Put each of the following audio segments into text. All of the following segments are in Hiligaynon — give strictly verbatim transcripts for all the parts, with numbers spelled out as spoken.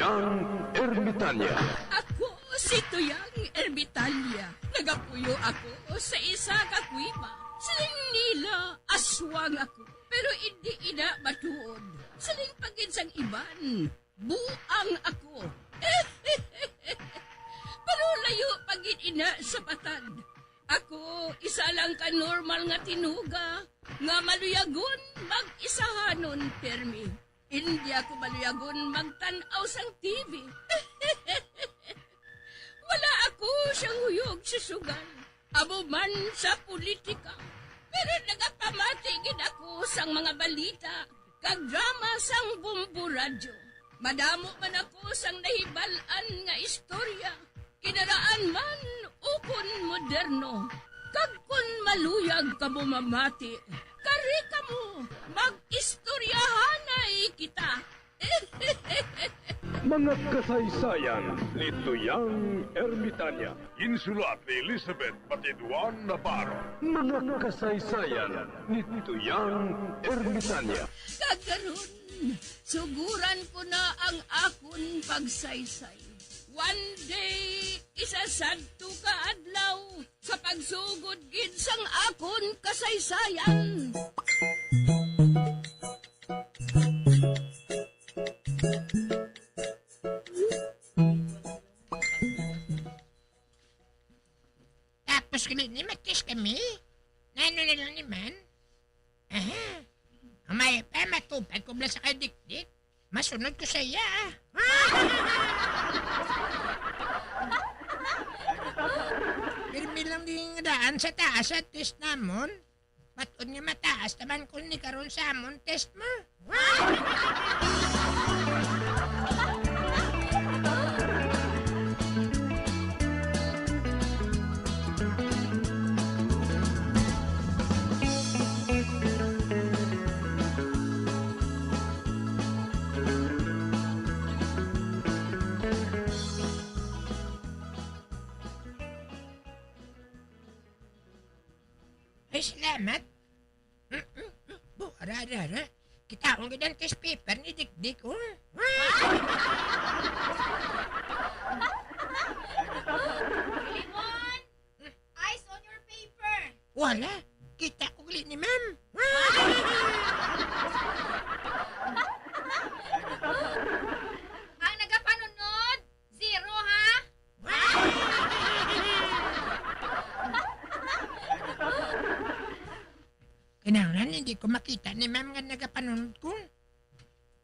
Ang Ermitanya. Ako si Tuyang Ermitanya. Nagapuyo ako sa isa ka kuweba. Siling nila, aswang ako. Pero indi ina matuod. Siling pa gid sang iban, buang ako. Pero layo pa gid ina sa patad. Ako, isa lang ka normal nga tinuga nga maluyagon mag-isahanon pirmi. Indi ako maluyagon magtan-aw sang T V. Wala ako siyang huyog sa sugal, amo man sa politika. Pero nagapamati gid ako sang mga balita kag drama sang Bombo Radyo. Madamo man ako sang nahibal-an nga istorya, kinaraan man ukon moderno. Kag kon maluyag kamo mamati, kari kamo, mag-istoryahanay kita. Mga kasaysayan ni Tuyang Ermitanya. Ginsulat ni Elizabeth Batiduan Navarro. Mga kasaysayan ni Tuyang Ermitanya. Kag karon, suguran ko na ang akon pagsaysay. One day, isa sadto ka adlaw, sa pagsugod gid sang akon kasaysayan. Tapos gali ni matis kami? Nano na lang ni man? Aha. Ang may pa, matupad ko bala sa kay Dikdik. Masunod ko sa iya, ah. Pirmi lang di nga daan sa taas sa test namon. Matod nga mataas naman ko ni karon sa amon test mo. Ay, salamat. Mm, mm, mm. Bo, ara, ara, ara. Kita ko gid ang test paper ni Dikdik, oh. Filemon! Eyes on your paper! Wala. Kita ko gali ni ma'am. Ang nagapanunod, zero, ha? Kinahanglan hindi ko makita ni ma'am nga nagapanunod ko.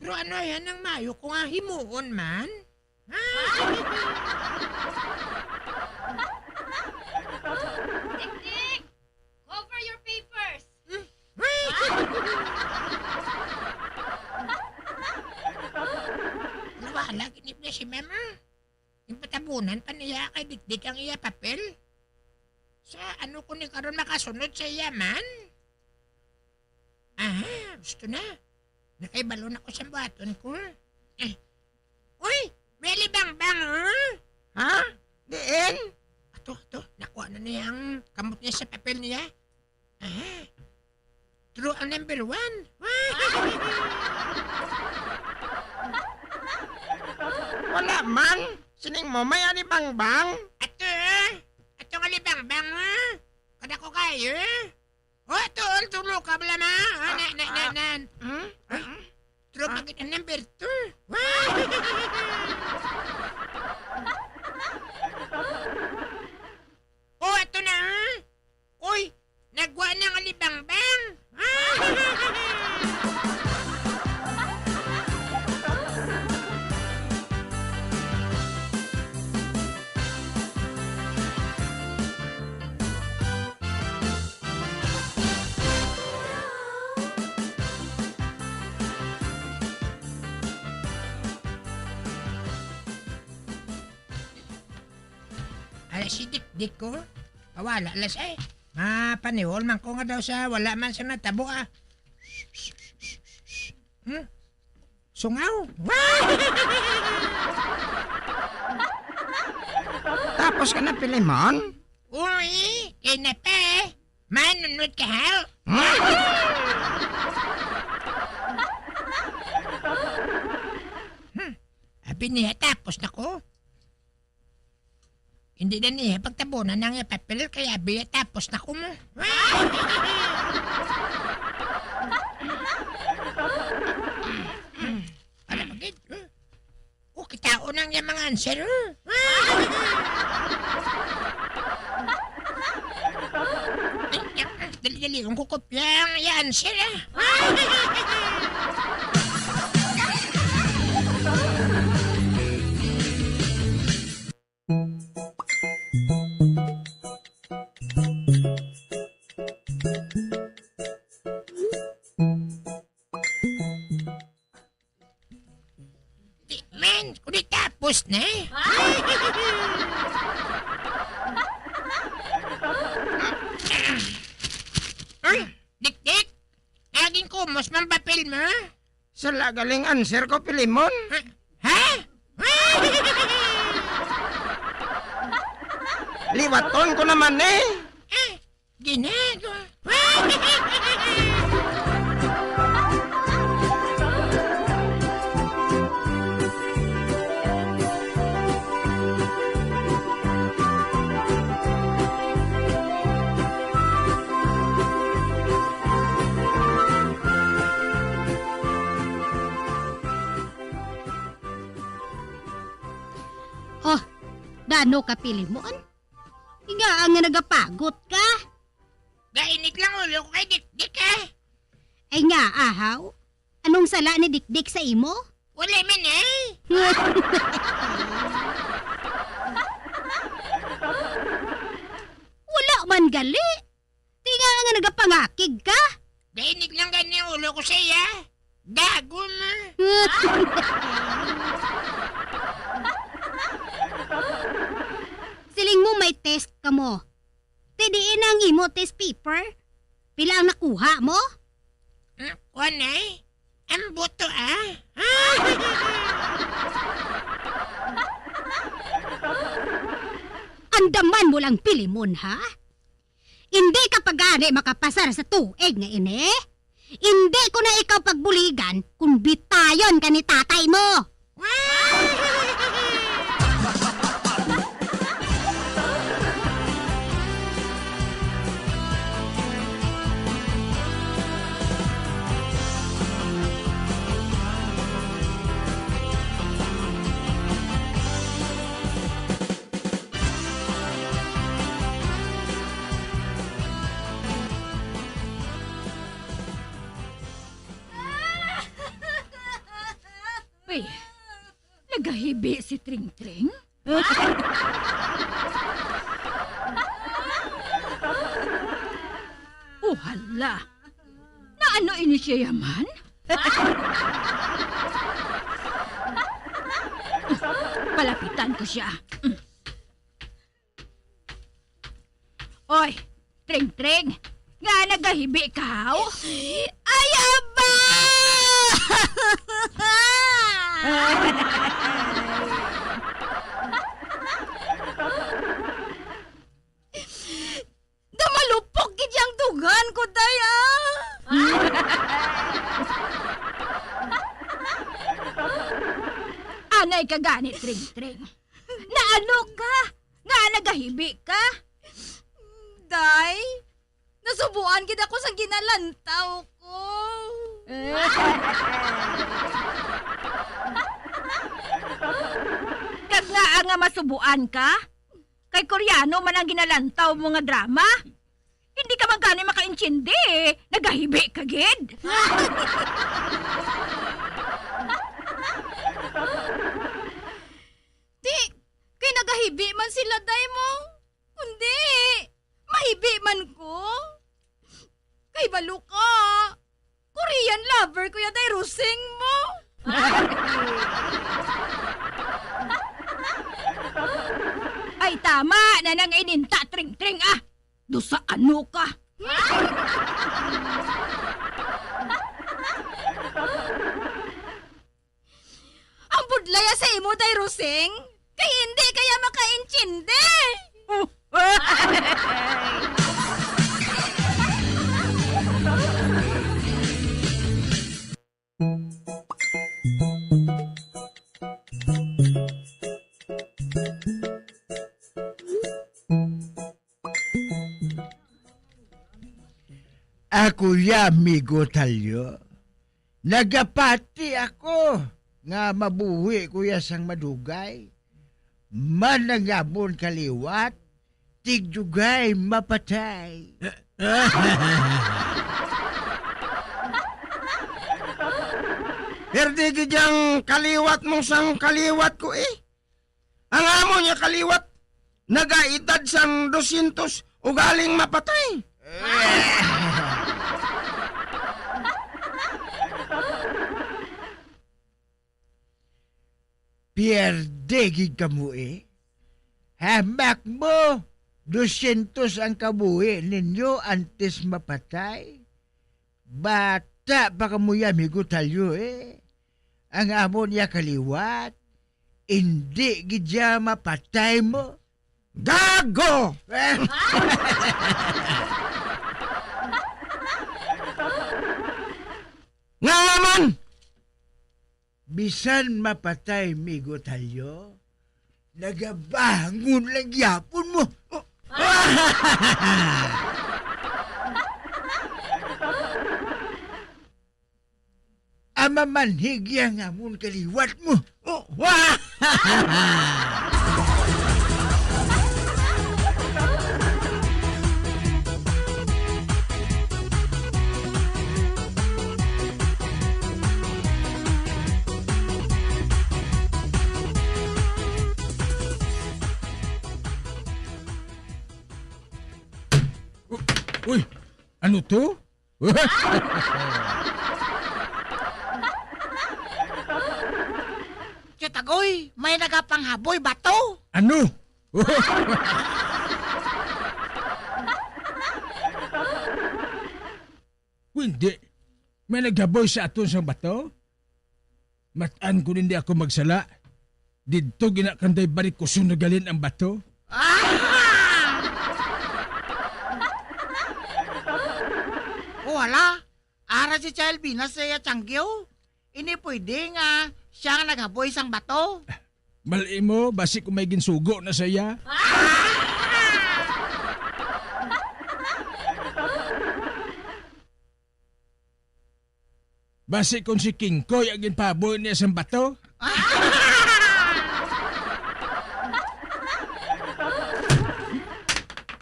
Pero ano yan ang mayo ko nga himuon man? Dikdik! Cover your papers! Hmm? Nawala gid ni si ma'am, ah. Ginpatabunan pa niya kay Dikdik ang iya papel. Sa ano ko ni karon makasunod sa iya man? Aha, gusto na. Nakaibalo na ko sa buhaton ko. Eh. Uy, may alibangbang, oh. Ha? Diin? Ato, ato, nakuha na niya ang kamot niya sa papel niya. Ah, true ang number one. Wala man. Sining mo, may alibangbang. Ato, ah. Ato nga alibangbang, ah. Kadako kayo, ah. Oh, ato, ang tulo ka bala, ma. Ah, na, na, na, Ah. na. Hmm? Ah. True Ah. pa gid ang number two. Oh, ato na, ah. Uy, nagwa na nga libangbang. Ala, si Dikdik ko. Pawala, alas, eh. Mapanihol man ko nga daw sa wala man sa natabo, ah. Hmm? Sungaw? Tapos ka na, Pilimon? Uy, kay na pa, eh. Manunod ka, ha? Hmm. Ah, Biniya, tapos na ko. Hindi na niya pagtabunan ang iya papel, kaya biya, tapos na ko mo. Ano magid? O, kitaon ang iya mga answer, oh. Dali, dali, ang kukupya ang iya answer, ah. Di man, kundi tapos na eh. Ay, Dikdik, naging kumos man papel mo? Sala galing answer ko, Pilimon. Ha? Liwaton ko naman eh. Ah, ginagawa. Oh, dano ka, Pilimon? Inga nga nagapagot ka? Gainit lang ulo ko kay Dikdik, eh. Ay nga, ahaw. Anong sala ni Dikdik sa imo? Wala man, eh. Wala man gali. Ti nga nga nagapangakig ka. Gainit lang gani ang ulo ko sa iya. Gago na. Siling mo may test ka mo. Ti diin ang imo test paper? Pila ang nakuha mo? Hmm, kuwan eh. Ang buto, ah. Andaman mo lang, Pilimon, ha? Indi ka pa gani makapasar sa tuig nga ini. Indi ko na ikaw pagbuligan kung bitayon ka ni tatay mo. Uy, nagahibi si Tring Tring? Oh, hala. Naano ini siya yaman? Palapitan ko siya. Oy, Tring Tring, nga nagahibi ka, haw? Ay, aba! Damalupok gid yang dughan ko, day, ah! Anay ka gani, Tring Tring. Naano ka? Nga nagahibi ka? Day, nasubuan gid ako sang ginalantaw ko. Kag ngaa nga masubuan ka? Kay Koreano man ang ginalantaw mo nga drama? Hindi ka man gani makaintindi, eh. Nagahibi ka gid. Ti, kay nagahibi man sila, day mo. Kundi, mahibi man ko. Kay balo ka, Korean lover ko ya, day Rosing mo. Ay, tama na nang ininta, Tring Tring, ah. Dusa ano ka? Ang budlaya sa imo, day Rosing, kay hindi kaya makaintindi. Kuya Migo Talyo, nagapati ako nga mabuhi ko ya sang madugay. Manangamon kaliwat, tigdugay mapatay. Pero di gid ang kaliwat mo sang kaliwat ko, eh. Ang amo niya kaliwat, nagaedad sang dosyentos, ugaling mapatay. Pierde gid kamo, eh. Hamak mo, dosyentos ang kabuhi ninyo antes mapatay. Bata pa kamo ya, Migo Talyo, eh. Ang amo niya kaliwat, indi gid siya mapatay mo. Gago! Nga naman! Bisan mapatay, Migo Talyo, nagabangon lang gyapon mo. Ang mamanhig ya nga amon kaliwat mo. Oh, wa! Uy, ano to? Tiyot agoy, may nagapanghaboy bato. Ano? Hindi. May naghaboy sa aton sang bato? Mat-an kon hindi ako magsala, didto gina kanday barikuson na galin ang bato. Ah! O, hala, ara si Chalvina sa iya tiyanggiw. Ini pwede nga siya nga naghaboy sang bato. Mal-imo, basi kung may ginsugo na sa iya. Basi kung si Kingkoy ang ginpahaboy niya sang bato?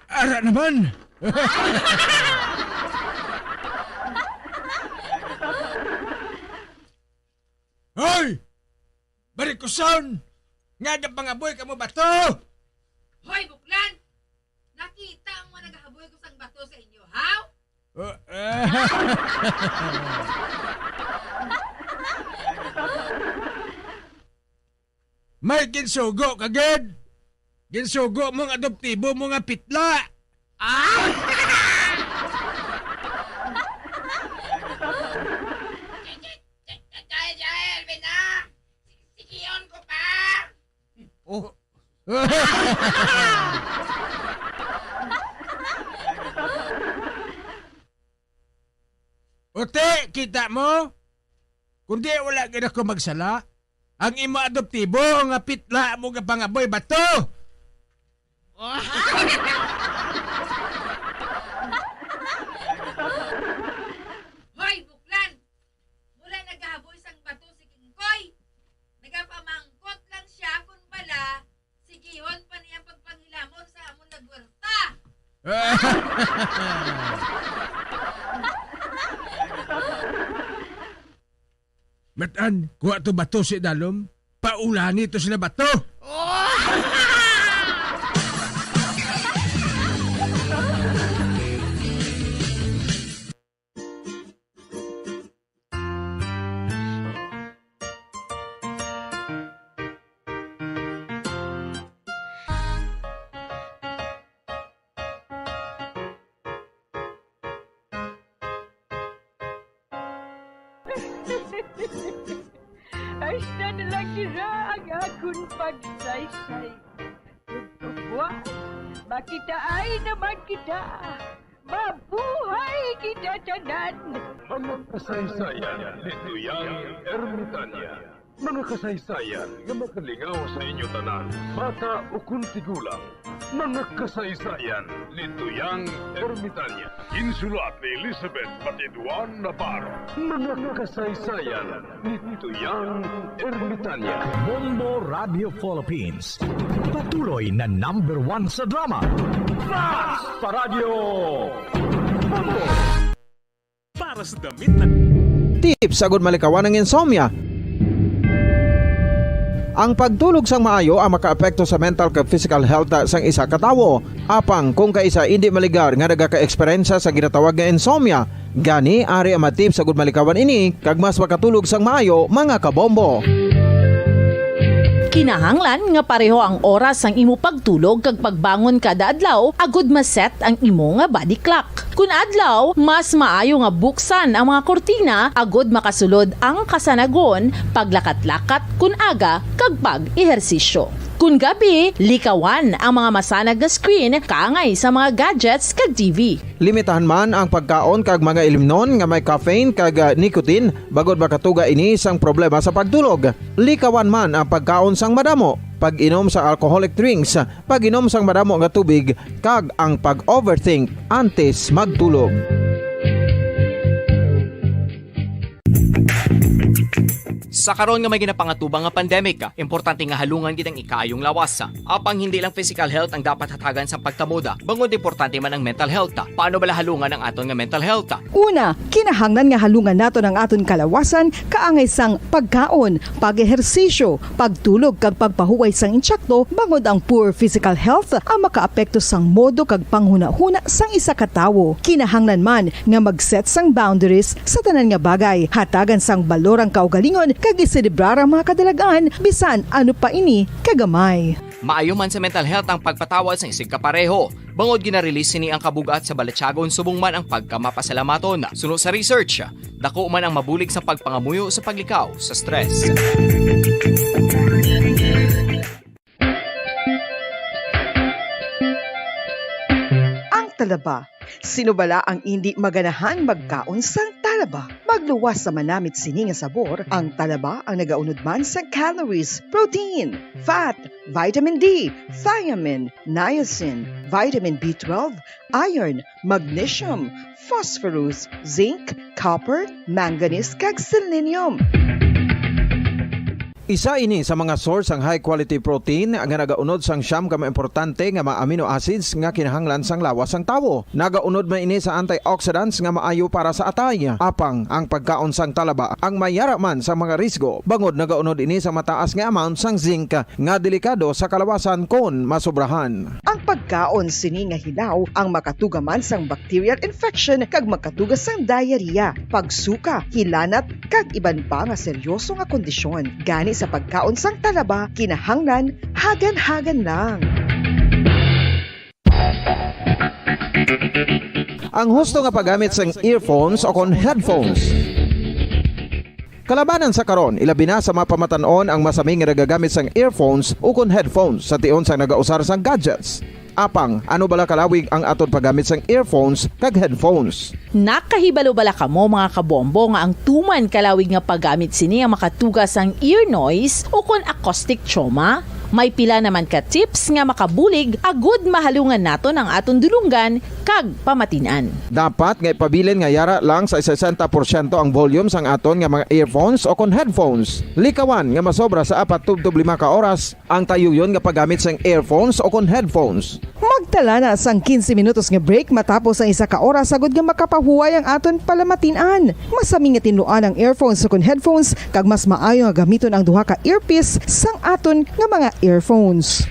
Ara naman! Hoy! Barikuson! Nga nagpangaboy kamo bato! Hoy, buklan! Nakita mo nga nagahaboy ko sang bato sa inyo, haw? Uh, May ginsugo ka gid! Ginsugo mo ang adoptibo mo nga pitla! Ah! Jahil, jahil, Bina! Sigion ko pa! Oh. Uti, kita mo? Kundi wala gid ako magsala. Ang imo adoptibo nga pitla mo gapangaboy bato. Hoy, buklan! Mula nagahaboy sang bato si Kingkoy. Nagapamangkot lang siya kung bala sigihon pa niya pagpanghilamon sa amon nga gwarta. Matan, kuha to bato si Dalom. Paulani to sila bato. Hasta na lang dira ang akon pagsaysay. Ug kabuas, makitaay naman kita. Mabuhay kita tanan! Mga kasaysayan ni Duyang Ermitania. Mga kasaysayan nga makalingaw sa inyo tanan, bata ukon tigulang. Mga kasaysayan ni Tuyang Ermitanya. Ginsulat ni Elizabeth Batiduan Navarro. Mga kasaysayan ni Tuyang Ermitanya. Bombo Radio Philippines. Patuloy na number one sa drama. Fast Paradyo! Bombo! Para sa damit na Tips agud malikawan ang insomnia. Ang pagtulog sang maayo ang makaapekto sa mental kag physical health sang isa ka tawo. Apang kung kaisa indi maligar nga nagaka-eksperyensya sa ginatawag nga insomnia, gani ari ang mga tips agud malikawan ini kag mas makatulog sang maayo, mga kabombo. Kinahanglan nga pareho ang oras sang imo pagtulog kag pagbangon kada adlaw agud ma-set ang imo nga body clock. Kun adlaw, mas maayo nga buksan ang mga kurtina agud makasulod ang kasanagon, paglakat-lakat kun aga, kag pag-ehersisyo. Kun gabi, likawan ang mga masanag nga screen kaangay sa mga gadgets kag T V. Limitahan man ang pagkaon kag mga ilimnon nga may caffeine kag, ah, nicotine, bangod makatuga ini sang problema sa pagtulog. Likawan man ang pagkaon sang madamo, pag-inom sa alcoholic drinks, pag-inom sang madamo nga tubig, kag ang pag-overthink antes magtulog. Sa karon nga may ginapangatubang nga pandemic, importante nga halungan gid ang ikaayong lawas. Apang hindi lang physical health ang dapat hatagan sang pagkamoda, bangod importante man ang mental health. Paano bala halungan ang aton nga mental health? Una, kinahanglan nga halungan naton ang aton kalawasan kaangay sang pagkaon, pag-ehersisyo, pagtulog kag pagpahuway sang insakto, bangod ang poor physical health ang makaapekto sang modo kag panghunahuna sang isa ka tawo. Kinahanglan man nga mag-set sang boundaries sa tanan nga bagay, hatagan sang balor ang kaugalingon kag iselebrar ang mga kadalag-an bisan ano pa ini kagamay. Maayo man sa mental health ang pagpatawad sang isigkapareho, bangod gina-release sini ang kabug-at sa balatyagon subong man ang pagkamapasalamaton. Suno sa research, dako man ang mabulig sa pagpangamuyo sa paglikaw sa stress. Ang talaba. Sino bala ang indi maganahang magkaon sang talaba? Magluwas sa manamit sini nga sabor, ang talaba ang nagaunod man sang calories, protein, fat, vitamin D, thiamine, niacin, vitamin B twelve, iron, magnesium, phosphorus, zinc, copper, manganese, kag selenium. Isa ini sa mga source sang high quality protein nga nagaunod sang siyam ka mga importante nga mga amino acids nga kinahanglan sang lawas sang tawo. Nagaunod man ini sa antioxidants nga maayo para sa atay. Apang ang pagkaon sang talaba ang mayara man sa mga risgo, bangod nagaunod ini sa mataas nga amount sang zinc nga delikado sa kalawasan kon masobrahan. Ang pagkaon sini nga hilaw ang makatuga man sang bacterial infection kag makatuga sang diarrhea, pagsuka, hilanat, kag iban pa nga seryoso nga kondisyon. Gani sa pagkaon sang talaba, kinahanglan hagan-hagan lang. Ang husto nga paggamit sang earphones o kon headphones. Kalabanan sa karon, ilabi na sa mga pamatan-on ang masami nga nagagamit sang earphones o kon headphones sa tion sang nagausar sang gadgets. Apang, ano bala kalawig ang aton paggamit sang earphones kag headphones? Nakahibalo bala kamo, mga kabombo, nga ang tuman kalawig nga paggamit sini ang makatuga sang ear noise o kon acoustic trauma? May pila naman ka tips nga makabulig agud mahalungan naton ang aton dulonggan kag pamatin-an. Dapat nga ipabilin nga yara lang sa sesenta porsyento ang volume sang aton nga mga earphones o kon headphones. Likawan nga masobra sa apat tubtob lima ka oras ang tayuyon nga paggamit sang earphones o kon headphones. Magtala na sang quince minutos nga break matapos ang isa ka oras, agud nga makapahuway ang aton palamatin-an. Masami nga tinluan ang earphones o kon headphones, kag mas maayo nga gamiton ang duha ka earpiece sang aton nga mga earphones.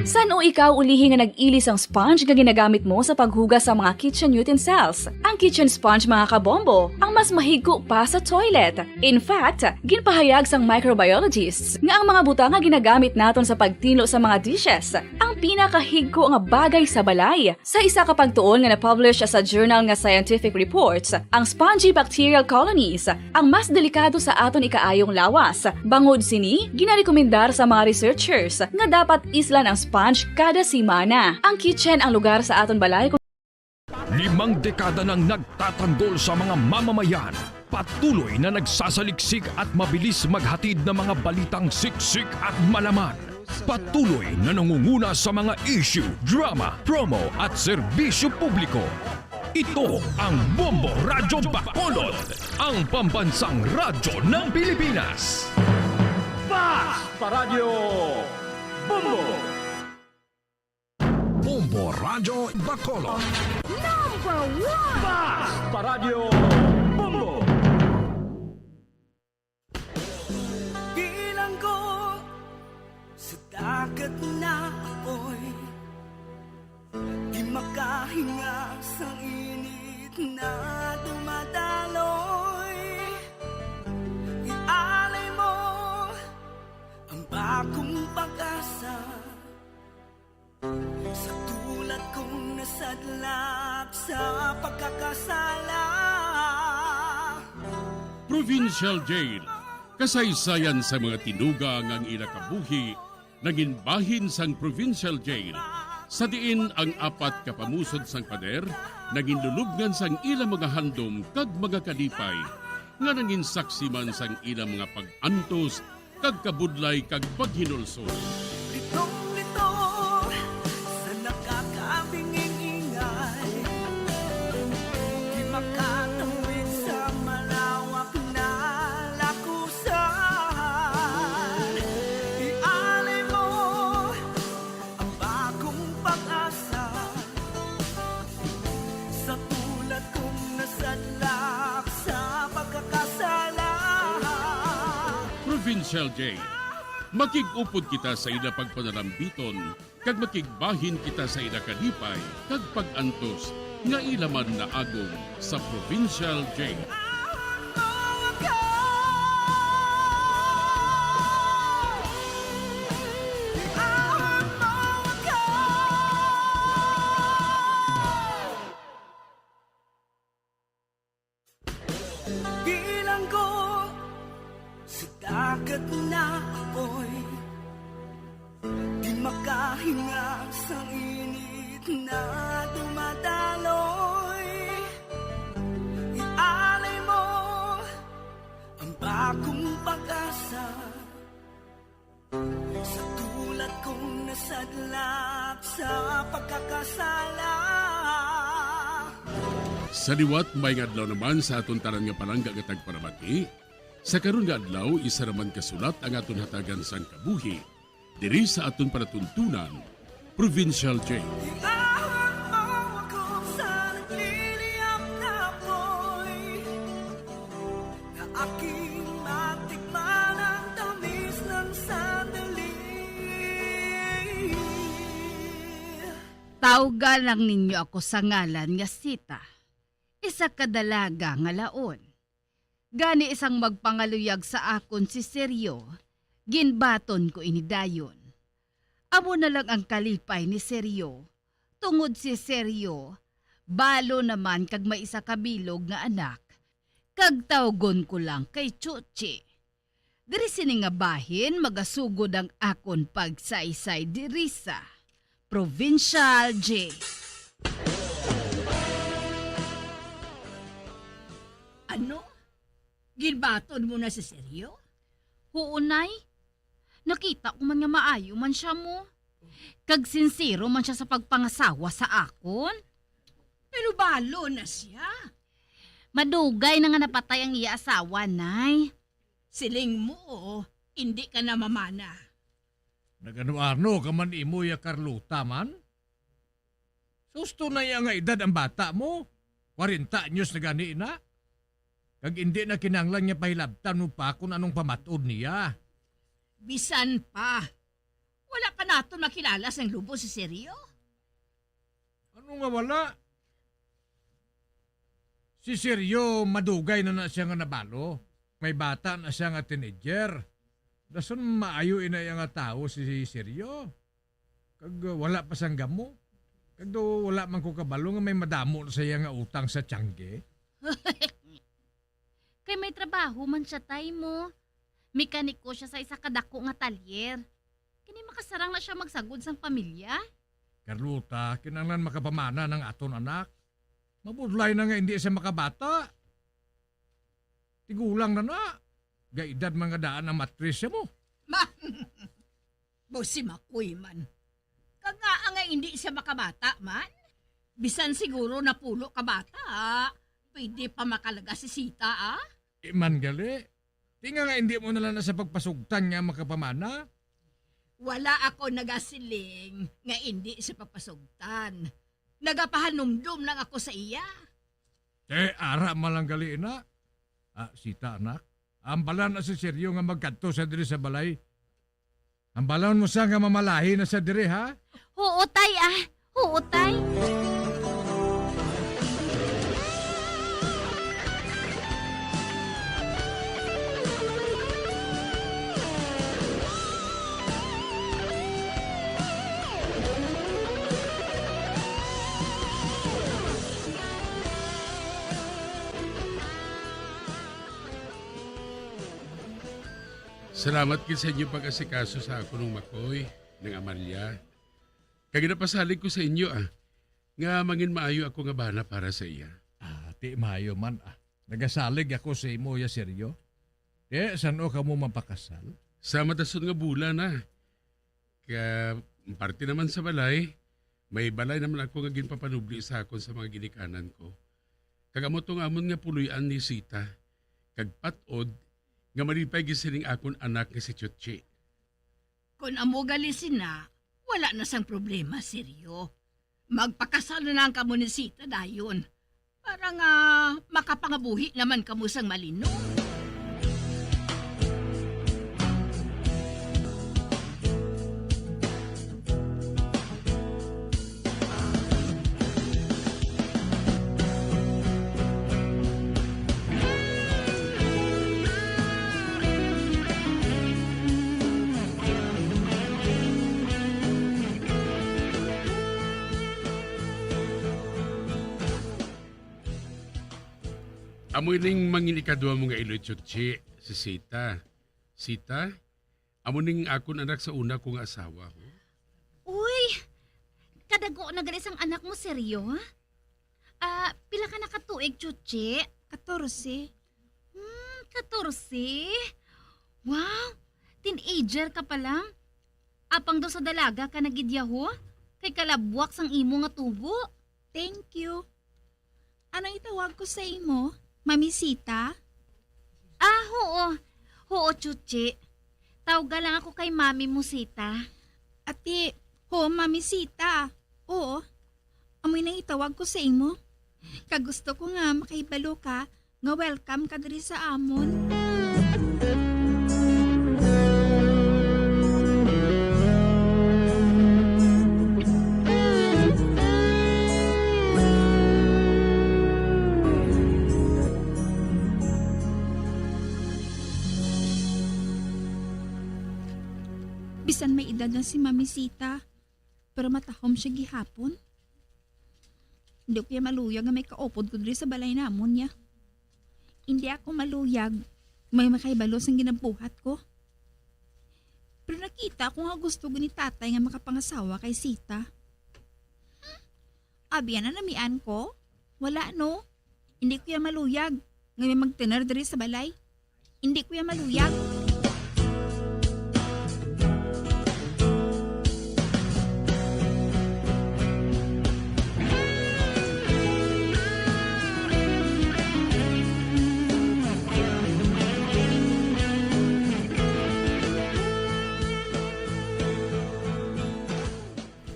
San-o ikaw ulihi nga nag-ili sang sponge nga ginagamit mo sa paghugas sa mga kitchen utensils? Ang kitchen sponge, mga kabombo, ang mas mahigko pa sa toilet. In fact, ginpahayag sang microbiologists nga ang mga butang nga ginagamit naton sa pagtinlo sa mga dishes ang pinakahigko nga bagay sa balay. Sa isa ka pagtuon nga na-publish sa journal nga Scientific Reports, ang spongy bacterial colonies ang mas delikado sa aton ikaayong lawas. Bangod sini, ginarekomendar sa mga researchers nga dapat islan ang sponge kada semana. Ang kitchen ang lugar sa aton balay kung Limang dekada nang nagtatanggol sa mga mamamayan Patuloy na nagsasaliksik at mabilis maghatid ng mga balitang siksik at malaman. Patuloy na nangunguna sa mga issue, drama, promo at serbisyo publiko. Ito ang Bombo Radyo Bacolod, ang pambansang radyo ng Pilipinas. Fast Paradyo Bombo! Bombo Radyo Bacolod. Number one! Fast Paradyo Bombo! Bilanggo sa dagat na apoy, di makahinga sa init na dumadaloy. Ialay mo ang bagong pag-asa sa tulad kong nasadlak sa pagkakasala. Provincial Jail, kasaysayan sa mga tinuga nga ang ila kabuhi nangin bahin sang Provincial Jail, sa diin ang apat ka pamusod sang pader nangin lulubngan sang ila mga handom kag mga kalipay, nga nangin saksi man sang ila mga pag-antos kag kabudlay kag paghinulsol. Litong-lito sa nakakabinging ingay, di makatawid sa malawak na lakusan. Ialay mo ang bagong pag-asa sa tulad kong nasadlak sa pagkakasala. Provincial Jail. Makig-upod kita sa ila pagpanalambiton, kag makigbahin kita sa ila kalipay kag pag-antos nga ila man naagom sa Provincial Jail. Bilanggo sa dagat na apoy, di makahinga sa init na dumadaloy. Ialay mo ang bagong pag-asa sa tulad kong nasadlak sa pagkakasala. Sa liwat, maayong adlaw naman sa aton tanan nga palangga nga tagpalamati. Sa karon nga adlaw, isa naman ka sulat ang aton hatagan sang kabuhi diri sa aton palatuntunan, Provincial Jail. Iawag mo ako sa nagliliyab na apoy, na aking matikman ang tamis ng sandali. Tawga lang ninyo ako sa ngalan nga Sita, isa ka dalaga nga laon. Gani, isang magpangaluyag sa akon si Sergio, ginbaton ko ini dayon. Amo na lang ang kalipay ni Sergio, tungod si Sergio balo naman kag may isa ka bilog nga anak, kag tawgon ko lang kay Chuchi. Diri sini nga bahin magasugod ang akon pagsaysay diri sa Provincial Jail. Ano? Ginbaton mo na si Sergio? Huo, Nay. Nakita ko man nga maayo man sia mo. Kag sinsero man sia sa pagpangasawa sa akon. Pero balo na sia. Madugay na nga napatay ang iya asawa, Nay. Siling mo, indi ka na mamana. Nag-ano-ano ka man imo ya Carlota man? Susto na iya nga edad ang bata mo. Kwarenta anyos na gani na. Kag indi na kinahanglan nga pahilabtan mo pa kung anong pamat-od niya. Bisan pa, wala pa naton makilala sang lubos si Sergio. Ano nga wala? Si Sergio, madugay na na siya nga nabalo. May bata na siya nga teenager. Dason maayo ina iya nga tawo si Sergio. Kag, uh, wala pa sang gamo. Kag daw wala man ko kabalo nga may madamo na sa iya nga utang sa tiyangge. Kay may trabaho man siya, tay mo. Mekaniko siya sa isa ka dako nga talyer. Kini makasarang na siya magsagod sang pamilya. Carlota, kinahanglan makapamana ng aton anak. Mabudlay na nga hindi siya makabata. Tigulang na na. Gaedad man nga daan ang matris siya mo. Ma, busi makuy man. Kag ngaa nga indi siya makabata man? Bisan siguro napulo ka bata, pwede pa makalaga si Sita, ah? Iman gali. Tinga nga indi mo na lang na sa pagpasugtan nga makapamana. Wala ako nagasiling nga indi siya papasugtan. Nagapahanumdom lang ako sa iya. Te, ara man lang gali na. Ah, Sita, anak. Ambalan na si Seryo nga magkadto sa diri sa balay. Ambalan mo sa nga mamalahi na sa diri, ha? Huo, tay, ah. Huo, tay. Salamat gid sa inyo pag-asikaso sa akon, Nong Makoy, Nang Amalia. Kag ginapasalig ko sa inyo, ah, nga mangin maayo ako nga bana para sa iya. Ah, ti maayo man, ah. Nagasalig ako sa imo, ya Seryo. Ti, san-o kamo mapakasal? Sa madason nga bulan, ah. Ka, parte naman sa balay, may balay naman ako nga ginpapanubli sa akon sa mga ginikanan ko. Kag amo tong amon nga puloy-an ni Sita. Kag pat-od nga malipay gid sining akon anak nga si Chuchi. Kon amo gali sina, wala na sang problema, Seryo. Magpakasal na lang kamo ni Sita dayon, para nga makapangabuhi naman kamo sang malinom. Amo ining mangin ikadua mo nga iloy, Chuchi, si Sita. Sita, amo ning akon anak sa una ko nga asawa, ho. Uy, kadago na gali sang anak mo, Seryo? Ah, pila ka na ka tuig, Chuchi? Katorse. Hmm, katorse? Wow, teenager ka pa lang. Apang daw sa dalaga ka na gid, yaho, kay kalabwak sang imo nga tubo. Thank you. Ano itawag ko sa imo, Mami Sita? Ah, huo. Huo, Chuchi. Tawga lang ako kay Mami mo, Sita. Ati, huo, Mami Sita. Oo, amoy nang itawag ko sa imo. Kag gusto ko nga makahibalo ka nga welcome ka diri sa amon. Bisan may edad na si Mami Sita, pero matahom siya gihapon. Hindi ko ya maluyag nga may kaupod ko diri sa balay namon niya. Hindi ako maluyag may makahibalo sang ginabuhat ko. Pero nakita ko nga gusto gid ni tatay nga makapangasawa kay Sita. Hmm? Abi, anamian ko? Wala, no? Hindi ko ya maluyag nga may magtener diri sa balay. Hindi ko ya maluyag.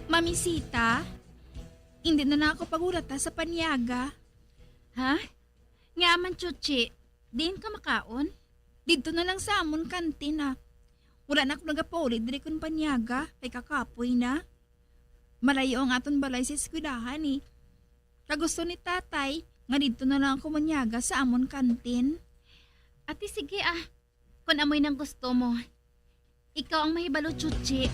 Mami Sita, hindi na lang ako pagulata sa panyaga. Ha? Ngaa man, Chuchi, diin ka makaon? Didto na lang sa amon kantin, ah. Wala na ako nagapauli diri kon panyaga, kay kakapoy na. Malayo ang aton balay sa eskwelahan, eh. Kag gusto ni tatay nga didto na lang ako manyaga sa amon kantin. Ati, sige, ah. Kon amoy nang gusto mo. Ikaw ang mahibalo, Chuchi.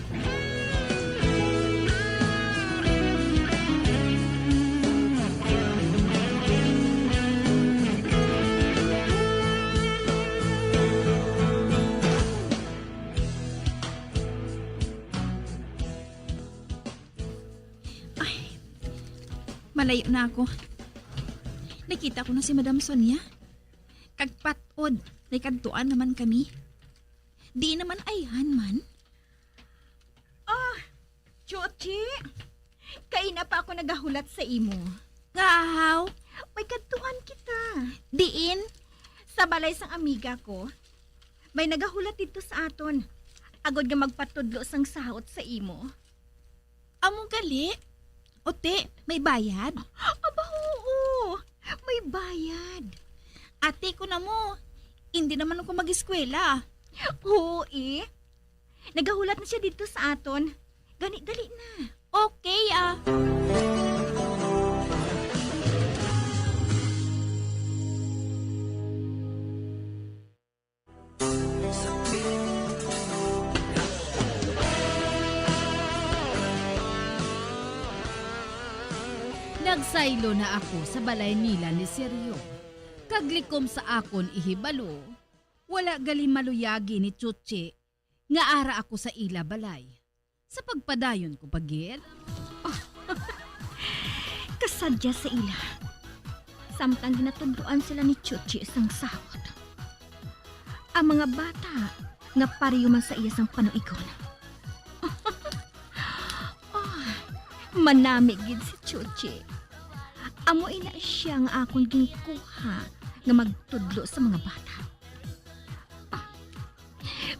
Ay, malayo na ako. Nakita ko na si Madam Sonia. Kag pat-od, may kadtuan naman kami. Di naman ayhan man. Ah, Chuchi, kaina pa ako nagahulat sa imo. Nga ahaw? May kadtuan kita. Diin? Sa balay sang amiga ko. May nagahulat didto sa aton. Agod nga magpatudlo sang sahot sa imo. Amo gali? Ote, may bayad? Aba, oo. May bayad. Ate ko na mo. Hindi naman ako mag-eskwela. Oo, eh. Nagahulat na siya didto sa aton. Gani, dali na. Okay, ah. Nagsaylo na ako sa balay nila ni Sergio, kag likom sa akon ihibalo, wala gali maluyagi ni Chuchi nga ara ako sa ila balay. Sa pagpadayon ko pa gid? Kasadya sa ila, samtang ginatudloan sila ni Chuchi sang sahot. Ang mga bata nga pareho man sa iya sang panuigon. Ah, manami gid si Chuchi. Amo ina sia nga akon ginkuha nga magtudlo sa mga bata. Ah,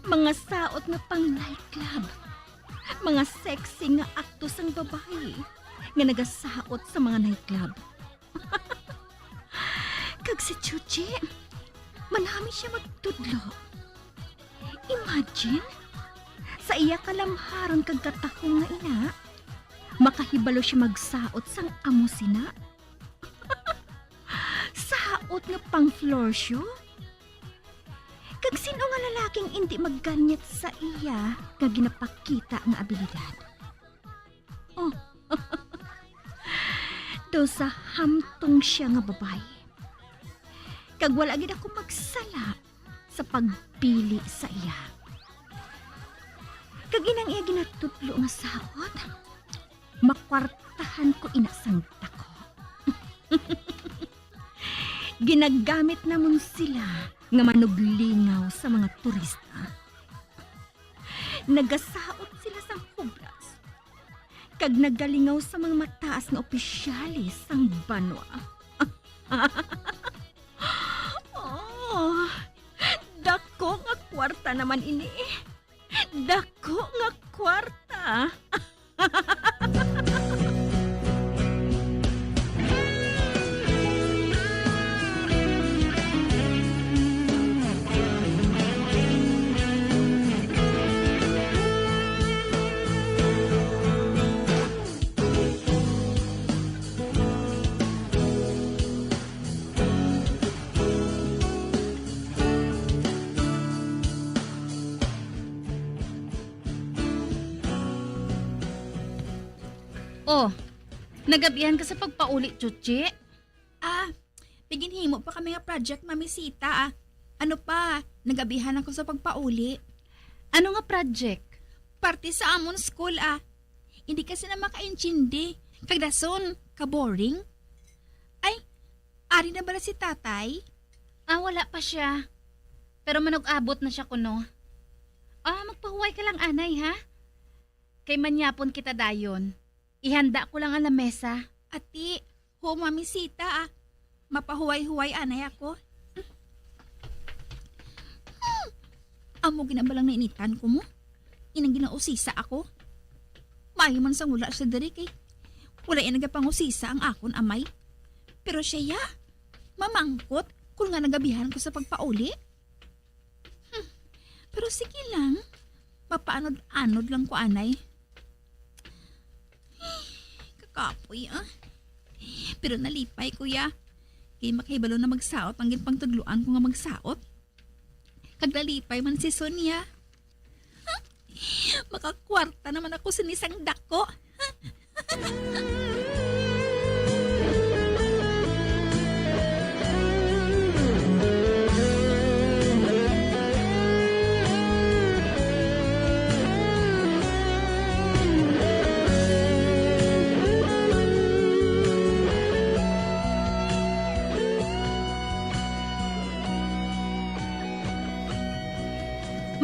mga saot nga pang nightclub. Mga sexy nga akto sang babayi nga nagasaot sa mga nightclub. Kag si Chuchi, manami sia magtudlo. Imagine, sa iya kalamharon kag katahom nga ina, makahibalo sia magsaot sang amo sina. Saot nga pang floor show? Kag sin-o nga lalaking indi maganyat sa iya nga ginapakita nga abilidad? Oh, daw sa hamtong sia nga babayi. Kag wala gid ako magsala sa pagpili sa iya. Kag inang iya ginatudlo nga saot, makwartahan ko ina sang dako. Ginagamit namon sila nga manuglingaw sa mga turista. Nagasaot sila sang hubras, kag nagalingaw sa mga mataas nga opisyales sang banwa. Oh, dako nga kwarta naman ini. Dako nga kwarta. Oh, nagabihan ka sa pagpauli, Chuchi? Ah, may ginhimo pa kami nga project, Mami Sita, ah. Ano pa, nagabihan ako sa pagpauli. Ano nga project? Parte sa amon school, ah. Hindi kasi na makaintindi. Kag dason, kaboring. Ay, ari na bala si tatay? Ah, wala pa siya. Pero manug-abot na siya kuno. Ah, magpahuway ka lang, anay, ha? Kay manyapon kita dayon. Ihanda ko lang ang lamesa. Ati, ho, Mami Sita, ah. Mapahuway-huway anay ako. Hmm. Amo ginabalang nainitan ko mo. Inang ginausisa ako. Maayo man sang wala siya diri kay wala iya nagapangusisa ang akon amay. Pero siya ya, mamangkot kung nga nagabihan ko sa pagpauli. Hmm. Pero sige lang, mapaanod-anod lang ko anay. Kakapoy, ah. Pero nalipay ko ya. Kay makahibalo na magsaot ang ginpangtudloan ko nga magsaot. Kag nalipay man si Sonia. Makakwarta naman ako sini sang dako.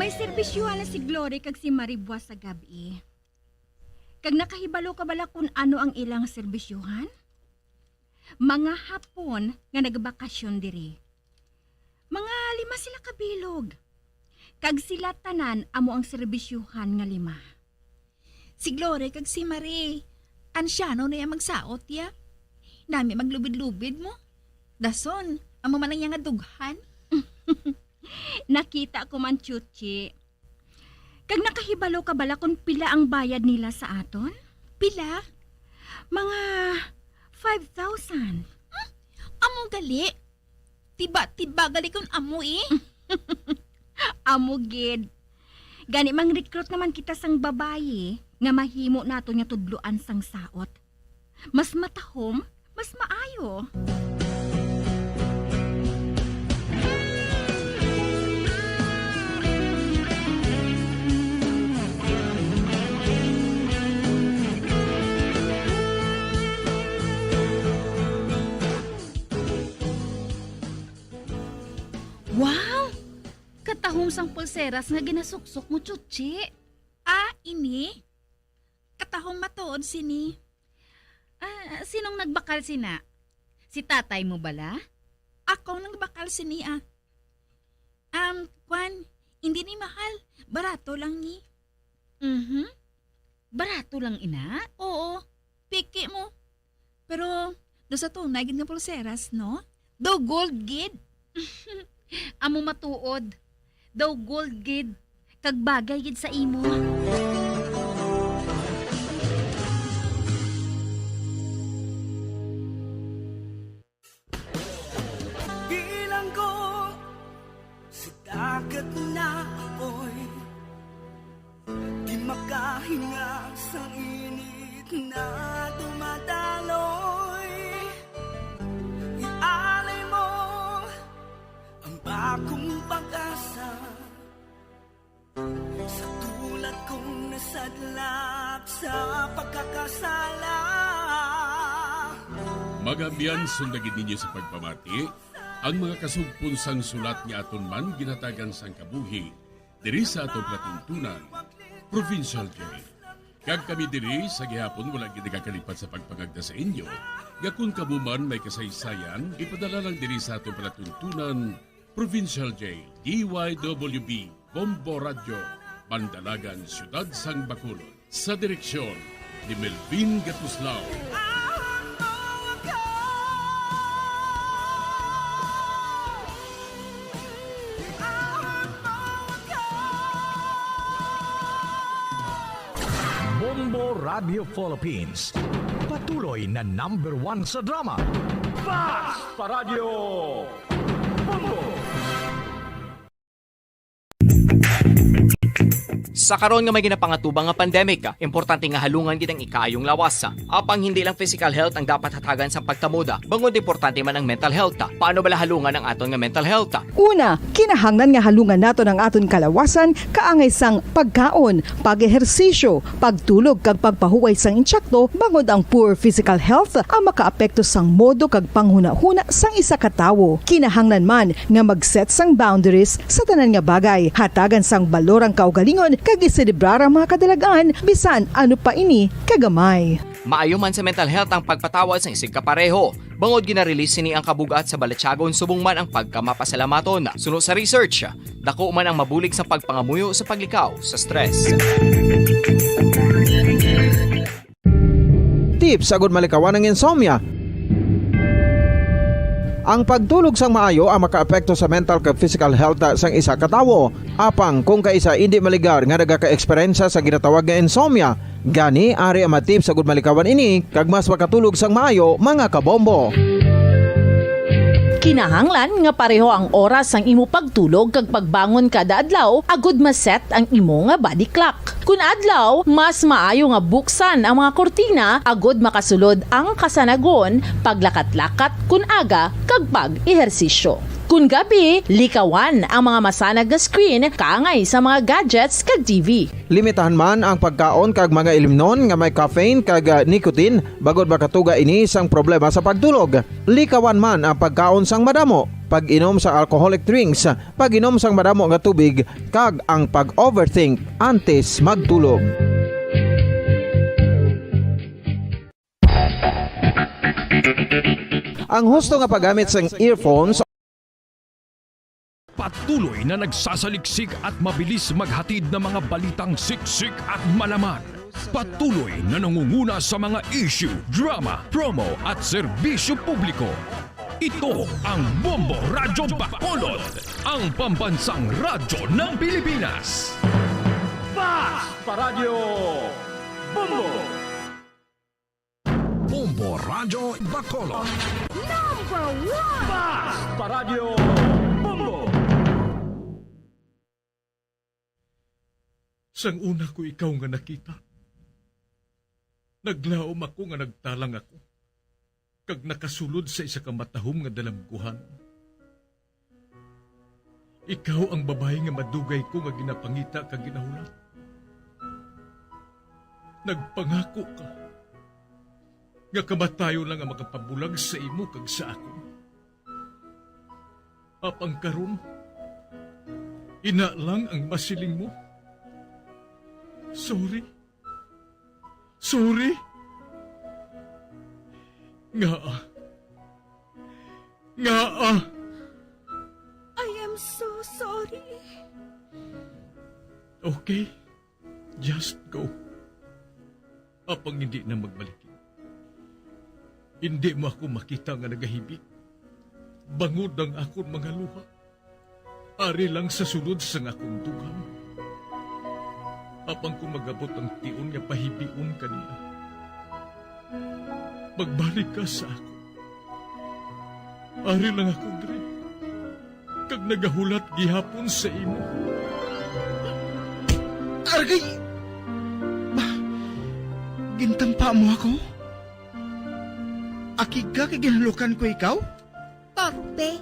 May serbisyuhan na si Glory kag si Marie buwas sa gab-i. Kag nakahibalo ka bala kun ano ang ilang serbisyuhan? Mga Hapon nga nagbakasyon diri. Mga lima sila ka bilog. Kag sila tanan amo ang serbisyuhan nga lima. Si Glory kag si Marie, ansyano na iya magsaot, ya. Nami maglubid-lubid mo. Dason, amo man ang iya nga dughan. Nakita ko man, Chuchi. Kag nakahibalo ka bala kon pila ang bayad nila sa aton? Pila? Mga five thousand. Hmm? Amo gali? Tiba-tiba gali kon amo, eh. Amo gid. Gani, mang-recruit naman kita sang babayi nga mahimo naton nga tudloan sang saot. Mas matahom, mas maayo. Wow! Katahom sang pulseras nga ginasuksok mo, Chuchi. Ah, ini? Katahom matuod sini. Ah, sinong nagbakal sina? Si tatay mo bala? Ako ang nagbakal sini, ah. Um, kwan, hindi ni mahal. Barato lang ni. Mhm. Barato lang ina? Oo. Piki mo. Pero, do sa tunay gid nga pulseras, no? Do gold gid. Amo matuod. Daw gold gid, kag bagay gid sa imo. Bilanggo sa dagat na apoy, di makahinga sa init na dumadaloy. Ialay mo ang bagong pag-asa sa tulad kong nasadlak sa pagkakasala. Mga abyan, sunda gid ninyo sa pagpamati ang mga kasugpon sang sulat nga aton man ginhatagan sang kabuhi diri sa aton palatuntunan, Provincial Jail. Kag kami diri sa gihapon wala gid nagakalipat sa pagpangagda sa inyo nga kon kamo man may kasaysayan, ipadala lang diri sa aton palatuntunan, Provincial Jail, D Y W B, Bombo Radyo, Bandalagan, Siyudad sang Bacolod. Sa direksyon ni Melvin Gatuslao. Bombo Radio Philippines. Patuloy na number one sa drama. Basta Radyo! Bombo! Sa karon nga may ginapangatubang nga pandemic, importante nga halungan gid ang ikaayong lawas. Apang hindi lang physical health ang dapat hatagan sang pagtamod, bangod importante man ang mental health. Paano bala halungan ang aton nga mental health? Una, kinahanglan nga halungan naton ang aton kalawasan kaangay sang pagkaon, pag-ehersisyo, pagtulog kag pagpahuway sang intsakto, bangod ang poor physical health ang makaapekto sang modo kag panghunahuna sang isa ka tawo. Kinahanglan man nga mag-set sang boundaries sa tanan nga bagay, hatagan sang balor ang kaugalingon kag iselebrar ang mga kadalag-an bisan ano pa ini kagamay. Maayo man sa mental health ang pagpatawad sang isigkapareho, bangod gina-release sini ang kabug-at sa balatyagon subong man ang pagkamapasalamaton. Suno sa research, dako man ang mabulig sa pagpangamuyo sa paglikaw sa stress. Tips agud malikawan ang insomnia. Ang pagtulog sang maayo ang makaapekto sa mental kag physical health sang isa ka tawo. Apang kung kaisa indi maligar nga nagaka-eksperyensya sa ginatawag nga insomnia, gani ari ang mga tips agud malikawan ini kag mas makatulog sang maayo, mga kabombo. Kinahanglan nga pareho ang oras sang imo pagtulog kag pagbangon kada adlaw agud ma-set ang imo nga body clock. Kun adlaw, mas maayo nga buksan ang mga kurtina agud makasulod ang kasanagon, paglakat-lakat kun aga, kag pag-ehersisyo. Kun gabi, likawan ang mga masanag nga screen kaangay sa mga gadgets kag T V. Limitahan man ang pagkaon kag mga ilimnon nga may caffeine kag, ah, nicotine, bangod makatuga ini sang problema sa pagtulog. Likawan man ang pagkaon sang madamo. pag-inom sang alcoholic drinks, pag-inom sang madamo nga tubig, kag ang pag-overthink antes magtulog. Ang husto nga paggamit sang earphones. Patuloy na nagsasaliksik at mabilis maghatid ng mga balitang siksik at malaman. Patuloy na nangunguna sa mga issue, drama, promo at serbisyo publiko. Ito ang Bombo Radyo Bacolod, ang pambansang radyo ng Pilipinas. Basta Radyo Bombo! Bombo Radyo Bacolod. Number one! Basta Radyo Bombo! Sang una ko ikaw nga nakita, naglaom ako nga nagtalang ako, kag nakasulod sa isa ka matahom nga dalamguhan. Ikaw ang babayi nga madugay ko nga ginapangita kag ginahulat. Nagpangako ka nga kamatayon lang ang makapabulag sa imo kag sa akon. Apang karon, ina lang ang masiling mo. Sorry. Sorry. Ngaa? Ngaa? I am so sorry. Okay. Just go. Apang hindi na magbalik. Hindi mo ako makita nga nagahibik. Bangod ang akon mga luha. Ari lang sa sulod sang akon dughan. Apang kung magabot ang tion nga pahibion ka niya, magbalik ka sa akon. Ari lang ako diri, kag nagahulat gihapon sa imo. Argay! Ba, gintampa mo ako? Akig ka kay ginhalukan ko ikaw? Torpe.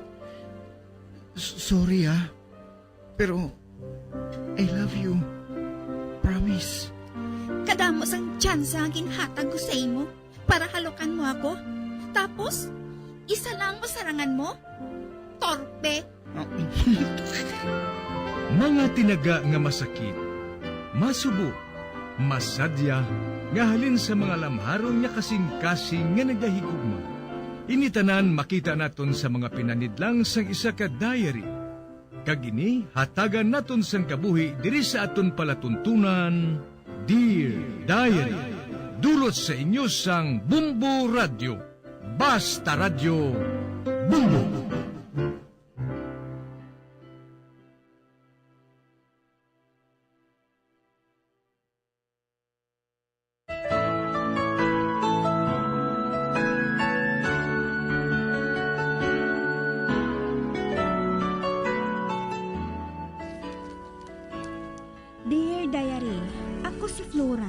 S-, sorry, ah. Pero, I love you. Promise. Kadamo sang tsansa nga ginhatag ko sa imo para halukan mo ako. Tapos, isa lang ang masarangan mo? Torpe. Mga tinaga nga masakit, masubo, masadya, nga halin sa mga lamharon nga kasing-kasing nga nagahigugma. Ini tanan makita naton sa mga pinanidlang sang isa ka diary. Kag ini hatagan naton sang kabuhi diri sa aton palatuntunan, Dear Diary. Dulot sa inyo sang Bombo Radyo. Basta Radyo, Bombo! Dear Diary, ako si Flora,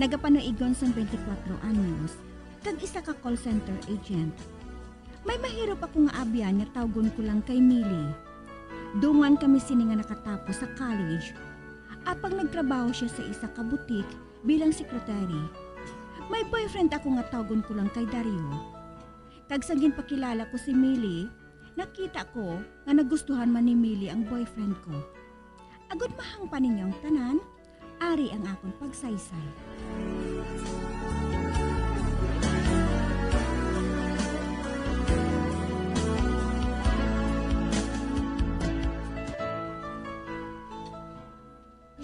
nagapanuigon sang twenty-four anyos, kag isa ka call center agent. May mahirup ako nga abyan nga tawgon ko lang kay Mili. Dungan kami sini nga nakatapos sa college, apang nagtrabaho siya sa isa ka butik bilang secretary. May boyfriend ako nga tawgon ko lang kay Dario. Kag sang ginpakilala ko si Mili, nakita ko nga nagustuhan man ni Mili ang boyfriend ko. Agod mahangpan ninyo ang tanan, ari ang akon pagsaysay.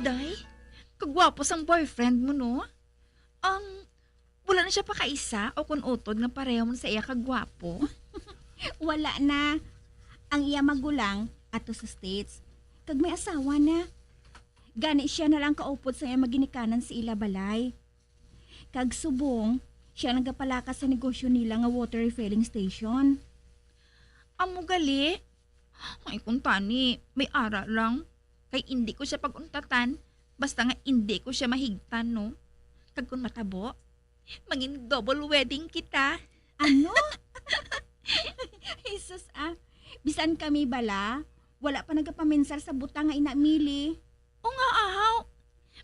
Day, kagwapo sang boyfriend mo, no? Ang, wala na siya pakaisa o kon utod nga pareho man sa iya kagwapo? Wala na. Ang iya magulang ato sa States, kag may asawa na. Gani siya na lang kaupod sa iya maginikanan sa ila balay. Kag subong, siya nagapalakas sa negosyo nila nga water refilling station. Amo gali? Ay, kung tani, may ara lang. Kay indi ko siya pag-untatan, basta nga indi ko siya mahigtan, no? Kag kung matabo, mangin double wedding kita. Ano? Jesus, ah. Bisan kami bala, wala pa nagapaminsar sa butang nga ina Mili. O nga, ahaw.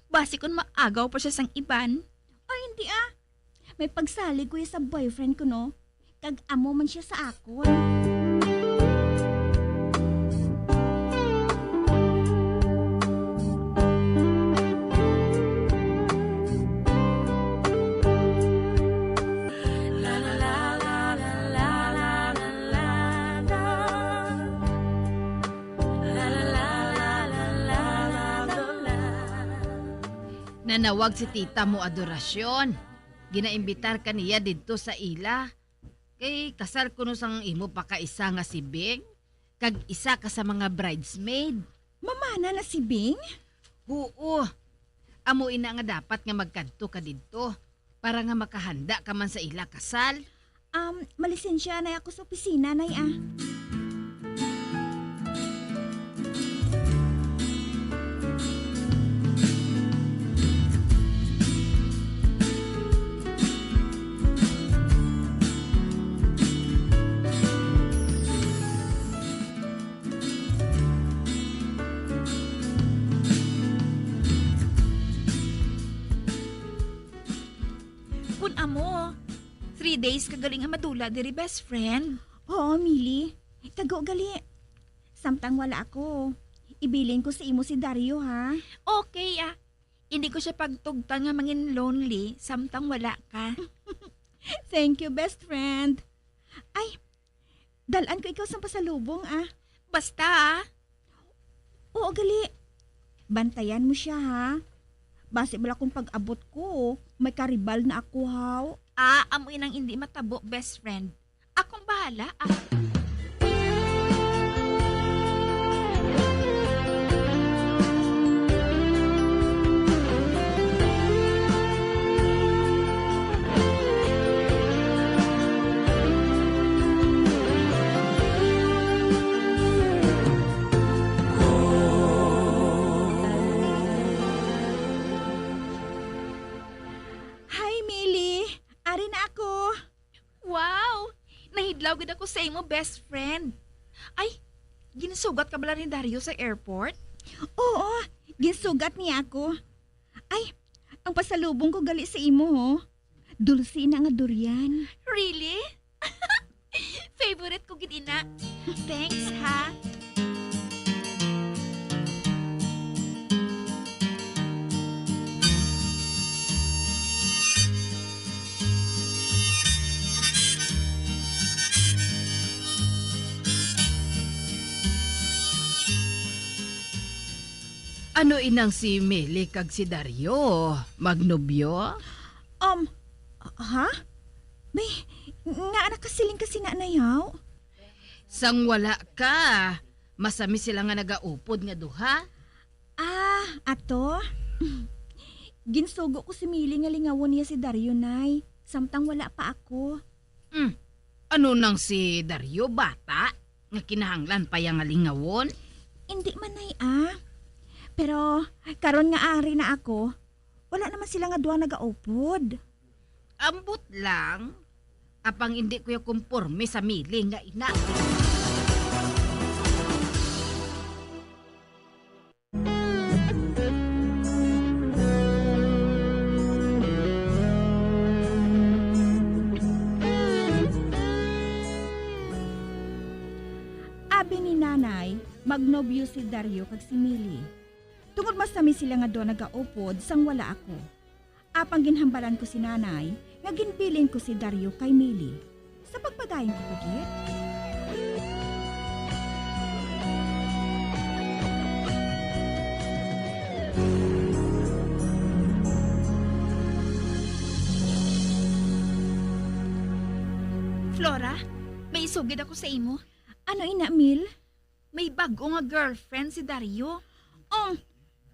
Basi kung maagaw pa siya sang iban. Ay, hindi, ah. May pagsalig ko sa boyfriend ko, no? Kag amo man siya sa akon. Nanawag si tita mo, Adorasyon. Ginaimbitar ka niya didto sa ila. Kay kasal kuno sang imo pakaisa nga si Bing, kag isa ka sa mga bridesmaid. Mamana na si Bing? Huo. Amo ina nga dapat nga magkadto ka didto para nga makahanda ka man sa ila kasal. Um, malisensya na ako sa opisina, Nay, ah. Kun amo, three days ka gali nga madula diri, best friend. Oo, Mili. Kago gali. Samtang wala ako, ibilin ko sa imo si Dario, ha? Okay, ah. Hindi ko siya pagtugtan nga mangin lonely samtang wala ka. Thank you, best friend. Ay, dal-an ko ikaw sang pasalubong, ah. Basta, ah. Oo, gali. Bantayan mo siya, ha? Basi bala kung pag-abot ko, may karibal na ako, haw. Ah, amo inang hindi matabo, best friend. Akong bahala, ah. Hi, Mili. Ari na ako. Wow! Nahidlaw gid ako sa imo, best friend. Ay, ginsugat ka bala ni Dario sa airport? Oo, ginsugat niya ako. Ay, ang pasalubong ko gali sa imo, ho. Dulce na nga durian. Really? Favorite ko gid ina. Thanks, ha. Ano inang si Mili kag si Dario? Magnobyo? Um, ha? May, nga anak kasiling ka sina, Nay, haw? Sang wala ka, masami sila nga nagaupod nga duha. Ah, ato? Ginsugo ko si Mili nga lingawon niya si Dario, Nay, samtang wala pa ako. Hmm. Ano nang si Dario, bata, nga kinahanglan pa ya nga lingawon? Indi man, Nay, ah. Pero karon nga ari na ako, wala naman sila nga duha nagaupod. Ambot lang, apang indi ko ya komporme sa Mili nga ina. Abi ni Nanay, magnobyo si Dario kag si Mili. Tungod masami sila nga duha nagaupod sang wala ako. Apang ginhambalan ko si Nanay nga ginbilin ko si Dario kay Mili. Sa pagpadayon ko pa gid. Flora, may isugid ako sa imo. Ano ina, Mil? May bag-o nga girlfriend si Dario. Um,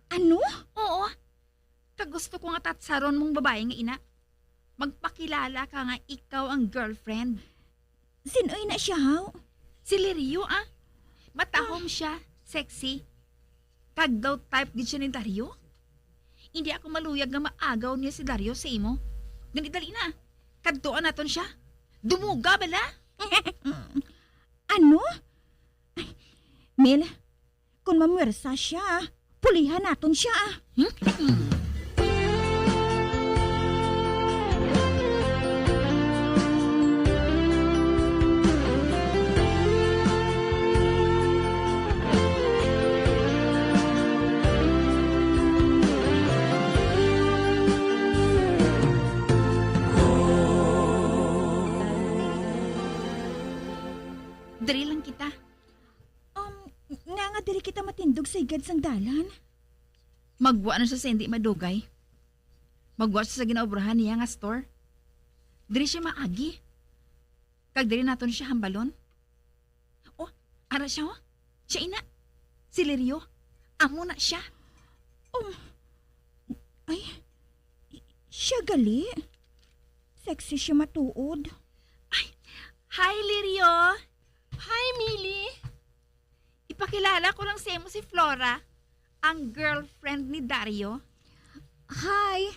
ano? Oo. Kag gusto ko nga tatsaron mong babayi nga ina. Magpakilala ka nga ikaw ang girlfriend. Sin-o ina siya, haw? Si Lirio, ah. Matahom siya, sexy. Kag daw type gid siya ni Dario. Hindi ako maluyag nga maagaw niya si Dario sa imo. Gani, dali na. Kadtuan naton siya. Dumuga bala. Ano? Ay, Mel, kung mamwersa siya, pulihan naton siya. Diri lang kita. Um, nga nga diri kita matindog sa higad sang dalan? Magwa na siya sa hindi madugay. Magwa siya sa ginaobrahan niya nga store. Diri siya maagi. Kag diri naton siya hambalon. Oh, ara siya, oh. Siya ina. Si Lirio. Amo na siya. Um, ay, siya gali. Sexy siya matuod. Ay, hi, Lirio. Hi, Mili. Ipakilala ko lang sa imo si Flora, ang girlfriend ni Dario. Hi.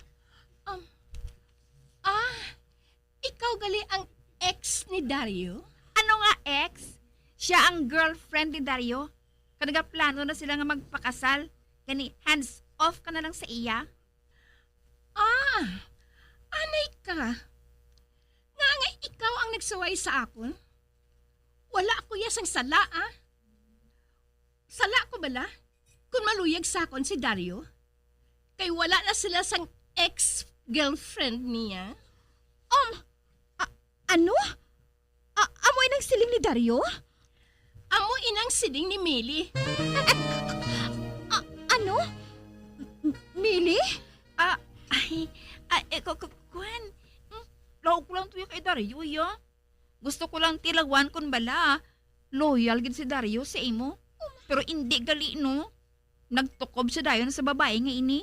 Um, ah, ikaw gali ang ex ni Dario? Ano nga ex? Siya ang girlfriend ni Dario. Kag nagaplano na sila nga magpakasal. Gani, hands off ka na lang sa iya. Ah, anay ka. Nga nga ikaw ang nagsuway sa akon? Wala ako iya sang sala, ah. Sala ko bala kung maluyag sa akon si Dario? Kay wala na sila sang ex-girlfriend niya. Um, a-, ano? A-, amo inang siling ni Dario? Amo inang siling ni Mili. A-, ano? M-, Mili? Ah, ay, ah, eh, ku-, ku-, kuwan. Hmm, laog ko lang tuyo kay Dario, ya. Gusto ko lang tilawan kon bala loyal gid si Dario sa imo. Pero indi gali, no? Nagtukob siya dayon sa babae nga ini.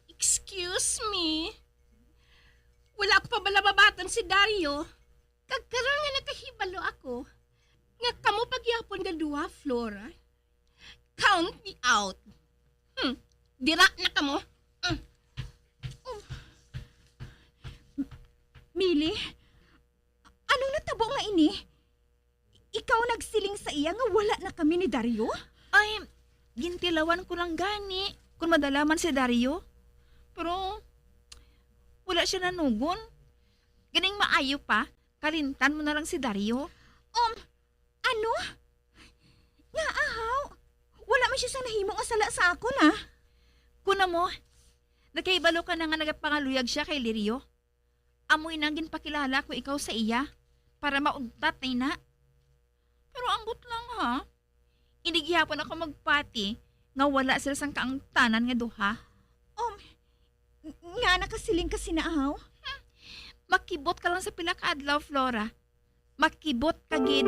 Excuse me? Wala ko pa bala mabaton si Dario. Kag karon nga nakahibalo ako nga kamo pagyapon nga duha, Flora, count me out. Hmm, dira na kamo. Hmm. Oh. Mili, anong natabo nga ini? Ikaw nagsiling sa iya nga wala na kami ni Dario? Ay, gintilawan ko lang gani kung madala man si Dario. Pero wala siya nanugon. Ganing maayo pa, kalimtan mo na lang si Dario. Um, ano? Nga ahaw? Wala man siya sang nahimo nga sala sa akon, ah. Kuna mo, nakahibalo ka na nga nagapangaluyag siya kay Lirio. Amo ina ang ginpakilala ko ikaw sa iya para maugtat na ina. Pero ambot lang, ha. Indi gihapon ako magpati nga wala sila sang kaangtanan nga duha. Um, nga nakasiling ka sina ahaw? Hmm. Makibot ka lang sa pila ka adlaw, Flora. Makibot ka gid.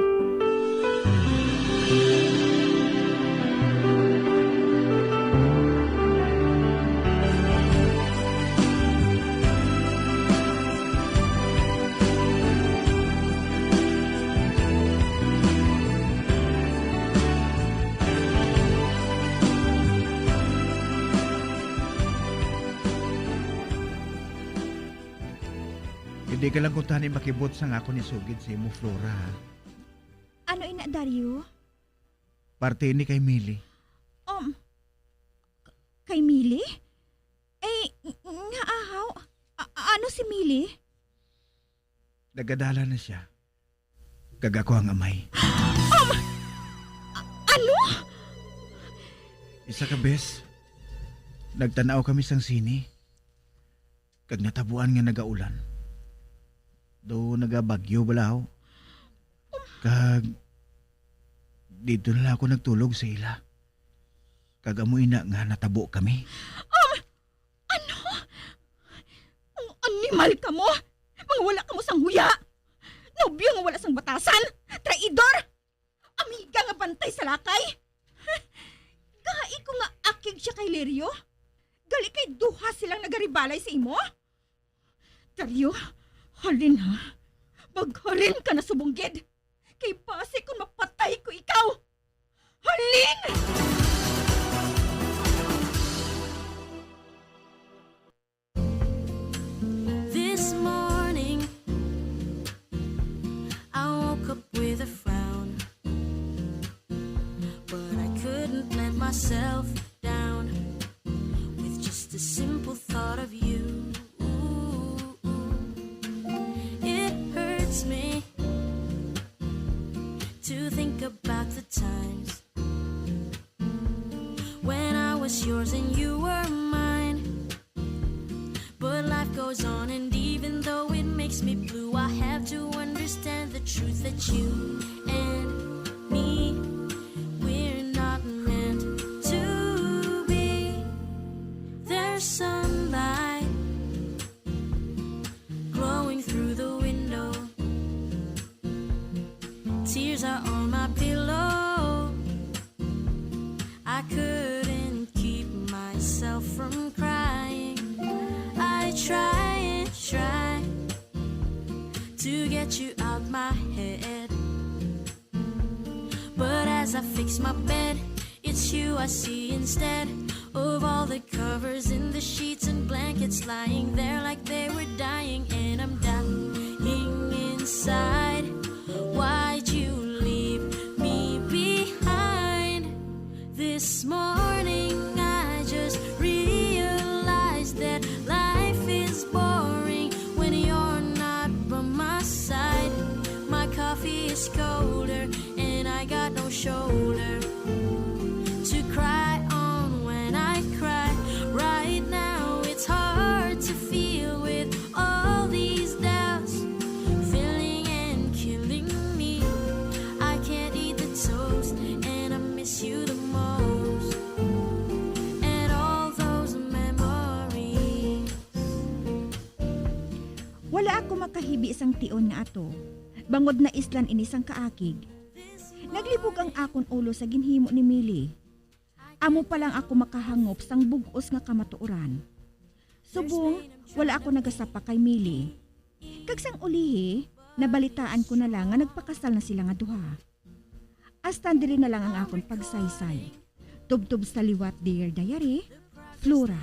Hindi ka lang kuntani makibot sang akon isugid sa imo, Flora, ha? Ano ina, Dario? Parte ini kay Mili. Um, k-, kay Mili? Eh, ng-, nga ahaw? A-, ano si Mili? Nagadala na siya. Kag ako ang amay. Um, a-, ano? Isa ka bes, nagtan-aw kami sang sine. Kag natabuan nga nagaulan. Daw nagabagyo bala, ho. Kag didto na lang ako nagtulog sa ila. Kag amo ina nga natabo kami. Um, ano? Mga animal kamo! Mga wala kamo sang huya! Nobyo nga wala sang batasan! Traidor! Amiga nga bantay sa lakay! Gai ko nga akig siya kay Lirio. Gali kay duha silang nagaribalay sa imo. Dario, halin ha. Maghalin ka na subong gid. Kay basi kon mapatay ko ikaw. Halin! This morning, I woke up with a frown, but I couldn't let myself down with just the simple thought of you. It hurts me to think about the times when I was yours and you were mine. But life goes on, and even though it makes me blue, I have to understand the truth that you and me, we're not meant to be. There's sunlight I couldn't keep myself from crying. I try and try to get you out my head. But as I fix my bed, it's you I see instead of all the covers in the sheets and blankets lying there like they were dying. And I'm dying inside. Why'd you leave me behind? This morning I just realized that life is boring when you're not by my side. My coffee is colder and I got no shoulder to cry on when I cry. Right now it's hard to feel with all these doubts filling and killing me. I can't eat the toast and I miss you the most. And all those memories. Wala ako makahibi sang tion nga ato, bangod naislan ini sang kaakig. Naglibog ang akon ulo sa ginhimo ni Millie. Amo pa lang ako makahangop sang bug-os nga kamatuoran. Subong, wala ako nagasapa kay Millie. Kag sang ulihi, nabalitaan ko na lang nga nagpakasal na sila nga duha. Hasta diri na lang ang akon pagsaysay. Tubtob sa liwat, Dear Diary, Flora.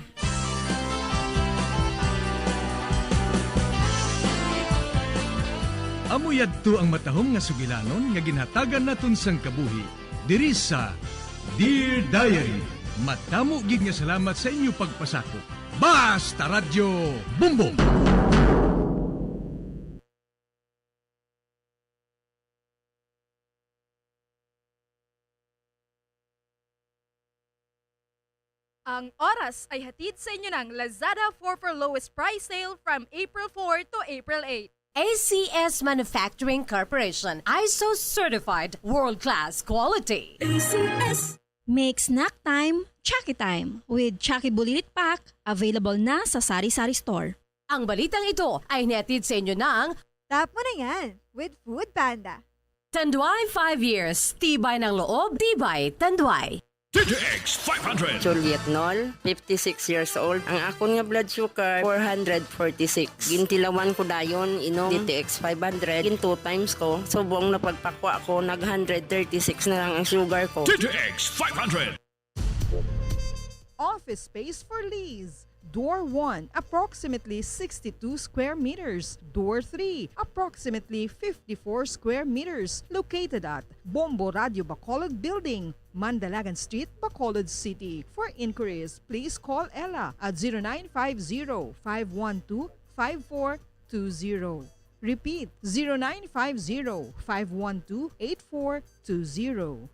Amo yadto ang matahom nga sugilanon nga ginhatagan naton sang kabuhi diri sa Dear Diary. Madamo gid nga salamat sa inyo pagpasakop. Basta Radyo Bombo! Ang oras ay hatid sa inyo ng Lazada four for Lowest Price Sale from April four to April eight. A C S Manufacturing Corporation, ISO certified, world-class quality. A C S. Make snack time, Chucky time with Chucky Bulilit Pack, available na sa sari-sari store. Ang balitang ito ay hinatid sa inyo ng Tap mo na yan with Food Panda. Tanduay five years, tibay ng loob, tibay Tanduay. D T X five hundred. Juliet Nol, fifty-six years old. Ang akon nga blood sugar, four hundred forty-six. Gintilawan ko dayon, inom D T X five hundred. Gin two times ko. Subong napagpakwa ko, nag one hundred thirty-six na lang ang sugar ko. D T X five hundred. Office space for lease. Door one, approximately sixty-two square meters. Door three, approximately fifty-four square meters. Located at Bombo Radio Bacolod Building, Mandalagan Street, Bacolod City. For inquiries, please call Ella at zero nine five zero, five one two, five four two zero. Repeat, zero nine five zero, five one two, eight four two zero.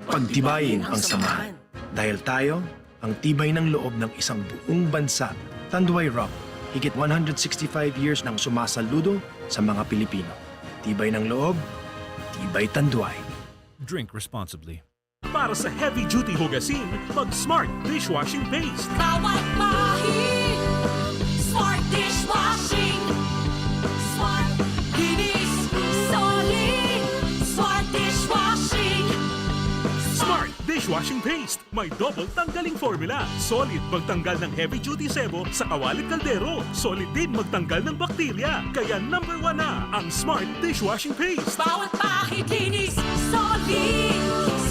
Pagtibayin ang samahan. Dahil tayo, ang tibay ng loob ng isang buong bansa. Tanduay Rum, higit one hundred sixty-five years nang sumasaludo sa mga Pilipino. Tibay ng loob, tibay Tanduay. Drink responsibly. Para sa heavy-duty hugasin, mag-Smart Dishwashing Paste. Bawat bahin, Smart Dishwashing. Smart, kinis, solid. Smart Dishwashing. Smart Dishwashing Paste. May double tanggaling formula. Solid magtanggal ng heavy-duty sebo sa kawali kaldero. Solid din magtanggal ng bakterya. Kaya number one na ang Smart Dishwashing Paste. Bawat bahin, kinis, solid.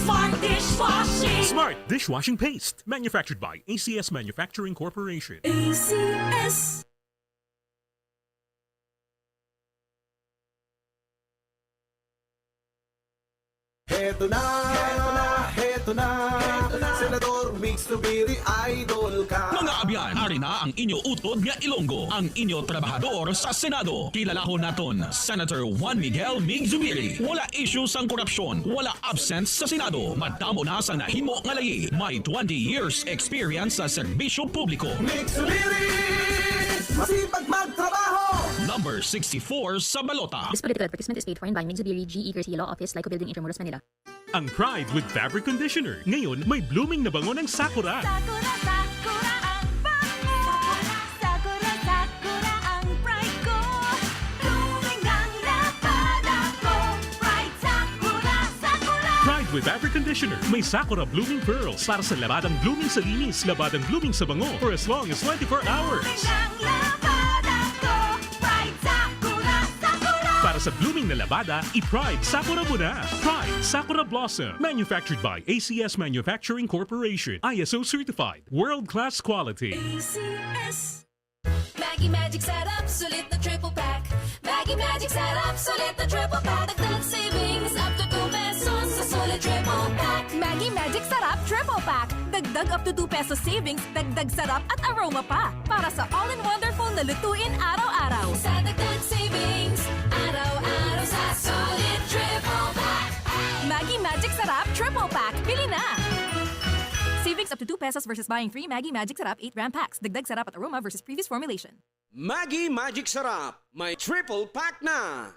Smart Dishwashing. Smart Dishwashing Paste. Manufactured by A C S Manufacturing Corporation. A C S. Heto na, heto na, heto na, Senador Migs Zubiri, idol ka. Mga abyan, ari na ang inyo utod nga Ilonggo, ang inyo trabahador sa Senado. Kilalahon naton, Senator Juan Miguel Migs Zubiri. Wala isyu sang korupsyon, wala absence sa Senado. Madamo na sang nahimo nga layi. May twenty years experience sa serbisyo publiko. Migs Zubiri, masipag magtrabaho! Number sixty-four sa balota. This political advertisement is paid for and by Migs Zubiri, G E Garcia Law Office, Lyco Building, Intramuros, Manila. Ang Pride with Fabric Conditioner. Ngayon, may blooming na bango ng Sakura. Sakura, Sakura ang bango. Sakura, Sakura ang pride ko. Blooming ang lapada ko. Pride, Sakura, Sakura. With fabric conditioner, may Sakura Blooming Pearls para sa labadang blooming sa linis, labadang blooming sa bango for as long as twenty-four hours. Ang labada ko, Pride Sakura, Sakura. Para sa blooming na labada, i-Pride Sakura mo na. Pride Sakura Blossom, manufactured by A C S Manufacturing Corporation, I S O certified, world-class quality. A C S. Maggi Magic Sarap, sulit na triple pack. Maggi Magic Sarap, sulit na triple pack. Dagdag savings up to two pesos sa sulit triple pack. Maggi Magic Sarap Triple Pack. Dagdag up to two pesos savings, dagdag sarap at aroma pa. Para sa all-in-wonderful na lutuin araw-araw. Sa dagdag savings, araw-araw sa sulit triple pack. Maggi Magic Sarap Triple Pack. Bili na! Savings up to two pesos versus buying three Maggi Magic Sarap eight gram packs. Dagdag sarap at aroma versus previous formulation. Maggi Magic Sarap, may triple pack na.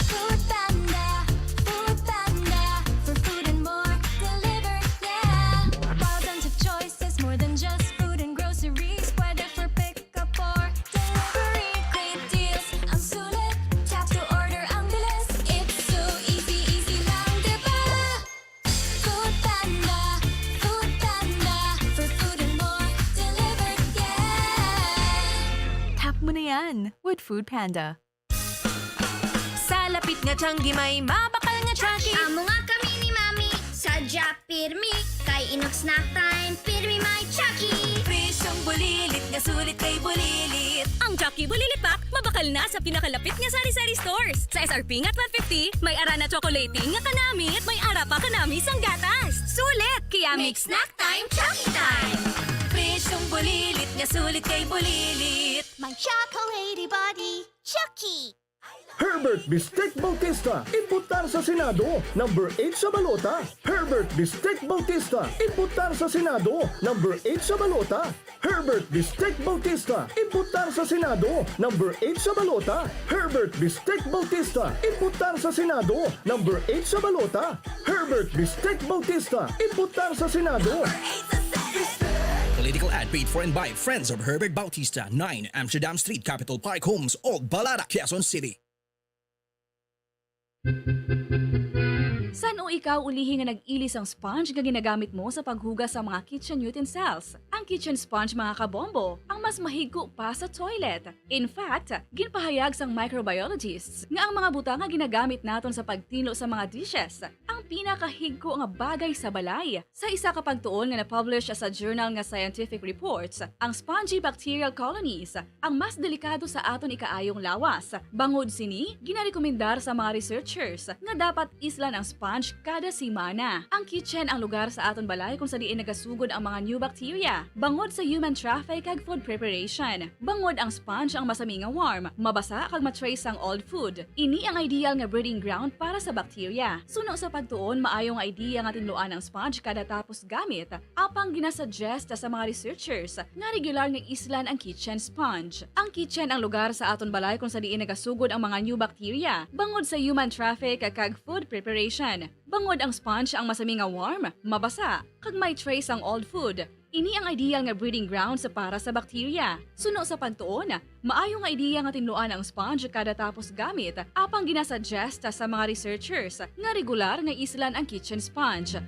Food Panda, Food Panda, for food and more, delivered, yeah. Thousands of choices, more than just food and groceries. Pwede for pick up or delivery, great deals ang sulit. Tap to order ang bilis. It's so easy, easy lang, di ba? Food Panda, Food Panda, for food and more, delivered, yeah. Tap mo na yan with Food Panda. Sa lapit nga Changi may mabakal nga Chucky. Amo nga kami ni Mami, sadya pirmi. Kay inok snack time, pirmi may Chucky. Presyong bulilit nga sulit kay bulilit. Ang Chucky Bulilit Pack mabakal na sa pinakalapit nga sari-sari stores. Sa S R P nga twelve fifty, may ara na chocolate nga kanami, may ara pa kanami sang gatas. Sulit! Kaya make snack time, Chucky time! Presyong bulilit nga sulit kay bulilit. My chocolatey body, Chucky! Herbert Bistek Bautista, imputar sa Senado, number eight sa balota. Herbert Bistek Bautista, imputar sa Senado, number eight sa balota. Herbert Bistek Bautista, imputar sa Senado, number eight sa balota. Herbert Bistek Bautista, imputar sa Senado, number eight sa balota. Herbert Bistek Bautista, imputar sa Senado. Political ad paid for and by Friends of Herbert Bautista, nine Amsterdam Street, Capitol Park Homes, Ogbalarak, Quezon City. San-o ikaw ulihi nga nag-ili sang sponge nga ginagamit mo sa paghugas sa mga kitchen utensils? Ang kitchen sponge, mga kabombo, ang mas mahigko pa sa toilet. In fact, ginpahayag sang microbiologists nga ang mga butang nga ginagamit naton sa pagtinlo sa mga dishes ang pinakahigko nga bagay sa balay. Sa isa ka pagtuon nga na-publish sa journal nga Scientific Reports, ang spongy bacterial colonies ang mas delikado sa aton ikaayong lawas. Bangod sini, ginarekomendar sa mga researchers nga dapat islan ang sponge kada semana. Ang kitchen ang lugar sa aton balay kung sa diin nagasugod ang mga new bacteria, bangod sa human traffic kag food preparation. Bangod ang sponge ang masami nga warm, mabasa kag ma-trace ang old food. Ini ang ideal nga breeding ground para sa bacteria. Suno sa pagtuon, maayo nga idea nga tinluan ang sponge kada tapos gamit, apang ginasuggest sa mga researchers nga regular nga islan ang kitchen sponge. Ang kitchen ang lugar sa aton balay kung sa diin nagasugod ang mga new bacteria, bangod sa human traffic kag food preparation. Bangod ang sponge ang masami nga warm, mabasa, kag may trace ang old food. Ini ang ideal nga breeding grounds para sa bacteria. Suno sa pagtuon, maayo nga idea nga tinluan ang sponge kada tapos gamit, apang ginasuggest sa mga researchers nga regular nga islan ang kitchen sponge.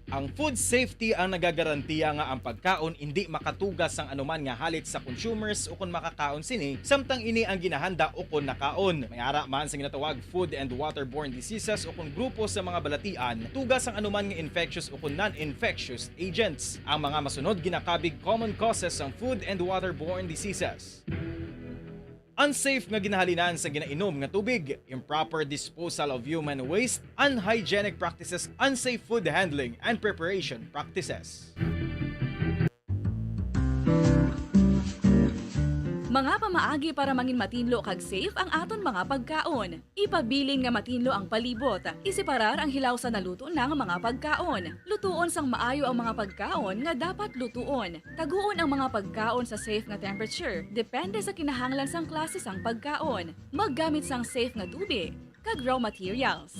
Ang food safety ang nagagarantiya nga ang pagkaon indi makatuga sang anuman nga halit sa consumers ukon makakaon sini, samtang ini ang ginahanda ukon nakaon. May ara man sa ginatawag food and waterborne diseases ukon grupo sa mga balatian, tuga sang anuman nga infectious ukon non-infectious agents. Ang mga masunod ginakabig common causes sang food and waterborne diseases. Unsafe nga ginahalinan sa ginainom nga tubig, improper disposal of human waste, unhygienic practices, unsafe food handling and preparation practices. Mga pamaagi para mangin matinlo kag safe ang aton mga pagkaon. Ipabilin nga matinlo ang palibot. Iseparar ang hilaw sa naluto na nga mga pagkaon. Lutuon sang maayo ang mga pagkaon nga dapat lutuon. Taguon ang mga pagkaon sa safe nga temperature, depende sa kinahanglan sang klase sang pagkaon. Maggamit sang safe nga tubig kag raw materials.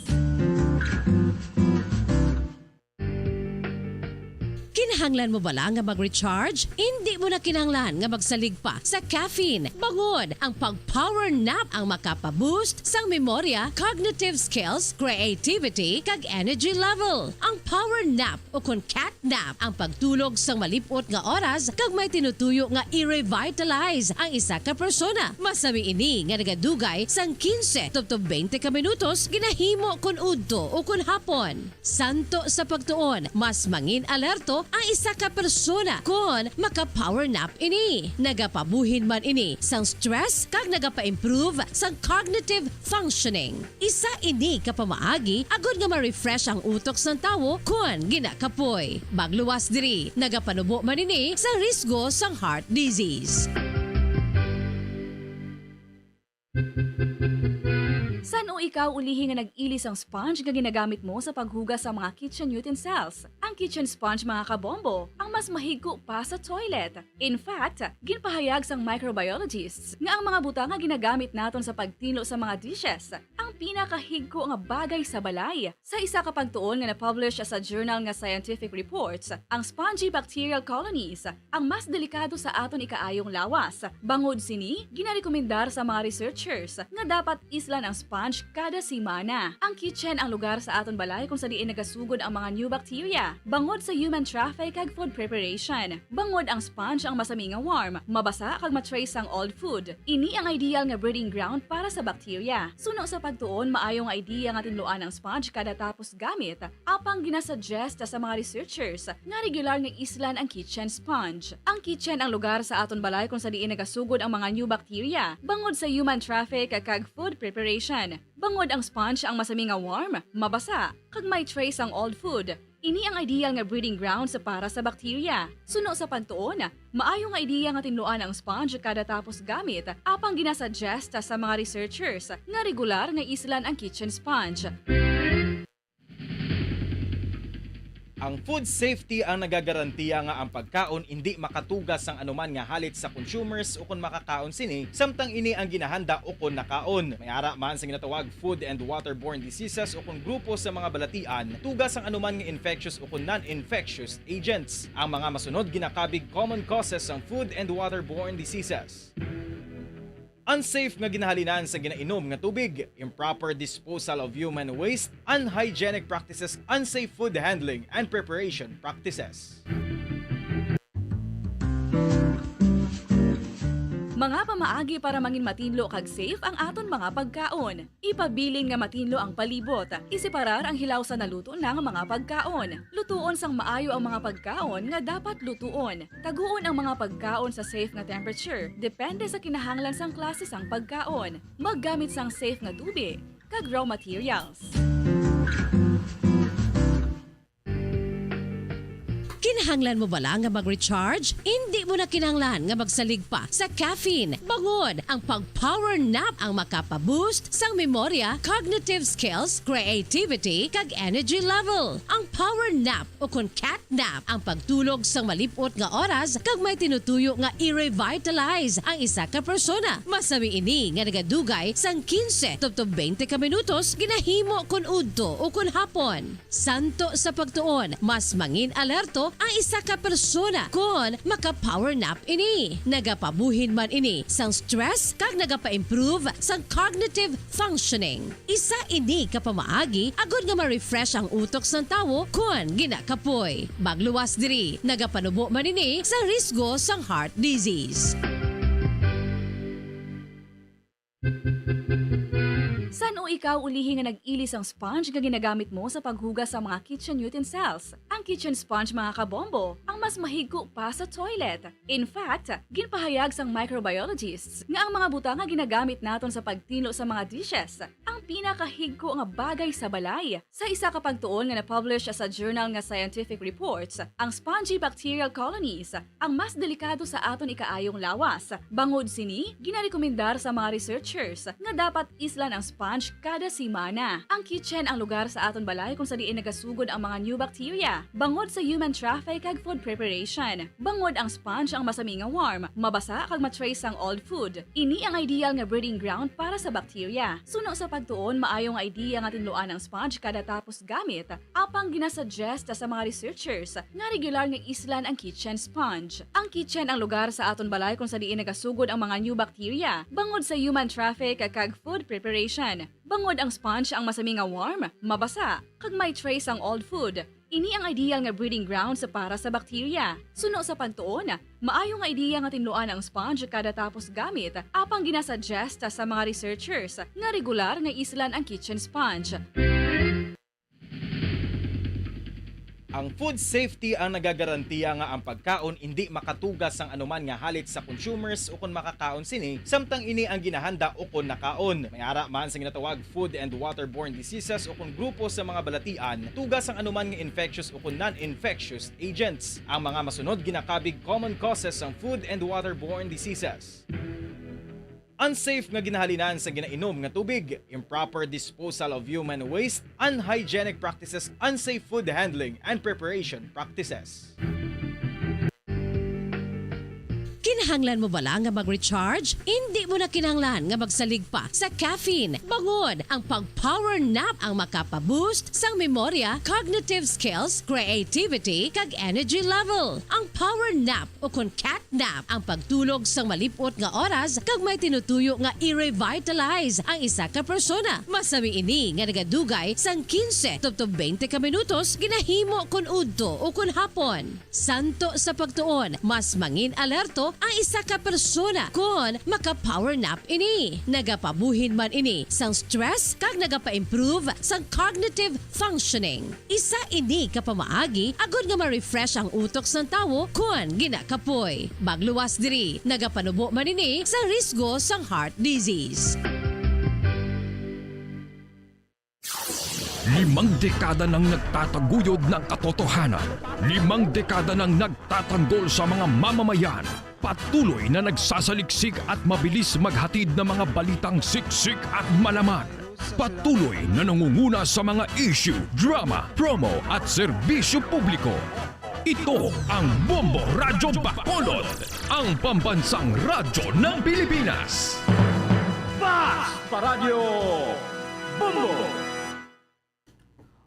Kinahanglan mo bala nga mag-recharge? Indi mo na kinahanglan nga magsalig pa sa caffeine. Bangod ang pag-power nap ang makapa-boost sang memorya, cognitive skills, creativity, kag energy level. Ang power nap, o kon cat nap, ang pagtulog sang malip-ot nga oras kag may tinutuyo nga i-revitalize ang isa ka persona. Masami ini nga nagadugay sang quince tubtob twenty ka minutos, ginahimo kon udto o kon hapon. Santo sa pagtuon, mas mangin alerto ang isa ka persona kon maka-power nap ini. Nagapabuhin man ini sang stress kag nagapa-improve sang cognitive functioning. Isa ini ka pamaagi agod nga ma-refresh ang utok sang tawo kon ginakapoy. Magluwas diri, nagapanubo man ini sa risgo sang heart disease. San-o ikaw ulihi nga nag-ili sang sponge nga ginagamit mo sa paghugas sa mga kitchen utensils? Ang kitchen sponge, mga kabombo, ang mas mahigko pa sa toilet. In fact, ginpahayag sang microbiologists nga ang mga butang nga ginagamit naton sa pagtinlo sa mga dishes ang pinakahigko nga bagay sa balay. Sa isa ka pagtuon nga na-publish sa journal nga Scientific Reports, ang spongy bacterial colonies ang mas delikado sa aton ikaayong lawas. Bangod sini, ginarekomendar sa mga researchers nga dapat islan ang sponge kada semana. Ang kitchen ang lugar sa aton balay kung sa diin nagasugod ang mga new bacteria. Bangod sa human traffic kag food preparation. Bangod ang sponge ang masami nga warm, mabasa kag ma-trace ang old food. Ini ang ideal nga breeding ground para sa bacteria. Suno sa pagtuon, maayo nga idea nga tinluan ang sponge kada tapos gamit, apang ginasuggest sa mga researchers nga regular nga islan ang kitchen sponge. Ang kitchen ang lugar sa aton balay kung sa diin nagasugod ang mga new bacteria, bangod sa human traffic kag food preparation. Bangod ang sponge ang masami nga warm, mabasa, kag may trace ang old food. Ini ang ideal nga breeding grounds para sa bacteria. Suno sa pagtuon, maayo nga idea nga tinluan ang sponge kada tapos gamit, apang ginasuggest sa mga researchers nga regular nga islan ang kitchen sponge. Ang food safety ang nagagarantiya nga ang pagkaon indi makatugas sang anuman nga halit sa consumers ukon makakaon sini, samtang ini ang ginahanda ukon nakaon. May ara man sa ginatawag food and waterborne diseases ukon grupo sa mga balatian, tugas sang anuman nga infectious ukon non-infectious agents. Ang mga masunod ginakabig common causes sang food and waterborne diseases. Unsafe nga ginahalinan sa ginainom nga tubig, improper disposal of human waste, unhygienic practices, unsafe food handling and preparation practices. Mga pamaagi para mangin matinlo kag safe ang aton mga pagkaon. Ipabilin nga matinlo ang palibot. Iseparar ang hilaw sa naluto na nga mga pagkaon. Lutuon sang maayo ang mga pagkaon nga dapat lutuon. Taguon ang mga pagkaon sa safe nga temperature, depende sa kinahanglan sang klase sang pagkaon. Maggamit sang safe nga tubi kag raw materials. Kinahanglan mo bala nga mag-recharge? Indi mo na kinahanglan nga magsalig pa sa caffeine. Bangod ang pag-power nap ang makapa-boost sang memorya, cognitive skills, creativity, kag energy level. Ang power nap o kon cat nap ang pagtulog sang malip-ot nga oras kag may tinutuyo nga i-revitalize ang isa ka persona. Masami ini nga nagadugay sang quince tubtob twenty ka minutos, ginahimo kon udto o kon hapon. Santo sa pagtuon, mas mangin alerto ang isa ka persona kon maka-power nap ini. Nagapabuhin man ini sang stress kag nagapa-improve sang cognitive functioning. Isa ini ka pamaagi agod nga ma-refresh ang utok sang tawo kon ginakapoy. Magluwas diri, nagapanubo man ini sa risgo sang heart disease. San-o ikaw ulihi nga nag-ili sang sponge nga ginagamit mo sa paghugas sa mga kitchen utensils? Ang kitchen sponge, mga kabombo, ang mas mahigko pa sa toilet. In fact, ginpahayag sang microbiologists nga ang mga butang nga ginagamit naton sa pagtinlo sa mga dishes ang pinakahigko nga bagay sa balay. Sa isa ka pagtuon nga na-publish sa journal nga Scientific Reports, ang spongy bacterial colonies ang mas delikado sa aton ikaayong lawas. Bangod sini, ginarekomendar sa mga researchers nga dapat islan ang sponge sponge kada semana. Ang kitchen ang lugar sa aton balay kung sa diin nagasugod ang mga new bacteria bangod sa human traffic kag food preparation. Bangod ang sponge ang masami nga warm, mabasa kag ma-trace ang old food. Ini ang ideal nga breeding ground para sa bacteria. Suno sa pagtuon, maayo nga idea nga tinluan ang sponge kada tapos gamit, apang ginasuggest sa mga researchers nga regular nga islan ang kitchen sponge. Ang kitchen ang lugar sa aton balay kung sa diin nagasugod ang mga new bacteria bangod sa human traffic kag food preparation. Bangod ang sponge ang masami nga warm, mabasa, kag may trace ang old food. Ini ang ideal nga breeding ground sa para sa bacteria. Suno sa pagtuon, maayo nga idea nga tinluan ang sponge kada tapos gamit, apang ginasuggest sa mga researchers nga regular nga islan ang kitchen sponge. Ang food safety ang nagagarantiya nga ang pagkaon indi makatuga sang anuman nga halit sa consumers ukon makakaon sini, samtang ini ang ginahanda ukon nakaon. May ara man sa ginatawag food and waterborne diseases ukon grupo sa mga balatian, tuga sang anuman nga infectious ukon non-infectious agents. Ang mga masunod ginakabig common causes sang food and waterborne diseases. Unsafe nga ginahalinan sa ginainom nga tubig, improper disposal of human waste, unhygienic practices, unsafe food handling, and preparation practices. Kinahanglan mo bala nga mag-recharge? Indi mo na kinahanglan nga magsalig pa sa caffeine. Bangod ang pag-power nap ang makapa-boost sang memorya, cognitive skills, creativity, kag energy level. Ang power nap o kon cat nap ang pagtulog sang malip-ot nga oras kag may tinutuyo nga i-revitalize ang isa ka persona. Masami ini nga nagadugay sang quince tubtob twenty ka minutos ginahimo kon udto o kon hapon. Santo sa pagtuon, mas mangin-alerto ang isa ka persona kon maka-power nap ini. Nagapabuhin man ini sang stress kag nagapa-improve sang cognitive functioning. Isa ini ka pamaagi agod nga ma-refresh ang utok sang tawo kon ginakapoy. Magluwas diri, nagapanubo man ini sa risgo sang heart disease. Limang dekada nang nagtataguyod ng katotohanan. Limang dekada nang nagtatanggol sa mga mamamayan. Patuloy na nagsasaliksik at mabilis maghatid ng mga balitang siksik at malaman. Patuloy na nangunguna sa mga issue, drama, promo at serbisyo publiko. Ito ang Bombo Radyo Bacolod, ang pambansang radyo ng Pilipinas. Fast Paradyo Bombo!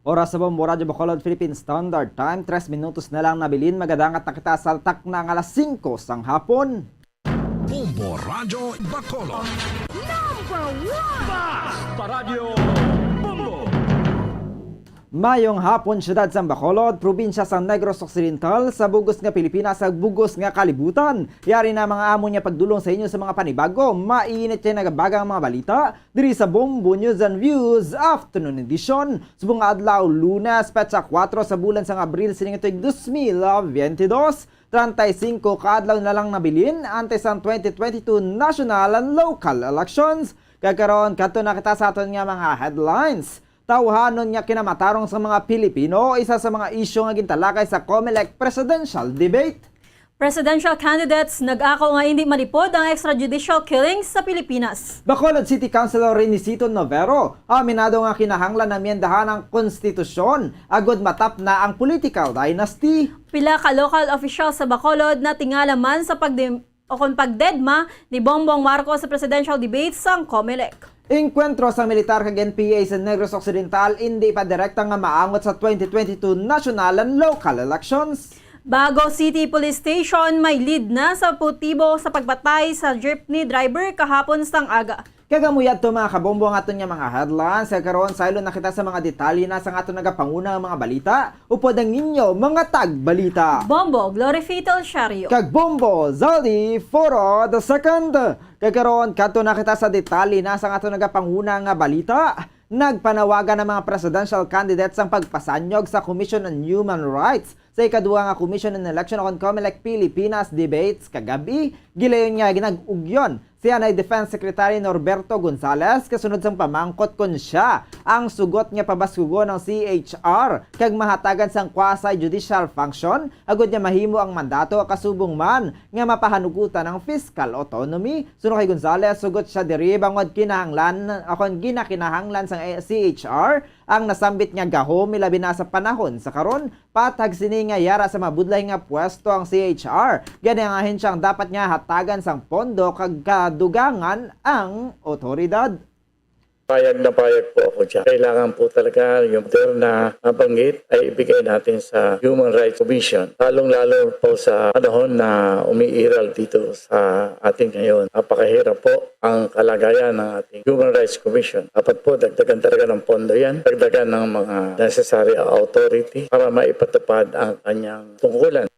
Oras sa Bombo Radyo Bacolod Philippine Standard Time, tres minutos na lang nabilin magadangat na kita sa takna nga alas singko sang hapon. Bombo Radyo Bacolod. Number one! Fast Paradyo Bombo! Mayong hapon, siyudad sang Bacolod, probinsya sang Negros Occidental, sa bugos nga Pilipinas, sa bugos nga kalibutan. Yari na mga amo niya pagdulong sa inyo sa mga panibago, mainit kay nagabagang mga balita diri sa Bombo News and Views Afternoon Edition. Subong nga adlaw, Lunes, petsa kuwatro sa bulan sang Abril sining tuig dos mil biyente dos, treinta y cinco ka adlaw na lang nabilin antes ang twenty twenty-two national and local elections. Kag karon, kadto na kita sa aton nga mga headlines. Tawhanon nga kinamatarong sa mga Pilipino, isa sa mga isyu nga gintalakay sa Comelec presidential debate. Presidential candidates nag-ako nga indi malipod ang extrajudicial killings sa Pilipinas. Bacolod City Councilor Renisito Novero, aminado nga kinahanglan na amyendahan ang konstitusyon agod matapna ang political dynasty. Pila ka local officials sa Bacolod natingala man sa pagdim- o kon pagdedma ni Bongbong Marcos sa presidential debate sang Comelec. Engkwentro sang militar kag N P A sa Negros Occidental indi pa direkta nga maangot sa twenty twenty-two national and local elections. Bago City Police Station may lead na sa motibo sa pagpatay sa jeepney driver kahapon sang aga. Kag amo yadto, mga kabombo, ang aton nga mga headlines. Kag karon, saylo na kita sa mga detalye na sang aton nagapanguna nga mga balita. Upod ang inyo mga tagbalita, Bombo Glory Fitel Shario. Kag Bombo Zaldi Foro the second. Kag karon, kadto na kita sa detalye na sang aton nagapanguna nga balita. Nagpanawagan ang mga presidential candidates sang pagpasanyog sa Commission on Human Rights Sa ikaduha nga Commission on Election o kon COMELEC Pilipinas debates kagab-i, gilayon nga ginag-ugyon si anay Defense Secretary Norberto Gonzales kasunod sang pamangkot kon sia ang sugot nga pabaskugon ang C H R kag mahatagan sang quasi-judicial function agud nga mahimo ang mandato, kasubong man nga mapahanugutan ang fiscal autonomy. Suno kay Gonzales, sugot sia diri bangod kinahanglan, o kon ginakinahanglan sang C H R ang nasambit nga gahom, ilabi na sa panahon sa karon. Patag sini nga yara sa mabudlay nga pwesto ang C H R, gani ang ahensya ang dapat nga hatagan sang pondo kag kadugangan ang otoridad. Payag na payag po ako dyan. Kailangan po talaga yung order na nabanggit ay ibigay natin sa Human Rights Commission, lalong-lalo po sa panahon na umiiral dito sa atin ngayon. Napakahirap po ang kalagayan ng ating Human Rights Commission. Dapat po dagdagan talaga ng pondo yan, dagdagan ng mga necessary authority para maipatupad ang kanyang tungkulan.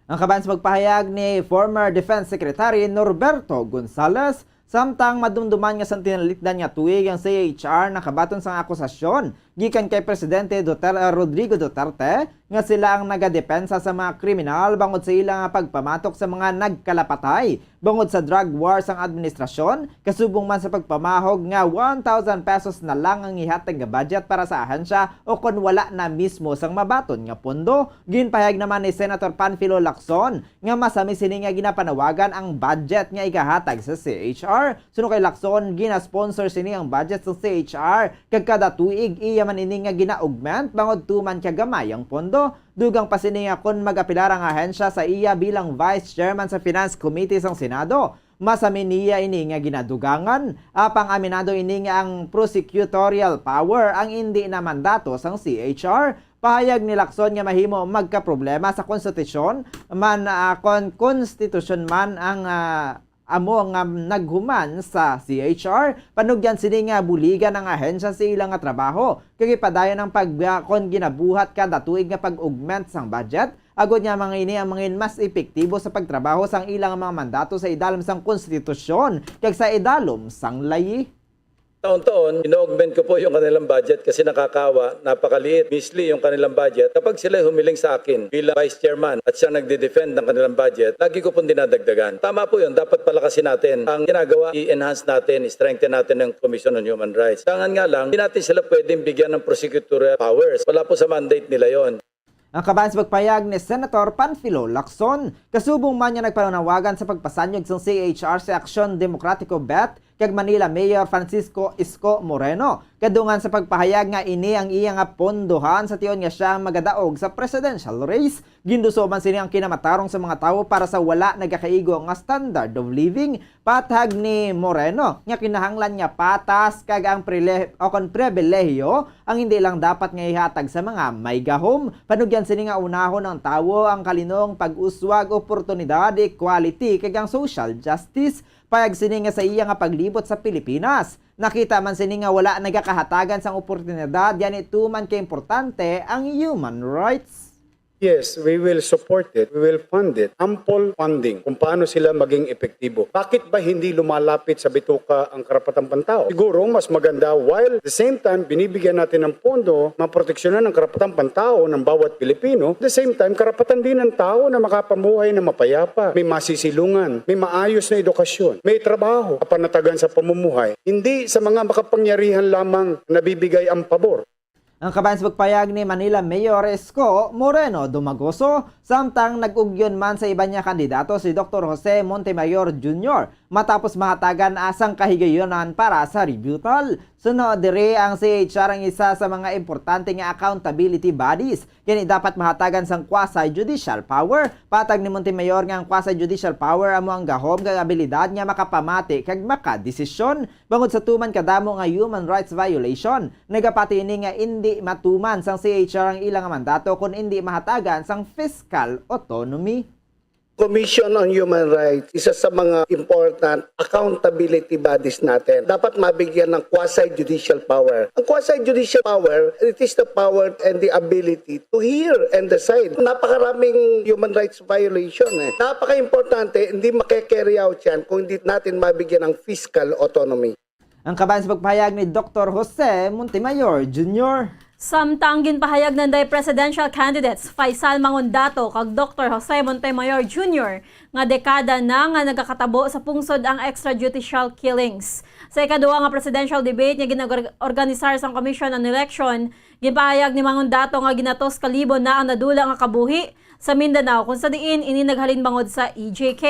Ang kaban sa pagpahayag ni former Defense Secretary Norberto Gonzales, samtang madumduman nga sang tinalikdan nga tuig ang C H R nakabaton sang akusasyon gikan kay Presidente Duter-, Rodrigo Duterte nga sila ang nagadepensa sa mga kriminal bangod sa ila nga pagpamatok sa mga nagkalapatay bangod sa drug war sang administrasyon, kasubong man sa pagpamahog nga one thousand pesos na lang ang ihatag nga budget para sa ahensya o kon wala na mismo sang mabaton nga pondo. Ginpahayag naman ni Senator Panfilo Lacson nga masami sini nga ginapanawagan ang budget nga igahatag sa C H R. Suno kay Lacson, ginasponsor sini ang budget sa C H R, kag kada tuig iya man ini nga gina-augment bangod tuman ka gamay ang pondo. Dugang pa sini nga kon mag-apilar ang ahensya sa iya bilang Vice Chairman sa Finance Committee sang Senado, masami niya ini nga ginadugangan. Apang aminado ini nga ang prosecutorial power ang indi na mandato sang C H R. Pahayag ni Lacson nga mahimo magkaproblema sa konstitusyon man, ah, kon konstitusyon man ang, ah, amo nga naghuman sa C H R, panugyan sini nga buligan ang ahensya sa ila nga trabaho kag ipadayon ang pag-, ah, kon ginabuhat kada tuig nga pag-augment sang budget, agod nga mga ini ang mangin mas epektibo sa pagtrabaho sang ila nga mga mandato sa idalom sang konstitusyon kag sa idalom sang layi. Taon-taon, ino-augment ko po yung kanilang budget kasi nakakaawa, napakaliit, measly yung kanilang budget. Kapag sila'y humiling sa akin bilang vice chairman at siya nagde-defend ng kanilang budget, lagi ko pong dinadagdagan. Tama po yun, dapat palakasin natin ang ginagawa, i-enhance natin, i-strengthen natin ang Commission on Human Rights. Kailangan nga lang, hindi natin sila pwedeng bigyan ng prosecutorial powers. Wala po sa mandate nila yon. Ang kabahin sa pagpahayag ni Senator Panfilo Lacson, kasubong man niya nagpanawagan sa pagpasanyog sang C H R si Aksyon Demokratiko, bet, kag Manila Mayor Francisco Isko Moreno, kadungan sa pagpahayag nga ini ang iya nga pondohan sa tion nga siya ang magadaog sa presidential race. Ginduso man sini ang kinamatarong sa mga tawo para sa wala nagakaigo nga standard of living. Patag ni Moreno nga kinahanglan nga patas kag ang prele-, o kon pribilehiyo ang hindi lang dapat nga ihatag sa mga may gahom. Panugyan sini nga unahon ang tawo ang kalinong pag-uswag, oportunidad, equality, kag ang social justice. Payag sini nga sa iya nga paglibot sa Pilipinas, nakita man sini nga wala nagakahatagan sang oportunidad, gani tuman ka importante ang human rights. Yes, we will support it. We will fund it. Ample funding kung paano sila maging epektibo. Bakit ba hindi lumalapit sa bituka ang karapatang pantao? Siguro mas maganda, while at the same time binibigyan natin ng pondo, maproteksyonan ang karapatang pantao ng bawat Pilipino, at the same time, karapatan din ng tao na makapamuhay na mapayapa, may masisilungan, may maayos na edukasyon, may trabaho, kapanatagan sa pamumuhay, hindi sa mga makapangyarihan lamang nabibigay ang pabor. Ang kabahin sa pagpayag ni Manila Mayor Isko Moreno Dumagoso, samtang nag-ugyon man sa iban nga kandidato si Doktor Jose Montemayor Junior, matapos mahatagan sang kahigayunan para sa rebuttal. Suno diri, ang C H R ang isa sa mga importante nga accountability bodies, kini dapat mahatagan sang quasi-judicial power. Patag ni Montemayor nga ang quasi-judicial power amo ang gahom kag abilidad nga makapamati kag makadesisyon. Bangod sa tuman kadamo nga human rights violation, nagapati ini nga indi matuman sang C H R ang ila nga mandato kon indi mahatagan sang fiscal autonomy. Commission on Human Rights, isa sa mga important accountability bodies natin. Dapat mabigyan ng quasi-judicial power. Ang quasi-judicial power, it is the power and the ability to hear and decide. Napakaraming human rights violation eh. Napaka-importante, hindi maka-carry out yan kung hindi natin mabigyan ng fiscal autonomy. Ang kabahin sa pagpahayag ni Doktor Jose Montemayor Junior. Samtang ginpahayag nanday presidential candidates Faisal Mangondato kag Doktor Jose Montemayor Junior nga dekada na nga nagakatabo sa pungsod ang extrajudicial killings. Sa ikaduha nga presidential debate nga gin-organisar sang Commission on Election, ginpahayag ni Mangondato nga ginatos ka libo na ang nadula nga kabuhi sa Mindanao, kung sa diin ini naghalin bangod sa E J K.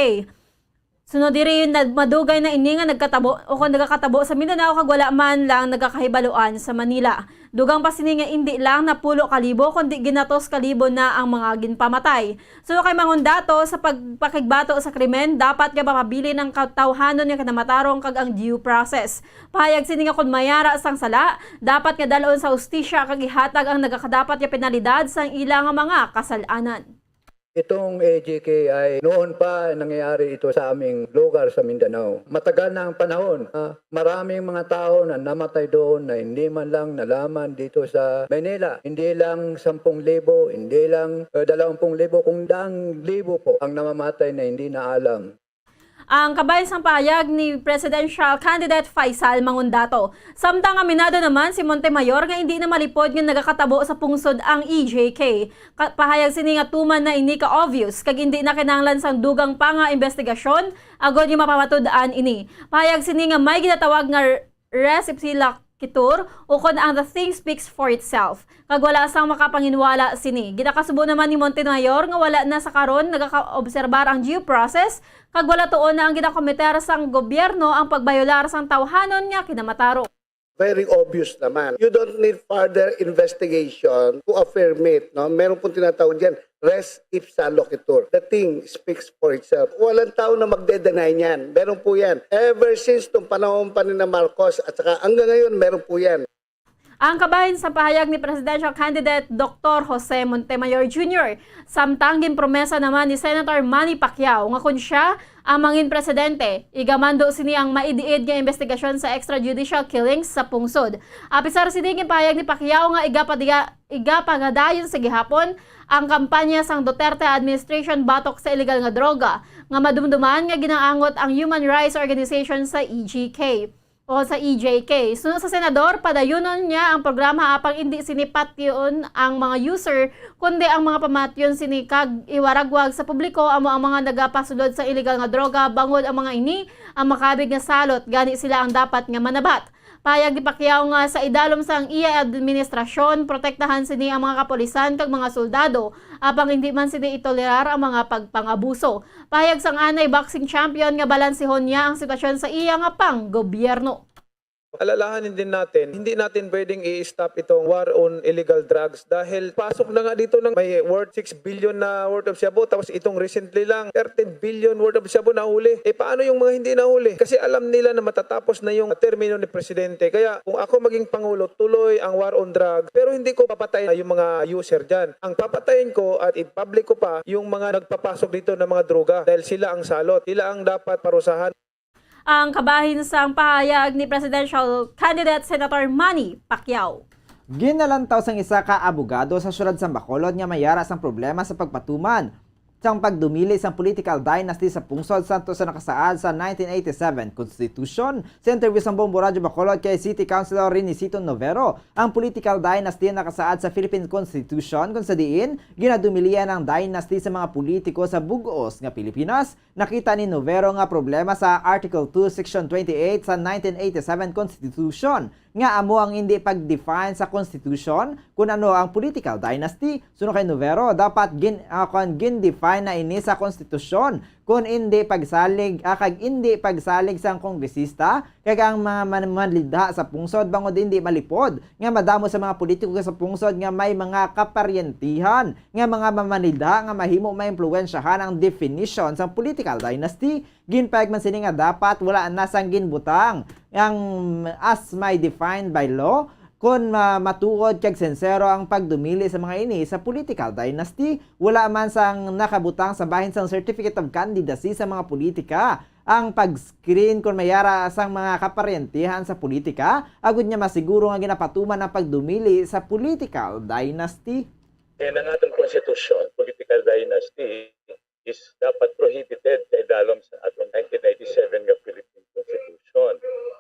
Sunod diri, nag-, madugay na ini nga nagkatabo o kon nagakatabo sa Mindanao kag wala man lang nagakahibaluan sa Manila. Dugang pa sini nga indi lang napulo ka libo, kundi ginatos ka libo na ang mga ginpamatay. Suno kay Mangondato, sa pagpakigbato sa krimen, dapat nga mapabilin ang katawhanon nga kinamatarong kag ang due process. Pahayag sini nga kon mayara sang sala, dapat nga dal-on sa hustisya kag ihatag ang nagakadapat nga penalidad sang ila nga mga kasal-anan. Itong A J K ay noon pa nangyayari ito sa aming lugar sa Mindanao. Matagal na ang panahon. Ah, maraming mga tao na namatay doon na hindi man lang nalaman dito sa Manila. Hindi lang sampung libo, hindi lang eh, dalawampung libo, kung daang libo po ang namamatay na hindi naalam. Ang kabahin sang pahayag ni presidential candidate Faisal Mangondato. Samtang aminado naman si Montemayor nga indi na malipod nga nagakatabo sa pungsod ang E J K. Ka-, pahayag sini nga tuman na ini ka obvious kag indi na kinahanglan sang dugang pa nga investigasyon agod nga mapamatud-an ini. Pahayag sini nga may ginatawag nga res ipsa loquitur, ukon ang the thing speaks for itself, kag wala sang makapanginwala sini. Ginakasubo naman ni Montemayor nga wala na sa karon nagakaobserbar ang due process kag wala tuon na ang ginakomiter sang gobyerno ang pagbayolar sang tawhanon nga kinamatarong. Very obvious naman. You don't need further investigation to affirm it. No? Meron pong tinatawag dyan, res ipsa loquitur. The thing speaks for itself. Walang tao na magde-deny niyan. Meron po yan. Ever since nung panahon pa ni na Marcos at saka hanggang ngayon, meron po yan. Ang kabahin sa pahayag ni presidential candidate Doktor Jose Montemayor Junior, samtang ginpromesa naman ni Senator Manny Pacquiao nga kon siya ang mangin presidente, igamando sini ang maidiid nga investigasyon sa extrajudicial killings sa pungsod. Apisar sini, ginpahayag ni Pacquiao nga igapadiga-, igapagadayon sa gihapon ang kampanya sang Duterte administration batok sa illegal nga droga nga madumduman nga ginaangot ang human rights organization sa E J K o sa E J K. Suno sa senador, padayunon niya ang programa apang indi sini patyon ang mga user, kundi ang mga pamatyon sini kag iwaragwag sa publiko amo ang mga nagapasulod sa illegal nga droga, bangod ang mga ini ang makabig nga salot, gani sila ang dapat nga manabat. Pahayag ni Pacquiao nga sa idalom sang iya administrasyon, protektahan sini ang mga kapulisan kag mga soldado, apang indi man sini itolerar ang mga pagpangabuso. Pahayag sang anay boxing champion nga balansihon niya ang sitwasyon sa iya nga panggobyerno. Alalahanin din natin, hindi natin pwedeng i-stop itong war on illegal drugs dahil pasok na nga dito ng may worth six billion na worth of shabu, tapos itong recently lang, thirteen billion worth of shabu nahuli. Eh, paano yung mga hindi nahuli? Kasi alam nila na matatapos na yung termino ni Presidente. Kaya kung ako maging Pangulo, tuloy ang war on drugs, pero hindi ko papatayin yung mga user dyan. Ang papatayin ko at i-public ko pa yung mga nagpapasok dito ng mga droga dahil sila ang salot. Sila ang dapat parusahan. Ang kabahin sang pahayag ni presidential candidate Senator Manny Pacquiao. Ginalantaw sang isa ka abogado sa siyudad sang Bacolod nga mayara sang problema sa pagpatuman sang pagdumili sang political dynasty sa pungsod sadto sa nakasaad sa nineteen eighty-seven Constitution. Sa interview sang Bombo Radyo Bacolod kay City Councilor Renisito Novero, ang political dynasty nakasaad sa Philippine Constitution, kung sa diin ginadumilian ang dynasty sa mga politiko sa bug-os nga Pilipinas. Nakita ni Novero nga problema sa Article two, Section twenty-eight sa nineteen eighty-seven Constitution nga amo ang indi pag-define sa Constitution kun ano ang political dynasty. Suno kay Novero, dapat gin, ah, kuwan, gin-define na ini sa Konstitusyon kun indi pagsalig, ah, kag indi pagsalig sang kongresista kag ang mga man-, manlidha sa pungsod bangod indi malipod nga madamo sa mga politiko sa pungsod nga may mga kaparyentihan nga mga mamanlidha nga mahimo maimpluwensyahan ang definition sang political dynasty. Ginpahayag man sini nga dapat wala na sang ginbutang ang as may defined by law kon ma-, matuod kag sinsero ang pagdumili sa mga ini sa political dynasty. Wala man sang nakabutang sa bahin sang Certificate of Candidacy sa mga politika ang pag-screen kon mayara sang mga kaparyentihan sa politika agud nga masiguro nga ginapatuman ang pagdumili sa political dynasty. Kaya ang aton konstitusyon, political dynasty, is dapat prohibited sa idalom sa aton nineteen ninety-seven nga Philippine Constitution.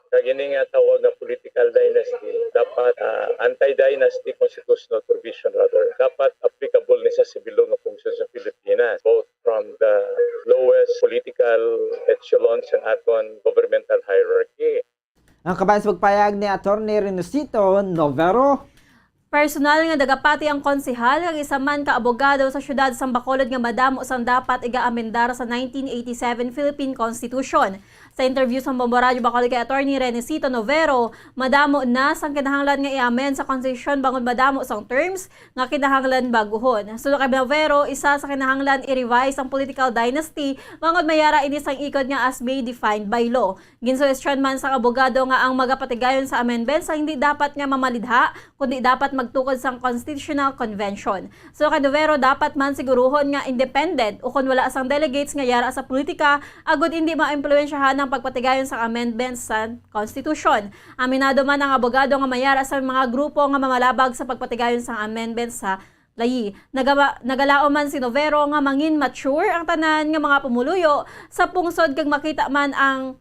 Kag ini nga tawag nga political dynasty, dapat, ah, anti-dynasty constitutional provision rather. Dapat applicable ni sa sibilog nga pungsod sa Pilipinas, both from the lowest political echelon sa aton governmental hierarchy. Ang kabahin sa pagpayag ni Attorney Renosito Novero. Personal nga nagapati ang konsehal kag isa man ka abogado sa siyudad sang Bacolod nga madamo sang dapat iga-amendar sa nineteen eighty-seven Philippine Constitution. Sa interview sa Bombo Radyo Bacolod kay Attorney Renesito Novero, madamo na sang kinahanglan nga i-amend sa konstitusyon bangod madamo sang terms nga kinahanglan baguhon. Suno kay Novero, isa sa kinahanglan i-revise ang political dynasty bangod mayara ini sang ikot nga as may defined by law. Ginsuhestyon man sang abogado nga ang magapatigayon sa amendments ang hindi dapat nga mamalidha, kundi dapat magtukod sang Constitutional Convention. So kay Dovero, dapat man siguruhon nga independent o kon wala sang delegates nga yara sa politika, agud hindi maimpluwensyahan ang pagpatigayon sang amendments sa Constitution. Aminado man ang abogado nga mayara sa mga grupo nga mamalabag sa pagpatigayon sang amendments sa layi. Nagaba- nagalaom man si Novero nga mangin mature ang tanan nga mga pumuluyo sa pungsod kag makita man ang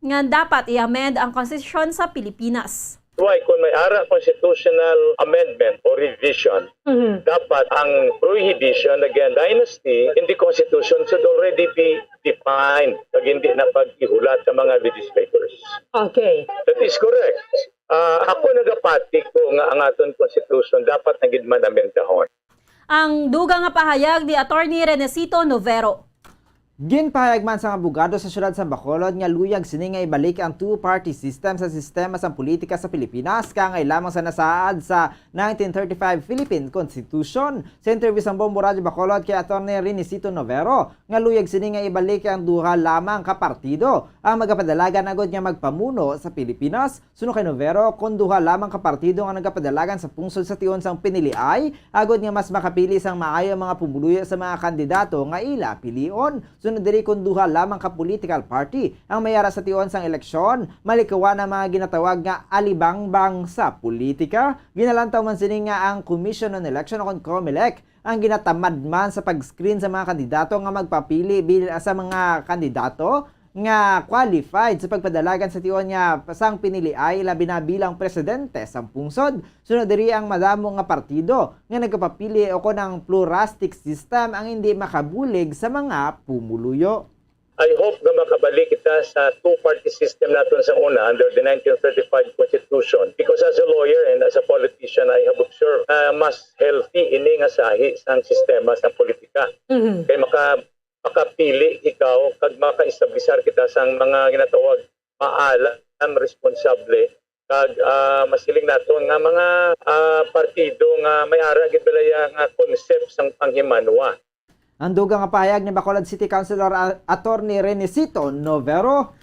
nga dapat i-amend ang konstitusyon sa Pilipinas. Why, kung may ara constitutional amendment or revision, Mhm. dapat ang prohibition against dynasty in the constitution should already be defined pag hindi na pag-ihulat sa mga legislators. Okay. That is correct. Ah, ako nagapati ko nga ang aton constitution dapat na gid man amendahon. Ang dugang nga pahayag ni Attorney Renesito Novero. Ginpahayag man sang abogado sa siyudad sa Bacolod nga luyag sini nga ibalik ang two-party system sa sistema sang politika sa Pilipinas, kaangay lamang sa nasaad sa nineteen thirty-five Philippine Constitution. Sa interview sang Bombo Radyo Bacolod kay Attorney Renesito Novero, nga luyag sini nga ibalik ang duha lamang ka partido ang magapadalagan agud nga magpamuno sa Pilipinas. Suno kay Novero, kon duha lamang ka partido nga nagapadalagan sa pungsod sa tion sang piniliay, agud nga mas makapili sang maayo ang mga pumuluyo sa mga kandidato nga ila pilion. Sunod diri, kon duha lamang ka political party ang mayara sa tion sang eleksyon, malikawan ang mga ginatawag nga alibangbang sa politika. Ginalantaw man sini nga ang Commission on Election o kon COMELEC ang ginatamad man sa pag-screen sa mga kandidato nga magpapili bil-, sa mga kandidato nga qualified sa pagpadalagan sa tion nga sang piniliay, labi na bilang presidente sang pungsod. Sunod diri, ang madamo nga partido nga nagapapili o kon ang plurastic system ang hindi makabulig sa mga pumuluyo. I hope nga makabalik kita sa two-party system naton sa una under the nineteen thirty-five Constitution, because as a lawyer and as a politician, I have observed na mas healthy ini nga sahi sang sistema sa politika. Mhm. Kay maka makapili ikaw kag makaestablisar kita sang mga ginatawag maalam, responsable, kag, ah, masiling naton nga mga, ah, partido nga may ara gid balaya nga concept sang panghimanwa. Ang dugang nga pahayag ni Bacolod City Councilor A-, Attorney Renesito Novero.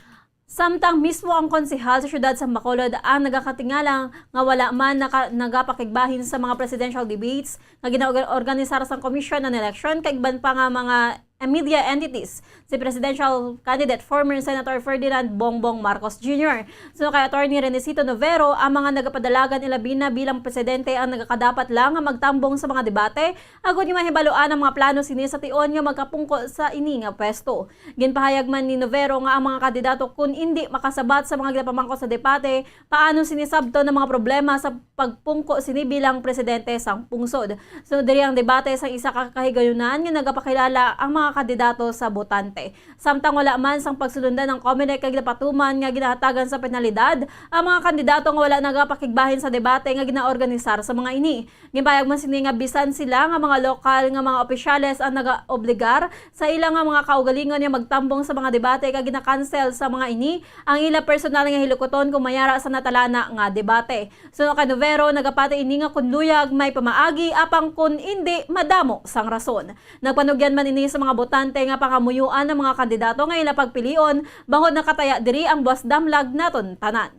Samtang mismo ang konsehal sa siyudad sa Bacolod ang nagakatingala nga wala man naka, nagapakigbahin sa mga presidential debates nga ginaorganisar sang Commission on Election kag iban pa nga mga media entities, si presidential candidate former Senator Ferdinand Bongbong Marcos Junior. Suno kay Attorney Renesito Novero, ang mga nagapadalagan ilabi na bilang presidente ang nagakadapat lang nga magtambong sa mga debate agud nga mahibaluan ang mga plano sini sa tion nga magkapungko sa ini nga pwesto. Ginpahayag man ni Novero nga ang mga kandidato kun indi makasabat sa mga ginapamangkot sa debate, paano sini sabton ang mga problema sa pagpungko sini bilang presidente sang pungsod. Sunod diri ang debate sang isa ka kahigayunan nga nagapakilala ang mga kandidato sa botante. Samtang wala man sang pagsulundan ang COMELEC kag napatuman nga ginahatagan sa penalidad ang mga kandidato nga wala nagapakigbahin sa debate nga ginaorganisar sa mga ini. Ginpahayag man sini nga bisan sila nga mga lokal nga mga opisyales ang nagaobligar sa ila nga mga kaugalingon nga magtambong sa mga debate kag ginakansel sa mga ini ang ila personal nga hilukuton kung mayara sa natalana nga debate. Suno kay Novero, nagapati ini nga kun luyag may pamaagi, apang kun indi, madamo sang rason. Nagpanugyan man ini sa mga botante nga pangamuyoan ang mga kandidato nga ila pagpilion, bangod nakataya diri ang buas damlag naton tanan.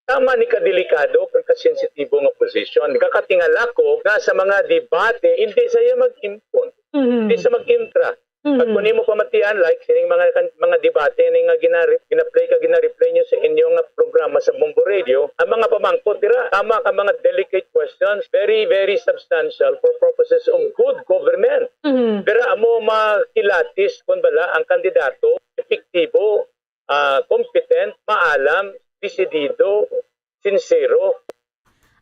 Tama ni kadelikado kag kasensitibo nga posisyon. Kakatingala ko nga sa mga debate, hindi siya mag-impon, Mhm. hindi siya mag-intra. Pag Mhm. kung imo pamatian, like, sining mga kan- mga debate ni nga ginarip, ginaplay ka, ginareplay niyo sa inyo nga programa sa Bombo Radio, ang mga pamangkot dira, tama ka, mga delicate questions, very, very substantial for purposes of good government. Mhm. Dira mo makilatis kung bala ang kandidato epektibo, ah, competent, maalam, desidido, sinsero.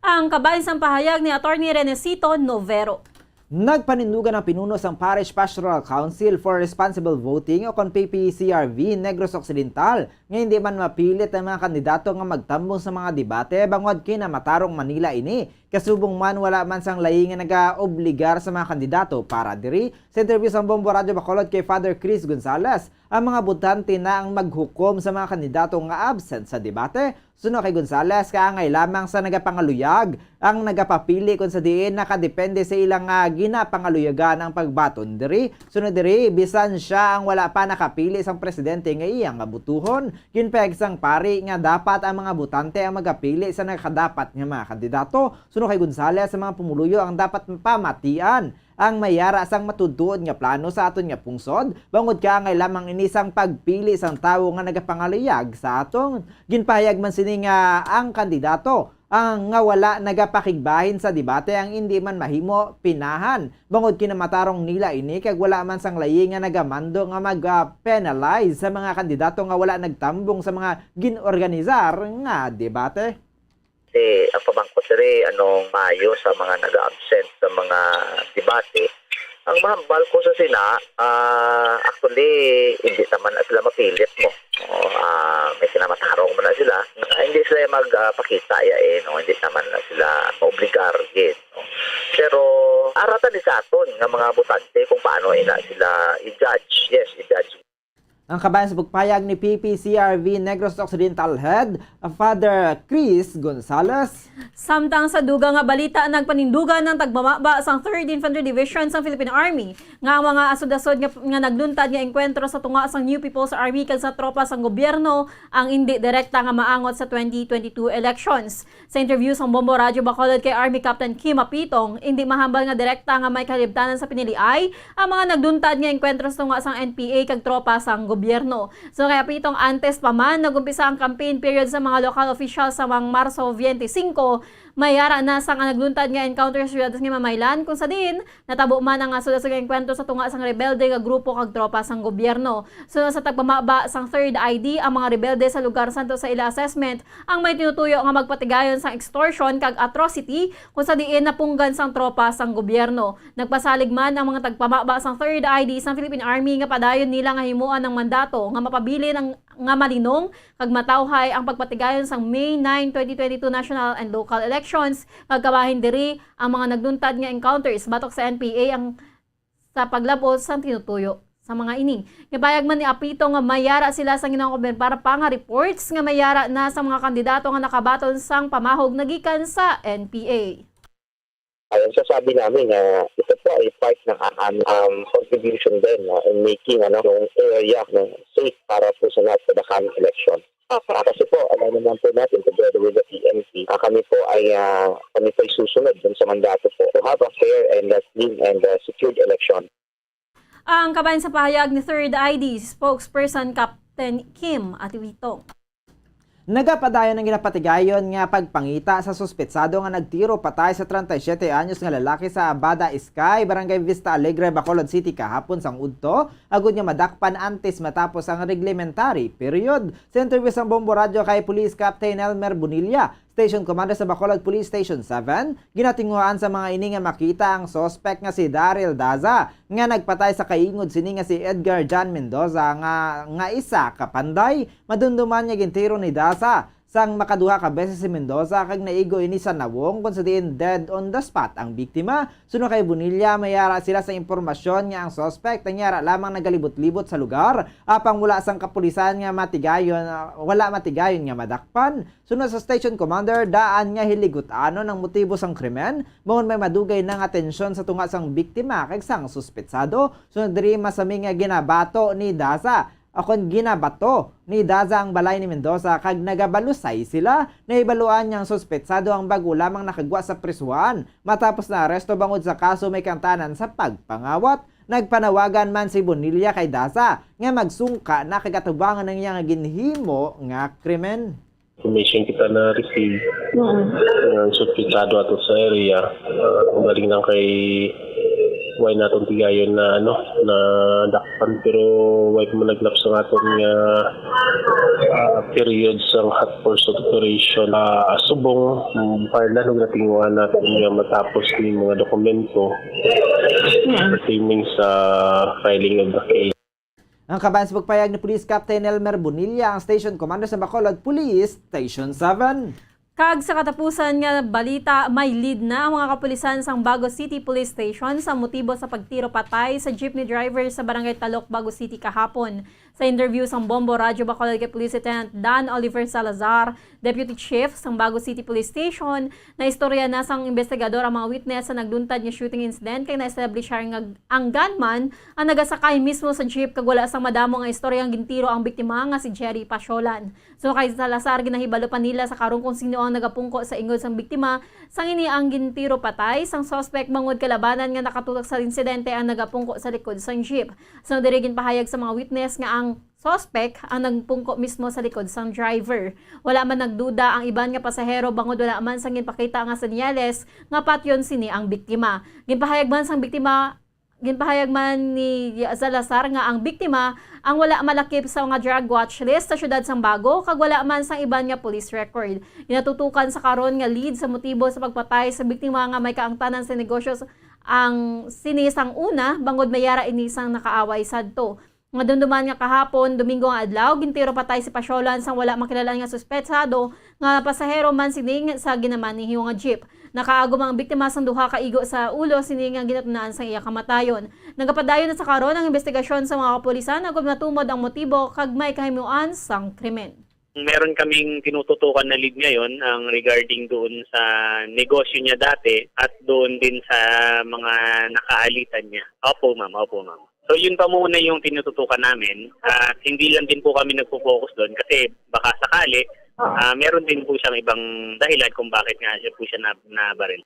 Ang kabahin sang pahayag ni Attorney Renesito Novero. Nagpanindugan ang pinuno sang Parish Pastoral Council for Responsible Voting o kon P P C R V Negros Occidental nga hindi man mapilit ang mga kandidato nga magtambong sa mga debate bangod kinamatarong Manila ini. Kasubong man, wala man sang layi nga nagaobligar sa mga kandidato para diri. Sa interview sang Bombo Radyo Bacolod kay Father Chris Gonzales, ang mga botante na ang maghukom sa mga kandidato nga absent sa debate. Suno kay Gonzales, kaangay lamang sa nagapangaluyag ang nagapapili, kon sa diin nakadepende sa ilang nga ginapangaluyagan ang pagbaton diri. Suno diri, bisan sia ang wala pa nakapili sang presidente nga iya nga butuhon, ginpahayag sang pari nga dapat ang mga botante ang magapili sa nakadapat nga mga kandidato. Suno kay Gonzales, ang mga pumuluyo ang dapat pamatian ang may yara sang matuod-tuod nga plano sa aton nga pungsod, bangod kaangay lamang ini sang pagpili sang tawo nga nagapangaluyag sa aton. Ginpahayag man sini nga ang kandidato ang nga wala nagapakigbahin sa debate ang indi man mahimo pinahan, bangod kinamatarong nila ini kag wala man sang layi nga nagamando nga mag-penalize sa mga kandidato nga wala nagtambong sa mga gin-organisar nga debate. Kasi ang pamangkot diri, anong maayo sa mga nag-absent sa mga debate? Ang mahambal ko sa sina, ah, actually, hindi naman na sila mapilit mo. Oo, ah, may kinamatarong man na sila. Ah, hindi sila magpakita ya eh, no? Hindi naman na sila maobligar gid, no? Pero aratan ni sa aton nga mga botante kung paano ina sila i-judge. Yes, i-judge. Ang kabahin sa pagpayag ni P P C R V Negros Occidental Head, Father Chris Gonzales. Samtang sa dugang nga balita, nagpanindugan ang tagpamaba sang Third Infantry Division sang Philippine Army nga ang mga asod-asod nga, nga nagluntad nga engkwentro sa tunga sang New People's Army kag sa tropa sang gobyerno ang indi direkta nga maangot sa twenty twenty-two elections. Sa interview sang Bombo Radyo Bacolod kay Army Captain Kim Apitong, indi mahambal nga direkta nga may kahibtanan sa piniliay ang mga nagluntad nga engkwentro sa tunga sang N P A kag tropa sang gobyerno. So kay Apitong, antes pa man nag-umpisa ang campaign period sa mga local officials sa mga Marso twenty-five, may yara na sang nagluntad nga encounter sa siyudad sang Himamaylan, kung sa diin natabo man ang asod-asod nga engkwentro sa tunga sang rebelde nga grupo kag tropa sang gobyerno. Suno sa tagpamaba sang Third I D, ang mga rebelde sa lugar santo sa ila assessment ang may tinutuyo nga magpatigayon sang extortion kag atrocity kung sa diin napunggan sang tropa sang gobyerno. Nagpasalig man ang mga tagpamaba sang Third I D sang Philippine Army nga padayon nila nga himuan ang mandato nga mapabilin ang nga malinong kag matawhay ang pagpatigayon sang May nine, twenty twenty-two national and local elections, kag kabahin diri ang mga nagluntad nga encounters batok sa N P A ang sa paglab-ot sang tinutuyo sa mga ini. Gipahayag man ni Apito nga may yara sila sa ginakubyan para pa nga reports nga may yara na sa mga kandidato nga nakabaton sang pamahog nagikan sa N P A. Ay, ang sasabi namin na ito po ay part ng um, um, contribution din no, in making ano, yung area no, safe para po sa, sa the coming election. Ah, kasi po, alam naman po natin, together with the P N P, ah, kami po ay ah, kami po ay susunod dun sa mandato po to have a fair and uh, clean and uh, secured election. Ang kabahin sa pahayag ni Third I D spokesperson Captain Kim Atiwito. Nagapadayon ang ginapatigayon nga pagpangita sa suspetsado nga nagtiro patay sa treinta y siete anyos nga lalaki sa Abada Sky, Barangay Vista Alegre, Bacolod City kahapon sang udto, agud nga madakpan antes matapos ang reglementary period. Sa interview sang Bombo Radyo kay Police Captain Elmer Bonilla, Station Commander sa Bacolod Police Station seven, ginatinguhaan sa mga ini nga makita ang suspect nga si Daryl Daza, nga nagpatay sa kaingod sini nga si Edgar John Mendoza nga, nga isa ka panday. Madumduman nga gintiro ni Daza sang makaduha ka beses si Mendoza kag naigo ini sa nawong, kung sa diin dead on the spot ang biktima. Suno kay Bonilla, may ara sila sa impormasyon nga ang suspect ang yara lamang nagalibot-libot sa lugar, apang wala sang kapulisan nga matigayon, wala matigayon nga madakpan. Suno sa station commander, daan nga hiligutan ang motibo sang krimen, bangod may madugay na nga tensyon sa tunga sang biktima kag sang suspetsado. Sunod diri, masami nga ginabato ni Daza, akon ginabato ni Daza ang balay ni Mendoza kag nagabalusay sila. Nahibaluan nga ang suspetsado ang bag-o lamang nakagwa sa prisuhan matapos na aresto bangod sa kaso may kantanan sa pagpangawat. Nagpanawagan man si Bonilla kay Daza nga magsungka na kag atubangan ang iya nga ginhimo nga krimen. Information kita na receive nga ang suspetsado ato sa area, uh, galing lang kay way naton tigayon na ano, na dakpan, pero way pa man naglapso nga aton nga Ah, period sa hot pursuit operation, ah, subong, mm, parlan og natinguhan natin nga matapos ni mga dokumento pertaining sa filing of the case. Ang kabahin sa pagpayag ni Police Captain Elmer Bonilla, ang Station Commander sa Bacolod Police Station seven. Kag sa katapusan nga balita, may lead na ang mga kapulisan sang Bago City Police Station sa motibo sa pagtiro patay sa jeepney driver sa Barangay Talok, Bago City kahapon. Sa interview sang Bombo Radyo Bacolod kay Police Lieutenant Dan Oliver Salazar, Deputy Chief sang Bago City Police Station, naistorya na sang investigador ang mga witness sa nagluntad nga shooting incident kay na-establish nga ang gunman ang nagasakay mismo sa jeep kag wala sang madamo nga istorya ang gintiro ang biktima nga si Jerry Pasyolan. So kay Salazar, ginahibalo pa nila sa karon kung sino ang nagapungko sa ingod sang biktima sang ini ang gintiro patay sang suspect bangod kalabanan nga nakatutok sa insidente ang nagapungko sa likod sang jeep. So diri ginpahayag sa mga witness nga ang suspect ang nagpungko mismo sa likod sang driver. Wala man nagduda ang iban nga pasahero bangod wala man sang ginpakita nga senyales nga patyon sini ang biktima. Ginpahayag man sang biktima Ginpahayag man ni Salazar nga ang biktima ang wala malakip sa mga drug watch list sa siyudad sang Bago kag wala man sang iban nga police record. Ginatutukan sa karon nga lead sa motibo sa pagpatay sa biktima nga may kaangtanan sa negosyo ang sini sang una bangod may yara ini sang nakaaway sadto. Madumduman nga kahapon, Domingo nga adlaw, gintiro patay si Pasyolan sang wala makilalaan nga suspetsado nga pasahero man sini sa ginamaniho nga jeep. Nakaagom ang biktima sang duha ka igo sa ulo sini nga ginatunaan sang iya kamatayon. Nagapadayon na sa karon ang investigasyon sa mga kapulisan agud matumod ang motibo kag may kahimuan sang krimen. Meron kaming tinututukan na lead ngayon ang regarding doon sa negosyo niya dati at doon din sa mga nakaalitan niya. Opo, ma'am. Opo, ma'am. So yun pa muna yung tinututukan namin at hindi lang din po kami nagpo-focus doon kasi baka sakali ah, meron din po siyang ibang dahilan kung bakit nga siya po siya na, nabaril.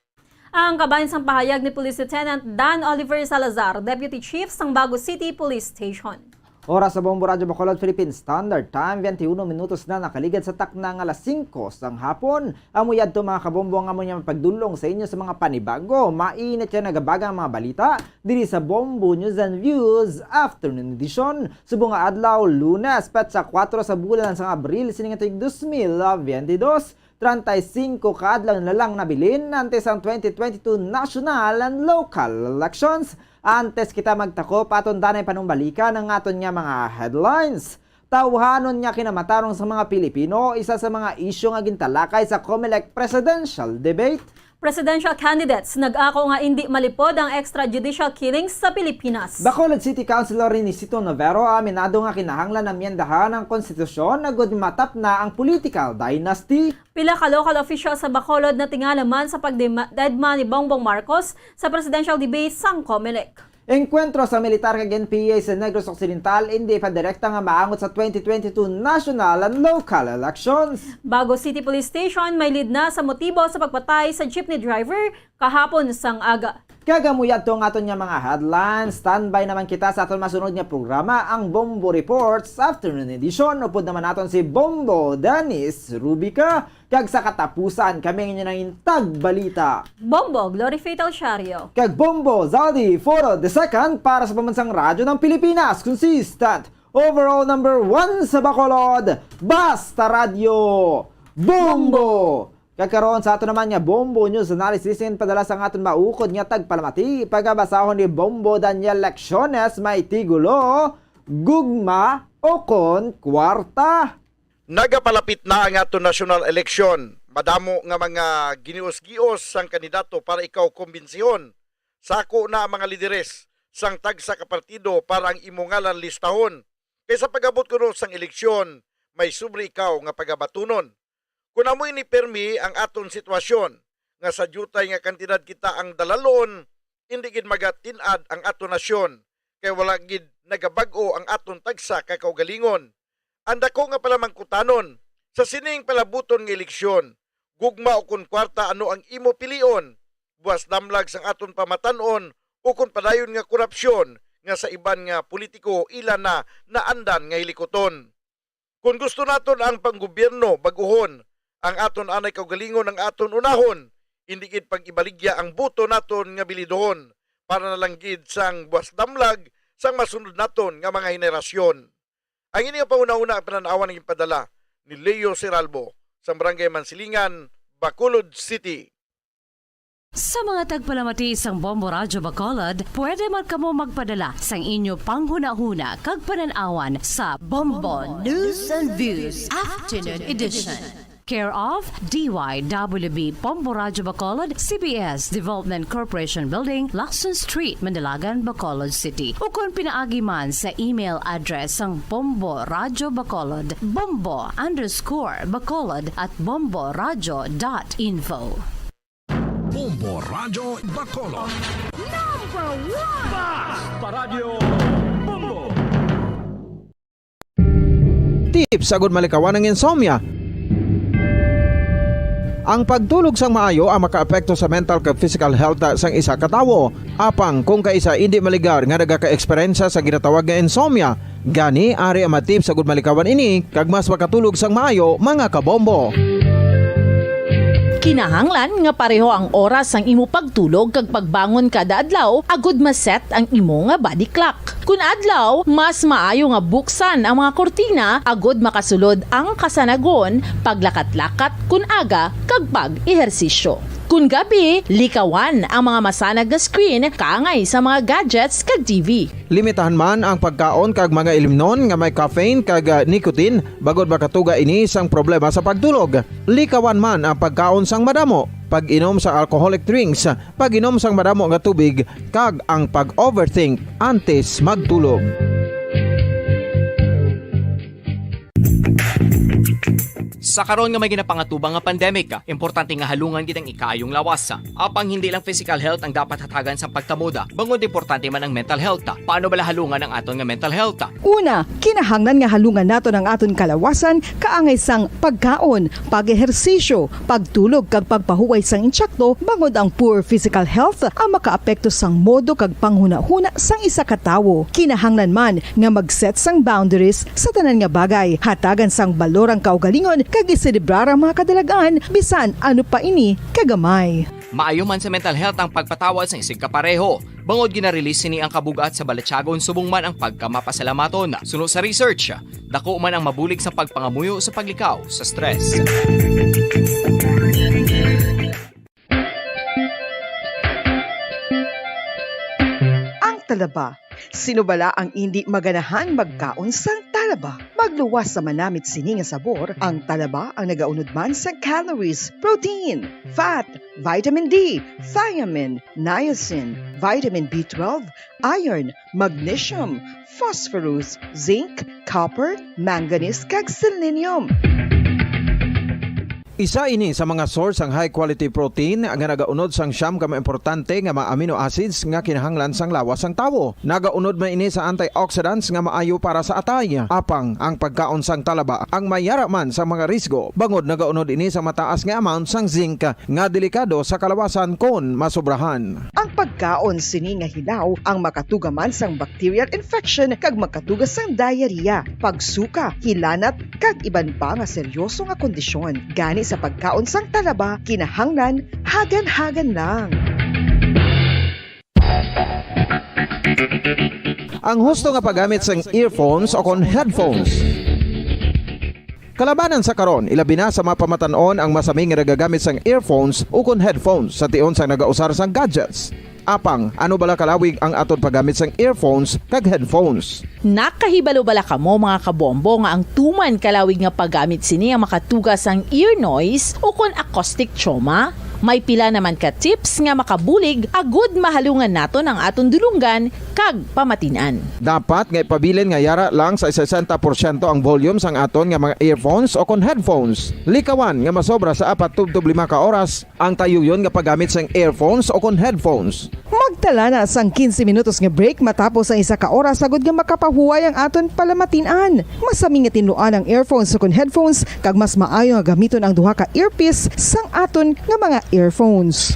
Ang kabahin sang pahayag ni Police Lieutenant Dan Oliver Salazar, Deputy Chief sang Bago City Police Station. Oras sa Bombo Radyo Bacolod, Philippine Standard Time, twenty-one minutos na nakaligad sa takna nga alas singko sang hapon. Amo yadto, mga kabombo, ang amo niya mapagdulong sa inyo sa mga panibago, mainit kag nagabagang mga balita diri sa Bombo News and Views Afternoon Edition. Subong nga adlaw, Lunes, petsa kuwatro sa bulan sang Abril sining tuig dos mil biyente dos, treinta y cinco ka adlaw na lang nabilin antes ang twenty twenty-two national and local elections. Antes kita magtakop, aton danay panumbalikan ang aton nga mga headlines. Tawhanon nga kinamatarong sa mga Pilipino, isa sa mga isyu nga gintalakay sa Comelec presidential debate. Presidential candidates nag-ako nga indi malipod ang extrajudicial killings sa Pilipinas. Bacolod City Councilor Renisito Novero aminado nga kinahanglan amyendahan ang konstitusyon agud matapna ang political dynasty. Pila ka local officials sa Bacolod natingala man sa pagdedma ni Bongbong Marcos sa presidential debate sang Comelec. Engkwentro sa militar kag N P A sa Negros Occidental indi pa direkta nga maangot sa twenty twenty-two national and local elections. Bago City Police Station may lead na sa motibo sa pagpatay sa jeepney driver kahapon sang aga. Kag amo yadto ang aton nga mga headlines. Standby naman kita sa aton masunod nga programa, ang Bombo Reports Afternoon Edition. Upod naman naton si Bombo Dennis Rubica. Kag sa katapusan, kami ang inyo nangin tagbalita, Bombo Glory Fatal Shario. Kag Bombo Zaldi Foro the Second para sa Pambansang Radyo ng Pilipinas. Consistent, overall number one sa Bacolod. Basta Radyo, Bombo! Kag karon sa ato naman nga Bombo News Analysis, padala sa aton maukod nga tagpalamati, pagabasahon ni Bombo Daniel Lecciones, may tigulo, Gugma o kon Kwarta. Nagapalapit na ang aton nasyonal eleksyon. Madamo nga mga ginios-gios sang kandidato para ikaw kombinsihon. Sako na ang mga lideres sang tagsa ka partido para ang imo ngalan listahon. Kay sa pag-abot kuno sang eleksyon, may sobre ikaw nga pagabatunon. Kon amo ini permi ang aton sitwasyon, nga sa diutay nga kantidad kita ang dalalon, indi gid magatin-ad ang aton nasyon, kay wala gid nagabag-o ang aton tagsa ka kaugalingon. Ang dako nga palamangkutanon sa sining palabuton nga eleksyon, gugma o kon kwarta, ano ang imo pilion? Buas damlag sang aton pamatan-on o kon padayon nga korupsyon nga sa iban nga politiko ila na naandan nga hilikuton? Kon gusto naton ang panggobyerno bag-ohon, ang aton anay kaugalingon ang aton unahon, indi gid pag-ibaligya ang boto naton nga bilidohon para na lang gid sang buas damlag sang masunod naton nga mga henerasyon. Ang ini nga panghunahuna ang panan-awan nga ginpadala ni Leo Seralbo sa Barangay Mansilingan, Bacolod City. Sa mga tagpalamati sang Bombo Radyo Bacolod, pwede man kamo magpadala sang inyo panghunahuna kag panan-awan sa Bombo News and Views Afternoon Edition. Care of D Y W B Bombo Radyo Bacolod, C B S Development Corporation Building, Lacson Street, Mandalagan, Bacolod City. Ukon pinaagi man sa email address sang Bombo Radyo Bacolod, bombo underscore bacolod at bombo radyo dot info. Bombo Radyo Bacolod. Number one! Basta Radyo Bombo! Tips agud malikawan ang insomnia. Ang pagtulog sang maayo ang makaapekto sa mental kag physical health sang isa ka tawo. Apang kung kaisa indi maligar nga nagaka-eksperyensya sa ginatawag nga insomnia, gani ari ang mga tips agud malikawan ini kag mas makatulog sang maayo, mga kabombo. Kinahanglan nga pareho ang oras sang imo pagtulog kag pagbangon kada adlaw agud ma-set ang imo nga body clock. Kun adlaw, mas maayo nga buksan ang mga kurtina agud makasulod ang kasanagon, paglakat-lakat kun aga, kag pag-ehersisyo. Kun gabi, likawan ang mga masanag nga screen kaangay sa mga gadgets kag T V. Limitahan man ang pagkaon kag mga ilimnon nga may caffeine kag, ah, nicotine, bangod makatuga ini sang problema sa pagtulog. Likawan man ang pagkaon sang madamo, pag-inom sa alcoholic drinks, pag-inom sang madamo nga tubig, kag ang pag-overthink antes magtulog. Sa karon nga may ginapangatubang nga pandemic, importante nga halungan gid ang ikaayong lawas. Apang hindi lang physical health ang dapat hatagan sang pagkamoda, bangod importante man ang mental health. Paano bala halungan ang aton nga mental health? Una, kinahanglan nga halungan naton ang aton kalawasan kaangay sang pagkaon, pag-ehersisyo, pagtulog kag pagpahuway sang insakto, bangod ang poor physical health ang makaapekto sang modo kag panghunahuna sang isa ka tawo. Kinahanglan man nga mag-set sang boundaries sa tanan nga bagay, hatagan sang balor ang kaugalingon kag iselebrar ang mga kadalag-an bisan ano pa ini kagamay. Maayo man sa mental health ang pagpatawad sang isigkapareho, bangod gina-release sini ang kabug-at sa balatyagon subong man ang pagkamapasalamaton. Suno sa research, dako man ang mabulig sa pagpangamuyo sa paglikaw sa stress. Ang talaba. Sino bala ang indi maganahan magkaon sang talaba? Magluwas sa manamit sini nga sabor, ang talaba ang nagaunod man sang calories, protein, fat, vitamin D, thiamine, niacin, vitamin B twelve, iron, magnesium, phosphorus, zinc, copper, manganese, kag selenium. Isa ini sa mga source sang high quality protein nga nagaunod sang siyam ka mga importante nga mga amino acids nga kinahanglan sang lawas sang tawo. Nagaunod man ini sa antioxidants nga maayo para sa atay. Apang ang pagkaon sang talaba ang mayara man sa mga risgo, bangod nagaunod ini sa mataas nga amount sang zinc nga delikado sa kalawasan kon masobrahan. Ang pagkaon sini nga hilaw ang makatuga man sang bacterial infection kag makatuga sang diarrhea, pagsuka, hilanat, kag iban pa nga seryoso nga kondisyon. Gani sa pagkaon sang talaba, kinahanglan hagan-hagan lang. Ang husto nga paggamit sang earphones o kon headphones. Kalabanan sa karon, ilabi na sa mga pamatan-on ang masami nga nagagamit sang earphones o kon headphones sa tion sang nagausar sang gadgets. Apang, ano bala kalawig ang aton paggamit sang earphones kag headphones? Nakahibalo bala kamo, mga kabombo, nga ang tuman kalawig nga paggamit sini ang makatuga sang ear noise o kon acoustic trauma? May pila naman ka tips nga makabulig agud mahalungan naton ang aton dulonggan kag pamatin-an. Dapat nga ipabilin nga yara lang sa sesenta porsyento ang volume sang aton nga mga earphones o kon headphones. Likawan nga masobra sa apat tubtob lima ka oras ang tayuyon nga paggamit sang earphones o kon headphones. Magtala na sang quince minutos nga break matapos ang isa ka oras agud nga makapahuway ang aton palamatin-an. Masami nga tinluan ang earphones o kon headphones, kag mas maayo nga gamiton ang duha ka earpiece sang aton nga mga earphones.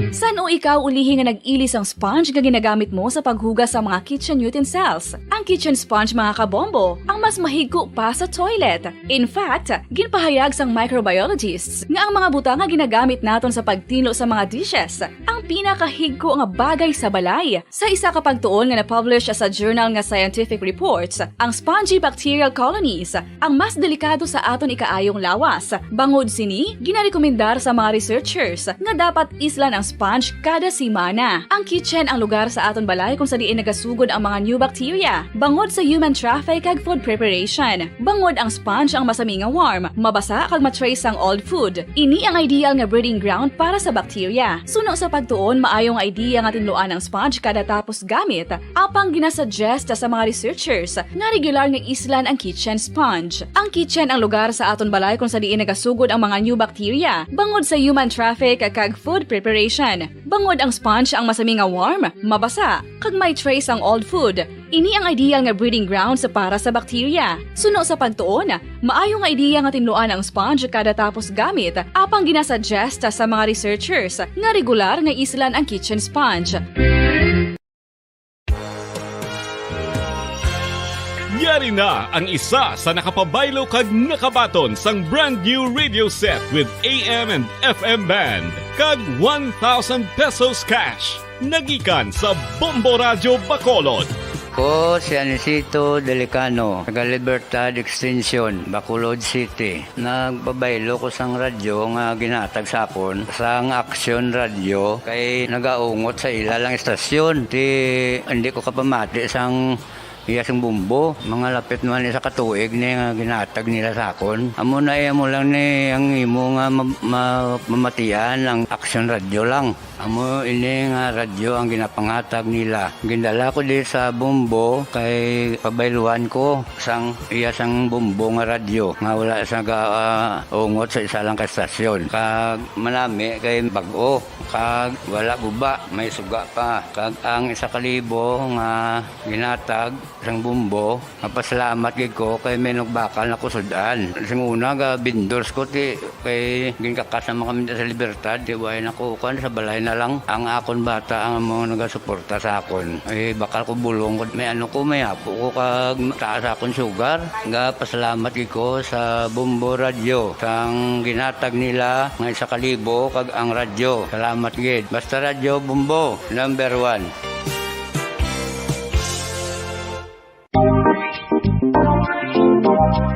San-o Ikaw ulihi nga nag-ili sang sponge nga ginagamit mo sa paghugas sa mga kitchen utensils. Ang kitchen sponge, mga kabombo, ang mas mahigko pa sa toilet. In fact, ginpahayag sang microbiologists nga ang mga butang nga ginagamit naton sa pagtinlo sa mga dishes ang pinakahigko nga bagay sa balay. Sa isa ka pagtuon nga na-publish sa journal nga Scientific Reports, ang spongy bacterial colonies ang mas delikado sa aton ikaayong lawas. Bangod sini, ginarekomendar sa mga researchers nga dapat islan ang sponge kada semana. Ang kitchen ang lugar sa aton balay kung sa diin nagasugod ang mga new bacteria bangod sa human traffic kag food preparation. Bangod ang sponge ang masami nga warm, mabasa kag ma-trace ang old food. Ini ang ideal nga breeding ground para sa bacteria. Suno sa pagtuon, maayo nga idea nga tinluan ang sponge kada tapos gamit, apang ginasuggest sa mga researchers nga regular nga islan ang kitchen sponge. Ang kitchen ang lugar sa aton balay kung sa diin nagasugod ang mga new bacteria bangod sa human traffic kag food preparation. Bangod ang sponge ang masami nga warm, mabasa, kag may trace ang old food, ini ang ideal nga breeding ground sa para sa bacteria. Suno sa pagtuon, maayo nga ideya nga tinluan ang sponge kada tapos gamit, apang ginasuggest sa mga researchers nga regular nga islan ang kitchen sponge. Yari na ang isa sa nakapabaylo kag nakabaton sang brand new radio set with A M and F M band kag one thousand pesos cash. Nagikan sa Bombo Radyo Bacolod. Ko si Anisito Delicano, taga Libertad Extension, Bacolod City. Nagpabaylo ko sang radyo nga ginatag sa akon sang Action Radio kay nagaungot sa ila lang istasyon. Ti hindi ko kapamati sang iya sing bumbo. Mga lapit man isa ka tuig ni nga ginatag nila sa akon. Amo na iya mo lang ni ang imo nga ma- ma- mamatian ang Action Radio lang. Amo ini nga radyo ang ginapangatag nila. Gindala ko di sa Bombo kay pabayluan ko sang iya sang Bombo nga radyo nga wala sa ga ah, ungot sa isa lang ka estasyon. Kag manami kay bag-o kag wala guba, may suga pa. Kag ang isa ka libo nga ginatag sang Bombo, mapasalamat gid ko kay may nagbakal na ko sud-an. Sing una ga vendors ko ti kay ginkakas naman kami sa Libertad, di way na ko kuan sa balay na lang. Ang akon bata ang mga nagasuporta sa akon. Eh, bakal ko bulong ko, may ano ko, may apo ko kag taas akon sugar. Ga pasalamat gid ko sa Bombo Radyo sang ginatag nila nga isa ka libo kag ang radyo. Salamat gid. Basta Radyo Bombo, number one.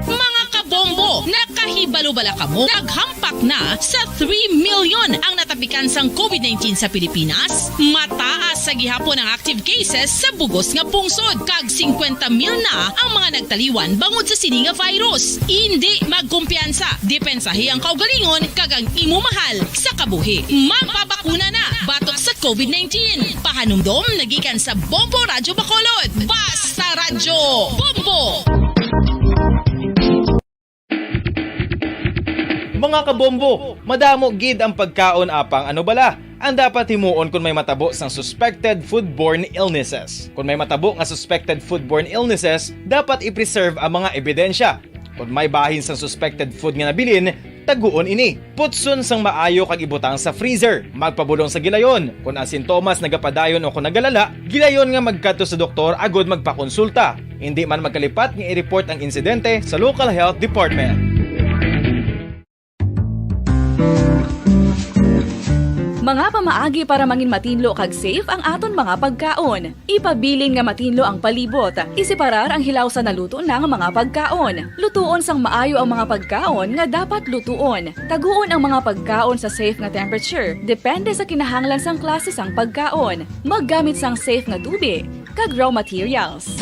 Mga kabombo, nakahibalo bala kamo? Naghampak na sa three million ang natapikan sang COVID nineteen sa Pilipinas. Mataas sa gihapon ang active cases sa bugos nga pungsod, kag singkwenta mil na ang mga nagtaliwan bangod sa sini nga virus. Indi magkumpiyansa, depensahi ang kaugalingon kag ang imo mahal sa kabuhi. Magpabakuna na batok sa COVID nineteen. Pahanumdom nagikan sa Bombo Radyo Bacolod. Basta Radyo Bombo! Mga kabombo, madamo gid ang pagkaon apang ano bala ang dapat himuon kon may matabo sang suspected foodborne illnesses. Kon may matabo nga suspected foodborne illnesses, dapat i-preserve ang mga ebidensya. Kon may bahin sang suspected food nga nabilin, taguon ini. Putson sang maayo kag ibutang sa freezer. Magpabulong sa gilayon. Kon ang sintomas nagapadayon o kon nagalala, gilayon nga magkadto sa doktor agud magpakonsulta. Indi man magkalipat nga i-report ang insidente sa local health department. Mga pamaagi para mangin matinlo kag safe ang aton mga pagkaon. Ipabilin nga matinlo ang palibot. Iseparar ang hilaw sa naluto na nga mga pagkaon. Lutuon sang maayo ang mga pagkaon nga dapat lutuon. Taguon ang mga pagkaon sa safe nga temperature, depende sa kinahanglan sang klase sang pagkaon. Maggamit sang safe nga tubi kag raw materials.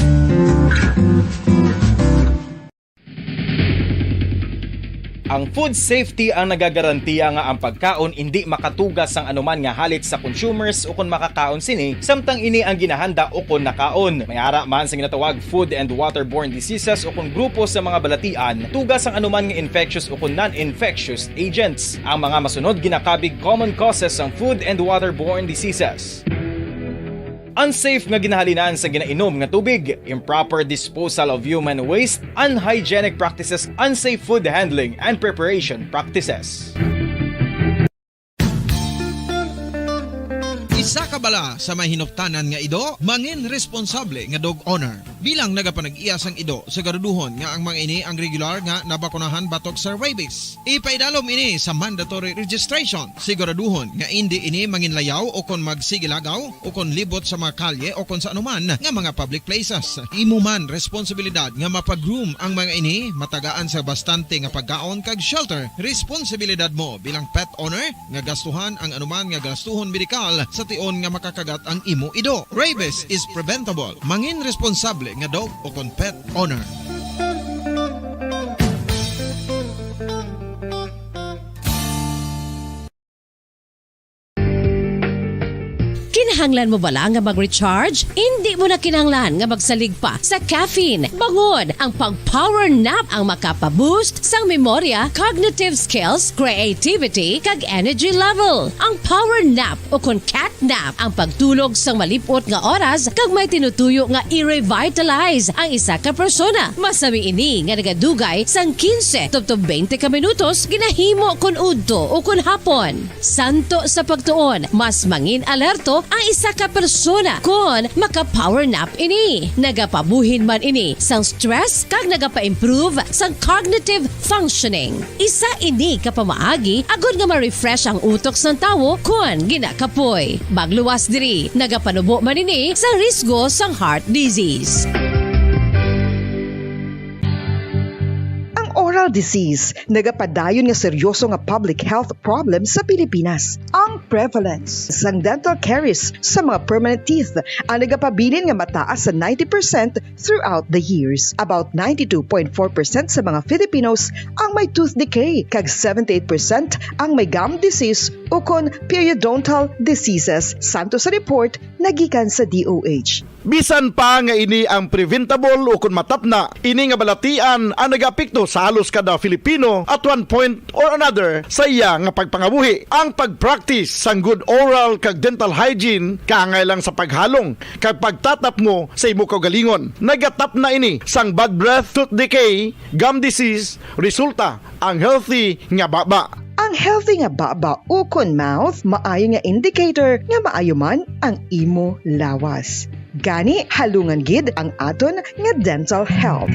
Ang food safety ang nagagarantiya nga ang pagkaon indi makatugas sang anuman nga halit sa consumers ukon makakaon sini, samtang ini ang ginahanda ukon nakaon. May ara man sa ginatawag food and waterborne diseases ukon grupo sa mga balatian, tugas sang anuman nga infectious ukon non-infectious agents. Ang mga masunod ginakabig common causes sang food and waterborne diseases. Unsafe nga ginahalinan sa ginainom nga tubig, improper disposal of human waste, unhygienic practices, unsafe food handling and preparation practices. Sa kabala sa may hinuptanan nga ido, mangin responsable nga dog owner. Bilang nagapanag-iya sang ido, siguraduhon nga ang mga ini ang regular nga nabakunahan batok sa rabies. Ipaidalom ini sa mandatory registration. Siguraduhon nga indi ini manginlayaw o kon magsigilagaw o kon libot sa mga kalye o kon sa anuman nga mga public places. Imo man responsibilidad nga mapag-groom ang mga ini, matagaan sa bastante nga pagkaon kag shelter. Responsibilidad mo bilang pet owner nga gastuhan ang anuman nga gastuhon medikal sa tion nga makakagat ang imo ido. Rabies is preventable. Mangin responsable nga dog o kon pet owner. Kinahanglan mo bala nga mag-recharge? Indi mo na kinahanglan nga magsalig pa sa caffeine. Bangod ang pag-power nap ang makapa-boost sang memorya, cognitive skills, creativity, kag energy level. Ang power nap o kon cat nap ang pagtulog sang malip-ot nga oras kag may tinutuyo nga i-revitalize ang isa ka persona. Masami ini nga nagadugay sang quince tubtob twenty ka minutos, ginahimo kon udto o kon hapon. Santo sa pagtuon, mas mangin alerto ang isa ka persona kon maka-power nap ini. Nagapabuhin man ini sang stress kag nagapa-improve sang cognitive functioning. Isa ini ka pamaagi agod nga ma-refresh ang utok sang tawo kon ginakapoy. Magluwas diri, nagapanubo man ini sa risgo sang heart disease. Ang oral disease nagapadayon nga seryoso nga public health problem sa Pilipinas. Ang prevalence sang dental caries sa mga permanent teeth ang nagapabilin nga mataas sa ninety percent throughout the years. About ninety-two point four percent sa mga Filipinos ang may tooth decay, kag seventy-eight percent ang may gum disease ukon periodontal diseases, santo sa report nga gikan sa D O H. Bisan pa nga ini ang preventable ukon matapna, ini nga balatian ang nagaapekto sa halos kada Filipino at one point or another sa iya nga pagpangabuhi. Ang pag-practice sang good oral kag dental hygiene kaangay lang sa paghalong kag pagtatapmo sa imo kaugalingon. Nagatapna ini sang bad breath, tooth decay, gum disease, resulta ang healthy nga baba. Ang healthy nga baba ukon mouth maayo nga indicator nga maayo man ang imo lawas. Gani, halungan gid ang aton nga dental health.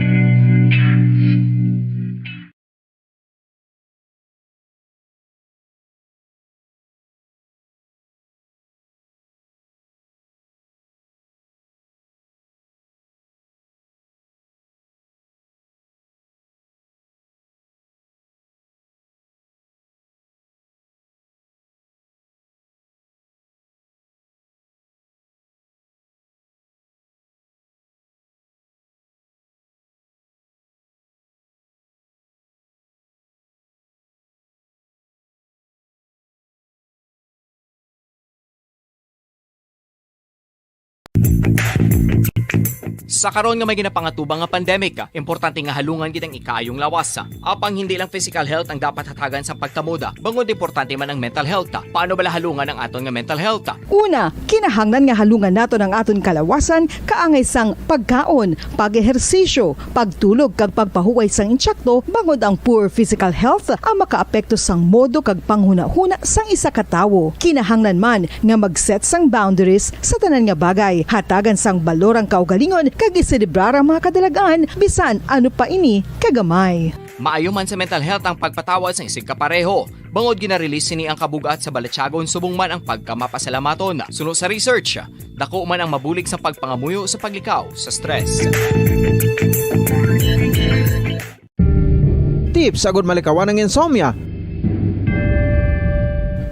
Sa karon nga may ginapangatubang nga pandemic, importante nga halungan gid ang ikaayong lawas. Apang hindi lang physical health ang dapat hatagan sa pagtamod, bangod importante man ang mental health. Paano bala halungan ang aton nga mental health? Una, kinahanglan nga halungan naton ang aton kalawasan kaangay sang pagkaon, pag-ehersisyo, pagtulog kag pagpahuway sang insakto, bangod ang poor physical health ang makaapekto sang modo kag panghunahuna sang isa ka tawo. Kinahanglan man nga mag-set sang boundaries sa tanan nga bagay, hatagan sang balor ang kaugalingon kag iselebrar ang mga kadalag-an, bisan ano pa ini kagamay. Maayo man sa mental health ang pagpatawad sang isigkapareho, bangod gina-release sini ang kabug-at sa balatyagon subong man ang pagkamapasalamaton. Suno sa research, dako man ang mabulig sa pagpangamuyo sa paglikaw sa stress. Tips agud malikawan ang insomnia.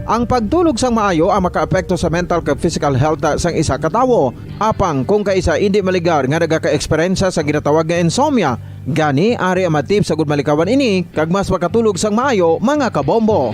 Ang pagtulog sang maayo ang makaapekto sa mental kag physical health sang isa ka tawo. Apang kung kaisa indi maligar nga nagaka-eksperyensya sa ginatawag nga insomnia, gani ari ang mga tips agud malikawan ini kag mas makatulog sang maayo, mga kabombo.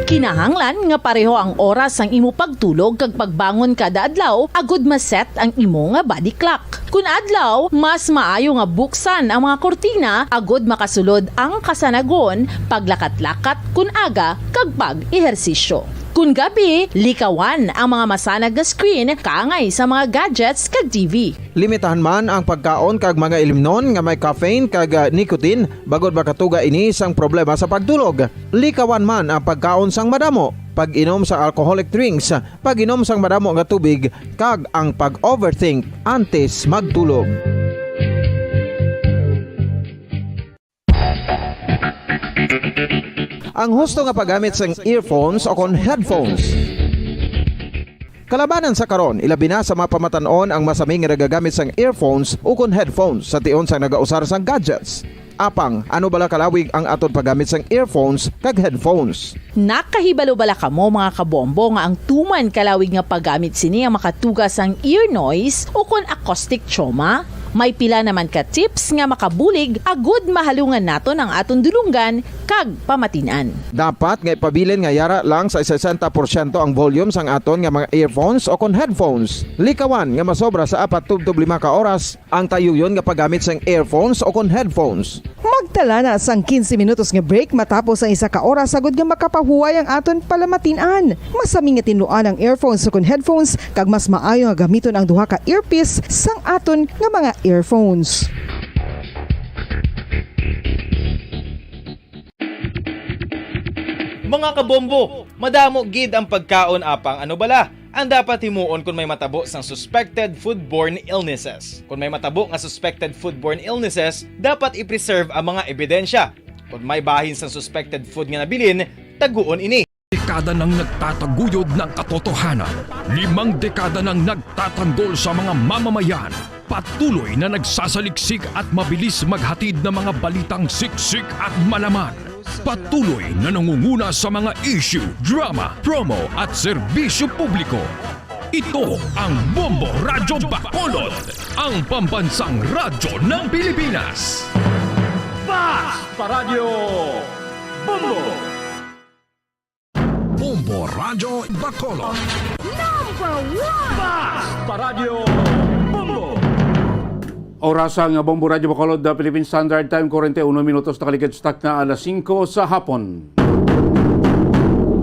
Kinahanglan nga pareho ang oras sang imo pagtulog kag pagbangon kada adlaw agud ma-set ang imo nga body clock. Kun adlaw, mas maayo nga buksan ang mga kurtina agud makasulod ang kasanagon, paglakat-lakat kun aga, kag pag-ehersisyo. Kun gabi, likawan ang mga masanag nga screen kaangay sa mga gadgets kag T V. Limitahan man ang pagkaon kag mga ilimnon nga may caffeine kag, ah, nicotine, bangod makatuga ini sang problema sa pagtulog. Likawan man ang pagkaon sang madamo, pag-inom sang alcoholic drinks, pag-inom sang madamo nga tubig, kag ang pag-overthink antes magtulog. Ang husto nga paggamit sang earphones o kon headphones. Kalabanan sa karon, ilabi na sa mga pamatan-on ang masami nga nagagamit sang earphones ukon headphones sa tion sang nagausar sang gadgets. Apang, ano bala kalawig ang aton paggamit sang earphones kag headphones? Nakahibalo bala kamo, mga kabombo, nga ang tuman kalawig nga paggamit sini ang makatuga sang ear noise ukon acoustic trauma? May pila naman ka tips nga makabulig agud mahalungan naton ang aton dulonggan kag pamatin-an. Dapat nga ipabilin nga yara lang sa sesenta porsyento ang volume sang aton nga mga earphones o kon headphones. Likawan nga masobra sa apat tubtob lima ka oras ang tayuyon nga paggamit sang earphones o kon headphones. Magtala na sang quince minutos nga break matapos ang isa ka oras agud nga makapahuway ang aton palamatin-an. Masami nga tinluan ang earphones o kon headphones, kag mas maayo nga gamiton ang duha ka earpiece sang aton nga mga earphones. Mga kabombo, madamo gid ang pagkaon, apang ano bala ang dapat himuon kon may matabo sang suspected foodborne illnesses? Kon may matabo nga suspected foodborne illnesses, dapat i-preserve ang mga ebidensya. Kon may bahin sang suspected food nga nabilin, taguon ini. Dekada nang nagtataguyod ng katotohanan. Limang dekada nang nagtatanggol sa mga mamamayan. Patuloy na nagsasaliksik at mabilis maghatid ng mga balitang siksik at malaman. Patuloy na nangunguna sa mga issue, drama, promo at serbisyo publiko. Ito ang Bombo Radyo Bacolod, ang pambansang radyo ng Pilipinas. Fast Paradyo Bombo! Bombo Radyo Bacolod. Number one! Fast Paradyo Bombo! Oras ang Bombo Radyo Bacolod, the Philippine Standard Time, forty-one minutos nakaligid sa takna alas singko sa hapon.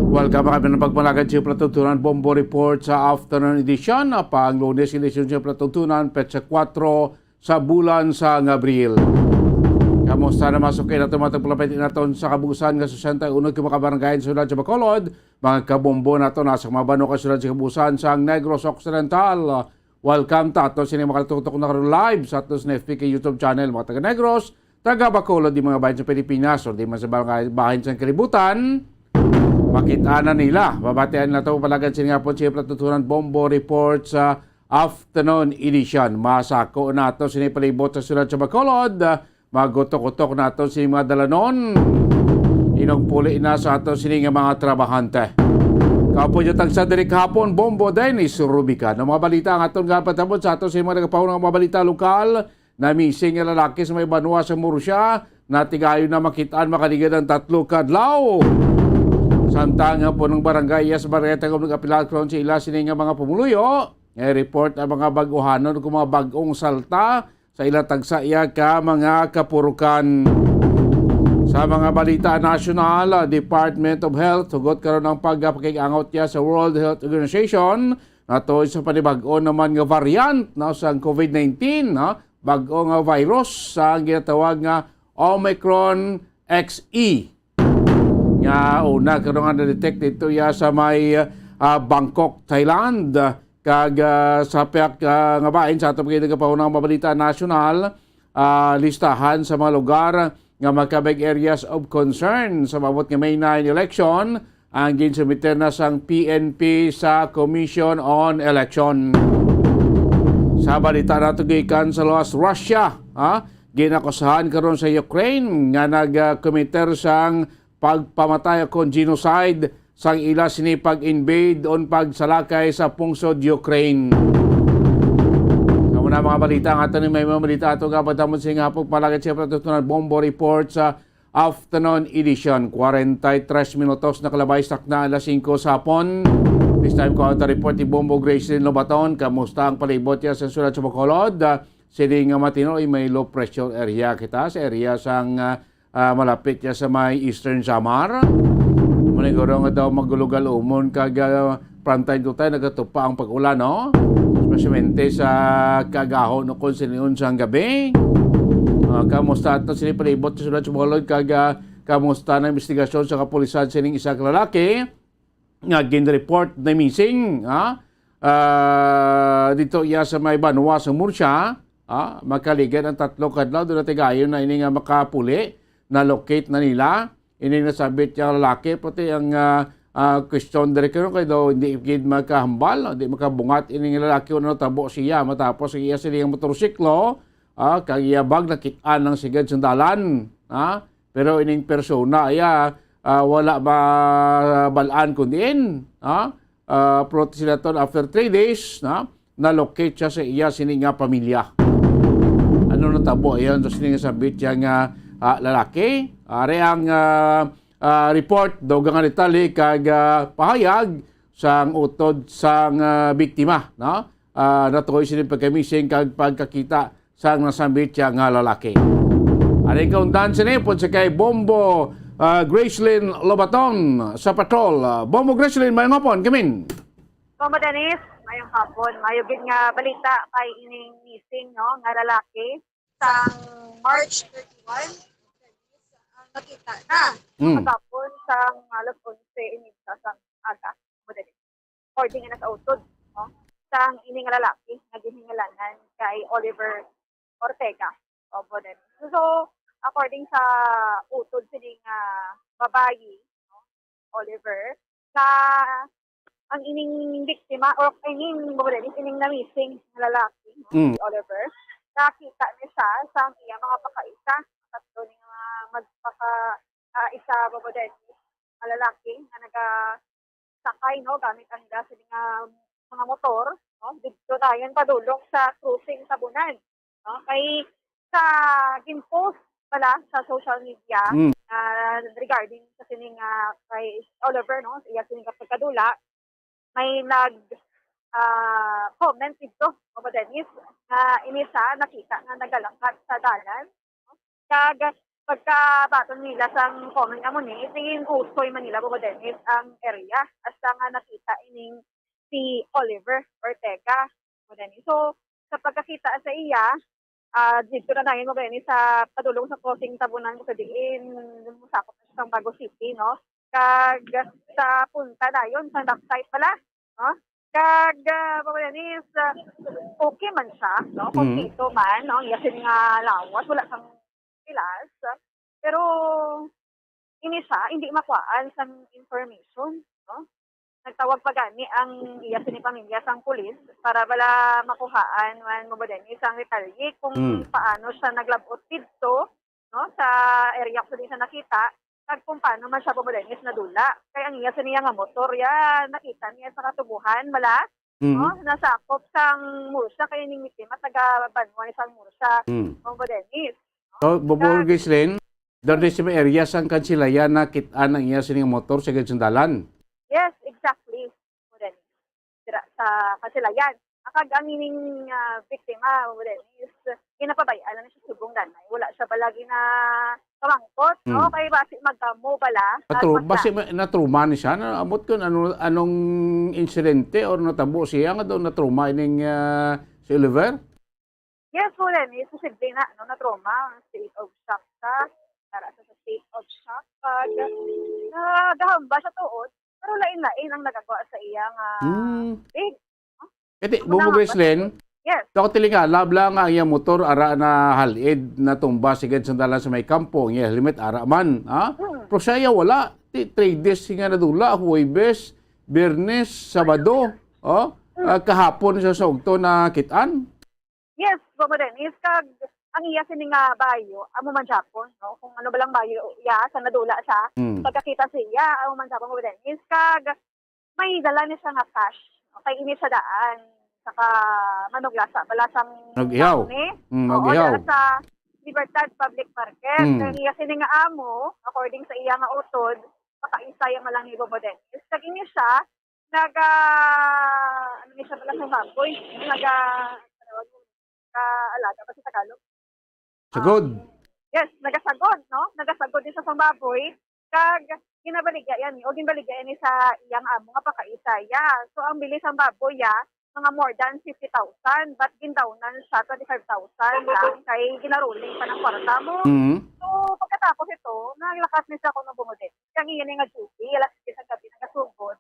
Welcome kami ng pagpanagad sa Plato Tunan Bombo Report sa afternoon edition. Pang Lunes edition sa Plato Tunan, petsa kuwatro sa bulan sang Abril. Kamusta na masukay nato matag palapit naton sa kabuusan nga sesenta y uno ka mga barangay sa siyudad sa Bacolod, mga kabombo nato na sa mga banwa ka siyudad sa kabuusan sang Negros Occidental. Welcome ta ato sini makatutok na karon live sa ato sa F B K YouTube channel, mga taga Negros, taga Bacolod, di mga bahin sa Pilipinas, o di man sa mga bahin sa kalibutan. Makita na nila, babatian na to palagad sini nga po siya platutunan bombo report sa afternoon edition. Masako nato sini palibot sa siyudad sa Bacolod. Magutok-utok nato sini mga dalanon. Inugpuli na sa ato sini nga mga trabahante. Kapo niyo tagsa diri kahapon, Bombo Dennis Rubican. Ang mga balita ang aton nga patapos sa ato sini mga nagapahunang mga balita lokal. Namising nga lalaki sa may banwa sa Murcia, natigayon na makitaan makaligid ang tatlo ka adlaw. Samtang nga punong barangay sa Bareta nga nag-apila karon sa ila sini nga mga pumuluyo, nga report ang mga bag-ohanon kung mga bag-ong salta sa ila tagsa iya ka mga kapurukan. Sa mga balita nasyonal, Department of Health, hugot karon ang pagpakig-angot niya sa World Health Organization nato sa panibag-o naman nga variant, no, sang COVID nineteen, no, bag-o nga virus sa ginatawag nga Omicron X E. Nga una karon nga na-detect dito ya sa may, ah, Bangkok, Thailand, kag, ah, sa pihak, ah, nga bahin sa ato pagkita nga pahunang mabalita nasyonal, ah, listahan sa mga lugar nga magka-big areas of concern sa maabot nga May nine election ang ginsumiter na sang P N P sa Commission on Election. Sa balita nato gikan sa luwas Russia, ha? Ginakusahan karon sa Ukraine nga nag-committer sang pagpamatay kon genocide sang ila sini pag-invade on pagsalakay sa pungsod Ukraine. Sa muna mga balita nga ato ni may mga balita ato nga pagdamon sa nga pagpalagad siya patutunan bombo report sa afternoon edition. Kwarenta y tres minutos nakalabay sa takna alas singko sa hapon. This time ko ang report ni Bombo Grace Lobaton. Kamusta ang palibot niya sa sulat sa Bacolod? Ah, sini nga matino ay may low pressure area kita sa area sang, ah, ah, malapit niya sa may Eastern Samar. Maniguro nga daw magulugal umon kag, ah, from time to time nagatupa ang pag-ulan, no? Especially sa kagaho no kung siniun sang gabi. Ah, kamusta ato sini palibot sa sulat sa Bacolod kag, ah, kamusta na investigasyon sa kapulisan sining isa ka lalaki? nga ginreport na missing, ha? Ah, dito iya sa may banwa sa Murcia, ha? Makaligad ang tatlo ka adlaw, duna tigayon na ini nga makapuli, na-locate na nila. Ini nga nasambit nga lalaki, pati ang, ah, ah, question diri karon kay daw hindi gid makahambal, hindi makabungat ini nga lalaki, wala natabo siya matapos ang iya sini nga motorsiklo, ah, kag iya bag nakit-an lang sigad sa dalan, ha? Pero ining persona iya, ah, wala mabal-an kun diin, ha? Ah, pero sila ton, after three days, na, na-locate siya sa iya sini nga pamilya. Ano natabo ayon sa sini nga sambit siya nga, ah, lalaki? Ari ang, ah, ah, report, dugang nga detalye kag, ah, pahayag sang utod sang, ah, biktima, no? Ah, natuhoy sini pagka-missing kag pagkakita sang nasambit siya nga lalaki. Ari kaundan sini pod sa kay Bombo, ah, Gracelyn Lobaton sa patrol. Ah, Bombo Gracelyn, mayong hapon, kamin. Bombo Dennis, mayong hapon. Mayo gid nga balita kay ining missing, no, nga lalaki sang March thirty-one. Ang nakita na. Hmm. Kagapon sang alas onse inigsa sang aga. Bombo Dennis. According na sa utod, no? Sang ini nga lalaki nga ginhingalanan kay Oliver Ortega. Bombo Dennis. So, according sa utod sini nga babayi, no, Oliver, sa ang ining biktima or ining Bombo Dennis, ining na-missing nga lalaki, no, Mm. si Oliver, nakita ni siya sa iya mga pakaisa, tatlo ni nga magpaka, ah, isa, Bombo Dennis, nga lalaki nga nagasakay, no, gamit ang ila sini nga mga motor, no, didto dayon padulong sa crossing Tabunan, no? Kay sa gin-post pala sa social media, Mm. ah, regarding sa sining, ah, kay Oliver, no, sa iya sining pagkadula, may nag, ah, comment didto, Bombo Dennis, nga ini siya nakita nga nagalakat sa dalan, no? Kag pagkabaton nila sang comment nga mo ni, tingin usoy man nila, Bombo Dennis, ang area hasta nga nakita ining si Oliver Ortega, Bombo Dennis. So, sa pagkakita sa iya, ah, didto na dayon, Bombo Dennis, sa padulong sa crossing Tabunan, kung sa diin mosakop na siya sang Bago City, no? Kag sa punta dayon, sa backside pala, no? Kag, ah, Bombo Dennis, ah, okay man siya, no? Mm. Kompleto man, no? Iya sini nga lawas, wala sang pilas. Pero ini siya, hindi makuhaan sang information, no? Nagtawag pa gani ang iya sini pamilya sang pulis para bala makuhaan man, Bombo Dennis, ang detalye kung Hmm. paano siya naglab-ot didto, no, sa area kung diin siya nakita, kag kung paano man siya, Bombo Dennis, nadula. Kay ang iya sini nga motor, ya, nakita niya sa katubuhan, bala, Mm. no, nasakop sang Murcia, kay ning biktima taga banwa ni sang Murcia, Mm. Bombo Dennis. So, Bombo Kag Gracelyn, doon din sa may area sang Kansilayan nakit-an ang iya sining motor sa gid sang dalan. Yes, exactly. Mo din. Dira sa Kansilayan. Ang kag ang ining, ah, biktima, mo din, is ginapabay-an lang siya subong danay. Wala siya bala gina kamangkot, no? Mm. Kay basi magdamo bala, Natru-, at magda- basi ma-, natruma ni siya. Na, ambot kun ano, anong insidente or natabo siya nga daw natruma ining, ah, si Oliver? Yes, Kuya Lenny, posible na, no, na-trauma, state of shock sa, para sa, sa state of shock, pag nagahamba siya tuod, pero lain-lain ang nagagawa sa iya nga Hmm. big. Kati, Ang Bubo nagahamba Gracelyn, Yes. Ako tilingalab lang nga ang iyang motor, ara na halid, natumba, sigad sa dalan sa may kampo, ang iyang helmet, ara man, ha? Hmm. Pero siya, iya wala. Ti-, three days nga nadula, Huwebes, Biyernes, Sabado, oh? Hmm. Ah, kahapon siya sa ugto na kitaan. Yes, Bombo Dennis, kag ang iya sini nga bayo, amo man gyapon, no? Kung ano ba lang bayo, iya, sa nadula siya, Hmm. pagkakita siya, amo man gyapon, Bombo Dennis, kag may dala ni siya nga cash, no? Kay ini siya daan, saka manuglasa, bala sang Nag-ihaw. Ni? Mm, Oo, nag-ihaw. Dala sa Libertad Public Market. Mm. Kay iya sini nga amo, according sa iya nga utod, makaisay ang lang ni Bombo Dennis. Kag ini siya, naga, ano ni siya pala sa baboy? Naga, ano, alaga pa sa Tagalog? Sagod. Um, yes, nagasagod, no? Nagasagod din sa sang baboy. Kag ginabaligya yan, o ginbaligya yan sa iyang amo nga pakaisa, ya. So, ang bili sang baboy, ya, mga more than fifty thousand, but gindawnan siya twenty-five thousand lang, kay ginaruling pa ng kwarta mo. Mhm. So, pagkatapos ito, naglakat ni siya kuno bumudit. Kang iyan nga duty, alas diyes ang gabi, nagasugod.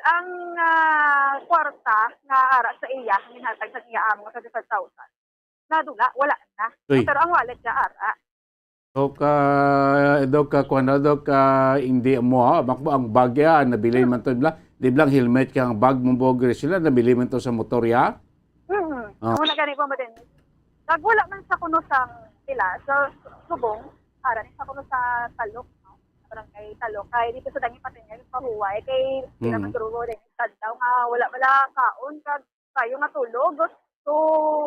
ang, ah, kwarta nga ara sa iya, ginhatag sa iya amo nga twenty-five thousand, nadula, wala na. Uy. Pero ang wallet niya ara. So ka, daw ka, kuwan na, daw ka, hindi mo, ah, makbo ang bag ya, nabili man to, bla-, di blang helmet kay ang bag mo, bogre sila, nabili man to sa motor ya? Mm. Oh. Amo na gani po, Maden. Kag wala man sa kuno sang pila, sa subong, ara ni sa kuno sa Talok, no? Barangay Talok. Kay dito sa Dangi Patiñal, pahuway, kay sila Mm. man grupo din, kadlaw nga wala bala kaon, kag kayo nga tulog. So,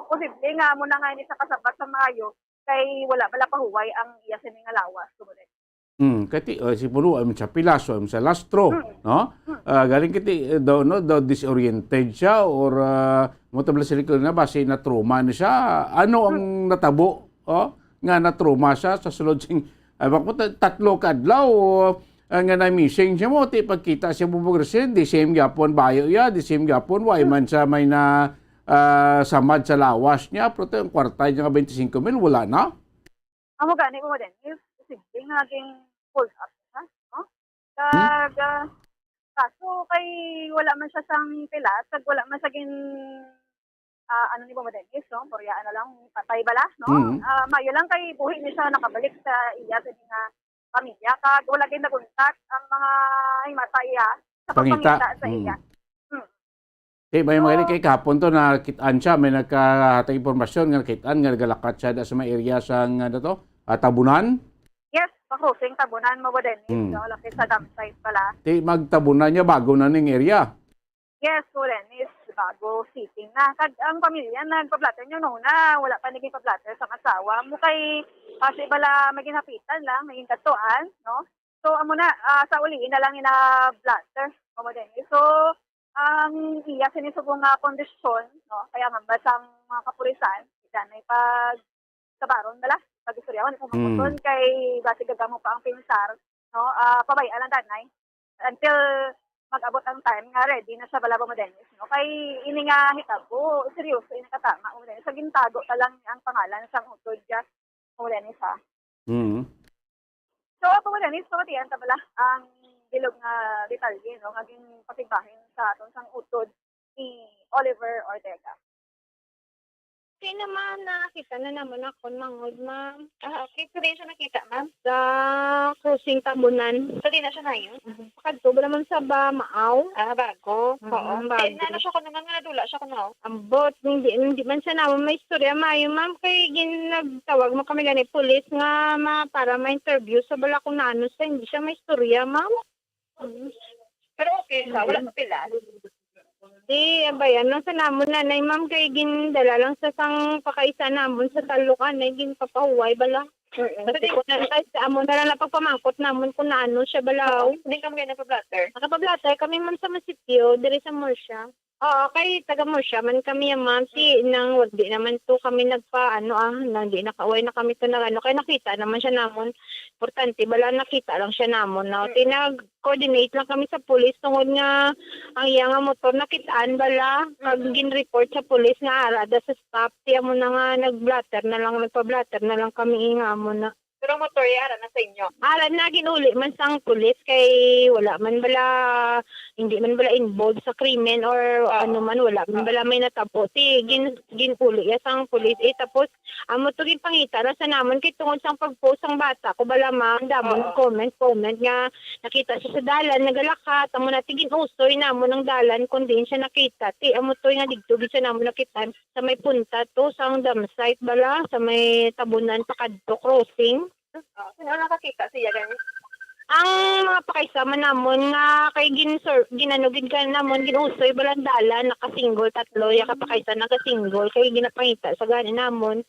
posible nga mo na nga ini sa kasabat sa maayo, kay wala bala pahuway ang iya sini nga lawas, so, Maden. Hmm, kati, oh, si puno, ay sa pilas, ay sa lastro, Hmm. no? Hmm. Ah, galing kati, eh, daw, no, daw disoriented siya or, ah, mo tabla sila ko na ba, si na-trauma na siya? Ano ang Hmm. natabo, oh, nga na-trauma siya sa sulod sing, ah, bako ta-, tatlo ka adlaw, ah, nga na-missing siya mo, ti pagkita siya mo pag-resign, di same gyapon bayo ya, di same gyapon, wa Hmm. man siya may na, ah, samad sa lawas niya, pero to yung kwarta niya nga twenty-five mil, wala na? Amo gani mo din, if posible nga ging hold up siya, no? Hmm? Kag, ah, kaso kay wala man siya sang pilas, kag wala man siya gin, ah, ano ni Mama Dennis, no? Purya, ano lang, patay bala, no? Mm. Ah, mayo lang kay buhi ni siya nakabalik sa iya sa nga pamilya, kag wala gid naguntat ang mga himata iya sa Pangita. Pagpangita sa Mm. iya. Mm. Eh, may mga So, kay kahapon to, nakit-an siya, may nagkahatag impormasyon nga nakit-an nga nagalakat siya da sa may area sa, nga, ano to, ah, Tabunan? Yes, pa-crossing Tabunan, Mama Dennis. Hmm. So, lapit sa dam site pala. Ti magtabunan niya, bago na ning area? Yes, Mama Dennis, bago sitting na. Kag ang pamilya nagpa-blotter niya, no, na wala pa naging pa-blotter sang asawa mo kay, ah, si bala may ginapitan lang, may ginkato-an, no? So, amo na, ah, sa uliin na lang ina-blotter, Mama Dennis. So, ang iya sini subong nga kondisyon, no, kaya nga ba sang mga kapulisan, danay pag kabaron bala, pag-istoryahan, kung Mm. makuton kay basi gagamo pa ang pinsar, no, ah, pabay-a lang danay. Until mag-abot ang time nga ready na siya bala, Mama Dennis, no? Kay ini nga hitabo, seryoso ini katama, Mama Dennis. Sa gintago ta lang ang pangalan sang utod dya, Mama Dennis, ha? Mm. So, Mama Dennis, pamatian ta bala ang bilog nga detalye, no, nga ginpasigbahin sa aton sang utod ni Oliver Ortega. Di naman nakita na naman ako mangod, ma'am. Ah, okay. So, di siya nakita, ma'am? Sa crossing Tabunan. So, di na siya na yun? Mhm. Pakadto ba naman sa ba, Maaw? Ah, bago. Mhm, Oo. Bago. Eh, nano siya ko naman nga nadula siya ko, no? Ambot, hindi, hindi man siya naman may istorya maayo, ma'am. Kay ginagtawag mo kami gani pulis nga ma-, para ma-interview sa bala kung nano siya, hindi siya may istorya, ma'am. Mhm. Pero okay siya, wala pa pila. Di, abayan lang sa namon, nanay, ma'am, kay gindala lang sa sang pakaisa namon sa Talok, anay, ginpapahuway bala. Mm. Kasi kung na, kay sa amo na lang ang pagpamangkot namon kung naano siya bala. Oo. Hindi kami kayo nagpa-blotter? Nakapa-blotter kami, ma'am, sa munisipyo, diri sa Murcia. Oo, kay taga Murcia man kami, ma'am. Si, Mm. nang, di naman to kami nagpa, ano, ah, nang di nakauway na kami to nag, ano, kay nakita naman siya namon. Importante, bala nakita lang siya namon, no? Mm. Tinag, coordinate lang kami sa pulis tungod nga ang iya nga motor nakit-an bala, kag Mm. gin-report sa pulis nga ara da sa stop. Ti amo na nga nag-blotter na lang, nagpa-blotter na lang kami, nga amo na. Pero ang motor iya ara na sa inyo? Ara na, gin-uli man sang pulis kay wala man bala, hindi man bala involved sa krimen or Oo. ano man, wala man Oo. bala may natabo. Ti gin-, gin-uli iya sang pulis. Eh, tapos, amo to ginpangita na sa namon kay tungod sang pag-post sang bata ko bala, ma'am, damo Oo. nag-comment, comment nga nakita siya sa dalan, nagalakat, amo na ti gin-usoy namon ang dalan kung diin siya nakita. Ti amo to nga digto gid siya namon nakita sa may punta to, sang dam site bala, sa may Tabunan pakadto crossing. Ah, sino ang nakakita siya gani? Ang mga pakaisama namon nga kay gin-, sir, ginano gid ka namon, gin-usoy bala ang dalan, naka-single, tatlo ya ka pakaisa naka-single, kay ginapangita sa gani namon.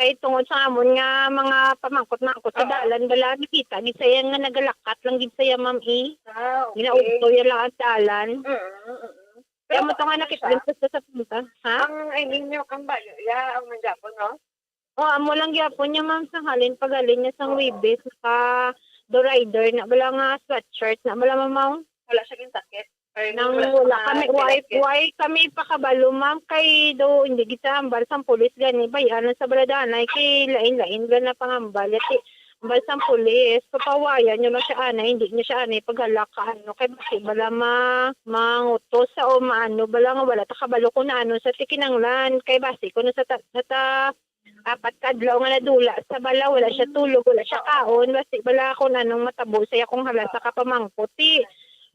Kay tungod sa amon nga mga pamangkot-mangkot sa Oo. dalan, bala, nakita gid sa iya nga nagalakat lang gid sa iya, ma'am, eh. Ah, okay. Ginautoy lang ang dalan. Mm, mm, mm. Kaya Pero mo to nga ano nakita siya? Sa, sa punta, ha? Ang, I mean, yung, ang bayo, ya, ang mangyapon, no? O, amo lang gyapon niya, ma'am, sa halin, paghalin niya sang Oo. Webes, naka do rider na bala nga sweatshirt na bala, ma'am. Wala siya ginsakit? Or Nang wala wala sa kami, why, jacket? Why kami pakabalo, ma'am, kay do, hindi gid sa hambal sang pulis gani, bay, ano sa baladanay, kay lain-lain gana pangambal. Yati, Ambal sang pulis, papawayan nyo na siya, ana, hindi nyo siya, ana, ipaghalak ka, ano, kay basi bala ma-, mangutos sa o maano, bala nga wala ta kabalo kung naano sa ti kinanglan, kay basi kuno sa ta-, sa ta-, apat ka adlaw nga nadula sa bala, wala siya tulog, wala siya kaon, basi bala kung anong matabo sa iya kung hala sa kapamangkot. Ti,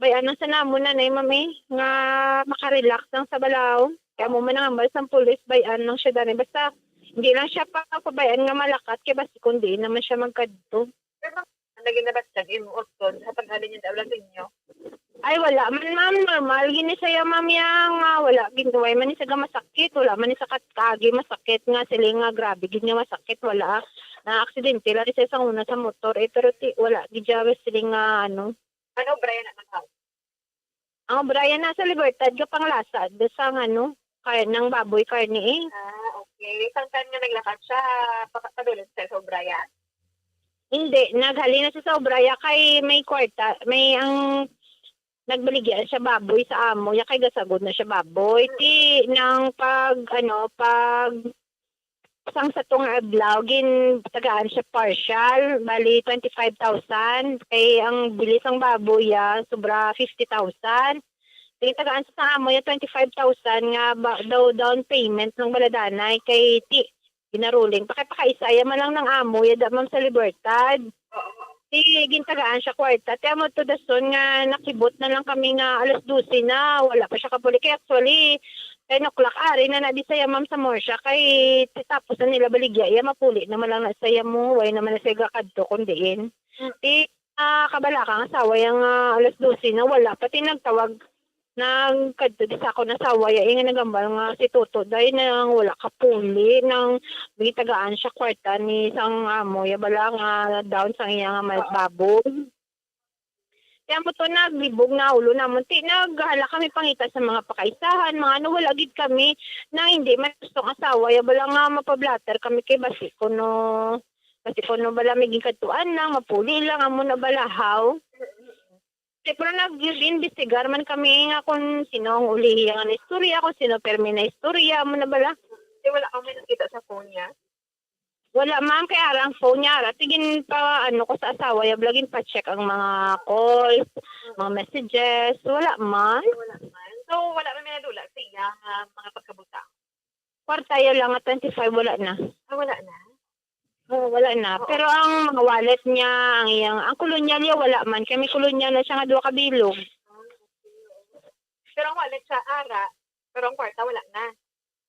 bay-an lang sa namon, anay, ma'am, eh, nga makarelax lang sa balaw. Kaya mo man ang ambal sang pulis, bay-an lang siya, dani. Basta, hindi lang siya pa, pabayaan nga malakat, kay basi kung diin naman siya magkadto. Pero ma'am, naging nabatyag imo utod sa pag-ali niya daw lang ninyo? Ay, wala man, ma'am. Normal gini saya, ma'am, yang, ah, wala gin-, way man ni siya masakit, wala man ni sa kat-, kaagi masakit nga sila nga grabe gid nga masakit, wala. Na aksidente lang siya sa una sa motor, eh, pero ti, wala gid siya sila nga, ano. Ano, Brian, ano tawag? Ang obrayan nasa Libertad, Gapanglasa, do sa, ano, kar-, ng baboy karne, eh. Ah, okay. Sang tan nga naglakat siya, pa-, padulong sa, sa obrayan? Hindi, naghalin na siya sa obraya kay may kwarta, may ang nagbaligya siya baboy sa amo, ya kay gasagod na siya baboy. Ti, nang pag, ano, pag sang sa tunga adlaw, gintagaan siya partial, bali twenty-five thousand. Kay ang bili sang baboy, ya, sobra fifty thousand. Gintagaan sa amo, ya, twenty-five thousand nga ba, daw down payment ng baladanay. Kay ti, ginaruling. Pakipakaisa, ya, man lang ng amo, ya, da, ma'am, sa Libertad. Ti, gintagaan siya kwarta. Ti, amo to dason nga nakibot na lang kami nga alas dose na, wala pa siya kapuli. Kay actually, ten o'clock, ari na na di saya, ma'am, sa Morsha. Kay, ti, tapos na nila baligya, iya, mapuli naman lang na saya mo, way naman na siya gakadto kung diin. Mm. Ti, ah, kabalaka ang asawa, yang, ah, alas dose na, wala pa. Ti, nagtawag, nagkadto di sa akon asawa, ya, nga nagambal nga si Toto, day, nang wala kapuli, nang gitagaan siya kwarta ni sang amo, ya, bala nga down sang iya nga may Oo. baboy. Kaya mo to, naglibog na ulo namon. Ti, naghala kami pangita sa mga pakaisahan, mga ano, wala gid kami na hindi man gusto ang asawa, ya, bala nga mapablatter kami kay basi kuno, basi kuno bala may ginkadtuan lang, mapuli lang, amo na bala, haw. Ti, pero nag-imbestigar man kami nga kung sino ang ulihi nga istorya, kung sino pirmi na istorya, amo na bala. Ti, wala kami nakita sa phone niya? Wala, ma'am, kay ara ang phone niya, ara. Ti, ginpa-, ano ko sa asawa, ya, bala, ginpa-check ang mga calls, mga messages. Wala man. Wala man. So, wala man may nadula sa iya nga mga pagkabuta? Kwarta, ya, lang nga twenty-five, wala na. Ah, wala na? Oo, wala na. Oo. Pero ang mga wallet niya, ang iyang, ang kolonyal niya, wala man. Kay may kolonyal na siya nga duha ka bilog. Ah, okay. Pero ang wallet siya, ara, pero ang kwarta, wala na.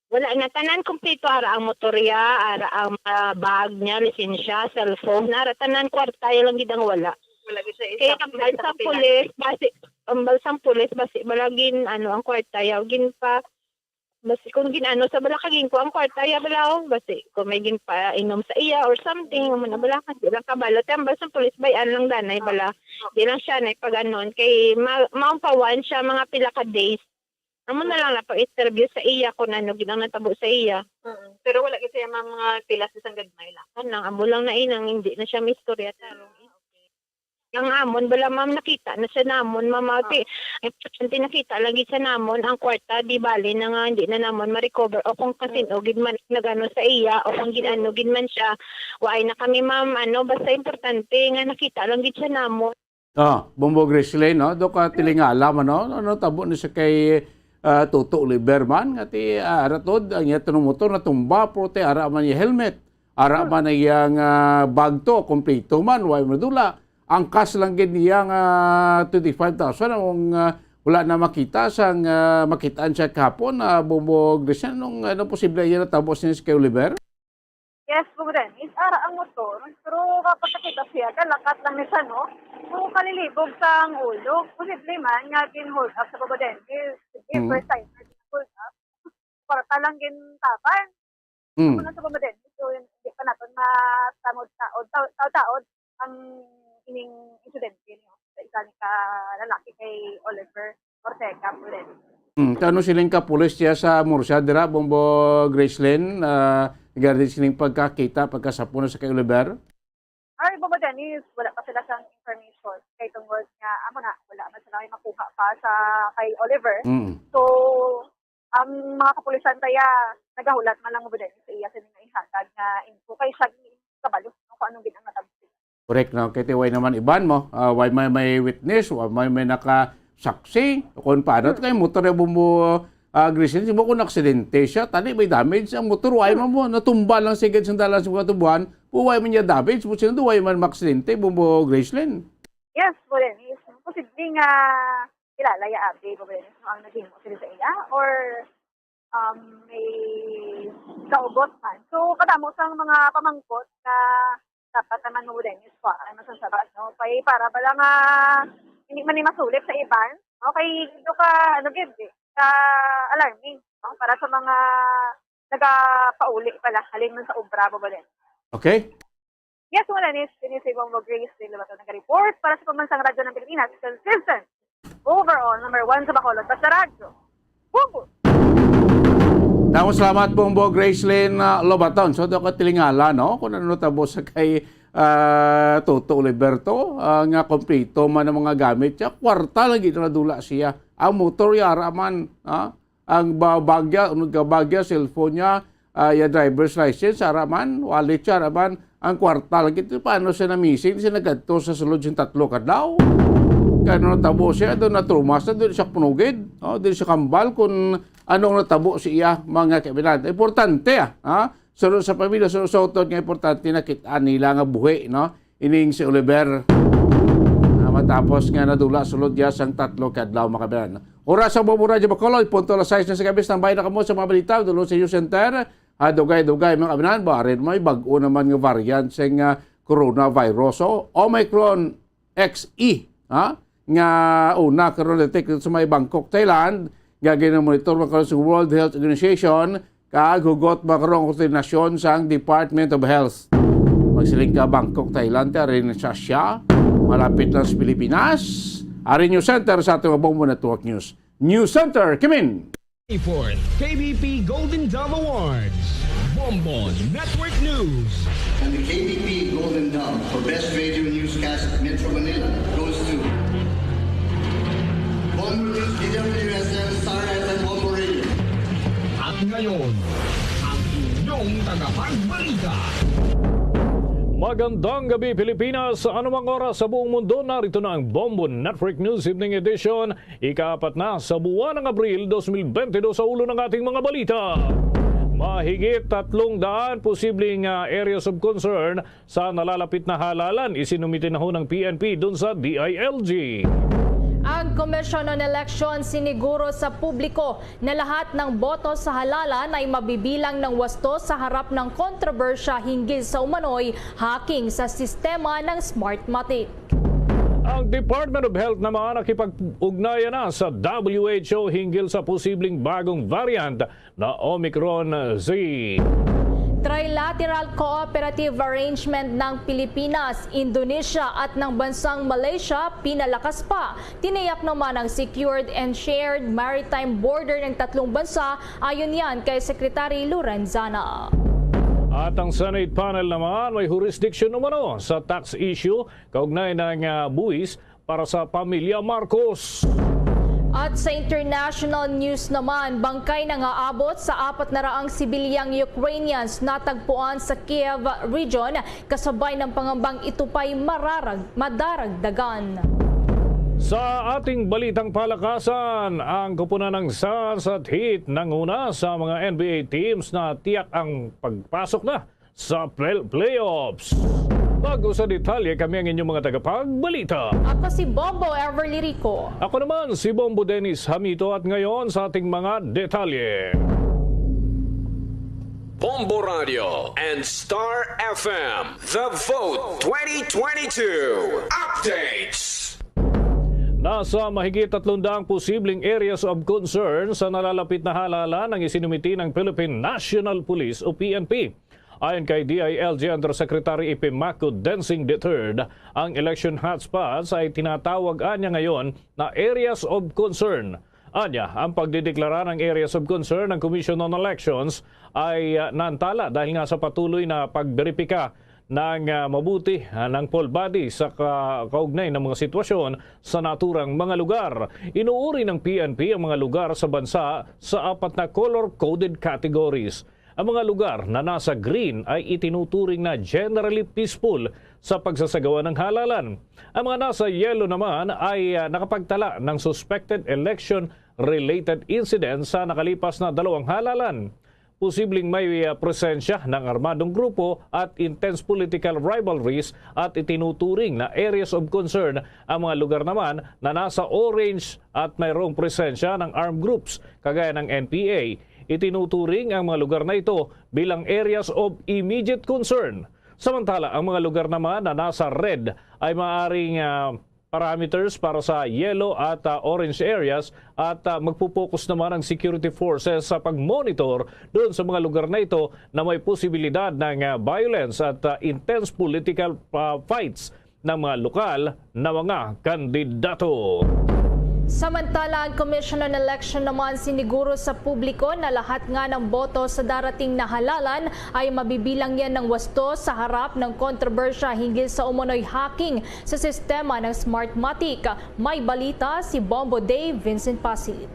Wala na, tanan kompleto, ara ang motorya, ara ang, ah, bag niya, lisensya, cellphone, ara tanan, kwarta, ya lang gid ang wala. Wala gid siya. Kaya isa-, ambal isa sang kapila. Pulis, basi, ambal sang pulis, basi bala gin, ano, ang kwarta, ya, gin pa, basi kung gin-ano sa bala, kagin ko ang kwarta, ya, bala, oh, basi kung may ginpainom sa iya or something, amo na bala, di lang kabalo. Ti, ambal sang pulis, bay-an lang danay bala. Di lang siya na ipag-anon, kay ma-, maumpawan siya mga pila ka days. Amo na lang na pag-interview sa iya kung ano gid ang natabo sa iya. Mm. Pero wala gid siya, ma'am, mga pilas isang gagmay lang. Kanang amo lang na inang hindi na siya may istorya tarong. Ah, okay. Ang amon bala, ma'am, nakita na siya namon, ma'am, ati. Ah. Importante nakita lang gid siya namon ang kwarta, di bali na nga hindi na namon ma-recover o kung kasino gid man nagano sa iya o kung gin-ano gid man siya. Waay na kami, ma'am, ano, basta importante nga nakita lang gid siya namon. Ah, Bombo Gracelyn, no? Do ka tilingala man, no? Ano tabo ni sa kay, ah, Toto Oliver man? Nga ti, ah, ara tod, ang iya tanong motor natumba, pero ti ara man iya helmet. Ara Hmm. man ang iyang, ah, bag to, kompleto man, way madula. Ang cash lang gid niya nga twenty-five thousand, ang, ah, wala na makita sang, ah, makitaan siya kahapon, ah, Bombo Gracelyn, nung, ano posible iya natabo siya kay Oliver? Yes, Bong Dennis, ara ang motor, pero kapag nakita siya, kalakat lang ni siya, no? So, kalilibog sang ulo. Posible man nga gin-hold up sa Bong Dennis. Sige, Mm. first time na gin-hold up. Kwarta lang gintaban. Mm. Ano sa Bong Dennis? So, yun, hindi pa naton matangod-taod, taod, taod-taod ang ining insidente niyo sa isa ni ka lalaki kay Oliver Ortega Pulen. Hmm, kano siling ka pulis siya sa Murcia dira, Bombo Gracelyn, ah, regarding sining pagkakita, pagkasapo na sa kay Oliver? Ay, Bombo Dennis, wala pa sila sang information. Kay tungod nga, amo na, wala man sila may makuha pa sa kay Oliver. Mm. So, ang mga kapulisan kaya nagahulat man lang, Bombo Dennis, sa iya sa mga ihatag nga info. Kay siya kabalo kung anong gid ang natabo. Correct, no? Kay ti way naman iban mo, ah, way may, may witness, way may, may nakasaksi. Kung paano, kay motor yung bumbo, ah, Gracelyn, mo kung aksidente siya, tani may damage ang motor, way man mo, natumba lang sigad sa dalan sa mga tubuhan, way man niya damage, mo siya way man maksidente, bumbo Gracelyn. Yes, Bolenis. Posible nga kilala ya abi, Bolenis, no, ang naging sila sa iya, or um, may kaugot man. So, kadamo sang mga pamangkot na dapat naman mo din is kuhaan, masasabat, no? Kay para bala nga hindi man ni masulip sa iban, no? Kay dito ka, ano gid, eh, ka alarming, no? Para sa mga nagapauli pala, halin man sa obra, Bolenis. Okay? Yes, wala ni, ini si Bongo Grace de Lobato nag-report para sa Pambansang Radyo ng Pilipinas, consistent, overall, number one sa Bacolod, basta radyo. Bongo! Damo salamat, Bongo Gracelyn, ah, Lobaton. So, daw ka tilingala, no? Kung ano tabo sa kay ah, Toto Oliverto, ah, nga kompleto man ang mga gamit siya. Kwarta lagi na nadula siya. Ang motor yara man, ah, ang ba-, bagya, unog ka bagya, cellphone niya, ah, ya driver's license, ara man, wallet siya, ara man, ang kwarta lagi. Ito, paano siya na-missing? Siya nagadto sa sulod sing tatlo ka daw. Kaya nung natabo siya, doon natrumas na, doon siya punugid, oh, doon siya kambal kung anong natabo sa iya, mga kaibigan. Importante, ah, ha? Suno sa pamilya, suno sa utod nga importante na kita nila nga buhi, no? Ining si Oliver. Ah, matapos nga nadula sulod ya sang tatlo ka adlaw, mga kabayan. Oras sa Bombo Radyo Bacolod, punto alas sais na sa gabi, standby na kamo sa mga balita, dulo sa News Center. Ah, dugay-dugay, mga kabayan, barin may bag-o naman nga variant sing, ah, coronavirus. O, Omicron X E, ha? Nga una karon detect sa may Bangkok, Thailand, nga ginamonitor man karon sa World Health Organization, kag hugot man karon ang koordinasyon sang Department of Health. Magsiling ka Bangkok, Thailand, ari na siya, siya, malapit lang sa Pilipinas. Ari News Center sa ating Bombo Network News. News Center, Kimin! Fourth K B P Golden Dove Awards. Bombo Network News. And the K B P Golden Dove for Best Radio Newscast Metro Manila goes to Bombo News, D W S M, Star F M, Bombo Radio. At ngayon, ang inyong tagapagbalita. Magandang gabi, Pilipinas. Sa anumang oras sa buong mundo, narito na ang Bombo Network News Evening Edition. Ikaapat na sa buwan ng Abril dos mil bente dos sa ulo ng ating mga balita. Mahigit tatlong daan posibleng, ah, areas of concern sa nalalapit na halalan, isinumite na ho ng P N P dun sa D I L G. Ang Commission on Election siniguro sa publiko na lahat ng boto sa halalan ay mabibilang ng wasto sa harap ng kontrobersya hinggil sa umano'y hacking sa sistema ng Smartmatic. Ang Department of Health naman nakipag-ugnayan na sa W H O hinggil sa posibleng bagong variant na Omicron Z. Trilateral cooperative arrangement ng Pilipinas, Indonesia at ng bansang Malaysia pinalakas pa. Tiniyak naman ang secured and shared maritime border ng tatlong bansa, ayon yan kay Secretary Lorenzana. At ang Senate panel naman may jurisdiction umano sa tax issue kaugnay ng, ah, buwis para sa pamilya Marcos. At sa international news naman, bangkay nangaabot sa apat na raang sibilyang Ukrainians natagpuan sa Kiev region, kasabay ng pangambang ito pa'y mararag-, madaragdagan. Sa ating balitang palakasan, ang koponan ng Suns at Heat nanguna sa mga N B A teams na tiyak ang pagpasok na sa play- playoffs. Bago sa detalye, kami ang inyong mga tagapagbalita. Ako si Bombo Everly Rico. Ako naman si Bombo Dennis Hamito, at ngayon sa ating mga detalye. Bombo Radio and Star F M, The Vote twenty twenty-two Updates. Nasa mahigit tatlong daang posibleng areas of concern sa nalalapit na halalan ang isinumiti ng Philippine National Police o P N P. Ayon kay D I L G Undersecretary Epimaco Densing the third, ang election hotspots ay tinatawag anya ngayon na areas of concern. Anya, ang pagdideklara ng areas of concern ng Commission on Elections ay, ah, nantala dahil nga sa patuloy na pagberipika ng, ah, mabuti, ah, ng poll body sa ka-, kaugnay ng mga sitwasyon sa naturang mga lugar. Inuuri ng P N P ang mga lugar sa bansa sa apat na color-coded categories. Ang mga lugar na nasa green ay itinuturing na generally peaceful sa pagsasagawa ng halalan. Ang mga nasa yellow naman ay, ah, nakapagtala ng suspected election-related incidents sa nakalipas na dalawang halalan. Posibleng may, ah, presensya ng armadong grupo at intense political rivalries at itinuturing na areas of concern ang mga lugar naman na nasa orange at mayroong presensya ng armed groups kagaya ng N P A. Itinuturing ang mga lugar na ito bilang areas of immediate concern. Samantala, ang mga lugar naman na nasa red ay maaaring, ah, parameters para sa yellow at, ah, orange areas at, ah, magpo-focus naman ang security forces sa pag-monitor doon sa mga lugar na ito na may posibilidad ng, ah, violence at, ah, intense political, ah, fights ng mga lokal na mga kandidato. Samantala, ang Commission on Election naman siniguro sa publiko na lahat nga ng boto sa darating na halalan ay mabibilang yan ng wasto sa harap ng kontrobersya hinggil sa umunoy hacking sa sistema ng Smartmatic. May balita si Bombo Dave Vincent Pasit.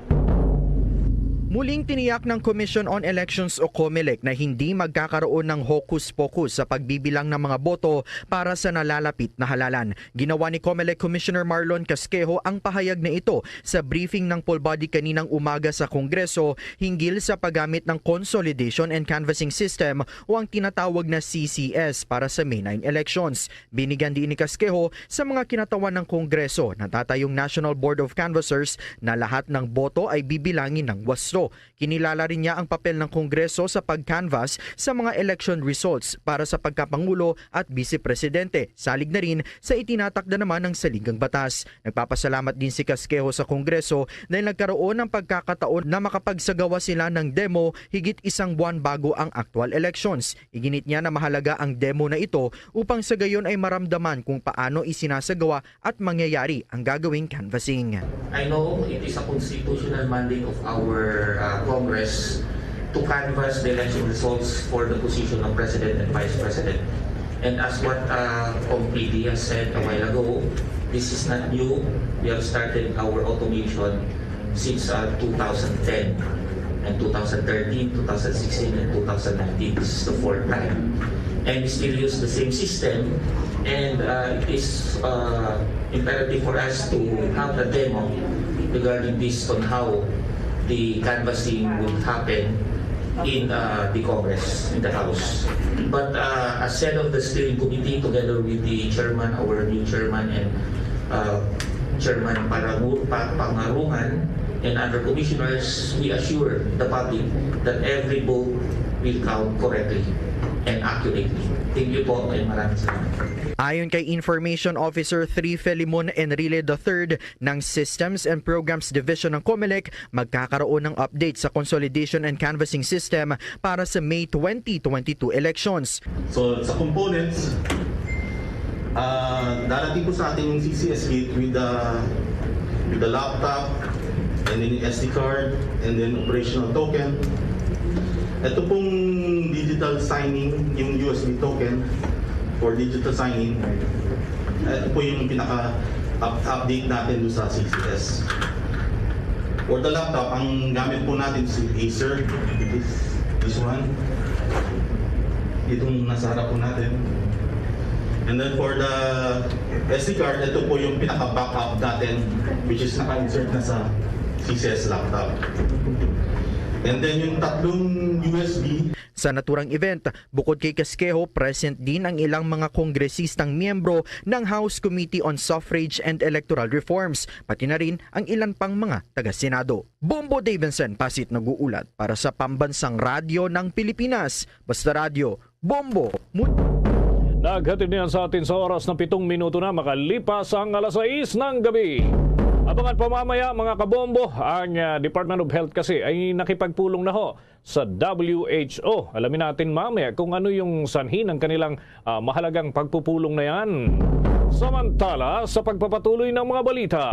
Muling tiniyak ng Commission on Elections o COMELEC na hindi magkakaroon ng hokus-pokus sa pagbibilang ng mga boto para sa nalalapit na halalan. Ginawa ni COMELEC Commissioner Marlon Casquejo ang pahayag na ito sa briefing ng full body kaninang umaga sa Kongreso hinggil sa paggamit ng Consolidation and Canvassing System o ang tinatawag na C C S para sa May nine elections. Binigyan diin ni Casquejo sa mga kinatawan ng Kongreso na tatayong National Board of Canvassers na lahat ng boto ay bibilangin ng wasto. Kinilala rin niya ang papel ng Kongreso sa pag-canvass sa mga election results para sa pagkapangulo at bise presidente, salig na rin sa itinatakda naman ng saligang batas. Nagpapasalamat din si Casquejo sa Kongreso dahil nagkaroon ng pagkakataon na makapagsagawa sila ng demo higit isang buwan bago ang actual elections. Iginit niya na mahalaga ang demo na ito upang sa gayon ay maramdaman kung paano isinasagawa at mangyayari ang gagawing canvassing. I know it is a constitutional mandate of our, uh, Congress to canvass the election results for the position of President and Vice President. And as what, uh, Cong P D has said a while ago, this is not new. We have started our automation since, uh, two thousand ten and two thousand thirteen, two thousand sixteen, and two thousand nineteen. This is the fourth time. And we still use the same system, and, uh, it is, uh, imperative for us to have a demo regarding this, on how the canvassing would happen in, uh, the Congress, in the House. But, uh, as head of the steering committee, together with the chairman, our new chairman, and, uh, Chairman Paragu-, Pa-, Pangarungan, and other commissioners, we assure the public that every vote will count correctly and accurately. Thank you po, and maraming salamat. Ayon kay Information Officer three Filemon Enrile the third ng Systems and Programs Division ng COMELEC, magkakaroon ng update sa Consolidation and Canvassing System para sa May twenty twenty-two elections. So, sa components, ah, darating po sa atin yung C C S kit with the, with the laptop, and then yung S D card, and then operational token. Ito pong digital signing, yung U S B token for digital signing, ito po yung pinaka-up-, update natin doon sa C C S. For the laptop, ang gamit po natin si Acer. This, this one. Itong nasa harap po natin. And then for the S D card, ito po yung pinaka-backup natin, which is naka-insert na sa C C S laptop. And then yung tatlong U S B. Sa naturang event, bukod kay Casquejo, present din ang ilang mga kongresistang miyembro ng House Committee on Suffrage and Electoral Reforms, pati na rin ang ilan pang mga taga-Senado. Bombo Davidson Pasit nag-uulat para sa Pambansang Radyo ng Pilipinas, Basta Radyo, Bombo. Mu- Naghatid niyan sa atin sa oras na pitong minuto na makalipas ang alas sais ng gabi. Abangan pa mamaya, mga kabombo, ang, ah, Department of Health kasi ay nakipagpulong na ho sa W H O. Alamin natin mamaya kung ano yung sanhi ng kanilang, ah, mahalagang pagpupulong na yan. Samantala, sa pagpapatuloy ng mga balita,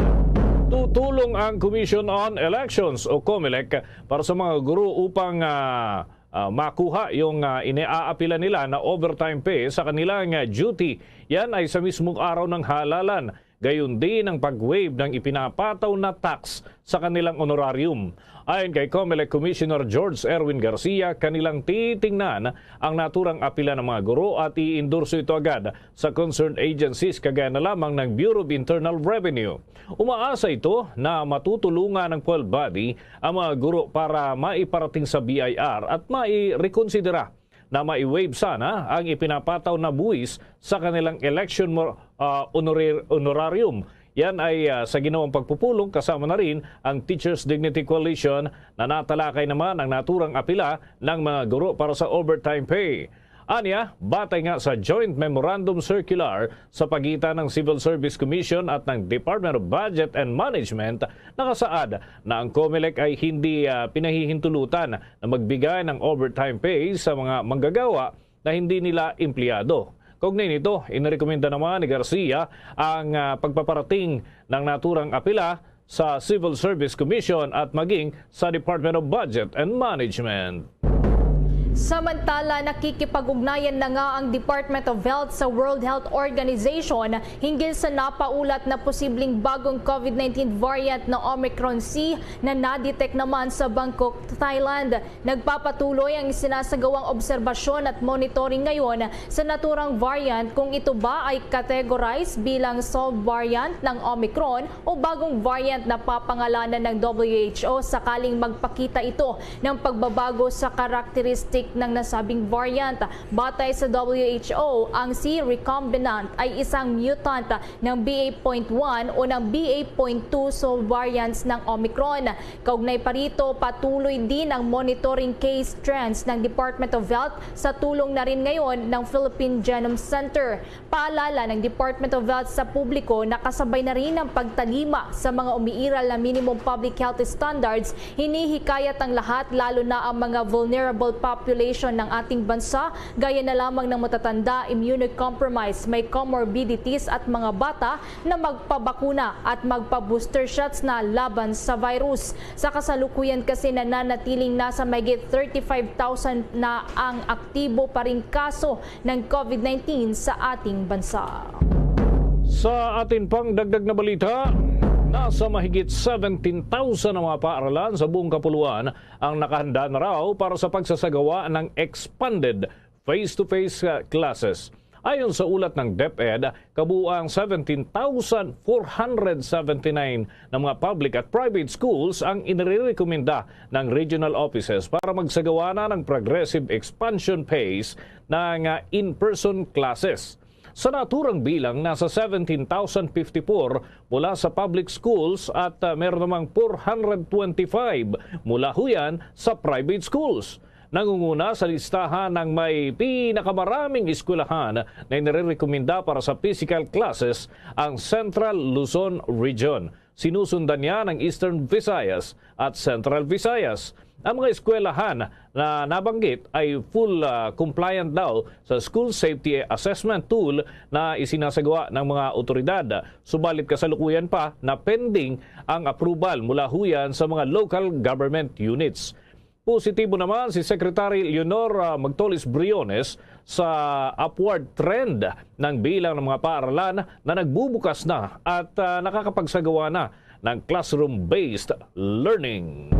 tutulong ang Commission on Elections o COMELEC para sa mga guro upang, ah, ah, makuha yung, ah, iniaapila nila na overtime pay sa kanilang, ah, duty. Yan ay sa mismong araw ng halalan. gayon din ang pag-waive ng ipinapataw na tax sa kanilang honorarium. Ayon kay Comelec Commissioner George Erwin Garcia, kanilang titingnan ang naturang apila ng mga guro at i-endorso ito agad sa concerned agencies, kagaya na lamang ng Bureau of Internal Revenue. Umaasa ito na matutulungan ng COIL body ang mga guro para maiparating sa B I R at mairekonsidera na mai-waive sana ang ipinapataw na buwis sa kanilang election mo-, ah, honorar-, honorarium. Yan ay, ah, sa ginawang pagpupulong, kasama na rin ang Teachers Dignity Coalition, na natalakay naman ang naturang apila ng mga guro para sa overtime pay. Anya, batay nga sa joint memorandum circular sa pagitan ng Civil Service Commission at ng Department of Budget and Management, nakasaad na ang Comelec ay hindi, ah, pinahihintulutan na magbigay ng overtime pay sa mga manggagawa na hindi nila empleyado. Kaugnay nito, inirekomenda naman ni Garcia ang, ah, pagpaparating ng naturang apila sa Civil Service Commission at maging sa Department of Budget and Management. Samantala, nakikipag-ugnayan na nga ang Department of Health sa World Health Organization hinggil sa napaulat na posibleng bagong COVID nineteen variant na Omicron C na na-detect naman sa Bangkok, Thailand. Nagpapatuloy ang sinasagawang obserbasyon at monitoring ngayon sa naturang variant, kung ito ba ay categorized bilang subvariant ng Omicron o bagong variant na papangalanan ng W H O sakaling magpakita ito ng pagbabago sa karakteristik ng nasabing variant. Batay sa W H O, ang C recombinant ay isang mutant ng B A point one o ng B A point two subvariants ng Omicron. Kaugnay pa rito, patuloy din ang monitoring case trends ng Department of Health sa tulong na rin ngayon ng Philippine Genome Center. Paalala ng Department of Health sa publiko na kasabay na rin ang pagtalima sa mga umiiral na minimum public health standards, hinihikayat ang lahat, lalo na ang mga vulnerable population ng ating bansa, gaya na lamang ng matatanda, immunocompromised, may comorbidities at mga bata na magpabakuna at magpa-booster shots na laban sa virus. Sa kasalukuyan kasi, nananatiling nasa mahigit thirty-five thousand na ang aktibo pa ring kaso ng COVID nineteen sa ating bansa. Sa atin pang dagdag na balita, nasa mahigit seventeen thousand ang mga paaralan sa buong kapuluan ang nakahanda na raw para sa pagsasagawa ng expanded face-to-face, uh, classes. Ayon sa ulat ng DepEd, kabuang seventeen thousand four hundred seventy-nine na mga public at private schools ang inirekomenda ng regional offices para magsagawa na ng progressive expansion phase ng, uh, in-person classes. Sa naturang bilang, nasa seventeen thousand fifty-four mula sa public schools at, ah, meron namang four hundred twenty-five mula huyan sa private schools. Nangunguna sa listahan ng may pinakamaraming eskwelahan na inirerekomenda para sa physical classes ang Central Luzon Region. Sinusundan niya ng Eastern Visayas at Central Visayas. Ang mga eskwelahan na nabanggit ay full, ah, compliant daw sa school safety assessment tool na isinasagawa ng mga otoridad. Subalit, kasalukuyan pa na pending ang approval mula huyan sa mga local government units. Positibo naman si Secretary Leonor, ah, Magtolis Briones sa upward trend ng bilang ng mga paaralan na nagbubukas na at, ah, nakakapagsagawa na ng classroom-based learning.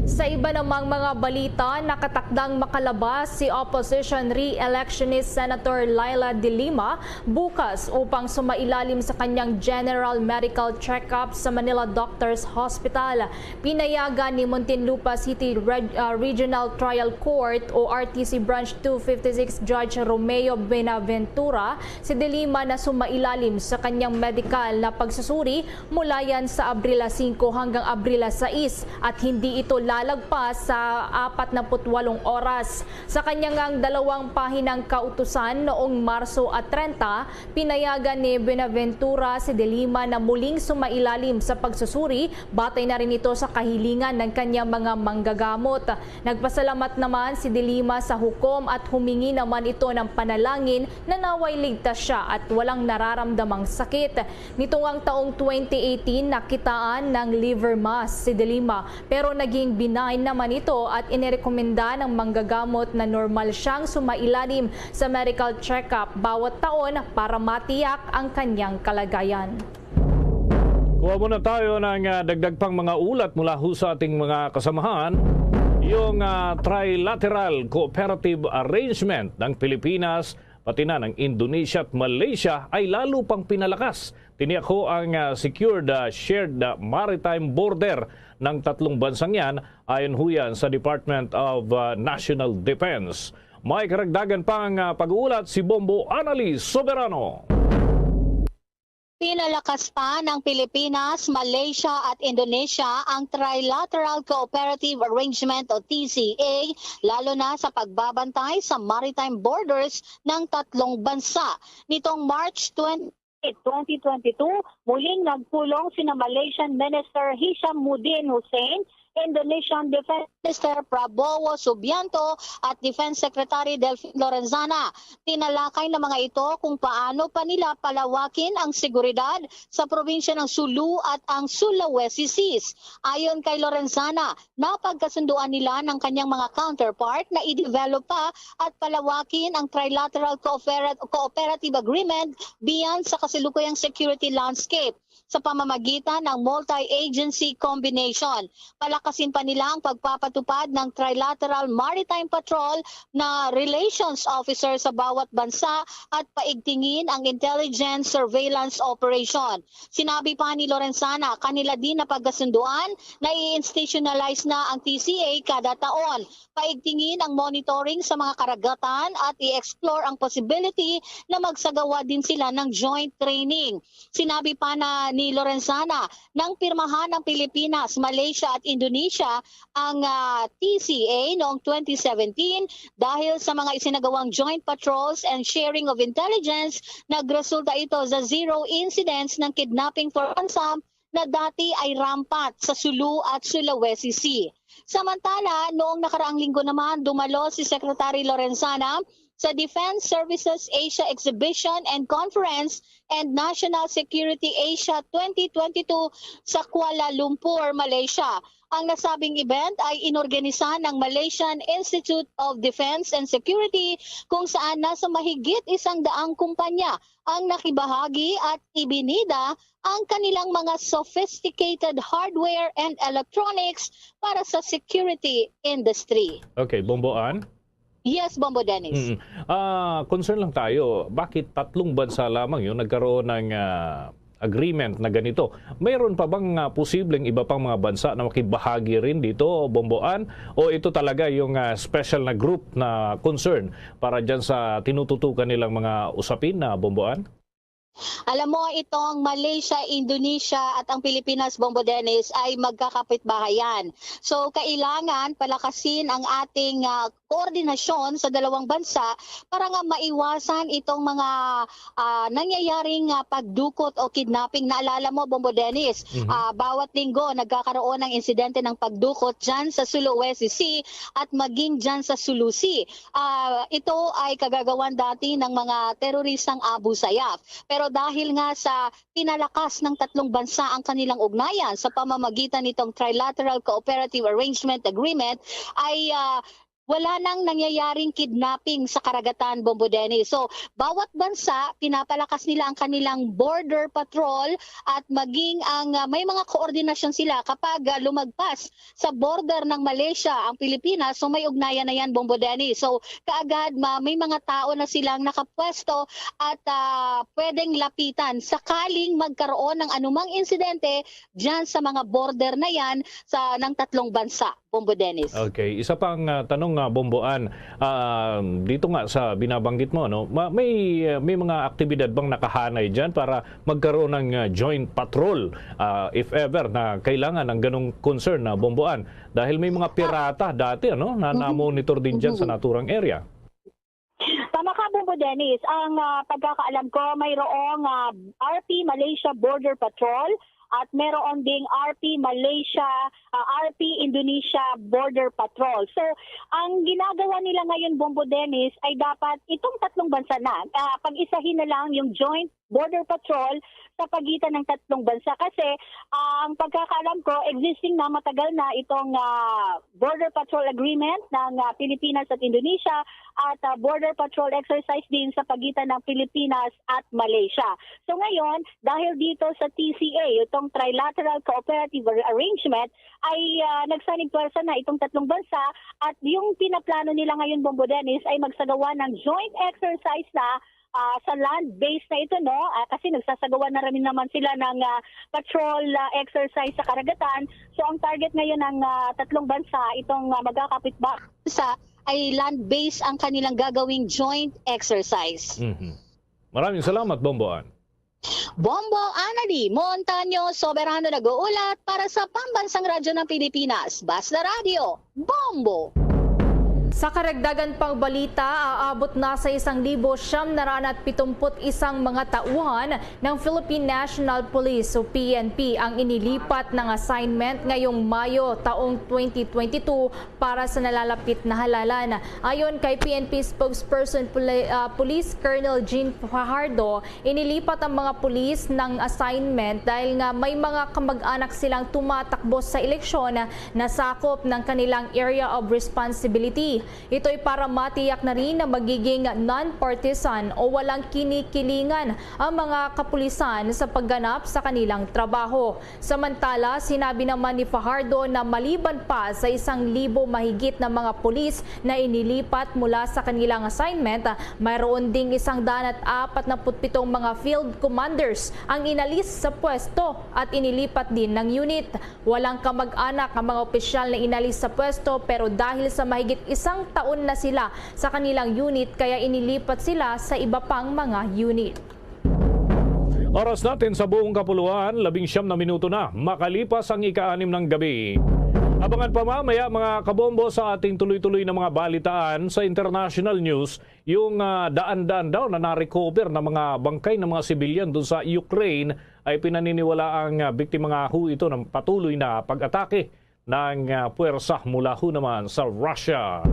Sa iba namang mga balita, nakatakdang makalabas si opposition re-electionist Senator Leila de Lima bukas upang sumailalim sa kanyang general medical check-up sa Manila Doctors Hospital. Pinayagan ni Muntinlupa City Reg-, ah, Regional Trial Court o R T C Branch two fifty-six Judge Romeo Benaventura si De Lima na sumailalim sa kanyang medikal na pagsusuri mula yan sa Abril singko hanggang Abril sais, at hindi ito lalagpas sa apat na put walong oras. Sa kanyang dalawang pahinang kautusan noong Marso treinta, pinayagan ni Benaventura si De Lima na muling sumailalim sa pagsusuri, batay na rin ito sa kahilingan ng kanyang mga manggagamot. Nagpasalamat naman si De Lima sa hukom at humingi naman ito ng panalangin na naway ligtas siya at walang nararamdamang sakit. Nitong ang taong twenty eighteen, nakitaan ng liver mass si De Lima, pero naging Nine naman ito at inirekomenda ng manggagamot na normal siyang sumailalim sa medical check-up bawat taon para matiyak ang kanyang kalagayan. Kuha muna tayo ng ah, dagdag pang mga ulat mula ho sa ating mga kasamahan. Yung ah, trilateral cooperative arrangement ng Pilipinas, pati na ng Indonesia at Malaysia ay lalo pang pinalakas. Tiniyak ho ang ah, secured ah, shared ah, maritime border ng tatlong bansang yan, ayon ho yan sa Department of ah, National Defense. May karagdagan pang ah, pag-uulat si Bombo Annalise Soberano. Pinalakas pa ng Pilipinas, Malaysia at Indonesia ang Trilateral Cooperative Arrangement o T C A, lalo na sa pagbabantay sa maritime borders ng tatlong bansa. Nitong March twenty, twenty twenty-two, muling nagpulong sina Malaysian Minister Hishamuddin Hussein, Indonesian Defense Minister Prabowo Subianto at Defense Secretary Delfin Lorenzana. Tinalakay ng mga ito kung paano pa nila palawakin ang seguridad sa probinsya ng Sulu at ang Sulawesi Seas. Ayon kay Lorenzana, napagkasunduan nila ng kanyang mga counterpart na i-develop pa at palawakin ang Trilateral Cooper- Cooperative Agreement beyond sa kasalukuyang security landscape sa pamamagitan ng multi-agency combination. Palakasin pa nila ang pagpapatupad ng Trilateral Maritime Patrol na relations officer sa bawat bansa at paigtingin ang intelligence surveillance operation. Sinabi pa ni Lorenzana, kanila din napagkasunduan na i-institutionalize na ang T C A kada taon. Paigtingin ang monitoring sa mga karagatan at i-explore ang possibility na magsagawa din sila ng joint training. Sinabi pa na ni Lorenzana, nang pirmahan ng Pilipinas, Malaysia at Indonesia ang ah, T C A noong twenty seventeen, dahil sa mga isinagawang joint patrols and sharing of intelligence, nagresulta ito sa zero incidents ng kidnapping for ransom na dati ay rampant sa Sulu at Sulawesi Sea. Samantala, noong nakaraang linggo naman, dumalo si Secretary Lorenzana sa Defense Services Asia Exhibition and Conference and National Security Asia twenty twenty-two sa Kuala Lumpur, Malaysia. Ang nasabing event ay inorganisa ng Malaysian Institute of Defense and Security, kung saan nasa mahigit isang daang kumpanya ang nakibahagi at ibinida ang kanilang mga sophisticated hardware and electronics para sa security industry. Okay, Bomboan? Yes, Bombo Dennis. Mm. Ah, concern lang tayo, bakit tatlong bansa lamang yun nagkaroon ng ah, agreement na ganito? Mayroon pa bang ah, posibleng iba pang mga bansa na makibahagi rin dito, Bomboan? O ito talaga yung ah, special na group na concern para dyan sa tinututukan nilang mga usapin na, Bomboan? Alam mo, itong Malaysia, Indonesia at ang Pilipinas, Bombo Dennis, ay magkakapitbahayan. So, kailangan palakasin ang ating ah, koordinasyon sa dalawang bansa para nga maiwasan itong mga ah, nangyayaring ah, pagdukot o kidnapping. Naalala mo, Bombo Dennis, Mhm. ah, bawat linggo nagkakaroon ng insidente ng pagdukot dyan sa Sulawesi Sea at maging dyan sa Sulu Sea. Ah, ito ay kagagawan dati ng mga teroristang Abu Sayyaf. Pero dahil nga sa pinalakas ng tatlong bansa ang kanilang ugnayan sa pamamagitan nitong Trilateral Cooperative Arrangement Agreement, ay ah, wala nang nangyayaring kidnapping sa karagatan, Bombo Dennis. So, bawat bansa, pinapalakas nila ang kanilang border patrol at maging ang ah, may mga koordinasyon sila kapag ah, lumagpas sa border ng Malaysia ang Pilipinas. So, may ugnayan na yan, Bombo Dennis. So, kaagad ma- may mga tao na silang nakapwesto at ah, pwedeng lapitan sakaling magkaroon ng anumang insidente dyan sa mga border na yan sa ng tatlong bansa, Bombo Dennis. Okay, isa pang ah, tanong nga, Bomboan, ah, dito nga sa binabanggit mo, no, ma- may ah, may mga aktibidad bang nakahanay diyan para magkaroon ng ah, joint patrol, ah, if ever na kailangan ng ganong concern na, Bomboan, dahil may mga pirata dati, ano, na Mhm. na-monitor din diyan sa naturang area? Tama ka, Bombo Dennis. Ang ah, pagkakaalam ko, mayroong ah, R P Malaysia Border Patrol at meron ding R P Malaysia, ah, R P Indonesia Border Patrol. So, ang ginagawa nila ngayon, Bombo Dennis, ay dapat itong tatlong bansa na, ah, pag-isahin na lang yung joint Border Patrol sa pagitan ng tatlong bansa. Kasi, ah, ang pagkakaalam ko, existing na, matagal na itong, ah, Border Patrol Agreement ng, ah, Pilipinas at Indonesia at, ah, Border Patrol Exercise din sa pagitan ng Pilipinas at Malaysia. So ngayon, dahil dito sa T C A, itong Trilateral Cooperative Ar-, Arrangement, ay, ah, nagsanib pwersa na itong tatlong bansa at yung pinaplano nila ngayon, Bombo Dennis, ay magsagawa ng joint exercise na, ah, sa land base na ito, no? Ah, kasi nagsasagawa na rin naman sila ng, ah, patrol, ah, exercise sa karagatan. So ang target ngayon ng, ah, tatlong bansa, itong, ah, magkakapit bansa, ay land base ang kanilang gagawing joint exercise. Mhm. Maraming salamat, Bombo Ann. Bombo Anali Montaño, Soberano nag-uulat para sa Pambansang Radyo ng Pilipinas, Basta Radyo, Bombo! Sa karagdagan pang balita, aabot na sa isang libo siyam na raan at pitumput isang mga tauhan ng Philippine National Police o P N P ang inilipat ng assignment ngayong Mayo taong twenty twenty-two para sa nalalapit na halalan. Ayon kay P N P spokesperson Puli-, ah, Police Colonel Jean Fajardo, inilipat ang mga pulis ng assignment dahil nga may mga kamag-anak silang tumatakbo sa eleksyon na sakop ng kanilang area of responsibility. Ito'y para matiyak na rin na magiging non-partisan o walang kinikilingan ang mga kapulisan sa pagganap sa kanilang trabaho. Samantala, sinabi naman ni Fajardo na maliban pa sa isang libo mahigit na mga pulis na inilipat mula sa kanilang assignment, mayroon ding isang daan at apat na put pitong mga field commanders ang inalis sa pwesto at inilipat din ng unit. Walang kamag-anak ang mga opisyal na inalis sa pwesto, pero dahil sa mahigit isang taon na sila sa kanilang unit, kaya inilipat sila sa iba pang mga unit. Oras natin sa buong kapuluan, labing siyam na minuto na makalipas ang ika-anim ng gabi. Abangan pa mamaya, mga kabombo, sa ating tuloy-tuloy na mga balitaan sa international news, yung, ah, daan-daan daw na na-recover na mga bangkay ng mga sibilyan dun sa Ukraine ay pinaniniwala ang, ah, biktima nga ho ito ng patuloy na pag-atake ng, ah, puwersa mula ho naman sa Russia.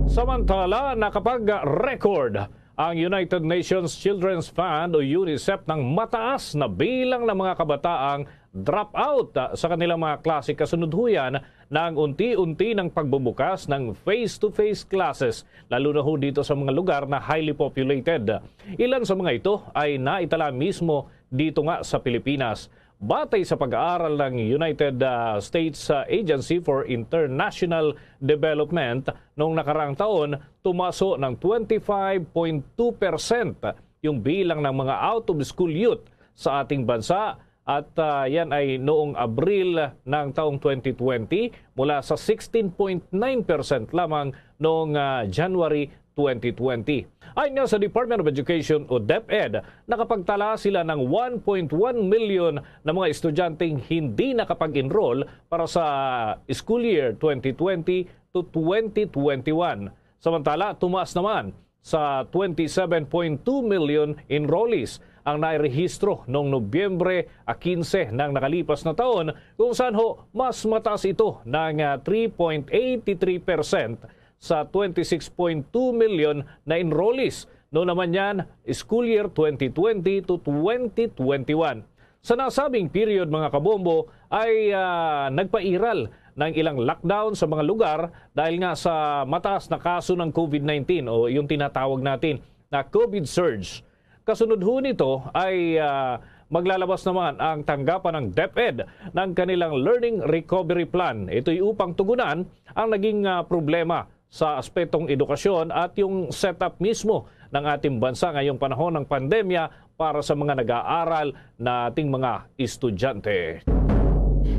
Samantala, nakapag-record ang United Nations Children's Fund o UNICEF ng mataas na bilang ng mga kabataang dropout, ah, sa kanilang mga klase kasunod ho yan ng unti-unti ng pagbubukas ng face-to-face classes, lalo na ho dito sa mga lugar na highly populated. Ilan sa mga ito ay naitala mismo dito nga sa Pilipinas. Batay sa pag-aaral ng United, ah, States, ah, Agency for International Development, noong nakaraang taon, tumaso ng twenty-five point two percent yung bilang ng mga out-of-school youth sa ating bansa, at, ah, yan ay noong Abril ng taong twenty twenty, mula sa sixteen point nine percent lamang noong, ah, January twenty twenty. Ayon nga sa Department of Education o DepEd, nakapagtala sila ng one point one million na mga estudyanteng hindi nakapag-enroll para sa school year twenty twenty to twenty twenty-one. Samantala, tumaas naman sa twenty-seven point two million enrollees ang nairehistro noong Nobyembre, ah, quince ng nakalipas na taon, kung saan ho mas mataas ito ng, ah, three point eighty three percent sa twenty-six point two million na enrollees noon naman yan, school year twenty twenty to twenty twenty-one. Sa nasabing period, mga kabombo, ay, ah, nagpairal ng ilang lockdown sa mga lugar dahil nga sa mataas na kaso ng COVID nineteen o yung tinatawag natin na COVID surge. Kasunod ho nito ay, ah, maglalabas naman ang tanggapan ng DepEd ng kanilang Learning Recovery Plan. Ito'y upang tugunan ang naging, ah, problema sa aspetong edukasyon at yung setup mismo ng ating bansa ngayong panahon ng pandemya para sa mga nag-aaral na ating mga estudyante.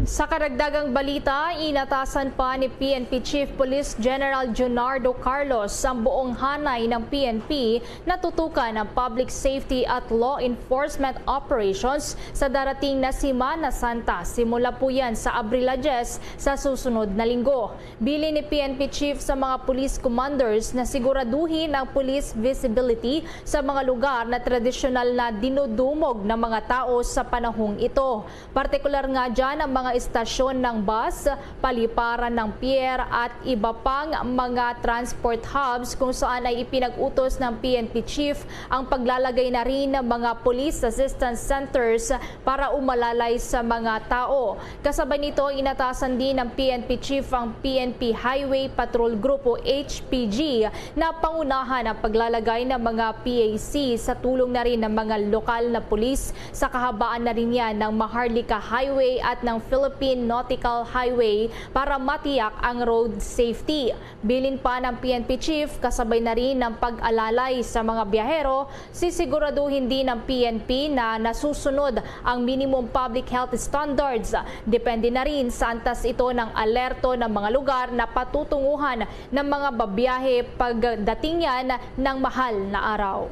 Sa karagdagang balita, inatasan pa ni P N P Chief Police General Junardo Carlos ang buong hanay ng P N P na tutukan ang public safety at law enforcement operations sa darating na Semana Santa. Simula po yan sa Abril diyes sa susunod na linggo. Bilin ni P N P Chief sa mga police commanders na siguraduhin ang police visibility sa mga lugar na tradisyonal na dinudumog ng mga tao sa panahong ito. Partikular nga dyan ang mga istasyon ng bus, paliparan ng pier at iba pang mga transport hubs kung saan ay ipinag-utos ng P N P chief ang paglalagay na rin ng mga police assistance centers para umalalay sa mga tao. Kasabay nito, inatasan din ng P N P chief ang P N P Highway Patrol Group o H P G na pangunahan ang paglalagay ng mga P A C sa tulong na rin ng mga lokal na pulis sa kahabaan na rin yan ng Maharlika Highway at ng Philippine Nautical Highway para matiyak ang road safety. Bilin pa ng P N P chief, kasabay na rin ng pag-alalay sa mga biyahero, sisiguraduhin din ng P N P na nasusunod ang minimum public health standards. Depende na rin sa antas ito ng alerto ng mga lugar na patutunguhan ng mga babiyahe pagdating yan ng mahal na araw.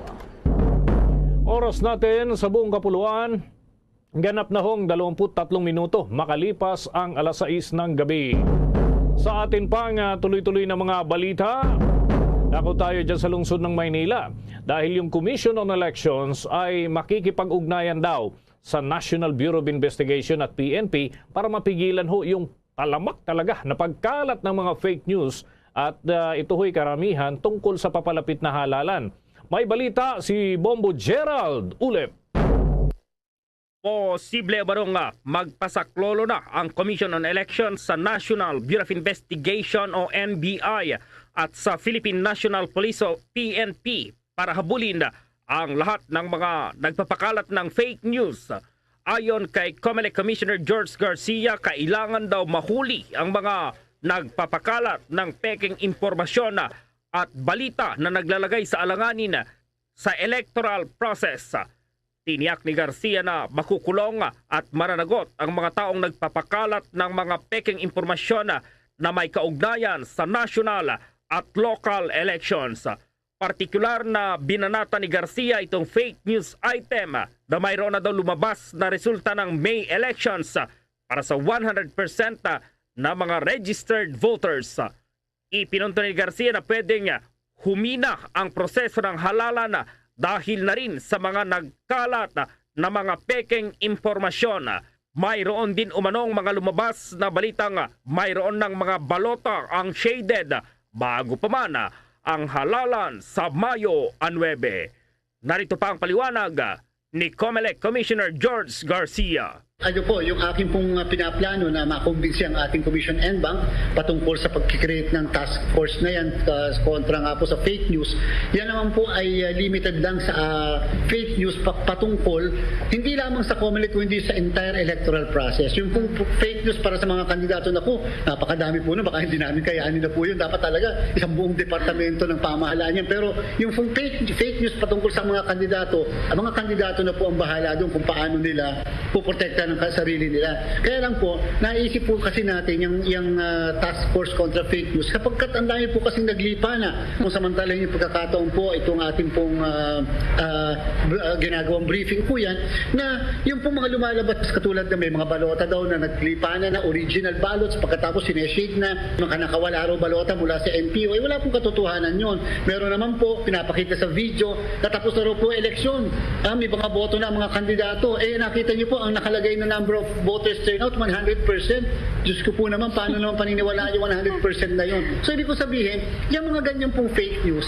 Oras natin sa buong kapuluan, ganap na hong dalawampu't tatlong minuto makalipas ang alas sais ng gabi. Sa atin pang ah, tuloy-tuloy na mga balita, dako tayo dyan sa lungsod ng Maynila dahil yung Commission on Elections ay makikipag-ugnayan daw sa National Bureau of Investigation at P N P para mapigilan ho yung talamak talaga na pagkalat ng mga fake news at ah, ito ho'y karamihan tungkol sa papalapit na halalan. May balita si Bombo Gerald Ulep. Posible ba nga magpasaklolo na ang Commission on Elections sa National Bureau of Investigation o N B I at sa Philippine National Police o P N P para habulin ang lahat ng mga nagpapakalat ng fake news? Ayon kay Comelec Commissioner George Garcia, kailangan daw mahuli ang mga nagpapakalat ng pekeng impormasyon at balita na naglalagay sa alanganin sa electoral process. Tiniyak ni Garcia na makukulong at mananagot ang mga taong nagpapakalat ng mga pekeng impormasyon na may kaugnayan sa national at local elections. Partikular na binanata ni Garcia itong fake news item na mayroon na daw lumabas na resulta ng May elections para sa one hundred percent na mga registered voters. Ipinunto ni Garcia na pwedeng humina ang proseso ng halalan dahil na rin sa mga nagkalat na mga pekeng impormasyon. Mayroon din umanong mga lumabas na balitang mayroon ng mga balota ang shaded bago pa man ang halalan sa Mayo nuebe. Narito pa ang paliwanag ni Comelec Commissioner George Garcia. Ano po, yung akin pong uh, pinaplano na makumbinsi ang ating Commission en banc patungkol sa pag-create ng task force na yan uh, kontra nga po sa fake news. Yan naman po ay uh, limited lang sa uh, fake news pa- patungkol hindi lamang sa Comelec kundi sa entire electoral process. Yung pong fake news para sa mga kandidato, naku, napakadami po nun, baka hindi namin kayanin na po yun. Dapat talaga isang buong departamento ng pamahalaan yan. Pero yung pong fake, fake news patungkol sa mga kandidato, ang mga kandidato na po ang bahala doon kung paano nila poprotektahan ang sarili nila. Kaya lang po, naisip po kasi natin yung, yung uh, task force kontra fake news sapagkat ang dami po kasing naglipa na. Kung samantala yung pagkakataon po, itong ating pong uh, uh, ginagawang briefing po yan, na yung pong mga lumalabas katulad na may mga balota daw na naglipa na, na original ballots, pagkatapos sineshade na, mga nakawala raw balota mula sa N P O, eh, wala pong katotohanan yon. Meron naman po, pinapakita sa video, natapos na raw po eleksyon. Ah, may mga boto na ang mga kandidato. Eh, nakita niyo po, ang nakalagay na number of voters turnout, one hundred percent. Diyos ko po naman, paano naman paniniwalaan yung one hundred percent na yun? So, ibig ko sabihin, yung mga ganyan pong fake news,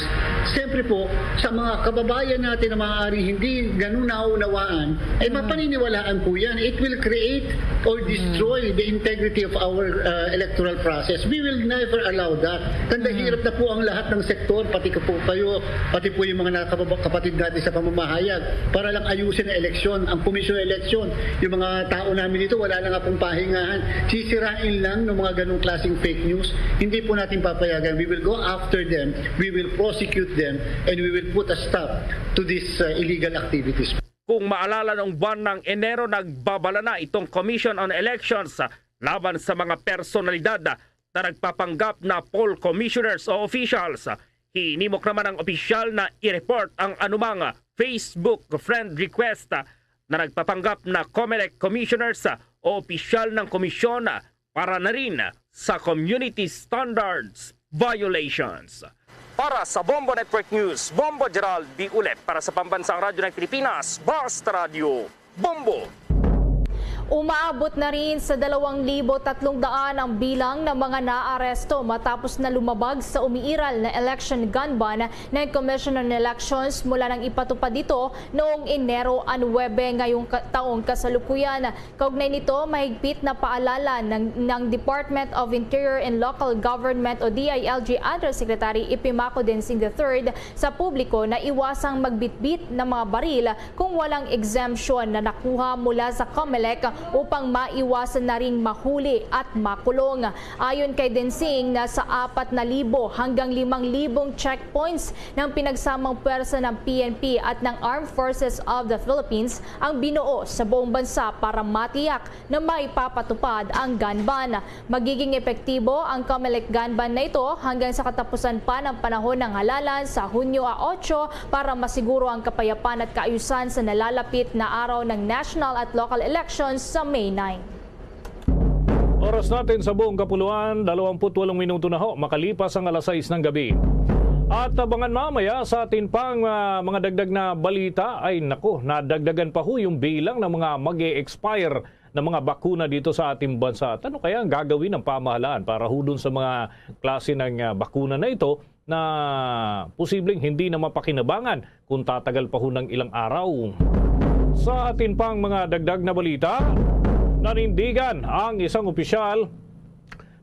siyempre po, sa mga kababayan natin na maaaring hindi ganun nauunawaan, ay mapaniniwalaan po yan. It will create or destroy the integrity of our uh, electoral process. We will never allow that. Tanda, hirap na po ang lahat ng sektor, pati ko po kayo, pati po yung mga nakababa, kapatid natin sa pamamahayag, para lang ayusin ang eleksyon, ang komisyon ng eleksyon. Yung mga tao namin dito, wala na nga pong pahingahan. Sisirain lang ng mga ganong klaseng fake news. Hindi po natin papayagan. We will go after them, we will prosecute them, and we will put a stop to these uh, illegal activities. Kung maalala, noong buwan ng Enero, nagbabala na itong Commission on Elections laban sa mga personalidad na nagpapanggap na poll commissioners o officials. Hinimok naman ang opisyal na i-report ang anumang Facebook friend request na nagpapanggap na Comelec commissioners o opisyal ng komisyon para na rin sa community standards violations. Para sa Bombo Network News, Bombo Gerald B. Ulep. Para sa Pambansang Radyo ng Pilipinas, Basta Radyo, Bombo! Umaabot na rin sa dalawang libo tatlong daan ang bilang ng mga naaresto matapos na lumabag sa umiiral na election gun ban ng Commission on Elections mula nang ipatupad ito noong Enero nuebe ngayong ka- taong kasalukuyan. Kaugnay nito, mahigpit na paalala ng, ng Department of Interior and Local Government o D I L G Undersecretary Ipimaco Densing the third sa publiko na iwasang magbitbit ng mga baril kung walang exemption na nakuha mula sa COMELEC upang maiwasan na ring mahuli at makulong. Ayon kay Densing, nasa apat na libo hanggang limang libong checkpoints ng pinagsamang pwersa ng P N P at ng Armed Forces of the Philippines ang binuo sa buong bansa para matiyak na maipapatupad ang gun ban. Magiging epektibo ang COMELEC gun ban na ito hanggang sa katapusan pa ng panahon ng halalan sa Hunyo a otso para masiguro ang kapayapan at kaayusan sa nalalapit na araw ng national at local elections sa May nine. Oras natin sa buong kapuluan, dalawampu't walong minuto na ho makalipas ang alas sais ng gabi. At abangan mamaya sa atin pang ah, mga dagdag na balita. Ay nako, nadagdagan pa ho yung bilang ng mga mag-e-expire na mga bakuna dito sa ating bansa. At ano kaya ang gagawin ng pamahalaan para ho dun sa mga klase ng ah, bakuna na ito na posibleng hindi na mapakinabangan kung tatagal pa ho ng ilang araw? Sa atin pang mga dagdag na balita, nanindigan ang isang opisyal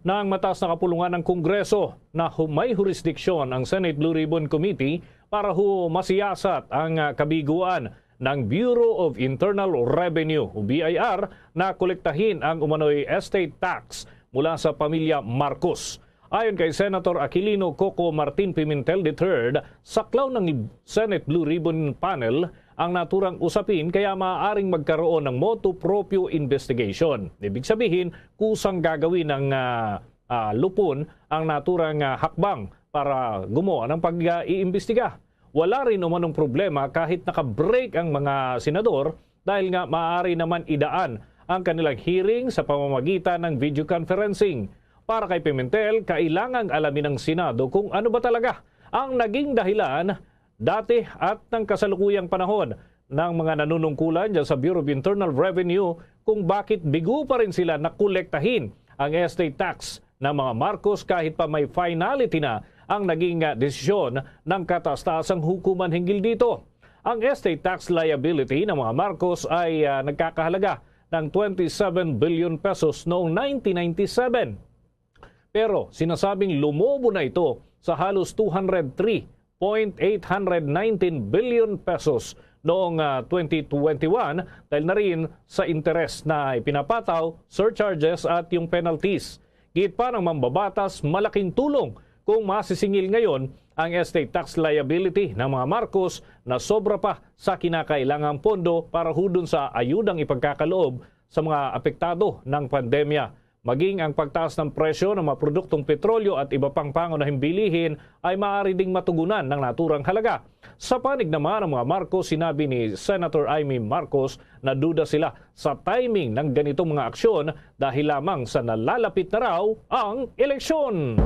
ng mataas na kapulungan ng Kongreso na hu- may hurisdiksyon ang Senate Blue Ribbon Committee para ho masiyasat ang ah, kabiguan ng Bureau of Internal Revenue o B I R na kolektahin ang umano'y estate tax mula sa pamilya Marcos. Ayon kay Senator Aquilino Coco Martin Pimentel the third, saklaw ng Senate Blue Ribbon Panel ang naturang usapin kaya maaaring magkaroon ng motu proprio investigation. Ibig sabihin, kusang gagawin ng ah, ah, lupon ang naturang ah, hakbang para gumawa ng pag-iimbestiga. Wala rin umanong problema kahit naka-break ang mga senador dahil nga maaari naman idaan ang kanilang hearing sa pamamagitan ng video conferencing. Para kay Pimentel, kailangang alamin ng Senado kung ano ba talaga ang naging dahilan dati at ng kasalukuyang panahon ng mga nanunungkulan dyan sa Bureau of Internal Revenue kung bakit bigo pa rin sila na kolektahin ang estate tax ng mga Marcos kahit pa may finality na ang naging ah, desisyon ng kataas-taasang hukuman hinggil dito. Ang estate tax liability ng mga Marcos ay ah, nagkakahalaga ng twenty-seven billion pesos noong nineteen ninety-seven. Pero sinasabing lumobo na ito sa halos two hundred three point eight hundred nineteen billion pesos noong ah, twenty twenty-one dahil na rin sa interes na ipinapataw, surcharges at yung penalties. Git pa ng mambabatas, malaking tulong kung masisingil ngayon ang estate tax liability ng mga Marcos na sobra pa sa kinakailangang pondo para hudon sa ayudang ipagkakaloob sa mga apektado ng pandemya. Maging ang pagtaas ng presyo ng mga produktong petrolyo at iba pang pangunahing bilihin ay maaari ding matugunan ng naturang halaga. Sa panig naman ng mga Marcos, sinabi ni Senator Imee Marcos na duda sila sa timing ng ganitong mga aksyon dahil lamang sa nalalapit na raw ang eleksyon.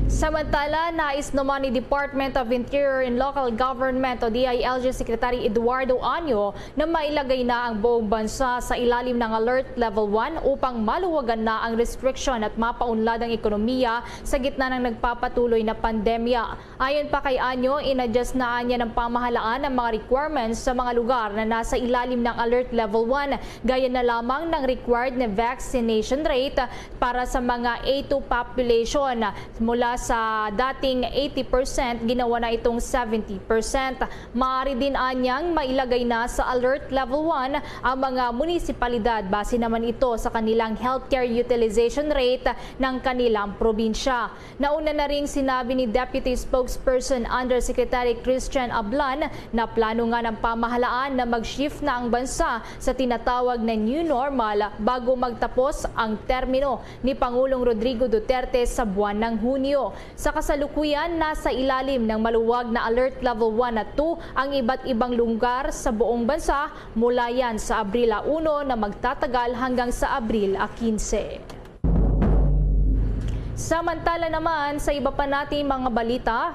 Samantala, nais naman ni Department of Interior and Local Government o D I L G Secretary Eduardo Año na mailagay na ang buong bansa sa ilalim ng Alert Level one upang maluwagan na ang restriction at mapaunlad ang ekonomiya sa gitna ng nagpapatuloy na pandemya. Ayon pa kay Anyo, in-adjust na niya ng pamahalaan ang mga requirements sa mga lugar na nasa ilalim ng Alert Level one, gaya na lamang ng required na vaccination rate para sa mga A two population. Mula sa dating eighty percent, ginawa na itong seventy percent. Maaari din anyang mailagay na sa Alert Level one ang mga munisipalidad base naman ito sa kanilang healthcare utilization rate ng kanilang probinsya. Nauna na ring sinabi ni Deputy Spokesperson Undersecretary Christian Ablan na plano nga ng pamahalaan na mag-shift na ang bansa sa tinatawag na new normal bago magtapos ang termino ni Pangulong Rodrigo Duterte sa buwan ng Hunyo. Sa kasalukuyan, nasa ilalim ng maluwag na Alert Level one at two ang iba't ibang lugar sa buong bansa, mula yan sa Abril uno na magtatagal hanggang sa Abril quince. Samantala naman, sa iba pa nating mga balita,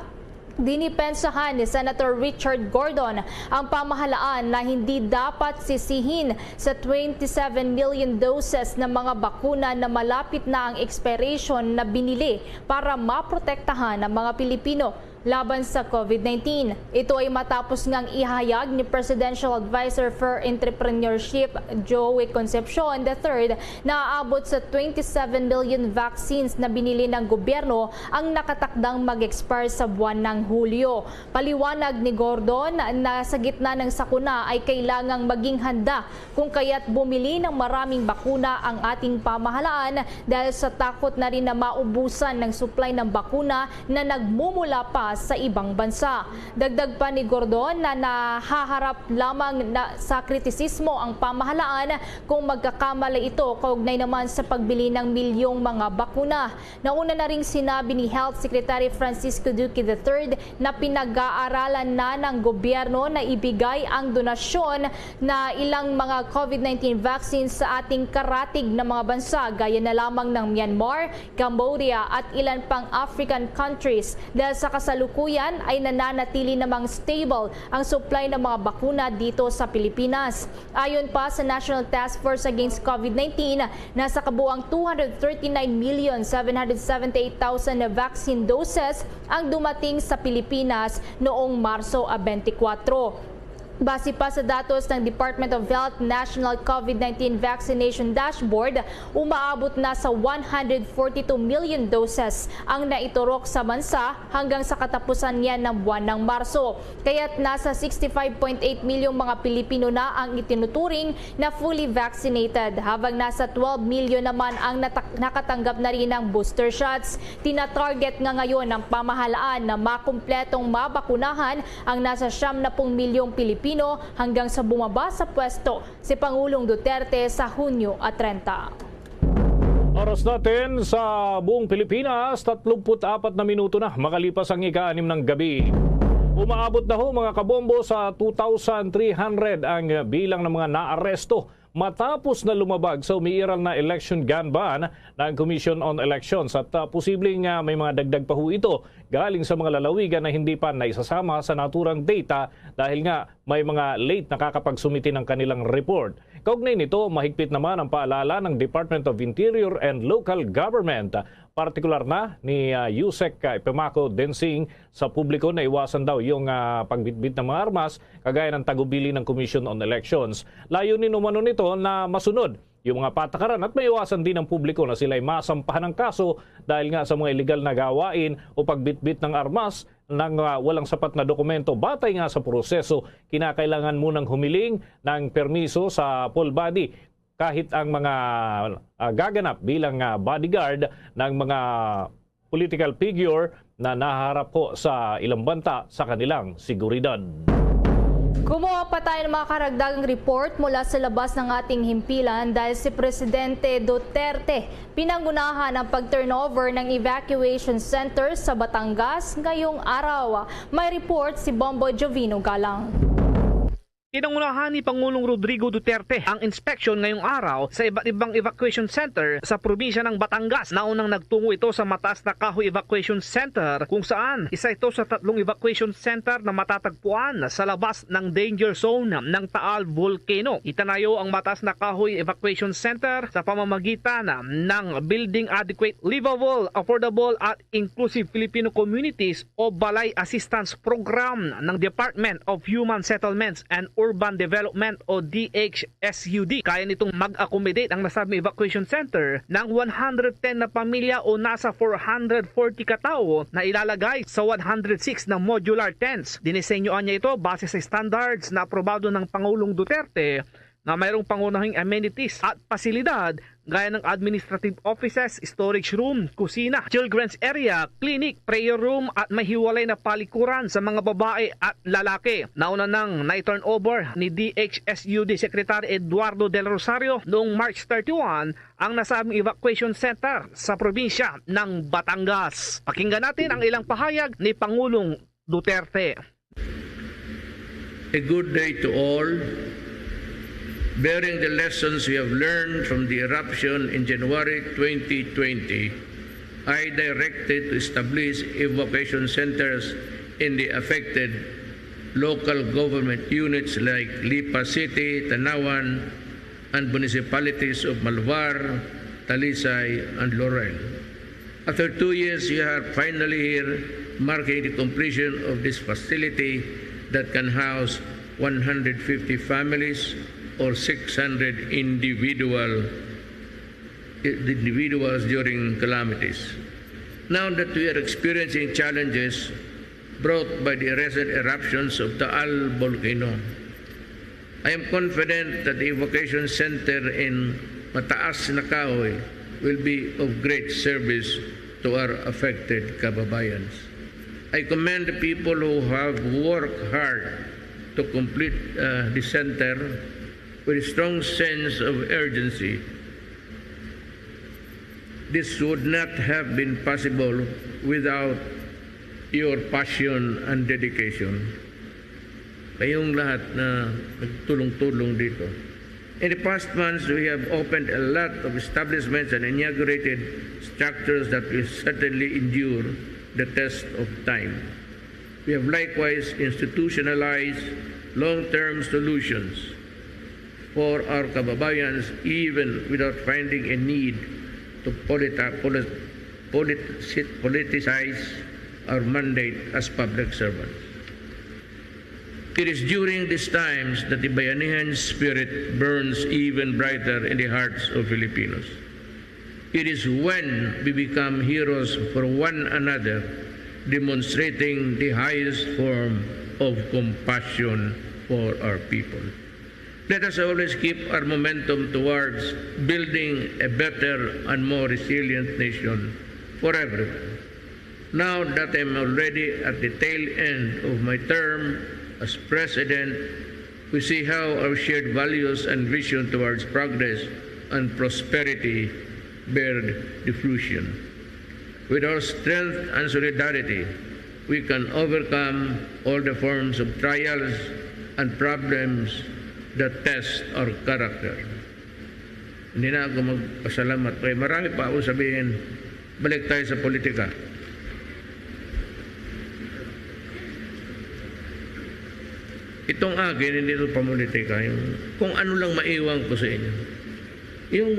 Dinipensahan ni Senator Richard Gordon ang pamahalaan na hindi dapat sisihin sa twenty-seven million doses ng mga bakuna na malapit na ang expiration na binili para maprotektahan ang mga Pilipino laban sa COVID nineteen. Ito ay matapos ngang ihayag ni Presidential Advisor for Entrepreneurship Joey Concepcion the third na aabot sa twenty-seven million vaccines na binili ng gobyerno ang nakatakdang mag-expire sa buwan ng Hulyo. Paliwanag ni Gordon na sa gitna ng sakuna ay kailangang maging handa kung kaya't bumili ng maraming bakuna ang ating pamahalaan dahil sa takot na rin na maubusan ng supply ng bakuna na nagmumula pa sa ibang bansa. Dagdag pa ni Gordon na nahaharap lamang na sa kritisismo ang pamahalaan kung magkakamali ito kaugnay naman sa pagbili ng milyong mga bakuna. Nauna na ring sinabi ni Health Secretary Francisco Duque the third na pinag-aaralan na ng gobyerno na ibigay ang donasyon na ilang mga COVID nineteen vaccines sa ating karatig na mga bansa gaya na lamang ng Myanmar, Cambodia at ilan pang African countries dahil sa kasalukuyan ay nananatili namang stable ang supply ng mga bakuna dito sa Pilipinas. Ayon pa sa National Task Force Against COVID nineteen, nasa kabuang two hundred thirty-nine million seven hundred seventy-eight thousand na vaccine doses ang dumating sa Pilipinas noong Marso twenty-four. Base pa sa datos ng Department of Health National COVID nineteen Vaccination Dashboard, umaabot na sa one hundred forty-two million doses ang naiturok sa bansa hanggang sa katapusan niya ng buwan ng Marso. Kaya't nasa sixty-five point eight milyong mga Pilipino na ang itinuturing na fully vaccinated, habang nasa twelve milyon naman ang natak-, nakatanggap na rin ng booster shots. Tinatarget nga ngayon ng pamahalaan na makumpletong mabakunahan ang nasa siyam na pung milyong Pilipino hanggang sa bumaba sa pwesto si Pangulong Duterte sa Hunyo at trenta. Oras natin sa buong Pilipinas, tatlumpu't apat na minuto na makalipas ang ika-anim ng gabi. Umaabot na ho, mga kabombo, sa two thousand three hundred ang bilang ng mga naaresto matapos na lumabag sa umiiral na election gun ban ng Commission on Elections at, ah, posibleng, ah, may mga dagdag pa ho ito galing sa mga lalawigan na hindi pa naisasama sa naturang data dahil nga may mga late nakakapagsumiti ng kanilang report. Kaugnay nito, mahigpit naman ang paalala ng Department of Interior and Local Government, partikular na ni, ah, Usec, ah, Epimaco Densing sa publiko na iwasan daw yung, ah, pagbitbit ng mga armas kagaya ng tagubili ng Commission on Elections. Layunin umano nito na masunod yung mga patakaran at maiwasan din ang publiko na sila'y masampahan ng kaso dahil nga sa mga illegal na gawain o pagbitbit ng armas ng, ah, walang sapat na dokumento. Batay nga sa proseso, kinakailangan munang humiling ng permiso sa full body kahit ang mga, ah, gaganap bilang, ah, bodyguard ng mga political figure na naharap po sa ilang banta sa kanilang seguridad. Kumuha pa tayo ng mga karagdagang report mula sa labas ng ating himpilan dahil si Presidente Duterte pinangunahan ang pag-turnover ng evacuation center sa Batangas ngayong araw. May report si Bombo Jovino Galang. Pinangunahan ni Pangulong Rodrigo Duterte ang inspection ngayong araw sa iba't ibang evacuation center sa probinsya ng Batangas. Naunang nagtungo ito sa Mataas na Kahoy Evacuation Center, kung saan isa ito sa tatlong evacuation center na matatagpuan sa labas ng danger zone ng Taal Volcano. Itinayo ang Mataas na Kahoy Evacuation Center sa pamamagitan ng Building Adequate, Livable, Affordable at Inclusive Filipino Communities o Balay Assistance Program ng Department of Human Settlements and Urban Development o D H S U D. Kaya nitong mag-accommodate ang nasabing evacuation center ng one hundred ten na pamilya o nasa four hundred forty ka tawo na ilalagay sa one hundred six na modular tents. Dinisenyoan niya ito base sa standards na aprobado ng Pangulong Duterte na mayroong pangunahing amenities at pasilidad gaya ng administrative offices, storage room, kusina, children's area, clinic, prayer room at may hiwalay na palikuran sa mga babae at lalaki. Nauna nang nai-turnover ni D H S U D Secretary Eduardo Del Rosario noong March thirty-one ang nasabing evacuation center sa probinsya ng Batangas. Pakinggan natin ang ilang pahayag ni Pangulong Duterte. A good day to all. Bearing the lessons we have learned from the eruption in January twenty twenty, I directed to establish evacuation centers in the affected local government units like Lipa City, Tanauan, and municipalities of Malvar, Talisay, and Laurel. After two years, we are finally here, marking the completion of this facility that can house one hundred fifty families or six hundred individual, individuals during calamities. Now that we are experiencing challenges brought by the recent eruptions of Taal volcano, I am confident that the evacuation center in Mataas na Kahoy will be of great service to our affected kababayans. I commend the people who have worked hard to complete, uh, the center with a strong sense of urgency. This would not have been possible without your passion and dedication. Kayong lahat na nagtulong-tulong dito. In the past months, we have opened a lot of establishments and inaugurated structures that will certainly endure the test of time. We have likewise institutionalized long-term solutions for our kababayans, even without finding a need to polita-, polit-, polit-, politicize our mandate as public servants. It is during these times that the bayanihan spirit burns even brighter in the hearts of Filipinos. It is when we become heroes for one another, demonstrating the highest form of compassion for our people. Let us always keep our momentum towards building a better and more resilient nation for everyone. Now that I'm already at the tail end of my term as president, we see how our shared values and vision towards progress and prosperity bear the fruition. With our strength and solidarity, we can overcome all the forms of trials and problems that test our character. Hindi na ako magpasalamat. Kay marami pa ako sabihin, balik tayo sa politika. Itong akin, hindi ito pamulitika. Yung, kung ano lang maiwan ko sa inyo. Yung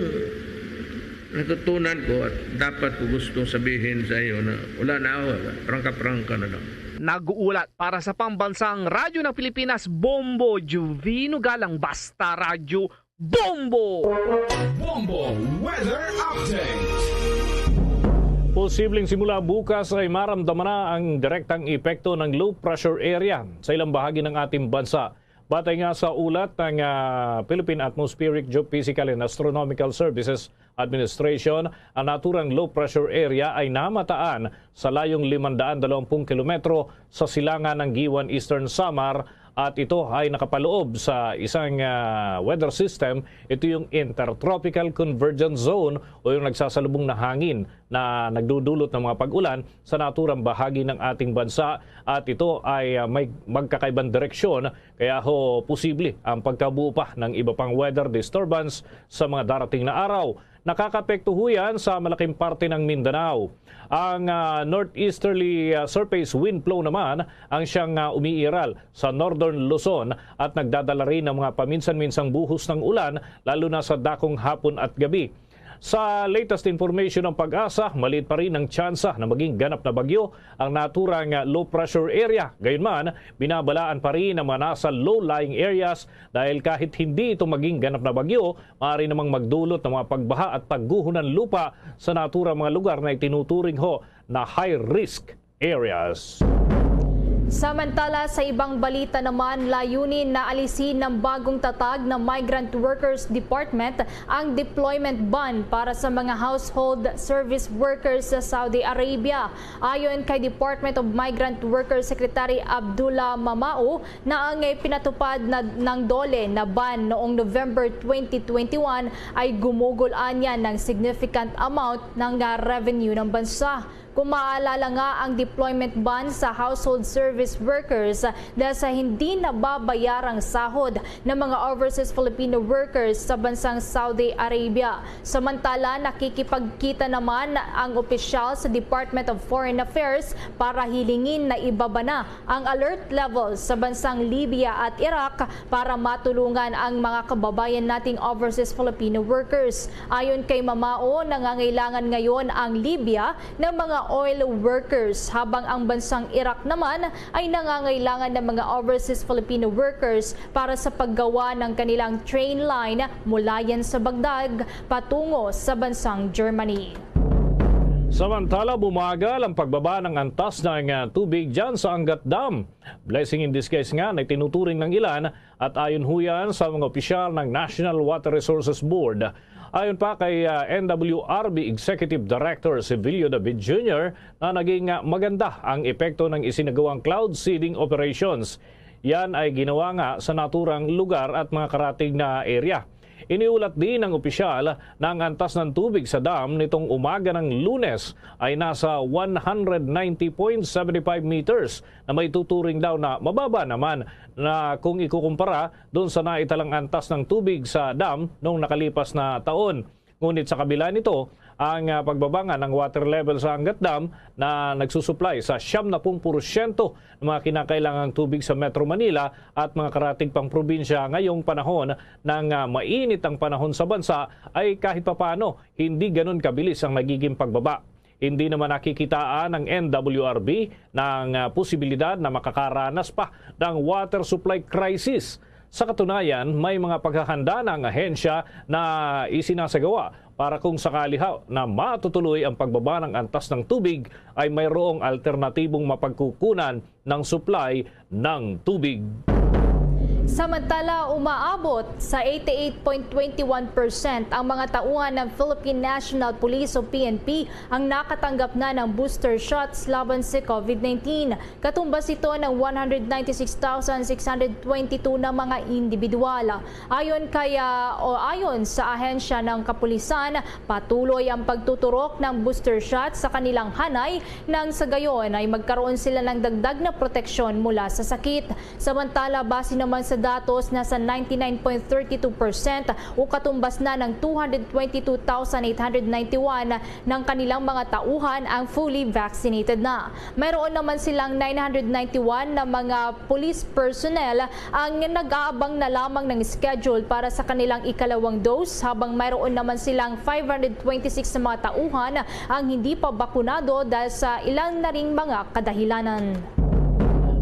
natutunan ko at dapat ko gustong sabihin sa iyo na wala na ako, prangka-prangka na lang. Nag-uulat para sa Pambansang Radyo ng Pilipinas, Bombo Juvino Galang, Basta Radyo, Bombo! Bombo Weather Update. Posibleng simula bukas ay maramdaman na ang direktang epekto ng low pressure area sa ilang bahagi ng ating bansa. Batay nga sa ulat ng ah, Philippine Atmospheric, Geophysical and Astronomical Services Administration, ang naturang low pressure area ay namataan sa layong limandaan dalawampu kilometro sa silangan ng Guiuan, Eastern Samar, at ito ay nakapaloob sa isang ah, weather system. Ito yung Intertropical Convergence Zone o yung nagsasalubong na hangin na nagdudulot ng mga pag-ulan sa naturang bahagi ng ating bansa, at ito ay ah, may magkakaibang direksyon, kaya ho posible ang pagkabuo pa ng iba pang weather disturbance sa mga darating na araw. Nakakapekto ho yan sa malaking parte ng Mindanao. Ang ah, northeasterly ah, surface wind flow naman ang siyang ah, umiiral sa northern Luzon at nagdadala rin ng mga paminsan-minsang buhos ng ulan, lalo na sa dakong hapon at gabi. Sa latest information ng PAGASA, maliit pa rin ang tsansa na maging ganap na bagyo ang naturang low pressure area. Gayunman, binabalaan pa rin ang mga nasa low-lying areas dahil kahit hindi ito maging ganap na bagyo, maaari namang magdulot ng mga pagbaha at pagguho ng lupa sa naturang mga lugar na itinuturing ho na high risk areas. Samantala, sa ibang balita naman, layunin na alisin ng bagong tatag na Migrant Workers Department ang deployment ban para sa mga household service workers sa Saudi Arabia. Ayon kay Department of Migrant Workers Secretary Abdullah Mamao, na ang pinatupad na ng DOLE na ban noong November twenty twenty-one ay gumugol anya ng significant amount ng revenue ng bansa. Kung maalala nga ang deployment ban sa household service workers dahil sa hindi nababayarang sahod ng mga overseas Filipino workers sa bansang Saudi Arabia. Samantala, nakikipagkita naman ang opisyal sa Department of Foreign Affairs para hilingin na ibaba na ang alert levels sa bansang Libya at Iraq para matulungan ang mga kababayan nating overseas Filipino workers. Ayon kay Mamao, nangangailangan ngayon ang Libya ng mga oil workers, habang ang bansang Iraq naman ay nangangailangan ng mga overseas Filipino workers para sa paggawa ng kanilang train line mula yan sa Baghdad patungo sa bansang Germany. Samantala, bumagal ang pagbaba ng antas ng, ah, tubig dyan sa Angat Dam. Blessing in disguise nga na tinuturing ng ilan at ayon huyan sa mga opisyal ng National Water Resources Board. Ayon pa kay, ah, N W R B Executive Director Civilio David Junior na naging, ah, maganda ang epekto ng isinagawang cloud seeding operations. Yan ay ginawa nga sa naturang lugar at mga karatig na area. Iniulat din ng opisyal na ang antas ng tubig sa dam nitong umaga ng Lunes ay nasa one hundred ninety point seven five meters, na maituturing daw na mababa naman na kung ikukumpara doon sa naitalang antas ng tubig sa dam noong nakalipas na taon. Ngunit sa kabila nito, ang, ah, pagbaba nga ng water level sa Angat Dam na nagsusuplay sa siyam na pung porsyento ng mga kinakailangang tubig sa Metro Manila at mga karatig pang probinsya ngayong panahon ng, ah, mainit ang panahon sa bansa ay kahit papano hindi ganun kabilis ang nagiging pagbaba. Hindi naman nakikitaan ng N W R B ng, ah, posibilidad na makakaranas pa ng water supply crisis. Sa katunayan, may mga paghahanda na ang ahensya na isinasagawa para kung sakali ha na matutuloy ang pagbaba ng antas ng tubig, ay mayroong alternatibong mapagkukunan ng supply ng tubig. Samantala, umaabot sa eighty-eight point twenty-one percent ang mga tauhan ng Philippine National Police o P N P ang nakatanggap na ng booster shots laban sa COVID nineteen. Katumbas ito ng one hundred ninety-six thousand six hundred twenty-two na mga individual. Ayon kay, ah, o ayon sa ahensya ng kapulisan, patuloy ang pagtuturok ng booster shot sa kanilang hanay nang sa gayon ay magkaroon sila ng dagdag na proteksyon mula sa sakit. Samantala, base naman sa datos, nasa ninety-nine point thirty-two percent o katumbas na ng two hundred twenty-two thousand eight hundred ninety-one ng kanilang mga tauhan ang fully vaccinated na. Mayroon naman silang nine hundred ninety-one na mga police personnel ang nag-aabang na lamang ng schedule para sa kanilang ikalawang dose, habang mayroon naman silang five hundred twenty-six na mga tauhan ang hindi pa bakunado dahil sa ilang na ring mga kadahilanan.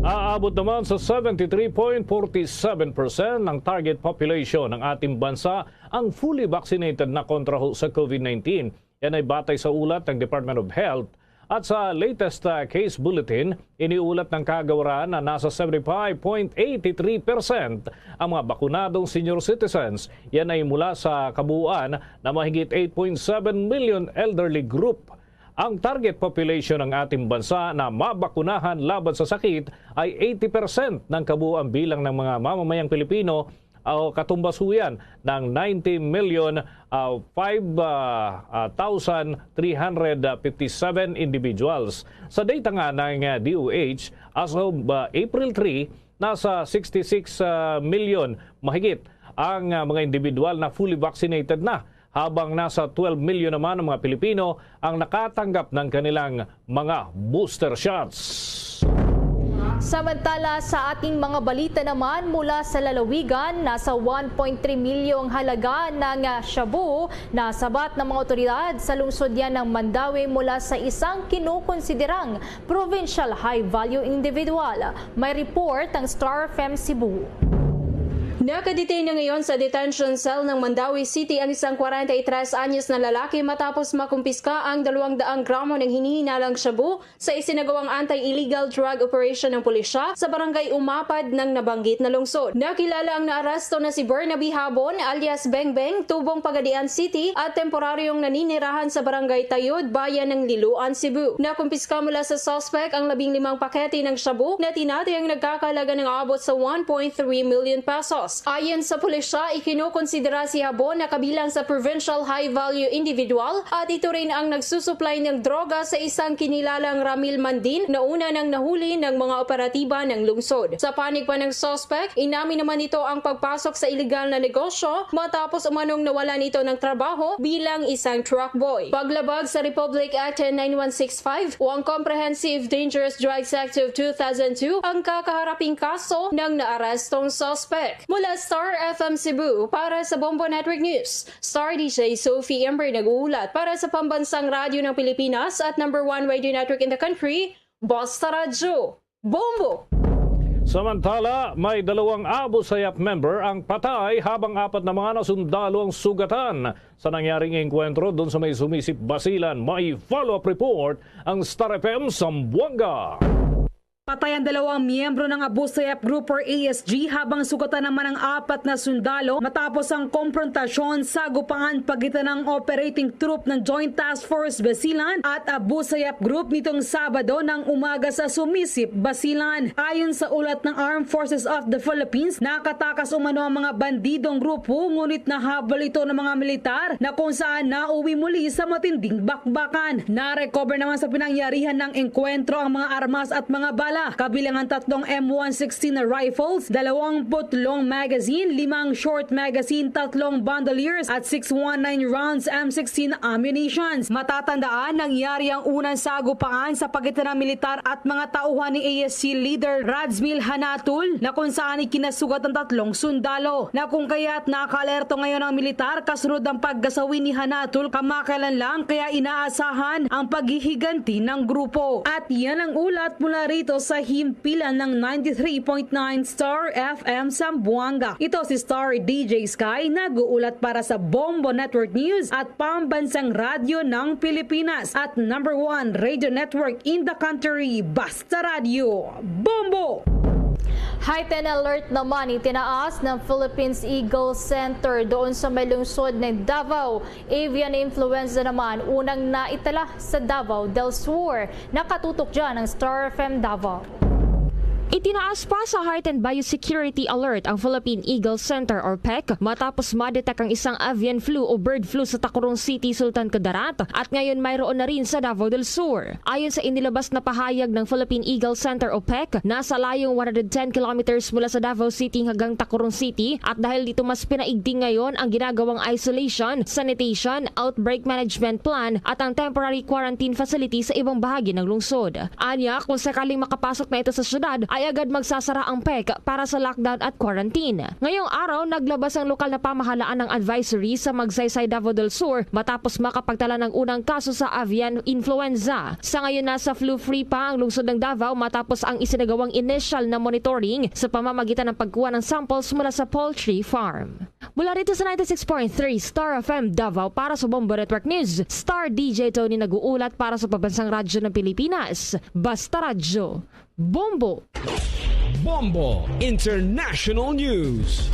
Aabot naman sa seventy-three point forty-seven percent ng target population ng ating bansa ang fully vaccinated na kontra ho sa COVID nineteen. Yan ay batay sa ulat ng Department of Health. At sa latest, ah, case bulletin, iniulat ng kagawaran na nasa seventy-five point eight three percent ang mga bakunadong senior citizens. Yan ay mula sa kabuuan na mahigit eight point seven million elderly group. Ang target population ng ating bansa na mabakunahan laban sa sakit ay eighty percent ng kabuuan bilang ng mga mamamayang Pilipino o katumbas ho yan ng ninety million, ah, five, ah, ah, thousand three hundred fifty-seven individuals. Sa data nga ng, ah, D O H, as of, ah, April three, nasa sixty-six, ah, million mahigit ang, ah, mga individual na fully vaccinated na, habang nasa twelve million naman ang mga Pilipino ang nakatanggap ng kanilang mga booster shots. Samantala, sa ating mga balita naman, mula sa lalawigan, nasa one point three milyong halaga ng, ah, shabu na sabat ng mga otoridad sa lungsod yan ng Mandaue mula sa isang kinukonsiderang provincial high-value individual. May report ang Star F M Cebu. Nakadetain na ngayon sa detention cell ng Mandaue City ang isang kwarenta y tres anyos na lalaki matapos makumpiska ang dalawang daang gramo ng hinihinalang shabu sa isinagawang anti-illegal drug operation ng pulisya sa barangay Umapad ng nabanggit na lungsod. Nakilala ang naaresto na si Bernabe Habon alias Bengbeng, tubong Pagadian City at temporaryong naninirahan sa barangay Tayod, bayan ng Liloan, Cebu. Nakumpiska mula sa suspect ang labing limang pakete ng shabu na tinatayang nagkakahalaga ng abot sa one point three million pesos. Ayon sa pulisya, ikinukonsidera si Habon na kabilang sa provincial high-value individual at ito rin ang nagsusuplay ng droga sa isang kinilalang Ramil Mandin na una nang nahuli ng mga operatiba ng lungsod. Sa panig pa ng suspect, inamin naman ito ang pagpasok sa iligal na negosyo matapos umanong nawalan ito ng trabaho bilang isang truck boy. Paglabag sa Republic Act nine one six five o ang Comprehensive Dangerous Drugs Act of two thousand two ang kakaharaping kaso ng naarestong suspect. Mula Star F M Cebu, para sa Bombo Network News, Star D J Sophie Ember nag-uulat para sa Pambansang Radyo ng Pilipinas at number one radio network in the country, Basta Radyo Bombo! Samantala, may dalawang Abu Sayyaf member ang patay habang apat na mga nasundalo ang sugatan sa nangyaring engkwentro doon sa may Sumisip, Basilan. May follow-up report ang Star F M Zamboanga. Patay ang dalawang miyembro ng Abu Sayyaf Group or A S G habang sugatan naman ang apat na sundalo matapos ang komprontasyon sa Gupaan pagitan ng operating troop ng Joint Task Force Basilan at Abu Sayyaf Group nitong Sabado ng umaga sa Sumisip, Basilan. Ayon sa ulat ng Armed Forces of the Philippines, nakatakas umano ang mga bandidong grupo ngunit nahabol ito ng mga militar na kung saan nauwi muli sa matinding bakbakan. Narecover naman sa pinangyarihan ng engkwentro ang mga armas at mga bala, kabilang ang tatlong M one sixteen na rifles, dalawang putlong magazine, limang short magazine, tatlong bandoliers at six one nine rounds M sixteen ammunitions. Matatandaan, nangyari ang unang sagupaan sa pagitan ng militar at mga tauhan ni A S C leader Razmil Hanatul na kung saan ikinasugat ang tatlong sundalo, na kung kaya't nakaalerto ngayon ang militar kasunod ang paggasawi ni Hanatul kamakailan lang, kaya inaasahan ang paghihiganti ng grupo. At yan ang ulat mula rito sa himpilan ng ninety-three point nine Star F M Zamboanga. Ito si Star D J Sky, nag-uulat para sa Bombo Network News at Pambansang Radyo ng Pilipinas at number one radio network in the country, Basta Radyo Bombo! Heightened alert naman itinaas ng Philippines Eagle Center doon sa may lungsod ng Davao. Avian influenza naman unang naitala sa Davao del Sur. Nakatutok dyan ang Star F M Davao. Itinaas pa sa Heightened Biosecurity Alert ang Philippine Eagle Center or PEC matapos ma-detect ang isang avian flu o bird flu sa Tacurong City, Sultan Kudarat, at ngayon mayroon na rin sa Davao del Sur. Ayon sa inilabas na pahayag ng Philippine Eagle Center o PEC, nasa layong one hundred ten kilometers mula sa Davao City hanggang Tacurong City, at dahil dito mas pinaigting ngayon ang ginagawang isolation, sanitation, outbreak management plan, at ang temporary quarantine facility sa ibang bahagi ng lungsod. Anya, kung sakaling makapasok na ito sa syudad, ay agad magsasara ang PEC para sa lockdown at quarantine. Ngayong araw, naglabas ang lokal na pamahalaan ng advisory sa Magsaysay, Davao del Sur matapos makapagtala ng unang kaso sa avian influenza. Sa ngayon, nasa flu-free pa ang lungsod ng Davao matapos ang isinagawang initial na monitoring sa pamamagitan ng pagkuha ng samples mula sa poultry farm. Mula rito sa ninety-six point three Star F M Davao, para sa Bombo Network News, Star D J Tony nag-uulat para sa Pambansang Radyo ng Pilipinas, Basta Radyo, Bombo! Bombo International News.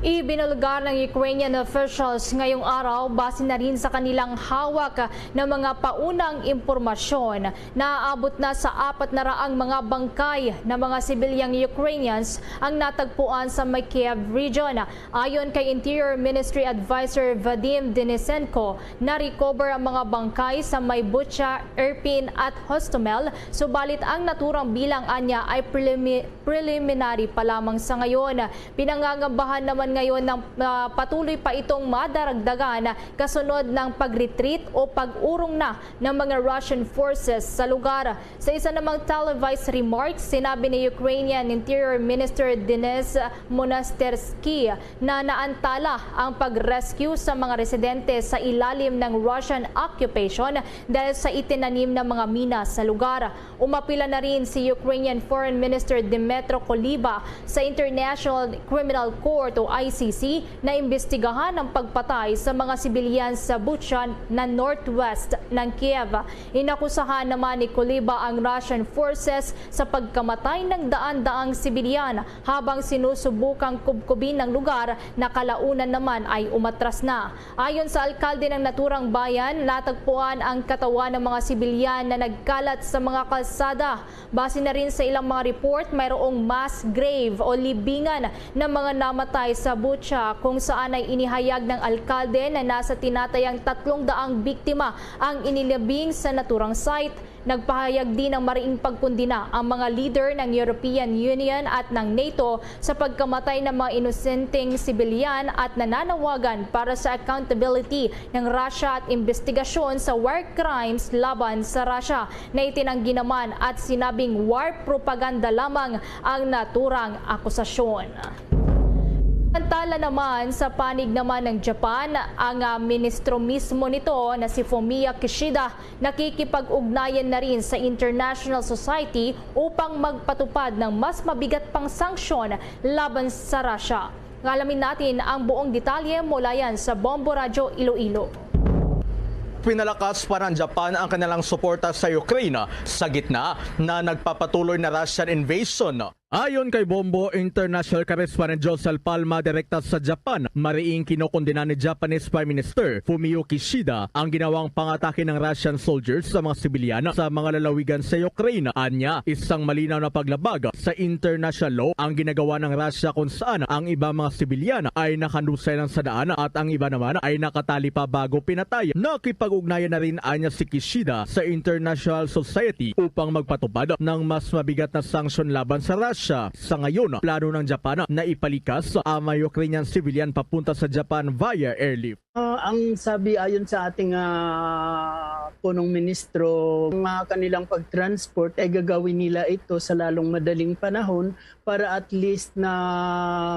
Ibinulgar ng Ukrainian officials ngayong araw base na rin sa kanilang hawak na mga paunang impormasyon. Naaabot na sa apat na raang mga bangkay na mga sibilyang Ukrainians ang natagpuan sa may Kiev region. Ayon kay Interior Ministry Advisor Vadim Denisenko, na-recover ang mga bangkay sa may Bucha, Irpin at Hostomel, subalit ang naturang bilang anya ay prelimi-, preliminary pa lamang sa ngayon. Pinangangambahan naman ngayon ng, ah, patuloy pa itong madaragdagan kasunod ng pag-retreat o pag-urong na ng mga Russian forces sa lugar. Sa isa namang televised remarks, sinabi ni Ukrainian Interior Minister Denys Monastersky na naantala ang pag-rescue sa mga residente sa ilalim ng Russian occupation dahil sa itinanim na mga mina sa lugar. Umapila na rin si Ukrainian Foreign Minister Dmytro Kuleba sa International Criminal Court o I C C na imbestigahan ang pagpatay sa mga sibilyan sa Bucha na northwest ng Kiev. Inakusahan naman ni Kuleba ang Russian forces sa pagkamatay ng daan-daang sibilyan habang sinusubukang kubkubin ang lugar na kalaunan naman ay umatras na. Ayon sa alkalde ng naturang bayan, natagpuan ang katawan ng mga sibilyan na nagkalat sa mga kalsada. Base na rin sa ilang mga report, mayroong mass grave o libingan ng mga namatay sa Bucha, kung saan ay inihayag ng alkalde na nasa tinatayang tatlong daang biktima ang inilibing sa naturang site. Nagpahayag din ng mariing pagkundina ang mga leader ng European Union at ng NATO sa pagkamatay ng mga inosenteng sibilyan at nananawagan para sa accountability ng Russia at imbestigasyon sa war crimes laban sa Russia na itinanggi naman at sinabing war propaganda lamang ang naturang akusasyon. Samantala naman, sa panig naman ng Japan, ang, ah, ministro mismo nito na si Fumio Kishida nakikipag-ugnayan na rin sa international society upang magpatupad ng mas mabigat pang sanksyon laban sa Russia. Alamin natin ang buong detalye mula yan sa Bombo Radyo Iloilo. Pinalakas pa ng Japan ang kanilang suporta sa Ukraine sa gitna na nagpapatuloy na Russian invasion. Ayon kay Bombo International Correspondent Josel Palma direkta sa Japan, mariing kinukundina ni Japanese Prime Minister Fumio Kishida ang ginawang pangatake ng Russian soldiers sa mga sibilyan sa mga lalawigan sa Ukraine. Anya, isang malinaw na paglabag sa international law ang ginagawa ng Russia kung saan ang iba mga sibilyan ay nakanusay lang sa daan at ang iba naman ay nakatali pa bago pinatay. Nakipag-ugnayan na rin anya si Kishida sa international society upang magpatupad ng mas mabigat na sanksyon laban sa Russia. Sa ngayon, plano ng Japan na ipalikas ang mga Ukrainian civilian papunta sa Japan via airlift. Ah, ang sabi ayon sa ating, ah, punong ministro, ang mga kanilang pag-transport ay gagawin nila ito sa lalong madaling panahon para at least na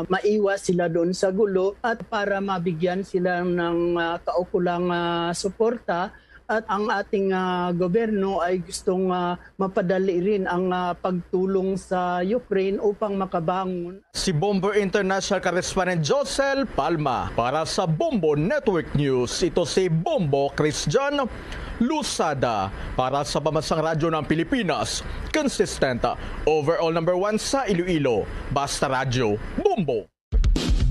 maiwas sila doon sa gulo at para mabigyan sila ng, ah, kaukulang, ah, suporta. At ang ating, ah, gobyerno ay gustong, ah, mapadali rin ang, ah, pagtulong sa Ukraine upang makabangon. Si Bombo International Correspondent Josel Palma para sa Bombo Network News. Ito si Bombo Christian Lusada para sa Pamansang Radyo ng Pilipinas. Consistent, overall number one sa Iloilo. Basta Radyo, Bombo.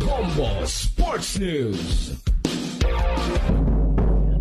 Bombo Sports News.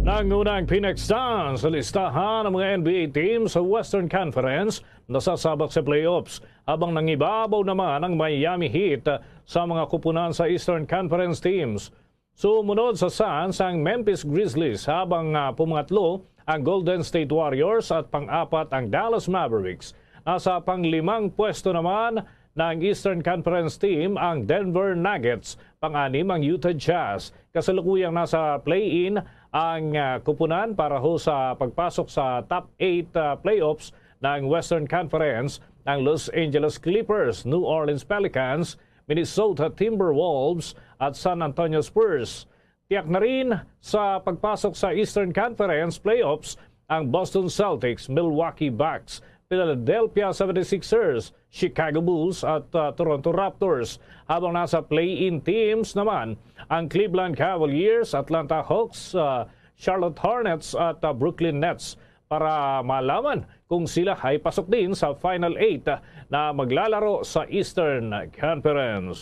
Nanguna ang Phoenix Suns sa listahan ng mga N B A team sa Western Conference na sasabak sa playoffs, habang nangibabaw naman ang Miami Heat sa mga kupunan sa Eastern Conference teams. Sumunod sa Suns ang Memphis Grizzlies, habang, ah, pumangatlo ang Golden State Warriors at pang-apat ang Dallas Mavericks. Nasa panglimang pwesto naman ng Eastern Conference team ang Denver Nuggets, pang-anim ang Utah Jazz. Kasalukuyang nasa play-in ang, ah, kupunan para ho sa pagpasok sa top eight, ah, playoffs ng Western Conference, ang Los Angeles Clippers, New Orleans Pelicans, Minnesota Timberwolves at San Antonio Spurs. Tiyak na rin sa pagpasok sa Eastern Conference playoffs ang Boston Celtics, Milwaukee Bucks, Philadelphia seventy-sixers, Chicago Bulls at, ah, Toronto Raptors, habang nasa play-in teams naman ang Cleveland Cavaliers, Atlanta Hawks, ah, Charlotte Hornets at, ah, Brooklyn Nets para malaman kung sila ay pasok din sa Final Eight na maglalaro sa Eastern Conference.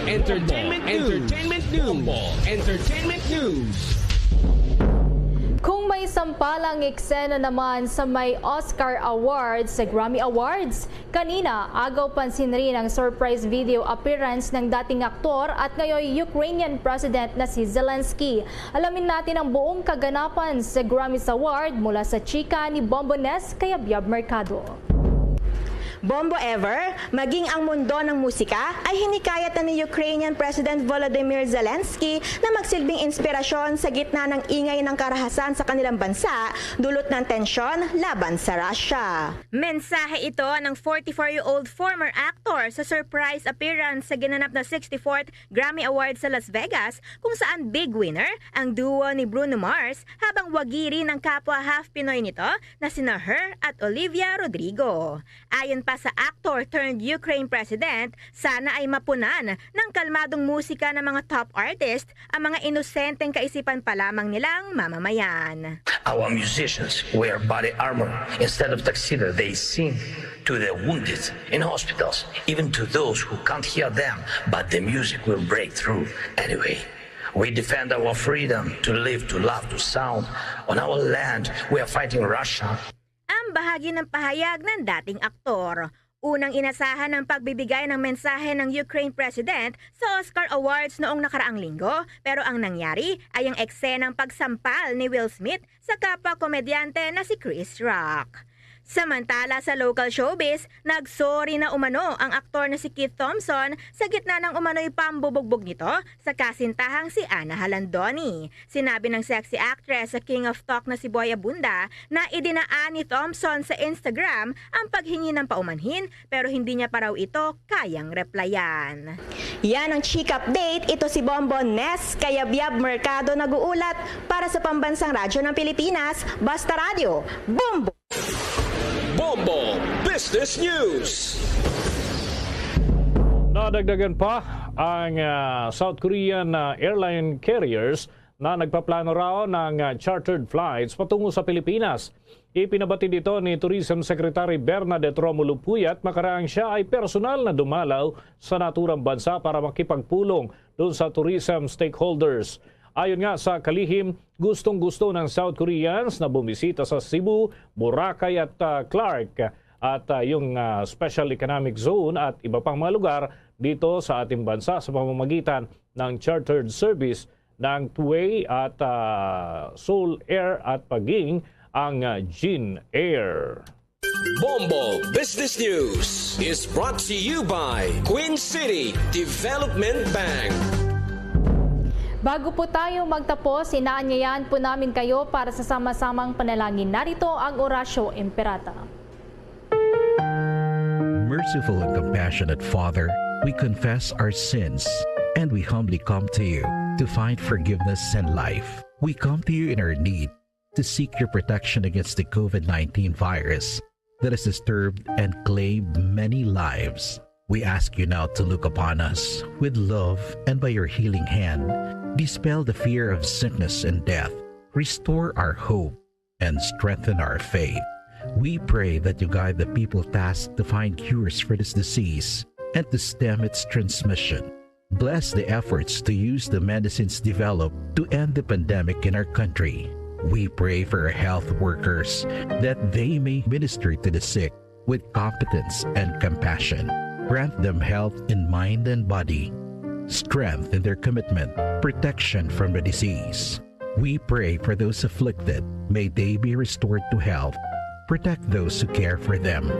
Entertainment News. Entertainment News. Entertainment News. Kung may sampalang eksena naman sa may Oscar Awards, sa Grammy Awards, kanina, agaw pansin rin ang surprise video appearance ng dating aktor at ngayon Ukrainian President na si Zelensky. Alamin natin ang buong kaganapan sa Grammys Award mula sa chika ni Bombones kay Abiab Mercado. Bombo Ever, maging ang mundo ng musika ay hinikayat na ni Ukrainian President Volodymyr Zelensky na magsilbing inspirasyon sa gitna ng ingay ng karahasan sa kanilang bansa dulot ng tensyon laban sa Russia. Mensahe ito ng forty-four-year-old former actor sa surprise appearance sa ginanap na sixty-fourth Grammy Awards sa Las Vegas, kung saan big winner ang duo ni Bruno Mars habang wagiri ng kapwa half Pinoy nito na sina Her at Olivia Rodrigo. Ayon pa Sa actor turned Ukraine president, sana ay mapunan ng kalmadong musika ng mga top artist ang mga inosenteng kaisipan pa lamang nilang mamamayan. Our musicians wear body armor instead of tuxedo. They sing to the wounded in hospitals, even to those who can't hear them, but the music will break through anyway. We defend our freedom to live, to love, to sound. On our land, we are fighting Russia. Ang bahagi ng pahayag ng dating aktor. Unang inasahan ang pagbibigay ng mensahe ng Ukraine President sa Oscar Awards noong nakaraang linggo, pero ang nangyari ay ang eksenang pagsampal ni Will Smith sa kapwa komedyante na si Chris Rock. Samantala, sa local showbiz, nag-sorry na umano ang aktor na si Keith Thompson sa gitna ng umano'y pambubugbog nito sa kasintahang si Ana Halandoni. Sinabi ng sexy actress sa King of Talk na si Boy Abunda na idinaan ni Thompson sa Instagram ang paghingi ng paumanhin, pero hindi niya pa raw ito kayang replyan. Yan ang Chika Update. Ito si Bombo Nes Kayabyab Mercado nag-uulat para sa Pambansang Radyo ng Pilipinas, Basta Radyo, Bombo! Bombo Business News. Nadagdagan pa ang ah, South Korean ah, airline carriers na nagpaplano raw ng ah, chartered flights patungo sa Pilipinas. Ipinabatid ito ni Tourism Secretary Bernadette Romulo Puyat makaraang siya ay personal na dumalaw sa naturang bansa para makipagpulong doon sa tourism stakeholders. Ayon nga sa kalihim, gustong-gusto ng South Koreans na bumisita sa Cebu, Boracay at ah, Clark at ah, yung ah, Special Economic Zone at iba pang mga lugar dito sa ating bansa sa pamamagitan ng chartered service ng Tuway at ah, Seoul Air at paging ang ah, Jin Air. Bombo Business News is brought to you by Queen City Development Bank. Bago po tayo magtapos, inaanyayahan po namin kayo para sa sama-samang panalangin. Narito ang Oratio Imperata. Merciful and compassionate Father, we confess our sins and we humbly come to you to find forgiveness and life. We come to you in our need to seek your protection against the COVID nineteen virus that has disturbed and claimed many lives. We ask you now to look upon us with love and by your healing hand, dispel the fear of sickness and death, restore our hope, and strengthen our faith. We pray that you guide the people tasked to find cures for this disease and to stem its transmission. Bless the efforts to use the medicines developed to end the pandemic in our country. We pray for our health workers that they may minister to the sick with competence and compassion. Grant them health in mind and body, strength in their commitment, protection from the disease. We pray for those afflicted. May they be restored to health. Protect those who care for them.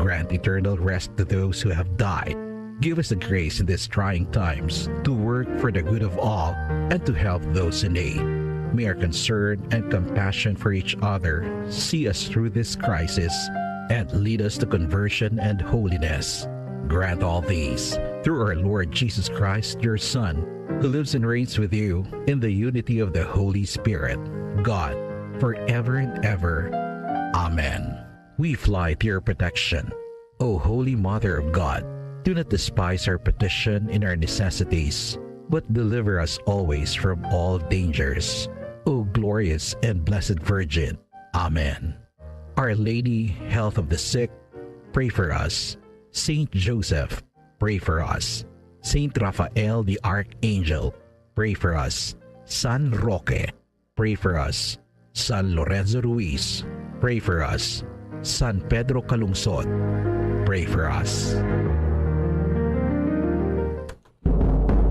Grant eternal rest to those who have died. Give us the grace in these trying times to work for the good of all and to help those in need. May our concern and compassion for each other see us through this crisis and lead us to conversion and holiness. Grant all these through our Lord Jesus Christ, your Son, who lives and reigns with you in the unity of the Holy Spirit, God, forever and ever. Amen. We fly to your protection. O Holy Mother of God, do not despise our petition in our necessities, but deliver us always from all dangers. O glorious and blessed Virgin. Amen. Our Lady, Health of the Sick, pray for us. Saint Joseph, pray for us. Saint Raphael the Archangel, pray for us. San Roque, pray for us. San Lorenzo Ruiz, pray for us. San Pedro Calungsod, pray for us.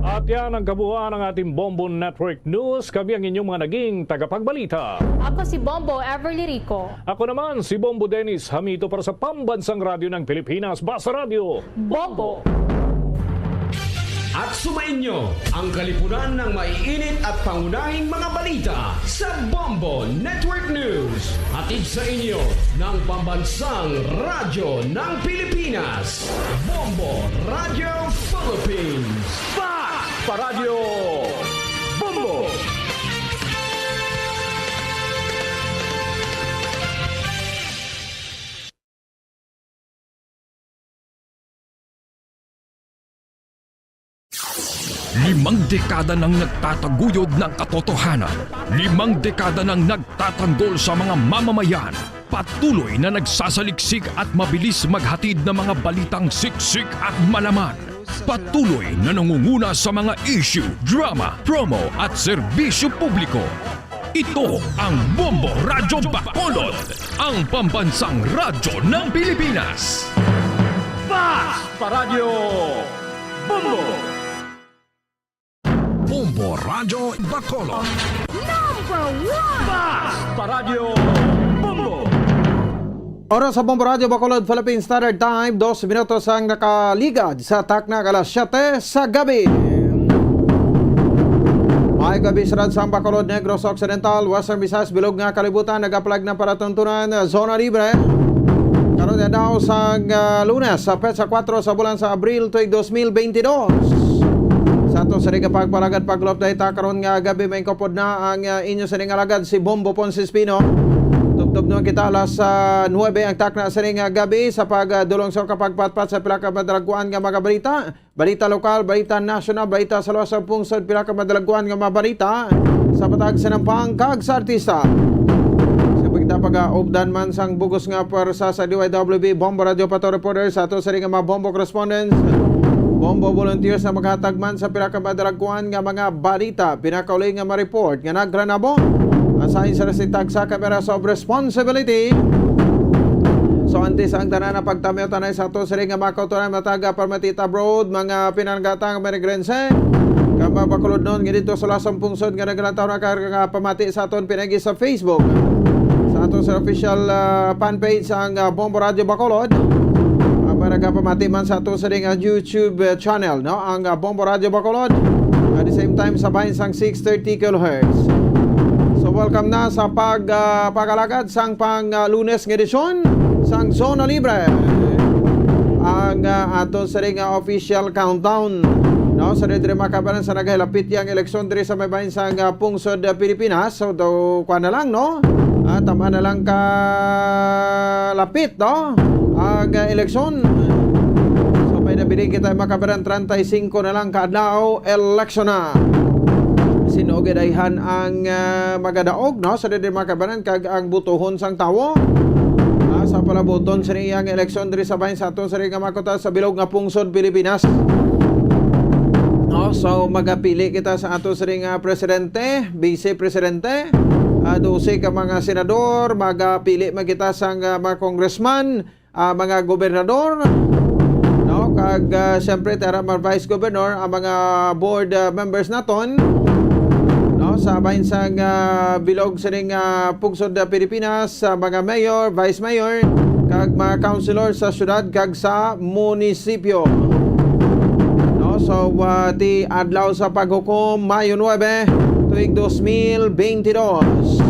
At yan ang kabuuan ng ating Bombo Network News. Kami ang inyong mga naging tagapagbalita. Ako si Bombo Everly Rico. Ako naman si Bombo Dennis Hamito para sa Pambansang Radyo ng Pilipinas, Basta Radyo. Bombo! At sumainyo ang kalipunan ng maiinit at pangunahing mga balita sa Bombo Network News. Hatid sa inyo ng Pambansang Radyo ng Pilipinas, Bombo Radio Philippines. Fact Paradyo Bombo! Limang dekada nang nagtataguyod ng katotohanan. Limang dekada nang nagtatanggol sa mga mamamayan. Patuloy na nagsasaliksik at mabilis maghatid ng mga balitang siksik at malaman. Patuloy na nangunguna sa mga issue, drama, promo at serbisyo publiko. Ito ang Bombo Radyo Bacolod, ang pambansang radyo ng Pilipinas. Fast Paradyo Bombo! Bombo Radyo Bacolod. Number one! Fast Paradyo Bombo! Oras sa Bombo Radyo Bacolod, Philippine Standard Time, dos minutos ang nakaligad sa takna alas siyete sa gabi. May gabi sa Ransang Bacolod, Negros Occidental, Western Visayas, bilog nga kalibutan, nagapalag ng paratuntunan, zona libre. Karon nga daw sang, ah, Lunes, sa petsa kuwatro sa bulan sa Abril, tuig dos mil bentidós. Sa ato sa nga pagpalagad, pag-update ta karon nga gabi, may kapod na ang, ah, inyo sa nga alagad, si Bombo Ponce Espino. Tubtob naman kita alas, ah, nuwebe ang takna sa nga gabi sa pagdulong sa kapagpatpat sa pila ka madalagkuan nga mga balita. Balita lokal, balita nasyonal, balita sa luwas sa pungsod, pila ka madalagkuan nga mga balita sa patag sa nampang kag sa artista. Sa pagtapag-updan man sang bugos nga pwersa sa D Y W B, Bombo Radio Pato Reporter, sa ato sa nga mga Bombo Correspondents, Bombo Volunteers na maghatag man sa pila ka madalagkuan nga mga balita, pinakauli nga ma-report nga nagranabo. Asahin sa resitag sa Cameras of Responsibility. So, antes ang tanan na pagtamyo tanay sa ato sa nga mga kauturan, mataga Parmatita Abroad, mga pinangatang Merigrense, kag mga Bacolodnon nga dito sa lasang pungsod nga naglantaw na kag pamati sa aton pinagi sa Facebook. Sa ato sa official, ah, fan page ang, ah, Bombo Radio Bacolod. Ang mga nagapamati man sa ato sa nga YouTube, ah, channel, no? Ang, ah, Bombo Radio Bacolod. At the same time, sa bahin sang six thirty kilohertz. So, welcome na sa pag, ah, pag-alagad sang pang, ah, Lunes nga edisyon sang Zona Libre. Ang, ah, aton sa nga official countdown, no? Sa diri, mga kabaran, sa nagahilapit yang eleksyon diri sa may bahin sang, ah, pungsod, ah, Pilipinas. So, daw, kuwan na lang, no? Ah, tama na lang ka lapit, no? Ang, ah, eleksyon. So, may nabilin kita, mga kabaran, treinta y cinco na lang ka adlaw, eleksyon na. Sino gidayhan ang, ah, magadaog, no? Sa diri, mga kabaran, kag ang butuhon sang tawo. Ah, sa palabuton sa iyang eleksyon diri sa bahin sa aton sa nga mga kuta sa bilog nga pungsod Pilipinas. No, so magapili kita sa ato sa nga presidente, vice presidente, ah, dose ka mga senador, magapili man kita sa nga mga congressman, ah, mga gobernador, no, kag, ah, siyempre, tara, mga vice governor, ang mga board, ah, members naton, no, sa bahin sa nga bilog sining, ah, pungsod, ah, Pilipinas, sa mga mayor, vice mayor, kag mga councilor sa syudad kag sa munisipyo. No, so, ah, ti adlaw sa paghukom, Mayo nuebe, tuig dos mil bentidós.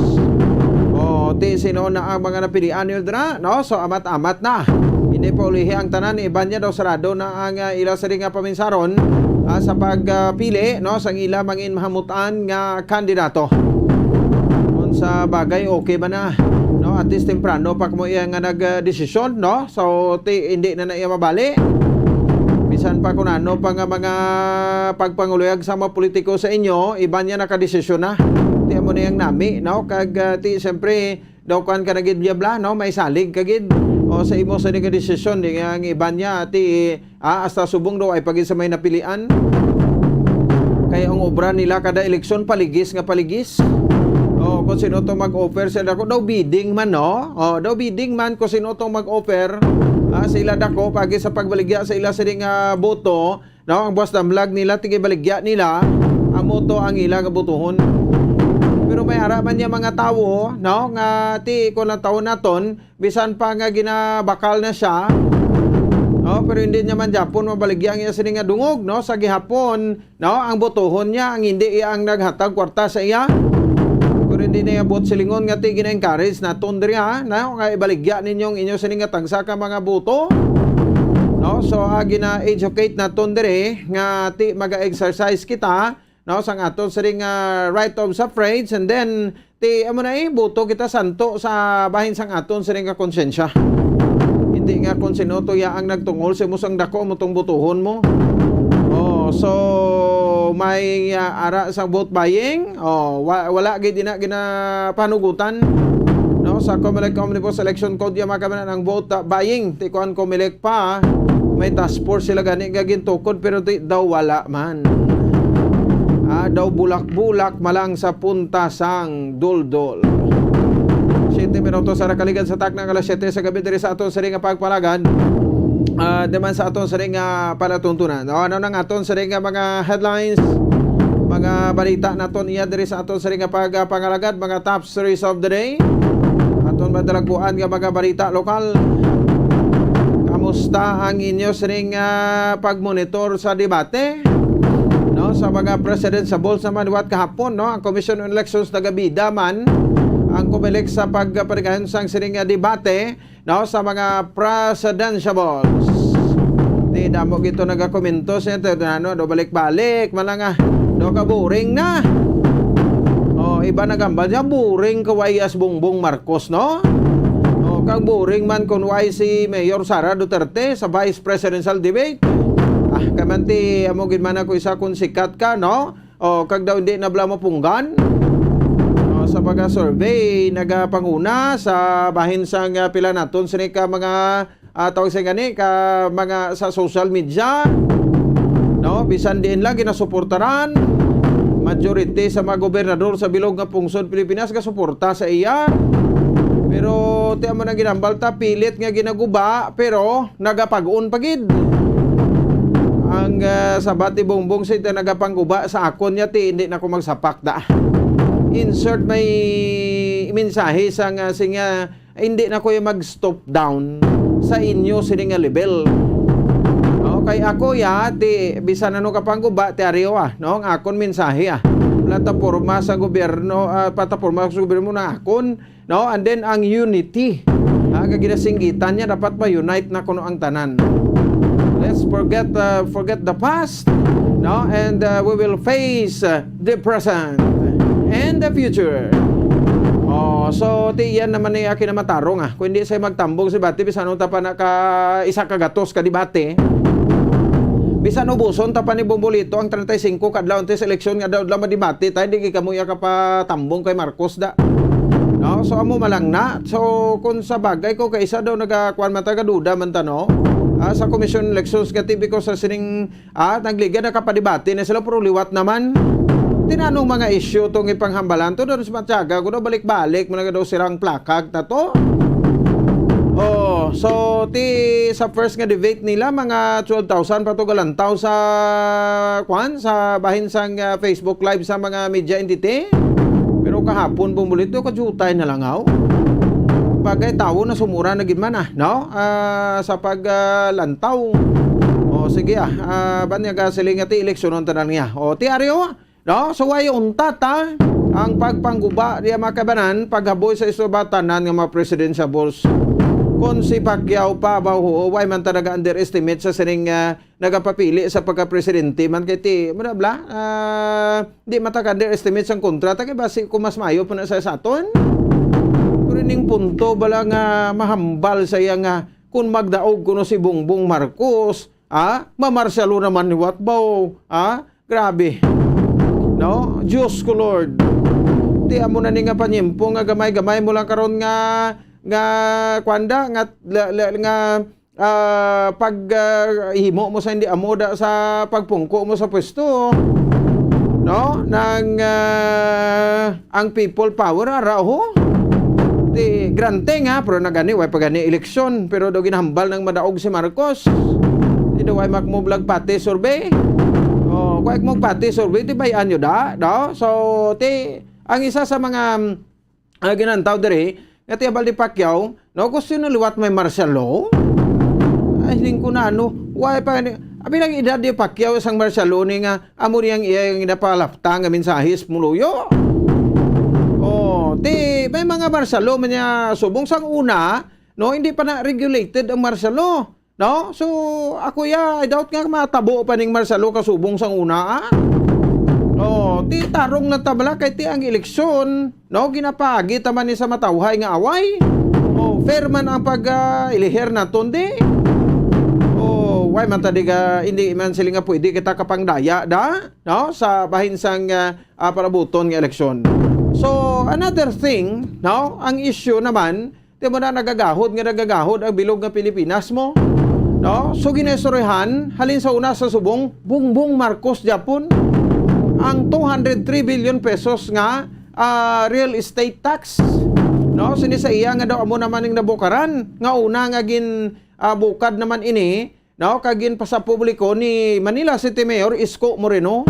O, ti sino na ang mga napilian niyo dira, no? So, amat-amat na. Hindi pa ulihi ang tanan, iban niya daw sarado na ang, ah, ila sa nga paminsaron, ah, sa pagpili, no, sang ila mangin mahamutan nga kandidato. Kung sa bagay, okay ba na, no? At least temprano pa kamo iya nga nagdesisyon, no? So, ti, hindi na na iya mabali. Bisan pa kung ano pa nga mga pagpanguluyag sa mga politiko sa inyo, iban niya nakadesisyon na. Ti amo na yang nami, no? Kag, ah, ti, siyempre, daw kuwan ka na gid, bla, bla, no? May salig ka gid. O sa imo sa nga desisyon, di nga ang iban niya, ti, ah, hasta subong daw ay pagid sa may napilian. Kay ang obra nila kada eleksyon, paligis nga paligis. O, kung sino to mag-offer sila, kung daw bidding man, no? O, daw bidding man kung sino to mag-offer, ah, sila dako, pagi sa pagbaligya sa ila sini nga boto, no? Ang buwas damlag nila, tigibaligya nila, amo to ang ila nga botohon. Pero may ara man niya mga tawo, no? Nga ti, kung ang tawo naton, bisan pa nga ginabakal na siya, no? Pero hindi niya man gyapon mabaligya ang iya sini nga dungog, no? Sa gihapon, no? Ang botohon niya, ang hindi iya ang naghatag kwarta sa iya. Pero hindi niya buot silingon nga ti gina-encourage naton diri, ha? No? Nga ibaligya ninyo ang inyo sini nga tagsa ka mga boto, no? So, ah, gina-educate naton diri nga ti maga-exercise kita, no, sang aton siring nga right of suffrage, and then ti amo na, eh, boto kita santo sa bahin sang aton siring nga konsyensya. Hindi nga kung sino to ya ang nagtungol sa imo sang dako mo tong botohon mo. Oh, so May, ah, ara sa vote buying. Oh, wa-, wala gid ina ginapanugutan, no, sa Comelec Omnibus Election Code, ya, mga kabanan, ang vote, ah, buying. Ti kuan, Comelec pa, may task force sila gani nga gintukod, pero ti daw wala man. Ah, daw bulak-bulak malang sa punta sang duldol. Siyete minutos sa nakaligan sa takna nga alas siyete sa gabi diri sa aton sining nga pagpalagad. Ah, di man sa aton sining nga palatuntunan. O, ano nang aton sining nga mga headlines, mga balita naton iya diri sa aton sining nga pagpangalagad, mga top stories of the day. Aton madalagkuan nga mga balita lokal. Kamusta ang inyo sining, ah, pagmonitor sa debate? No, sa mga presidential balls naman, what kahapon, no? Ang Commission on Elections nagabida man ang Comelec sa pagpadayon sang sining nga debate, no, sa mga presidential balls. Ti damo gito nagakomento sa ito, ano, do balik-balik, malanga, do ka boring na. Oh, iba nagambal siya, boring ka, why as Bongbong Marcos, no? Oh, kag boring man kung why si Mayor Sara Duterte sa vice presidential debate. Ah, kamanti, amo gid man ako isa kung sikat ka, no? O, kag daw hindi na bala mapunggan. O, sa pagka-survey, nagapanguna sa bahin sang, ah, pila naton sini ka mga, ah, tawag sa gani, ka mga sa social media. No, bisan diin lang ginasuportaran. Majority sa mga gobernador sa bilog nga pungsod Pilipinas gasuporta sa iya. Pero ti amo na ginambal ta, pilit nga ginaguba, pero nagapag-on pa gid. Ang, ah, sabat ni Bongbong, sa ita nagapangguba sa akon niya, ti hindi na ko magsapak da. Insert may mensahe sa nga, sing, ah, hindi na ko yung mag-stop down sa inyo sini nga level. Okay, ako ya, ti bisan ano ka pangguba, ti ariyo, ah, no? Ang akon mensahe, ah. Plataporma sa gobyerno, ah, plataporma sa gobyerno na akon, no? And then ang unity, ah, nga ginasinggitan niya, dapat ma-unite na kuno ang tanan. Let's forget, uh, forget the past, no? And, uh, we will face, uh, the present and the future. Oh, so ti yan naman ni akin na matarong, ah. Kung hindi siya magtambong si Bati, bisan ta pa na ka isa ka gatos ka debate, bisan ubuson ta pa ni Bombolito ang treinta y cinco kadlaw antes eleksyon nga daw lang madebate tayo, di kamo iya kapatambong kay Marcos da. No? So, amo malang na. So, kung sa bagay ko, kay isa daw nagakuan man, tagaduda man ta, no? Ah, sa Commission on Elections, nga T V ko sa sining, ah, nagliga, nakapadibati na sila, pero liwat naman. Tinanong mga issue tong ipanghambalan to, doon sa Matyaga, ko daw balik-balik, mga daw silang plakag na to. Oh, so, ti, sa first nga debate nila, mga twelve thousand pa to galantaw sa, kwan, sa bahin sang, ah, Facebook Live sa mga media entity. Pero kahapon, bumulit do, kajutay na lang, aw. Bagay, tawo na sumura na gid man, ah, no? Ah, sa pag, ah, lantaw. O, sige, ah, ah, ban niya gasiling nga ti eleksyonon tanan niya. O, ti Aryo, no? So, way untat, ah, ang pagpangguba diya, mga kabanan, paghaboy sa istorba tanan nga mga presidential balls. Kung si Pacquiao pa, ba, oo, way man talaga underestimate sa sining, ah, nagapapili sa pagka-presidente man kay ti, mura bala, ah, di man ta ka-underestimate sang kontra ta kay basi kung mas maayo pa na sa, sa aton. Pero ning punto bala nga mahambal sa iya nga kung magdaog kuno si Bongbong Marcos, ah, mamarsyalo naman ni Watbaw, ah, grabe. No? Diyos ko, Lord. Ti amo na ni nga panyempo nga gamay-gamay mo lang karon nga, nga, kwanda, nga, la-, la-, nga ah, pag, ah, himo mo sa hindi amo da sa pagpungko mo sa pwesto, no? Nang, ah, ang people power, ara, ho? Di, grante nga, pero nagani, way pa gani eleksyon, pero daw ginahambal ng madaog si Marcos. Di daw ay makmublag pati survey. Oh, kung ay mo pati survey, di bayan nyo da, no? So, ti, ang isa sa mga, mm, ah, ginantaw diri, nga ti abal ni Pacquiao, no, gusto na liwat may martial law. Ay, siling ko na, ano, why pa ni, abi lang edad ni Pacquiao sang martial law ni nga, amo niyang iya nga ginapalapta nga mensahe sa pumuluyo. Oh, ti, may mga martial law man niya subong sang una, no, hindi pa na regulated ang martial law. No? So, ako ya, I doubt nga matabo pa ning martial law kasubong sang una, ah. Oh, ti tarong na tabla kay ti ang eleksyon, no? Ginapagi ta man ni sa matawhay nga away. Oh, fair man ang pag, ah, iliher naton di. Oh, Ay, man ta di ka, hindi man sila nga pwede kita kapangdaya da, no? Sa bahin sang, ah, ah, palabuton nga eleksyon. So, another thing, no? Ang issue naman, di mo na nagagahod nga nagagahod ang bilog nga Pilipinas mo, no? So, ginaistoryahan, halin sa una sa subong, Bongbong Marcos Japon, ang two hundred three billion pesos nga, ah, real estate tax, no? Sini sa iya nga daw amo naman ning nabukaran, nga una nga gin, ah, bukad naman ini, no, kag ginpasapubliko ni Manila City Mayor Isko Moreno,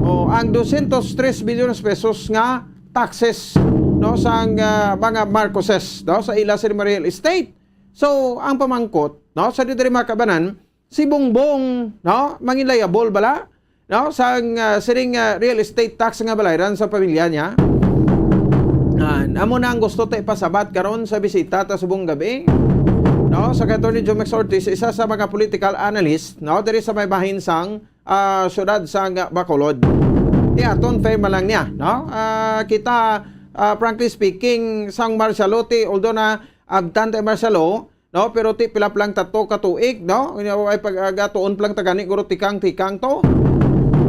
o ang dosyentos tres bilyones pesos nga taxes, no, sang, ah, mga Marcoses, no, sa ila sini real estate. So, ang pamangkot, no, sa diri, mga kabanan, si Bongbong, no, manginlayabol bala, no, sang, ah, sining, ah, real estate tax nga balayran sa pamilya niya. Ah, amo na ang gusto ta ipasabat karon sa bisita ta subong gabi, no, sa kay Attorney Jomex Ortiz, isa sa mga political analyst, no, diri sa may bahin sang, ah, siyudad sang Bacolod. Ti aton firma lang niya, no? Ah, kita, ah, frankly speaking, sang martial law, ti, although na abtan ta martial law, no? Pero ti pila pa lang tato ka tuig, no? Ay pag-, agatuon pa lang ta gani, guro, tikang-tikang to.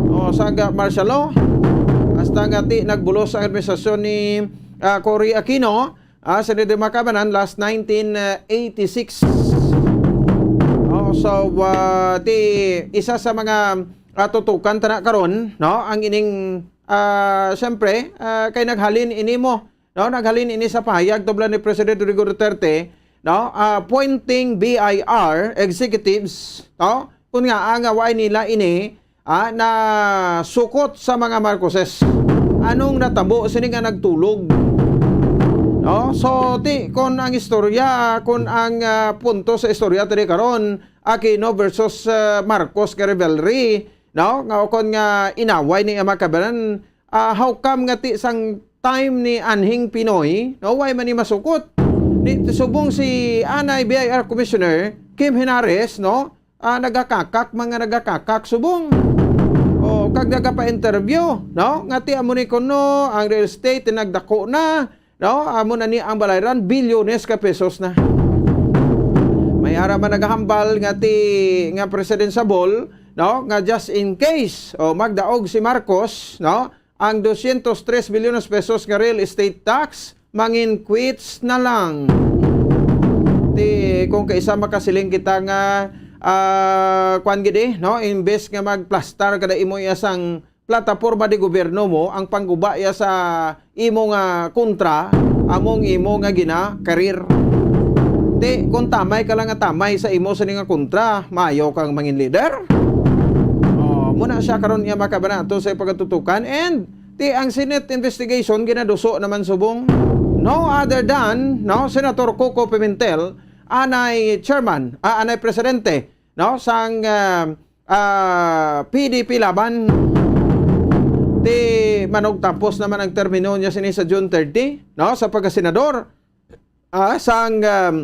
O, sa ga-, martial law. Hasta nga ti nagbulos ang administrasyon ni, ah, Cory Aquino, ah, sa diri, mga kabanan, last nineteen eighty-six. Oh, so, ah, ti isa sa mga, ah, tutukan ta na karon, no? Ang ining, ah, siyempre, ah, kay naghalin ini mo, no? Naghalin ini sa pahayag tublan ni President Rodrigo Duterte, no? Ah, appointing B I R executives, no? Kun nga, ah, nga wa nila ini, ah, na sukot sa mga Marcoses. Anong natabo sini nga nagtulog? No? So, ti, kon ang istorya, kon ang, ah, punto sa istorya diri karon, Aquino versus, ah, Marcos nga rivalry, no? Nga, o kon nga inaway ni, mga kabanan, ah, how come nga ti sang time ni Anhing Pinoy, no? Why man ni masukot? Ni, subong si anay B I R Commissioner Kim Henares, no? Ah, nagakakak, mga nagakakak subong. O, kag nagapa-interview, no? Nga ti amo ni kuno, ang real estate nagdako na, no? Amo na ni ang balayran, bilyones ka pesos na. May ara man nagahambal nga ti, nga presidential, no? Nga just in case, o, magdaog si Marcos, no? Ang dosyentos tres bilyones pesos nga real estate tax, mangin quits na lang. Ti, kung kaisa makasiling kita nga, ah, kwan gid, eh, no? Imbes nga magplastar kada imo iya sang plataporma de gobyerno mo, ang pangguba iya sa imo nga kontra, among imo nga gina-career. Ti, kung tamay ka lang nga tamay sa imo sini nga kontra, maayo kang mangin leader. Oh, muna siya karon iya makabanato sa pagkatutukan. And ti ang Senate investigation ginaduso naman subong no other than, no, Senator Coco Pimentel, anay chairman, ah, anay presidente, no, sang, ah, ah, P D P Laban. Ti manugtapos naman ang termino niya sini sa June thirty, no, sa pagkasenador, ah, sang, um,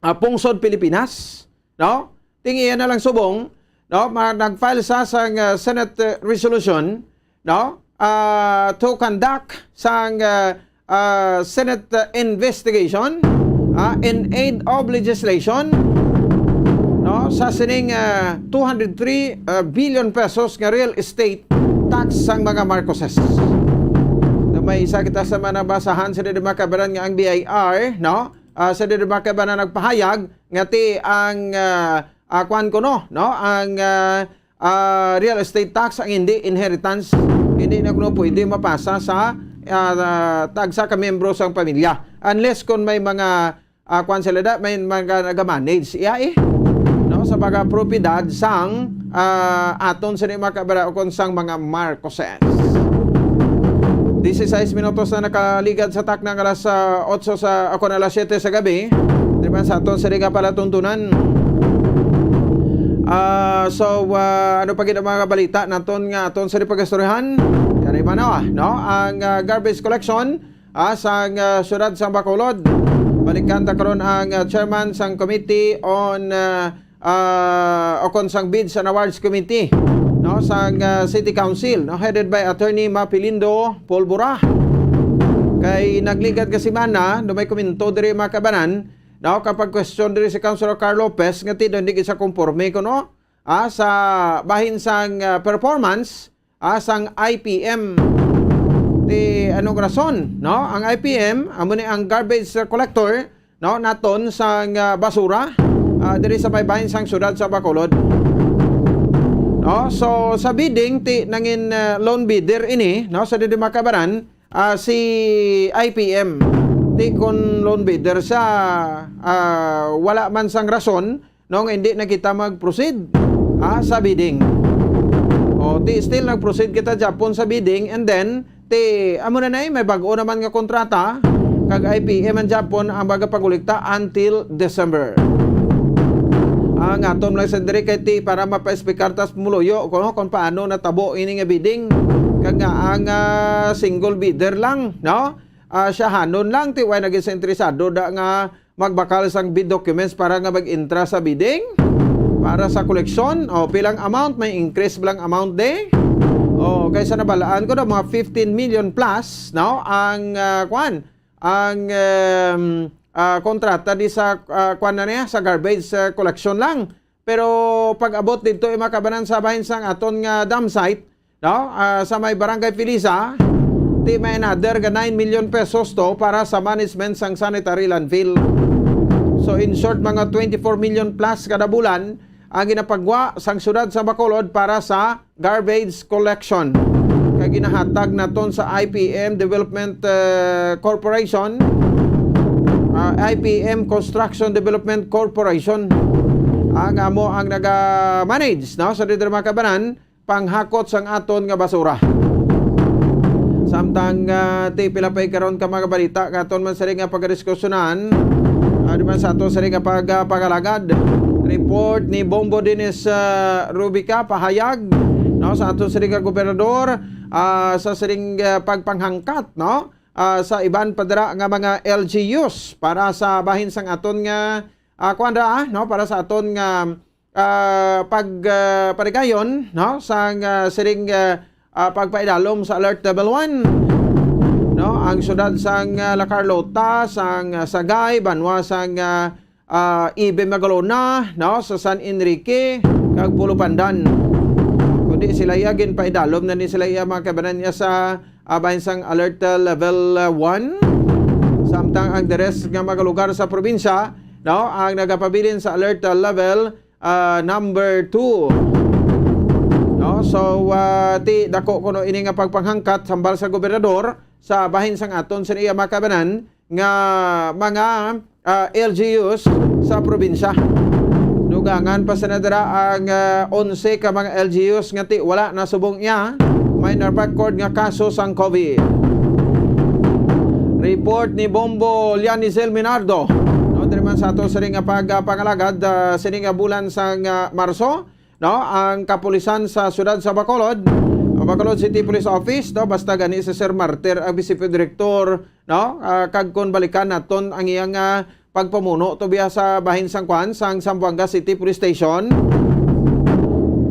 ah, pungsod Pilipinas, no? Ti iya na lang subong, no? Ma-, nag-file sa, sang, ah, Senate, uh, resolution, no? Ah, to conduct sang, ah, ah, Senate, uh, investigation, ah, in aid of legislation, no? Sa sining, ah, two hundred three, ah, billion pesos nga real estate tax sang mga Marcoses. Na may isa kita sa mga nabasahan sa diri makabaran nga ang B I R, no? Ah, sa diri makabaran nagpahayag nga ti ang, ah, ah, kwan kuno, no? Ang, ah, ah, real estate tax ang hindi inheritance, hindi na kuno pwede mapasa sa, ah, tagsa ka miyembro sang pamilya. Unless kung may mga, ah, kwan sila da, may mga nagamanage iya, eh. No? Sa mga propiedad sang, ah, aton sa mga kabara o kung sang mga Marcoses. Dieciséis minutos na nakaligad sa takna nga alas, ah, otso sa, ako na alas siyete sa gabi. Di ba, sa aton sa Liga Palatuntunan. Ah, so, ah, ano pa gid ang mga balita naton nga aton sa pag-istoryahan? Yari ba na, ah, no? Ang, ah, garbage collection, ah, sa, ah, siyudad sa Bacolod. Balikan ta karon ang, ah, chairman sang Committee on, ah, ah, o kon sang Bids and Awards Committee, no, sang, ah, City Council, no, headed by Attorney Mapilindo Polbora. Kay nagligad nga semana, no, may komento diri, mga kabanan, No, kapag question diri si Councilor Carl Lopez nga ti daw hindi gid sa konforme kuno, ah, sa bahin sang, ah, performance, ah, sang I P M. Ti anong rason, no? Ang I P M amo ni ang garbage collector, no, naton sang, ah, basura, ah, diri sa may bahin sang siyudad sa Bacolod. No? So sa bidding ti nangin, ah, lone bidder ini, no, sa diri makabaran, ah, si I P M. Ti kon lone bidder siya, ah, wala man sang rason, no, nga hindi na kita mag-proceed, ah, sa bidding. O, ti still nag-proceed kita gyapon sa bidding, and then ti amo na na, eh, may bag-o naman nga kontrata kag I P M ang gyapon ang magapagkolekta until December. Ang aton lang sa diri kay ti para mapa-explicar tas muluyo kuno kung paano natabo ini nga bidding, kag nga ang, ah, single bidder lang, no? Ah, siya hanon lang ti way naging interesado da nga magbakal sang bid documents para nga mag-intra sa bidding, para sa koleksyon. O, pilang amount, may increase bilang amount de. O, kaysa nabalaan ko na mga fifteen million plus, no, ang, ah, kwan, ang, um, ah, kontrata di sa, ah, kwan na niya, sa garbage, ah, collection lang. Pero pag-abot didto, eh, makabanan sa bahin sang aton nga dump site, no? Ah, sa may Barangay Felisa, ti may another nga nine million pesos to para sa management sang sanitary landfill. So, in short, mga twenty-four million plus kada bulan ang ginapagwa sang siyudad sa Bacolod para sa garbage collection. Kay ginahatag naton sa I P M Development, eh, Corporation, ah, I P M Construction Development Corporation. Ang amo ang naga-manage, no, sa diri makabanan, panghakot sang aton nga basura. Samtang, ah, ti pila pa karon ka mga balita nga aton man sini nga pagdiskusyonan, ah, di man sa aton sini nga pag, ah, pangalagad. Report ni Bombo Dennis, ah, Rubica, pahayag, no, sa aton sini nga gobernador, ah, sa sining, ah, pagpanghangkat, no, ah, sa iban pa dira nga mga L G Us para sa bahin sang aton nga, ah, kuwan ra, ah, no, para sa aton nga, ah, pag, ah, parigayon, no, sang, ah, siring, ah, ah, pagpaidalom sa Alert Level one, no, ang siyudad sang, ah, La Carlota, sang, ah, Sagay, banwa sang, ah, ah, Ibe Magalona, no, sa San Enrique kag Pulo Pandan. Kundi sila iya ginpaidalom na ni sila iya mga kabanan niya sa, ah, bahin sang Alert, ah, Level, ah, one. Samtang ang the rest nga mga lugar sa probinsya, no, ang nagapabilin sa Alert, ah, Level, ah, number two. No, so, ah, ti dako kuno ini nga pagpanghangkat hambal sa gobernador sa bahin sang aton sa iya mga kabanan nga mga, ah, L G Us sa probinsya. Dugangan pa sa nadara ang, ah, onse ka mga L G Us nga ti wala na subong iya may na-record nga kaso sang COVID. Report ni Bombo Lianizel Minardo. No, diri man sa ato sini nga pag, ah, pangalagad, ah, sini nga bulan sang, ah, Marso, no, ang kapulisan sa siyudad sa Bacolod, ang Bacolod City Police Office, no, basta gani si Sir Martir ang Vice Director, no, ah, kag kon balikan naton ang iyang, ah, pagpamuno to biya sa bahin sang kwan sang Zamboanga City Police Station.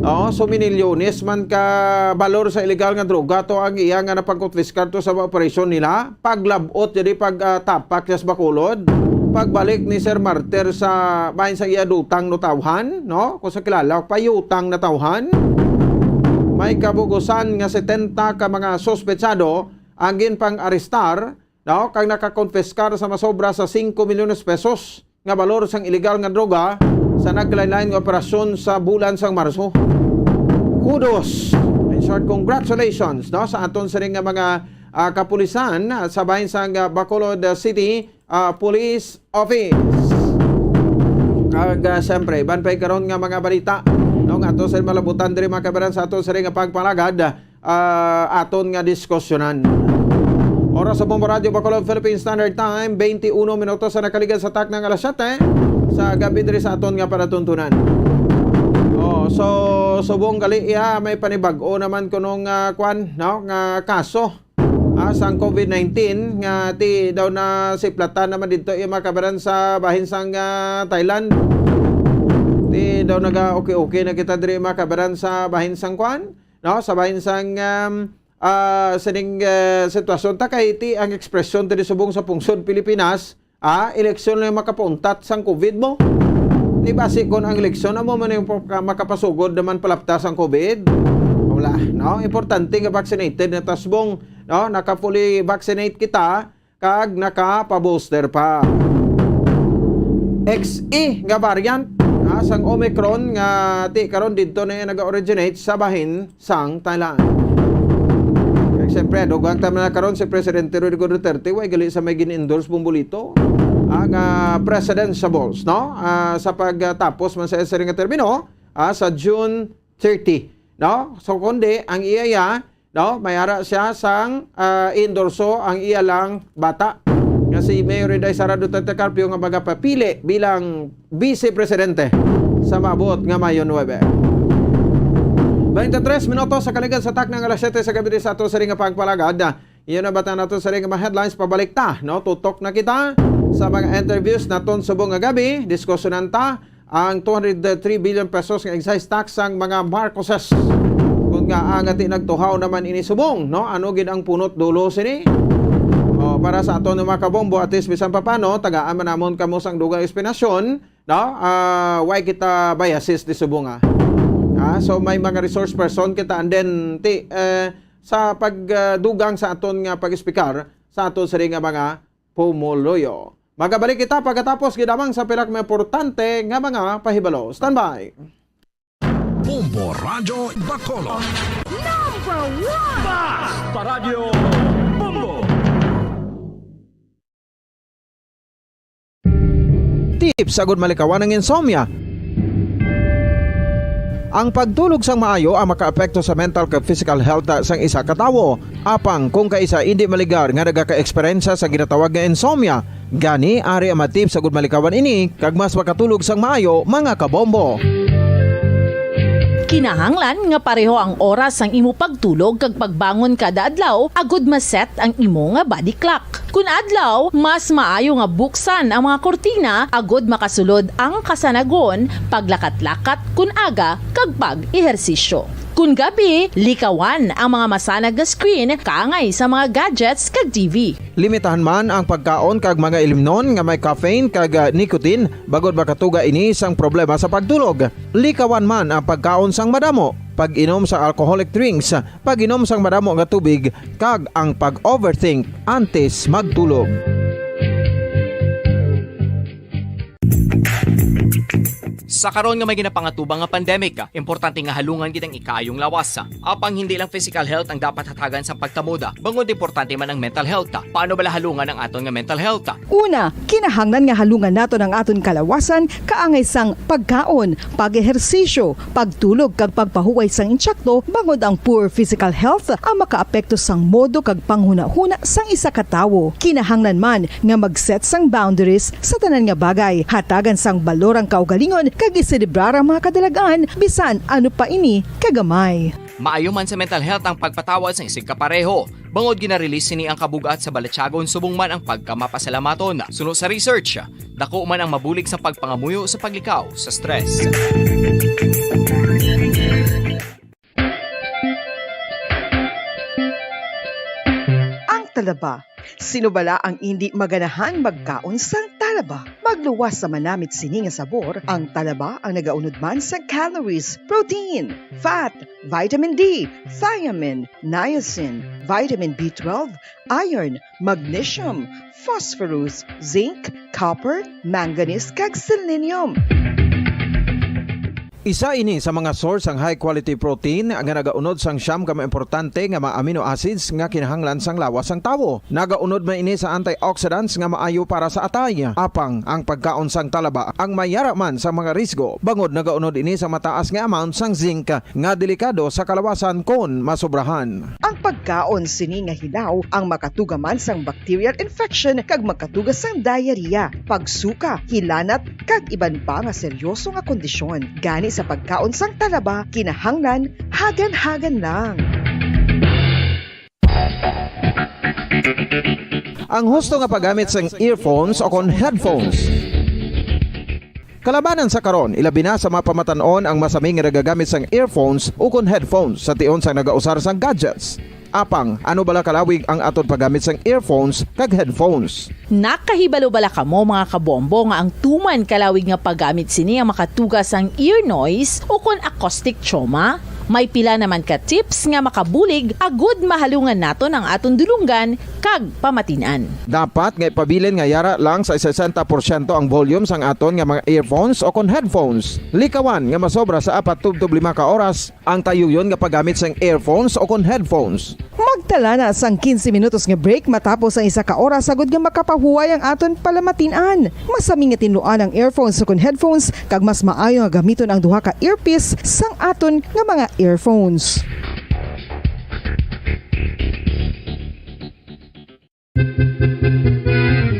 Oh, so minilyones man ka balor sa illegal nga droga to ang iya nga napagkutfiskar to sa operasyon nila. Paglabot diri pag, ah, tapak sa Bacolod. Pagbalik ni Sir Martir sa bahin sa iya dutang no tawhan, no? Kung sa kilala, payutang na tawhan. May kabugusan nga setenta ka mga suspetsado ang ginpang-arestar, no? Kag nakakonfiskar sa masobra sa singko milyones pesos nga balor sang illegal nga droga sa naglain-lain nga operasyon sa bulan sang Marso. Kudos! In short, congratulations, no, sa aton sining nga mga, ah, kapulisan, ah, sa bahin sang, ah, Bacolod, ah, City, ah, Police Office. Kag, ah, siyempre, iban pa'y karon nga mga balita, no, nga ato sa malabutan diri, mga kabaran, sa ato sining nga pagpalagad, ah, aton nga diskusyonan. Oras sa Bombo Radyo Bacolod, Philippine Standard Time, twenty-one minutos sa nakaligad sa takna nga alas siyete sa gabi diri sa aton nga palatuntunan. Oh, so subong gali iya may panibag-o naman kunong, ah, kwan, no, nga kaso, ah, sang COVID nineteen nga ti daw na siplatan naman dito yung mga kabaran sa bahin sang, ah, Thailand. Ti daw naga okay-okay na kita diri mga kabaran sa bahin sang kwan, no? Sa bahin sang, um, ah, sining, ah, sitwasyon ta kay ti ang ekspresyon diri subong sa pungsod Pilipinas, Ah, eleksyon na yung makapauntat sang covid mo? Di ba si kon ang eleksyon amo man yung pagka-, makapasugod naman palapta sang covid? Wala, no? Importante nga vaccinated na ta subong, no? Naka-fully vaccinate kita, kag naka-pa-booster pa. X E nga variant, ah, sang Omicron nga ti karon didto na iya naga-originate sa bahin sang Thailand. Kag siyempre, dugang ta man na karon si Presidente Rodrigo Duterte, way gali sa may gin-endorse Bombolito, ah, nga presidentiables, no? Ah, sa pagtapos man sa isa nga termino, ah, sa June thirty, no? So, kundi ang iya, no? May ara siya sang, ah, endorso ang iya lang bata nga si Mayor Inday Sara Duterte Carpio nga magapapili bilang Vice Presidente sa maabot nga Mayo nuebe. Twenty-tres minutos sa kaligad sa takna nga alas siyete sa gabi sa ato sa ring nga pagpalagad. Iyo na bata nato sa ring nga mga headlines, pabalik ta, no? Tutok na kita sa mga interviews naton subong nga gabi, diskusyonan ta ang two hundred three billion pesos nga excise tax sang mga Marcoses. Kung nga ang ati nagtuhaw naman ini subong, no? Ano gid ang punot dulo sini? O, para sa aton nga mga kabombo, at least bisan pa paano, tagaan man namon kamo sang dugang eksplanasyon, no? Ah, why kita biases di subong, ah? Ah, so may mga resource person kita, and then ti, eh, sa pagdugang sa aton nga pag-speaker sa aton sini nga mga pumuluyo. Magabalik kita pagkatapos gid lamang sa pila ka mga importante nga mga pahibalo. Standby. Bombo Radyo Bacolod. Number one! Basta Radyo Bombo! Tips agud malikawan ang insomnia. Ang pagtulog sang maayo ang makaapekto sa mental kag physical health sang isa ka tawo. Apang kung kaisa indi maligar nga nagaka-eksperyensya sa ginatawag nga insomnia, gani ari ang mga tips agud malikawan ini kag mas makatulog sang maayo, mga kabombo. Kinahanglan nga pareho ang oras sang imo pagtulog kag pagbangon kada adlaw agud ma-set ang imo nga body clock. Kun adlaw, mas maayo nga buksan ang mga kurtina agud makasulod ang kasanagon, paglakat-lakat kun aga, kag pag-ehersisyo. Kun gabi, likawan ang mga masanag nga screen kaangay sa mga gadgets kag T V. Limitahan man ang pagkaon kag mga ilimnon nga may caffeine kag, ah, nicotine, bangod makatuga ini sang problema sa pagtulog. Likawan man ang pagkaon sang madamo, pag-inom sa alcoholic drinks, pag-inom sang madamo nga tubig, kag ang pag-overthink antes magtulog. Sa karon nga may ginapangatubang nga pandemic, importante nga halungan gid ang ikaayong lawas. Apang hindi lang physical health ang dapat hatagan sa pagtamod, bangod importante man ang mental health. Paano bala halungan ang aton nga mental health? Una, kinahanglan nga halungan naton ang aton kalawasan kaangay sang pagkaon, pag-ehersisyo, pagtulog kag pagpahuway sang intsakto, bangod ang poor physical health ang makaapekto sang modo kag panghunahuna sang isa ka tawo. Kinahanglan man nga mag-set sang boundaries sa tanan nga bagay, hatagan sang balor ang kaugalingon kag iselebrar ang mga kadalag-an, bisan ano pa ini kagamay. Maayo man sa mental health ang pagpatawad sang isigkapareho. Bangod gina-release sini ang kabug-at sa balatyagon subong man ang pagkamapasalamaton. Suno sa research, dako man ang mabulig sa pagpangamuyo sa paglikaw sa stress. Ang talaba. Sino bala ang indi maganahan magkaon sang talaba? Magluwas sa manamit sini nga sabor, ang talaba ang nagaunod man sa calories, protein, fat, vitamin D, thiamine, niacin, vitamin B twelve, iron, magnesium, phosphorus, zinc, copper, manganese, kag selenium. Isa ini sa mga source sang high quality protein nga nagaunod sang siyam ka mga importante nga mga amino acids nga kinahanglan sang lawas sang tawo. Nagaunod man ini sa antioxidants nga maayo para sa atay. Apang ang pagkaon sang talaba ang may ara man sa mga risgo, bangod nagaunod ini sa mataas nga amount sang zinc nga delikado sa kalawasan kon masobrahan. Ang pagkaon sini nga hilaw ang makatuga man sang bacterial infection kag makatuga sang diarrhea, pagsuka, hilanat, kag iban pa nga seryoso nga kondisyon. Gani sa pagkaon sang talaba, kinahanglan hagan-hagan lang. Ang husto nga paggamit sang earphones o kon headphones. Kalabanan sa karon, ilabi na sa mga pamatan-on ang masami nga nagagamit sang earphones ukon headphones sa tion sang nagausar sang gadgets. Apang, ano bala kalawig ang aton paggamit sang earphones kag headphones? Nakahibalo bala kamo, mga kabombo, nga ang tuman kalawig nga paggamit sini ang makatuga sang ear noise o kon acoustic trauma? May pila naman ka tips nga makabulig agud mahalungan naton ang aton dulonggan kag pamatin-an. Dapat nga ipabilin nga yara lang sa sesenta porsyento ang volume sang aton nga mga earphones o kon headphones. Likawan nga masobra sa apat tubtob lima ka oras ang tayuyon nga paggamit sang earphones o kon headphones. Magtala na sang quince minutos nga break matapos ang isa ka oras, agud nga makapahuway ang aton palamatin-an. Masami nga tinluan ang earphones o kon headphones, kag mas maayo nga gamiton ang duha ka earpiece sang aton nga mga earphones.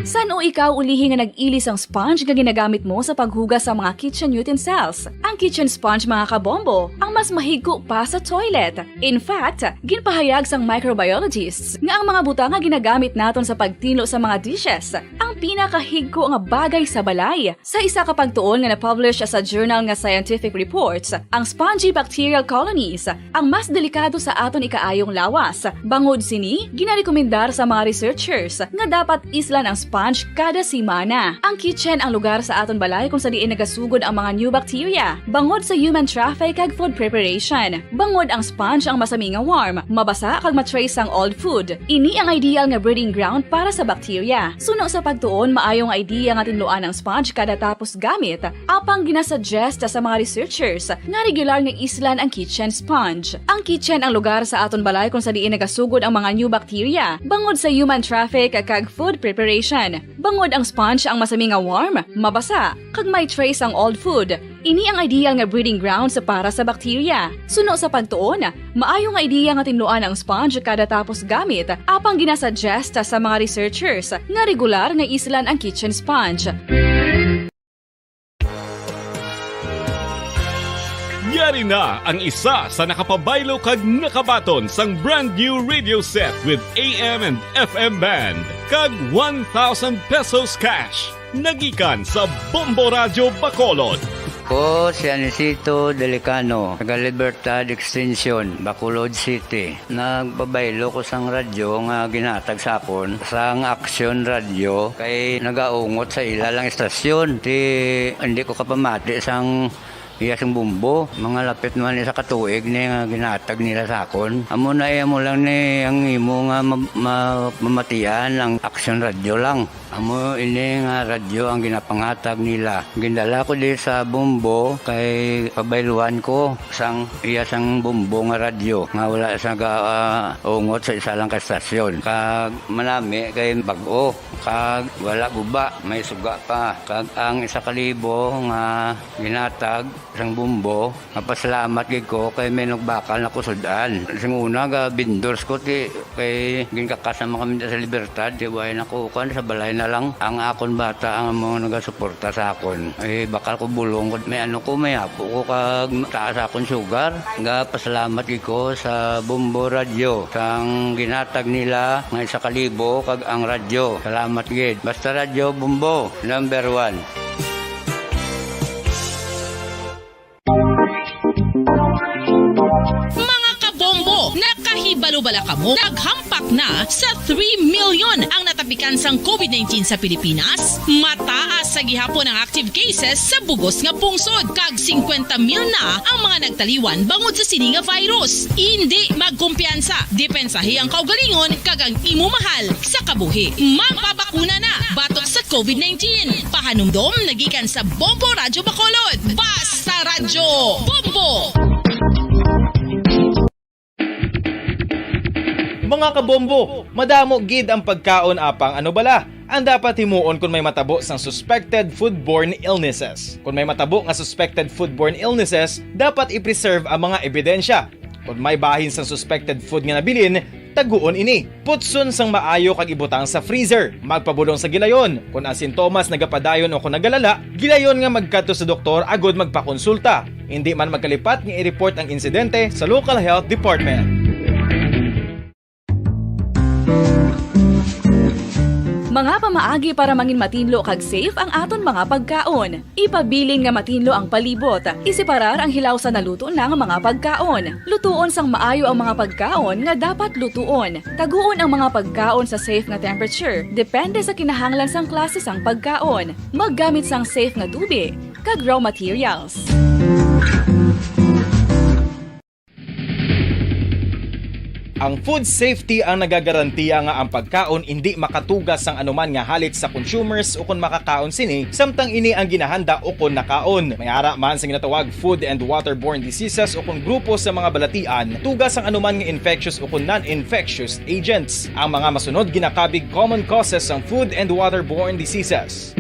San-o ikaw ulihi nga nag-ili sang sponge nga ginagamit mo sa paghugas sa mga kitchen utensils? Ang kitchen sponge, mga kabombo, ang mas mahigko pa sa toilet. In fact, ginpahayag sang microbiologists nga ang mga butang nga ginagamit naton sa pagtinlo sa mga dishes ang pinakahigko nga bagay sa balay. Sa isa ka pagtuon nga na-publish sa journal nga Scientific Reports, ang spongy bacterial colonies ang mas delikado sa aton ikaayong lawas. Bangod sini, ginarekomendar sa mga researchers nga dapat islan ang sponge kada semana. Ang kitchen ang lugar sa aton balay kung sa diin nagasugod ang mga new bacteria, bangod sa human traffic kag food preparation. Bangod ang sponge ang masami nga warm, mabasa kag ma-trace ang old food. Ini ang ideal nga breeding ground para sa bacteria. Suno sa pagtuon, maayo nga idea nga tinluan ang sponge kada tapos gamit, apang ginasuggest sa mga researchers nga regular nga islan ang kitchen sponge. Ang kitchen ang lugar sa aton balay kung sa diin nagasugod ang mga new bacteria, bangod sa human traffic kag food preparation. Bangod ang sponge ang masami nga warm, mabasa, kag may trace ang old food, ini ang ideal nga breeding grounds para sa bacteria. Suno sa pagtuon, maayo nga idea nga tinluan ang sponge kada tapos gamit, apang ginasuggest sa mga researchers nga regular nga islan ang kitchen sponge. Yari na ang isa sa nakapabaylo kag nakabaton sang brand new radio set with A M and F M band kag one thousand pesos cash. Nagikan sa Bombo Radyo Bacolod. Ko si Anisito Delicano, taga Libertad Extension, Bacolod City. Nagpabaylo ko sang radyo nga ginhatag sa akon sang Action Radio, kay nagaungot sa ila lang istasyon. Ti, hindi ko kapamati sang iya sing Bombo. Mga lapit man isa ka tuig ni nga ginhatag nila sa akon. Amo na, eh, amo lang ni ang imo nga ma-, ma-, mamatian ang Action Radio lang. Amo ini nga radyo ang ginapanghatag nila. Gindala ko di sa Bombo kay pabayluan ko sang iya sang Bombo nga radyo nga wala sa ga-, ah, ungot sa isa lang ka stasyon. Kag manami kay bag-o, kag wala guba, may suga pa. Kag ang isa ka libo nga ginhatag sang Bombo, mapasalamat gid ko kay may nagbakal na ko sud-an. Sing una, ga vendors ko, ti, kay ginkakas naman kami sa Libertad, ti, way na ko, kuwan, sa balay na lang. Ang akon bata ang amo nagasuporta sa akon. Eh, bakal ko bulong ko, may ano ko, may apo ko, kag taas akon sugar. Ga pasalamat gid ko sa Bombo Radyo, sang ginhatag nila nga isa ka libo, kag ang radyo. Salamat gid. Basta Radyo Bombo, number one. Mga kabombo, nakahibalo bala kamo? Naghampak na sa three million ang natapikan sang COVID nineteen sa Pilipinas. Mataas sa gihapon ang active cases sa bugos nga pungsod, kag singkwenta mil na ang mga nagtaliwan bangod sa sini nga virus. Indi magkumpiyansa, depensahi ang kaugalingon kag ang imo mahal sa kabuhi. Magpabakuna na batok sa COVID nineteen. Pahanumdom nagikan sa Bombo Radyo Bacolod. Basta Radyo Bombo! Mga kabombo, madamo gid ang pagkaon, apang ano bala ang dapat himuon kon may matabo sang suspected foodborne illnesses? Kon may matabo nga suspected foodborne illnesses, dapat i-preserve ang mga ebidensya. Kon may bahin sang suspected food nga nabilin, taguon ini. Putson sang maayo kag ibutang sa freezer. Magpabulong sa gilayon. Kon ang sintomas nagapadayon o kon nagalala, gilayon nga magkadto sa doktor agud magpakonsulta. Indi man magkalipat nga i-report ang insidente sa local health department. Mga pamaagi para mangin matinlo kag safe ang aton mga pagkaon. Ipabilin nga matinlo ang palibot. Iseparar ang hilaw sa naluto na nga mga pagkaon. Lutuon sang maayo ang mga pagkaon nga dapat lutuon. Taguon ang mga pagkaon sa safe nga temperature, depende sa kinahanglan sang klase sang pagkaon. Maggamit sang safe nga tubig kag raw materials. Ang food safety ang nagagarantiya nga ang pagkaon indi makatuga sang anuman nga halit sa consumers ukon makakaon sini, samtang ini ang ginahanda ukon nakaon. May ara man sa ginatawag food and waterborne diseases ukon grupo sa mga balatian, tuga sang anuman nga infectious ukon non-infectious agents. Ang mga masunod ginakabig common causes sang food and waterborne diseases.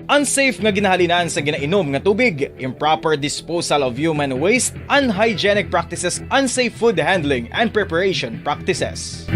Unsafe nga ginahalinan sa ginainom nga tubig, improper disposal of human waste, unhygienic practices, unsafe food handling and preparation practices.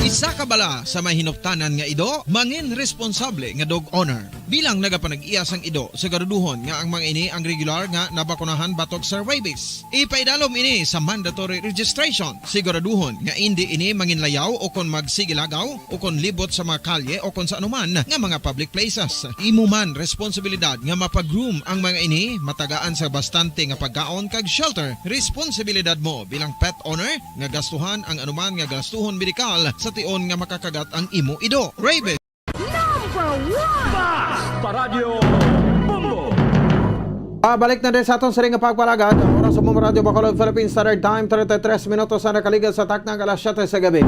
Isa ka bala sa may hinuptanan nga ido, mangin responsable nga dog owner. Bilang nagapanag-iya sang ido, siguraduhon nga ang mga ini ang regular nga nabakunahan batok sa rabies. Ipaidalom ini sa mandatory registration. Siguraduhon nga indi ini manginlayaw o kon magsigilagaw o kon libot sa mga kalye o kon sa anuman nga mga public places. Imo man responsibilidad nga mapag-groom ang mga ini, matagaan sa bastante nga pagkaon kag shelter. Responsibilidad mo bilang pet owner nga gastuhan ang anuman nga gastuhon medikal sa tion nga makakagat ang imo ido. Rabies. Number one! Basta Radyo Bombo! Ah, balik na din sa aton siring nga pagpalagad. Oras sa Bombo Radyo Bacolod, Philippine Standard Time, thirty-three minutos na nakaligad sa takna nga alas siyete sa gabi.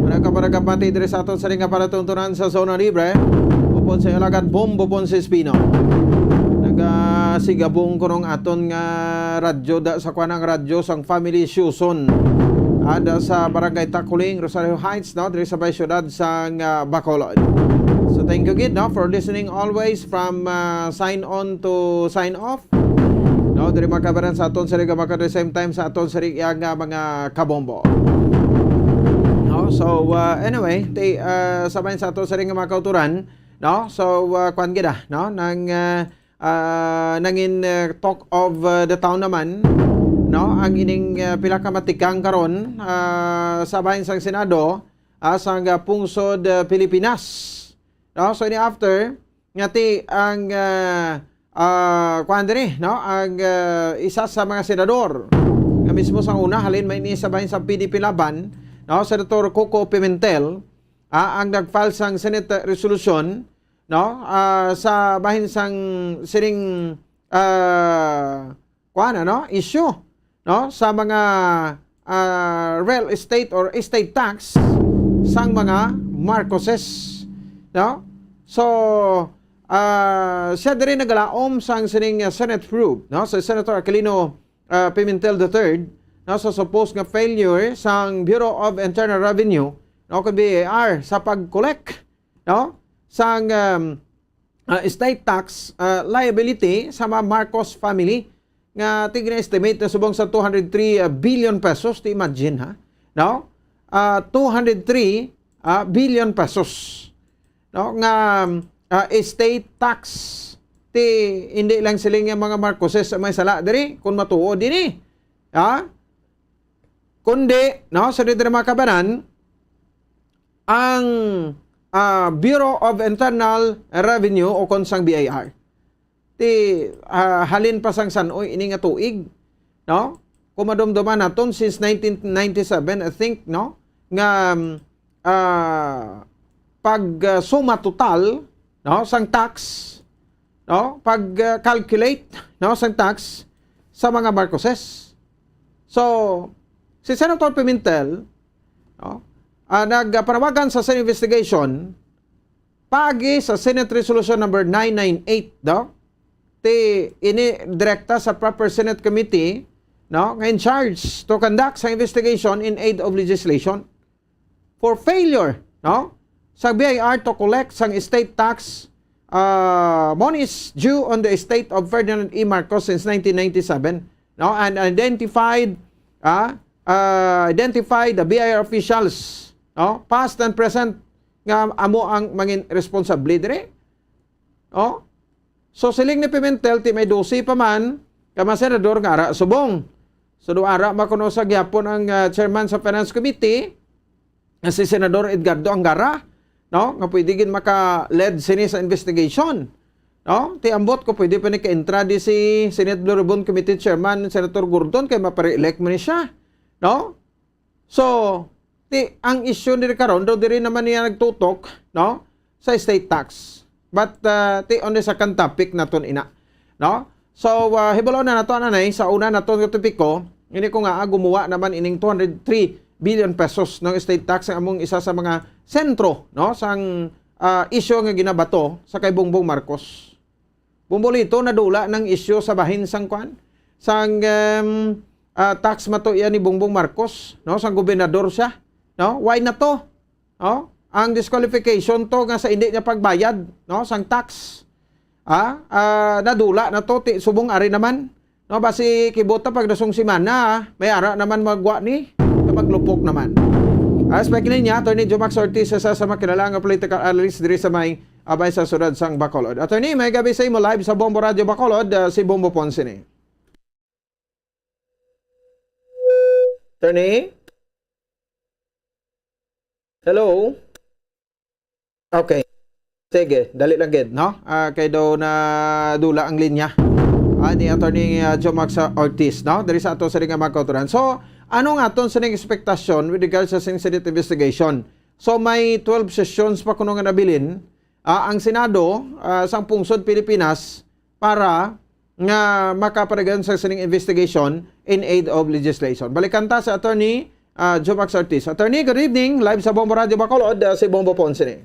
Nagkaparagapati diri sa aton siring nga palatuntunan sa Zona Libre. Upod sa alagad Bombo Ponce Espino. Nagasigabong kunong aton nga radyo da, sa kwanang radyo sang Family Shuson. Ada sa Barangay Takuling, Rosario Heights, no, diri sa may siyudad sang ah, Bacolod. So thank you gid, no, for listening always from ah, sign on to sign off. No, diri makabaran sa aton siri nga maka the same time sa aton siri nga mga kabombo. No, so ah, anyway, ti, ah, sa bahin sa aton siri nga mga kauturan, no? So ah, kwan gid ah, no, nang ah, ah, nangin ah, talk of ah, the town naman, no, ang ining ah, pila ka matikang karon ah, sa bahin sang Senado, ah, sang ah, pungsod ah, Pilipinas. No? So ini after nga ti ang ah, ah, kuan diri, no, ang ah, isa sa mga senador nga mismo sang una halin may ni sa bahin sa P D P Laban, no, Senator Coco Pimentel, ah, ang nag-file sang Senate resolution, no, ah, sa bahin sang siring ah, kuan, ano, issue, no, sa mga ah, real estate or estate tax sang mga Marcoses, no? So ah, siya diri nagalaom sang sining ah, Senate probe, no, sa Senator Aquilino ah, Pimentel the third, no, sa supposed nga failure sang Bureau of Internal Revenue, no, kag B I R sa pag-collect, no, sang um, ah, estate tax ah, liability sa mga Marcos family nga tigna-estimate na subong sa two hundred three billion pesos. Ti imagine, ha? No? Ah, two hundred three ah, billion pesos, no, nga ah, estate tax. Ti hindi lang sila nga mga Marcoses ang may sala diri, kung matuod ini. Ha? Kundi, no, sa diri mga kabanan, ang ah, Bureau of Internal Revenue o kon sang B I R. Ti ah, halin pa sang san-oy ini nga tuig, no? Kung madumduman naton, since nineteen ninety-seven, I think, no, nga um, ah, pag ah, suma total, no, sang tax, no, pag ah, calculate, no, sang tax sa mga Marcoses. So si Senator Pimentel, no, ah, nagpanawagan sa Senate investigation paagi sa Senate Resolution Number nine nine eight, no? Ti ini direkta sa proper Senate committee, no, nga in charge to conduct sa investigation in aid of legislation for failure, no, sa B I R to collect sang estate tax ah, monies due on the estate of Ferdinand E. Marcos since nineteen ninety-seven, no, and identified ah, ah, identified the B I R officials, no, past and present, nga amo ang mangin responsable diri. Oh? So siling ni Pimentel, ti may dose pa man ka mga senador nga ara subong. So, do ara makuno sa gihapon ang, ah, chairman sa Finance Committee, nga si Senador Edgardo Angara, no? Nga pwede gid maka-lead sini sa investigation, no? Ti ambot ko pwede pa ni ka-entra di si Senate Blue Ribbon Committee Chairman, Senator Gordon, kay mapare-elect mo ni siya, no? So, ti, ang issue diri karon, daw diri naman niya nagtutok, no? Sa estate tax. But, ah, ti, on the second topic naton ina, no? So, ah, hibaluon na nato, anay, sa una naton nga topiko, ini ko nga, ah, gumuwa naman ining two hundred three billion pesos ng estate tax ang among isa sa mga sentro, no? Sang, ah, issue nga ginabato sa kay Bongbong Marcos. Bumbolito, nadula ng isyu sa bahin sang kwan, sang, em, ah, tax matuya ni Bongbong Marcos, no? Sang gobernador siya, no? Why na to? No? Ang disqualification to nga sa hindi niya pagbayad, no? Sang tax. Ah, ah, nadula na to, ti, subong ari naman. No, basi kibota pag dasong simana, ah, may ara naman magwa ni, maglupok naman. As pa niya, Attorney Jomax Ortiz, isa sa makilala nga political analyst diri sa may abay sa siyudad sang Bacolod. Attorney, may gabi sa imo, live sa Bombo Radio Bacolod, ah, si Bombo Ponce ni. Attorney? Hello? Okay. Sige, dali lang gid, no? Ah, kay daw na dula ang linya. Ah, ni Attorney, ah, Jomax, ah, Ortiz, no? Diri sa ato sa nga mga kauturan. So, ano nga aton sa ning expectation with regards sa Senate investigation? So, may twelve sessions pa kuno nga nabilin, ah, ang Senado, ah, sang pungsod Pilipinas para nga makapadayon sa sining investigation in aid of legislation. Balikan ta sa Attorney, ah, Jomax Ortiz. Attorney, good evening. Live sa Bombo Radio Bacolod, ah, si Bombo Ponce ni.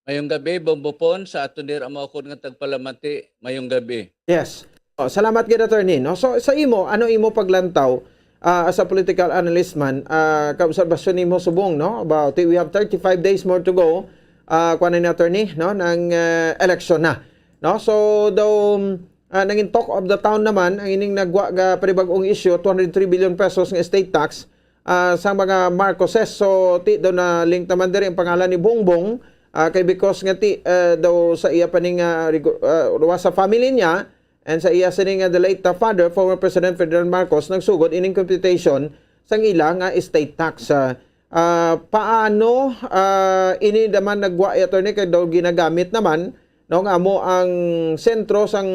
Mayong gabi, Bombo Pon, sa aton dira mo ako nga tagpalamati. Mayong gabi. Yes. Oh, salamat gid, Attorney, no? So, sa imo, ano imo paglantaw, ah, as a political analyst man, ah, kaobserbasyon nimo subong, no? About, we have thirty-five days more to go, ah, kuwan ni, Attorney, no? Nang, ah, election na, no? So, daw, ah, nangin talk of the town naman ang ining nagwa nga panibag-ong issue, two hundred three billion pesos nga estate tax, ah, sa mga Marcoses. So, ti, daw na link naman diri ang pangalan ni Bongbong, ah, kay because nga ti, ah, daw sa iya pa ning, ah, rego-, ah, wa sa family niya, and sa iya sini nga the late, ah, father, former President Ferdinand Marcos, nagsugod ining computation sang ila nga estate tax. Ah, ah, paano, ah, ini naman nagwa, Attorney, kay daw ginagamit naman, no, nga amo ang sentro sang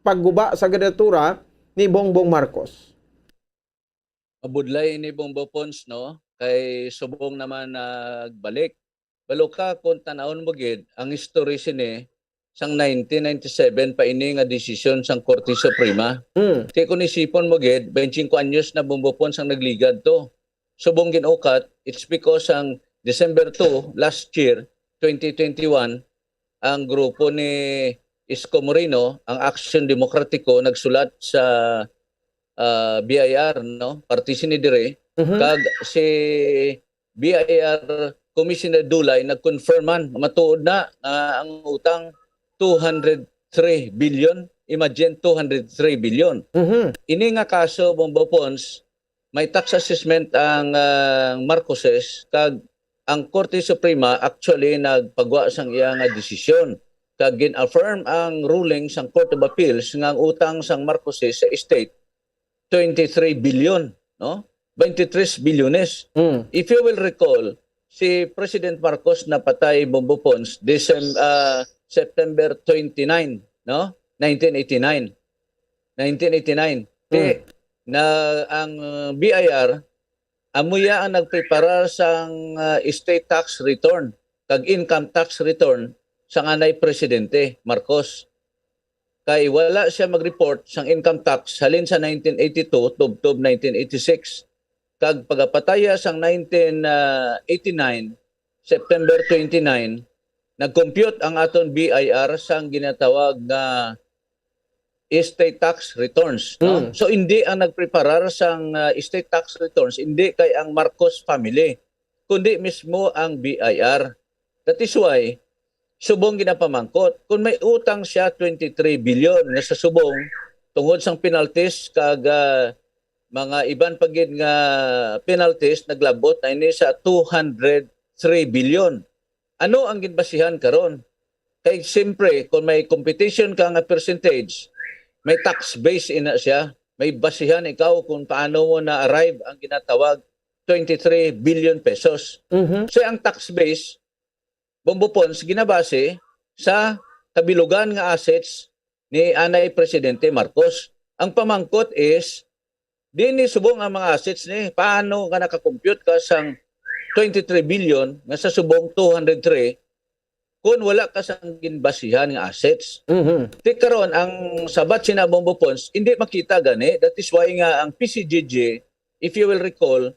pagguba sa kandidatura ni Bongbong Marcos? Mabudlay ini, Bombo Pons, no? Kay subong naman nagbalik. Balo ka kung tanawon mo gid ang history sini sang nineteen ninety-seven pa ini nga desisyon sang Korte Suprema. Mm. Kay kung isipon mo gid, twenty-five anyos na, Bombo Pons, ang nagligad to. Subong gin-ukat, it's because ang December two last year, twenty twenty-one, ang grupo ni Isko Moreno, ang Aksyon Demokratiko, nagsulat sa, ah, B I R, no? Parte sini diri. Mhm. Kag si B I R Commissioner Dulay nag-confirm man, matuod na nga ang utang two hundred three billion. Imagine, two hundred three billion. Mhm. Ini nga kaso, Bombo Pons, may tax assessment ang, ah, Marcoses, kag ang Korte Suprema actually nagpagwa sang iya nga desisyon, kag gin-affirm ang ruling sang Court of Appeals nga ang utang sang Marcoses sa estate, twenty-three billion, no? Twenty-three bilyones. Mm. If you will recall, si President Marcos napatay, Bombo Pons, Decem-, ah, September twenty-nine, no? Nineteen eighty-nine. Nineteen eighty-nine. Kay Mm. na ang, uh, B I R, amo ya ang nagpreparar sang, uh, estate tax return kag income tax return sang anay Presidente Marcos. Kay wala siya mag-report sang income tax halin sa nineteen eighty-two tubtob nineteen eighty-six. Kag pagapataya sang nineteen eighty-nine, September twenty-nine, nag-compute ang aton B I R sang ginatawag nga estate tax returns, no? Mm. So, hindi ang nagpreparar sang, ah, estate tax returns, hindi kay ang Marcos family, kundi mismo ang B I R. That is why, subong ginapamangkot, kung may utang siya twenty-three billion nga sa subong, tungod sang penalties kag, ah, mga iban pa gid nga penalties, naglabot na ini sa two hundred three billion. Ano ang ginbasihan karon? Kay siyempre, kung may competition ka nga percentage, may tax base ina siya. may basihan ikaw kung paano mo na-arrive ang ginatawag twenty-three billion pesos. Mhm. So ang tax base, Bombo Pons, ginabase sa kabilugan nga assets ni anay Presidente Marcos. Ang pamangkot is, di ni subong ang mga assets ni, paano nga nakakompute ka sang twenty-three billion nga sa subong two hundred three kung wala ka sang ginbasihan nga assets? Mhm. Ti karon ang sabat sina Bombo Pons, hindi makita gani. That is why nga ang P C G G, if you will recall,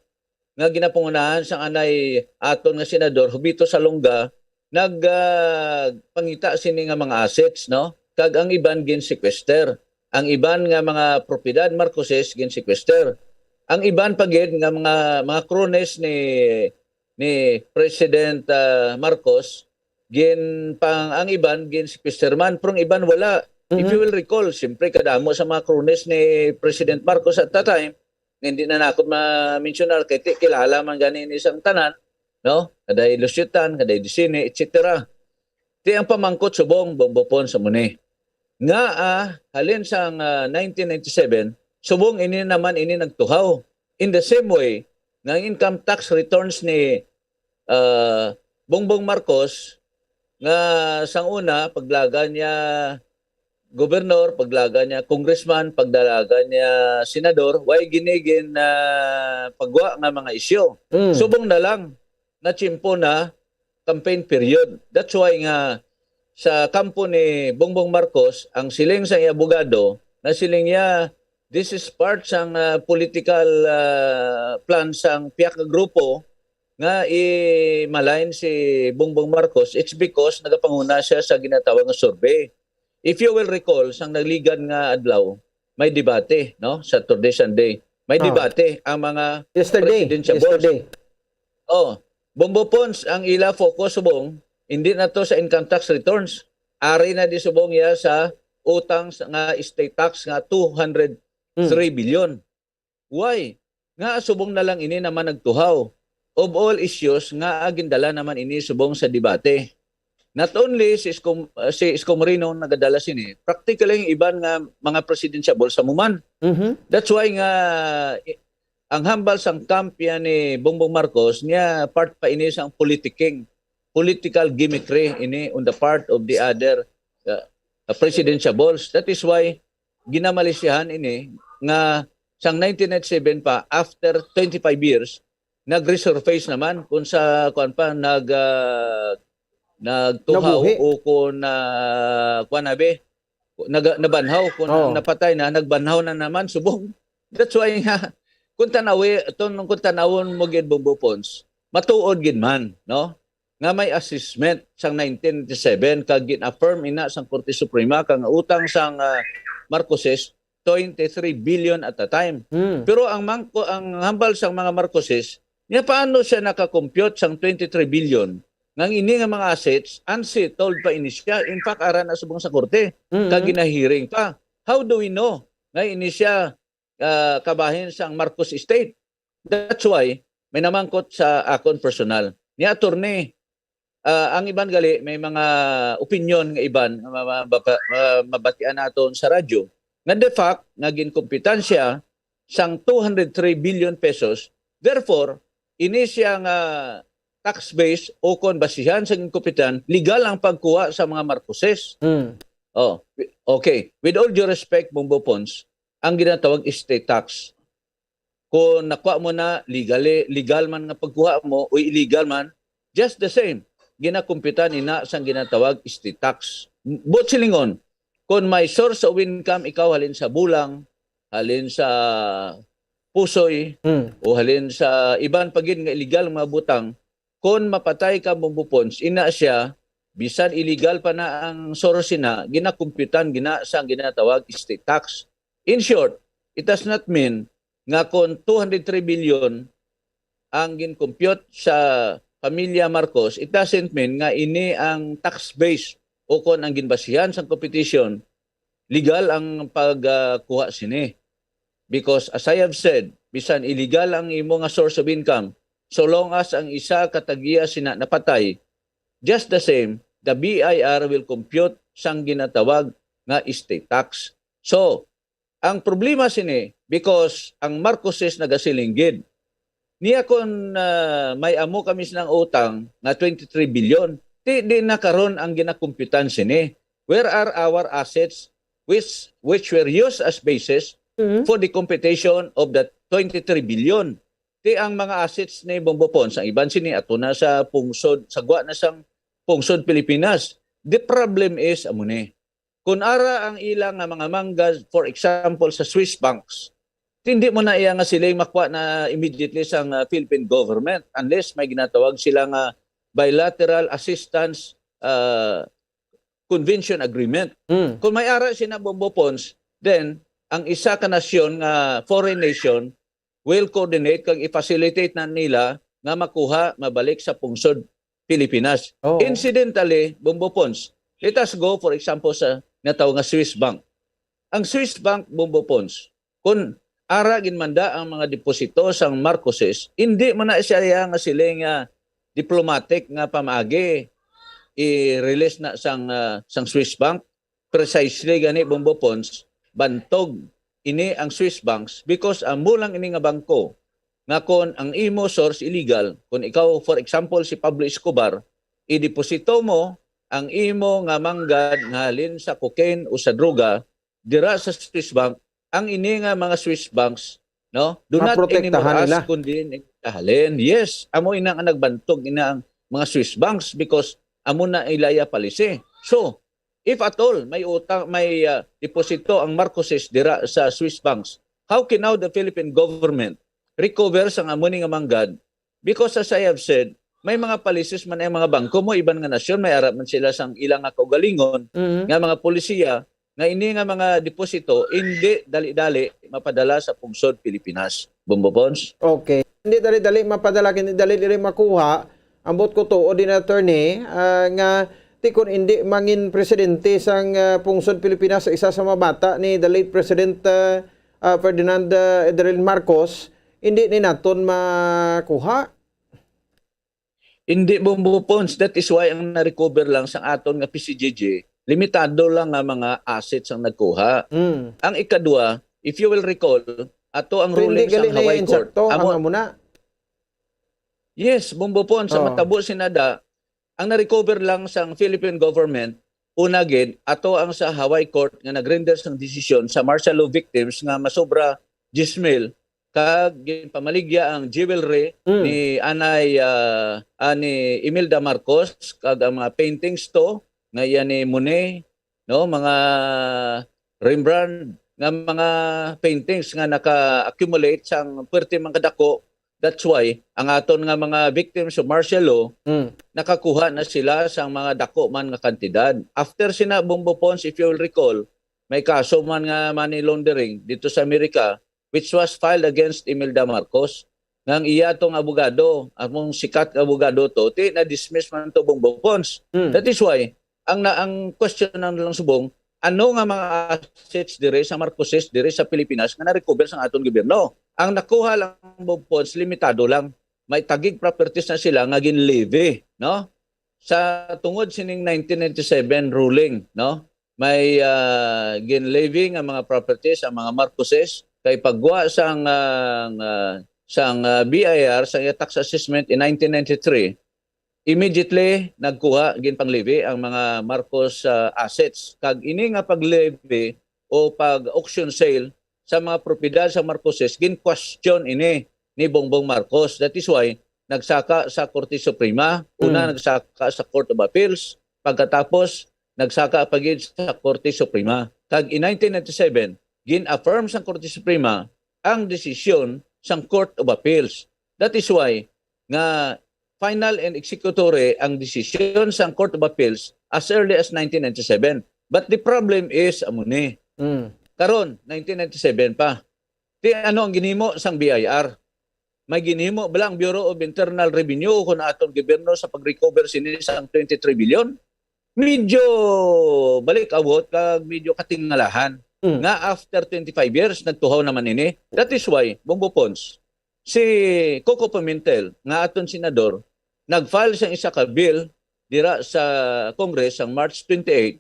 nga ginapangunahan sang anay aton nga senador Jovito Salonga, nag ah, pangita sini nga mga assets, no? Kag ang iban gin-sequester. Ang iban nga mga propiedad Marcoses gin-sequester. Ang iban pa gid nga mga mga cronies ni ni President ah, Marcos gin pang ang iban gin-sequester man, pero ang iban wala. If Mhm. you will recall, siyempre kadamo sa mga cronies ni President Marcos at that time, nga hindi na nako ma-mensionar kay ti kilala man gani ni sang tanan, no? Kaday Lucitan, kaday Dicine, et cetera. Ti ang pamangkot subong Bombo Pons sa muni. Nga ah, halin sang ah, nineteen ninety-seven, subong ini naman ini nagtuhaw. In the same way, nga ang income tax returns ni ah, Bongbong Marcos nga sang una paglaga niya gobernador, paglaga niya congressman, paglaga niya senador, way gini gin ah, pagwa nga mga isyu. Mm. Subong na lang na tiyempo na campaign period. That's why nga sa kampo ni Bongbong Marcos, ang siling sa iya abogado, na siling niya, this is part sang ah, political ah, plan sang pihak nga grupo nga i-malign si Bongbong Marcos. It's because nagapanguna siya sa ginatawag nga survey. If you will recall, sang nagligad nga adlaw, may debate, no? Saturday, Sunday. May Ah. debate ang mga Yesterday. Presidential Yesterday. Oh, Bombo Pons, ang ila focus subong, hindi na to sa income tax returns. Ari na di subong iya sa utang sa, nga state tax nga two hundred three billion. Why? Nga subong na lang ini naman nagtuhaw. Of all issues nga gindala naman ini subong sa debate. Not only si Isko, uh, si Isko Moreno nagadala sini, practically ang iban nga mga presidentiable sa muman. Mhm. That's why nga i- ang hambal sang camp yan ni Bongbong Marcos niya part pa ini sang politicking, political gimmickry ini on the part of the other uh, uh, presidentiables. That is why ginamalisyahan ini nga sang nineteen ninety-seven pa, after twenty-five years, nag-resurface naman kung sa kuan pa nag ah, nagtuhaw Nabuhi. O kung na kuan abi, naga, nabanhaw kung Oh. Ang napatay na nagbanhaw na naman subong. That's why nga kung tanawi ton kung tanawon mo gid Bombo Pons, matuod gid man, no? Nga may assessment sang nineteen ninety-seven kag gin-affirm ina sang Korte Suprema kang utang sang ah, Marcoses twenty-three billion at a time. Mm. Pero ang mangko, ang hambal sang mga Marcoses, niya paano siya naka-compute sang twenty-three billion? Nga ini nga mga assets, unsettled pa ini siya. In fact, ara na subong sa korte, Mm. kag ginahearing pa. How do we know nga ini siya ah, kabahin sang Marcos Estate? That's why may namangkot sa akon personal. Ni attorney, ah, ang iban gali may mga opinion nga iban nga ma- ma- mabatian naton sa radyo nga the fact nga ginkumpitan siya sang two hundred three billion pesos, therefore ini siya nga tax base o kon basihan sa ginkumpitan, legal ang pagkuha sa mga Marcoses. Mm. Oh, okay. With all due respect, Bombo Pons, ang ginatawag estate tax, kung nakuha mo na legally, legal man nga pagkuha mo o illegal man, just the same, ginakumpitan ina sang ginatawag estate tax. Buot silingon, kung may source of income ikaw halin sa bulang, halin sa pusoy, Mm. o halin sa iban pa gid nga illegal nga mga butang, kon mapatay ka, Bombo Pons, ina siya, bisan illegal pa na ang source na, ginakumpitan gina sa ginatawag estate tax. In short, it does not mean nga kon two hundred three billion ang gincompute sa pamilya Marcos, it doesn't mean nga ini ang tax base o kon ang ginbasihan sang competition, legal ang pagkuha sini. Because as I have said, bisan illegal ang imo nga source of income, so long as ang isa ka tagiya sina napatay, just the same, the B I R will compute sang ginatawag nga estate tax. So, Ang problema sini, because ang Marcoses nagasiling gid, niya kon, ah, may amo kami sinang utang nga twenty-three billion, ti di na karon ang ginakumpyutan sini. Where are our assets which, which were used as basis Mhm. for the computation of the twenty-three billion? Ti ang mga assets ni Bombo Pons, ang iban sini ato na sa pungsod, sa gwa na sang pungsod Pilipinas. The problem is, amo ni. Kung ara ang ila nga mga manggad, for example, sa Swiss banks, hindi mo na iya nga siling makuha na immediately sang, ah, Philippine government unless may ginatawag sila nga bilateral assistance, ah, convention agreement. Mm. Kung may ara sina Bombo Pons, then ang isa ka nasyon nga foreign nation will coordinate kag i-facilitate na nila nga makuha mabalik sa pungsod Pilipinas. Oo. Incidentally, Bombo Pons, let us go, for example, sa natawag nga Swiss bank. Ang Swiss bank, Bombo Pons, kung ara ginmanda ang mga deposito sang Marcoses, hindi man na siya nga siling nga diplomatic nga pamaagi i-release na sang, ah, sang Swiss bank. Precisely gani, Bombo Pons, bantog ini ang Swiss banks because amo lang ini nga bangko nga kon ang imo source illegal, kung ikaw, for example, si Pablo Escobar, ideposito mo ang imo nga manggad nga halin sa cocaine o sa droga dira sa Swiss bank, ang ini nga mga Swiss banks, no, do not Maprotektahan anymore ask nila. Kung diin ikahalin. Yes, amo ina nga nagbantog ina ang mga Swiss banks because amo na ilaya policy. So, if at all may utang, may, ah, deposito ang Marcoses dira sa Swiss banks, how can now the Philippine government recover sang amo ni nga manggad? Because as I have said, may mga policies man ang mga bangko mo, iban nga nasyon, may ara man sila sang ilang nga kaugalingon, Mhm. nga mga polisiya, nga ini nga mga deposito, hindi dali-dali mapadala sa pungsod Pilipinas. Bombo Pons? Okay. Hindi dali-dali mapadala, hindi dali-dali makuha. Ambot ko to, o din, attorney, ah, nga ti kon hindi mangin presidente sang, ah, pungsod Pilipinas sa isa sa mga bata ni the late President, ah, ah, Ferdinand, ah, Edril Marcos, hindi ni naton makuha. Hindi, Bombo Pons. That is why ang na-recover lang sa aton nga P C G G, limitado lang nga mga assets ang nagkuha. Mm. Ang ikadua, if you will recall, ato ang So, hindi ruling sa gali na Hawaii yung Court. insakto, Amo, ang amo na. yes, Bombo Pons, sa Oo. matabo sinada, ang na-recover lang sang Philippine government, una gid, ato ang sa Hawaii Court nga nag-render sang desisyon sa martial law victims nga masobra diyes mil, kag ginpamaligya ang jewelry Mm. ni Anay, ah, ah, ni Imelda Marcos, kag ang mga paintings to, nga iya ni Monet, no, mga Rembrandt, nga mga paintings nga naka-accumulate sang pwerte man kadako. That's why ang aton nga mga victims of martial law, Mm. nakakuha na sila sang mga dako man nga kantidad. After sina, Bombo Pons, if you will recall, may kaso man nga money laundering dito sa Amerika, which was filed against Imelda Marcos. Nga ang iya tong abogado, among sikat nga abogado to, ti na-dismiss man to, Bombo Pons. Mm. That is why, ang na, ang question na lang subong, ano nga mga assets dire sa Marcoses dire sa Pilipinas nga na-recover sa aton gobyerno? Ang nakuha lang, Bombo Pons, limitado lang. May tagig properties na sila nga gin-levy, no? Sa tungod sining nineteen ninety-seven ruling, no? May, ah, gin-levy nga mga properties ang mga Marcoses kay pagwa sang, ah, nga, sang, ah, B I R, sang tax assessment in nineteen ninety-three, immediately nagkuha, ginpang-levy ang mga Marcos, ah, assets. Kag ini nga pag-levy o pag-auction sale sa mga propiedad sa Marcoses, gin-question ini ni Bongbong Marcos. That is why nagsaka sa Korte Suprema, una Mm. nagsaka sa Court of Appeals, pagkatapos nagsaka pa gid sa Korte Suprema. Kag in nineteen ninety-seven, gin-affirm sang Korte Suprema ang desisyon sang Court of Appeals. That is why nga final and executory ang desisyon sang Court of Appeals as early as nineteen ninety-seven. But the problem is, amo ni. Mm. Karon, nineteen ninety-seven pa. Ti ano ang ginhimo sang B I R? May ginhimo bala ang Bureau of Internal Revenue kung aton gobyerno sa pag-recover sini sang twenty-three billion? Medyo balik-awot kag medyo katingalahan Mm. nga after twenty-five years, nagtuhaw naman ini. That is why, Bongbong Pons, si Coco Pimentel, nga aton senador, nag-file sang isa ka bill dira sa Congress sang March twenty-eight,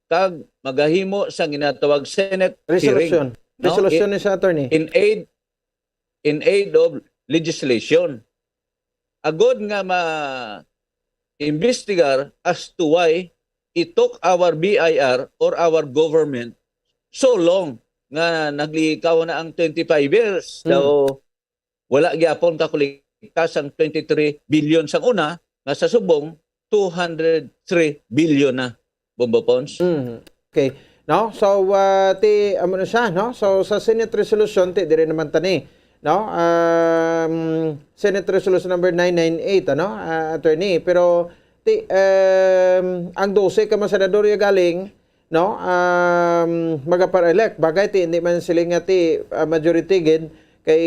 kag magahimo sang ginatawag Senate hearing. Resolution. No? Resolution ni siya, attorney. In aid in aid of legislation. Agod nga ma-investigar as to why it took our B I R or our government so long nga naglikaw na ang twenty-five years. Mm. Daw wala gyapon kakolekta sang twenty-three billion sang una, nga sa subong two hundred three billion na, Bombo Pons. Mm. Okay. No? So, uh, ti, amo na siya, no? So, sa Senate Resolution, ti, diri naman tani, no? Um, Senate Resolution number nine nine eight, ano, uh, attorney? Pero, ti, um, ang dose ka mga senador ya galing, no? Um, magapar-elect. Bagay, ti, hindi man sila nga, ti, uh, majority gid, kay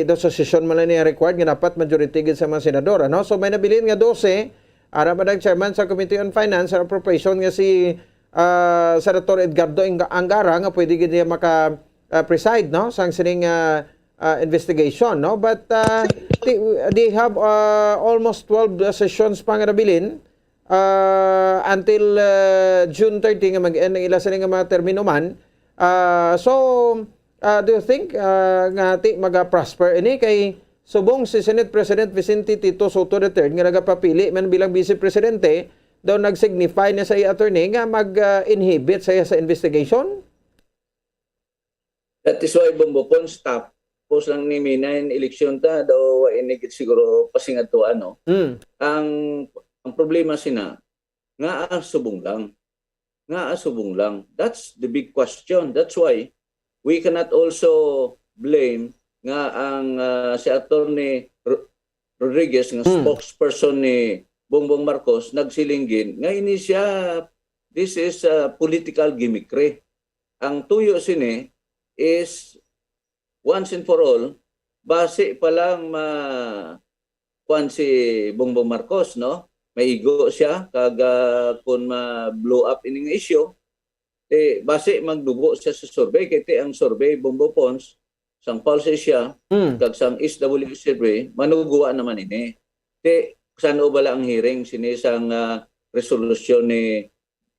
daw sa session man lang niya required nga dapat majority gid sa mga senador, ano? So, may nabilin nga dose, ara man ang chairman sa Committee on Finance and Appropriation nga si ah, Senator Edgardo Ang-, Angara nga pwede gid niya maka ah, preside, no, sang sining ah, ah, investigation, no? But ah, ti-, they have ah, almost twelve sessions pa nga nabilin ah, until ah, June thirty nga mag-end ang ila sini nga mga termino man. Ah, so, ah, do you think ah, nga ti maga-prosper ini kay subong si Senate President Vicente Tito Sotto the third nga nagapapili man bilang Vice Presidente, daw nag-signify na sa iya attorney nga mag-inhibit sa iya sa investigation? That is why, Bombo Pons, tapos lang ni Minay ang eleksyon ta, daw wa ini gid siguro pasingadtuan, no? Mm. Ang ang problema sina, nga subong lang. Nga subong lang. That's the big question. That's why we cannot also blame nga ang ah, si Attorney Ro- Rodriguez nga Mm. spokesperson ni Bongbong Marcos nagsilinggin nga ini siya, this is a political gimmickry. Ang tuyo sini is once and for all, basi pa lang ma kuan si Bongbong Marcos, no? Maigo siya kag ah, kung ma-blow up ini nga issue, eh, basi magdugo siya sa survey. Kay ti ang survey, Bombo Pons, sang Pulse Asia, Mm. kag sang S W survey, manuguan naman ini. Ti, san-o bala ang hearing sini sang ah, resolusyon ni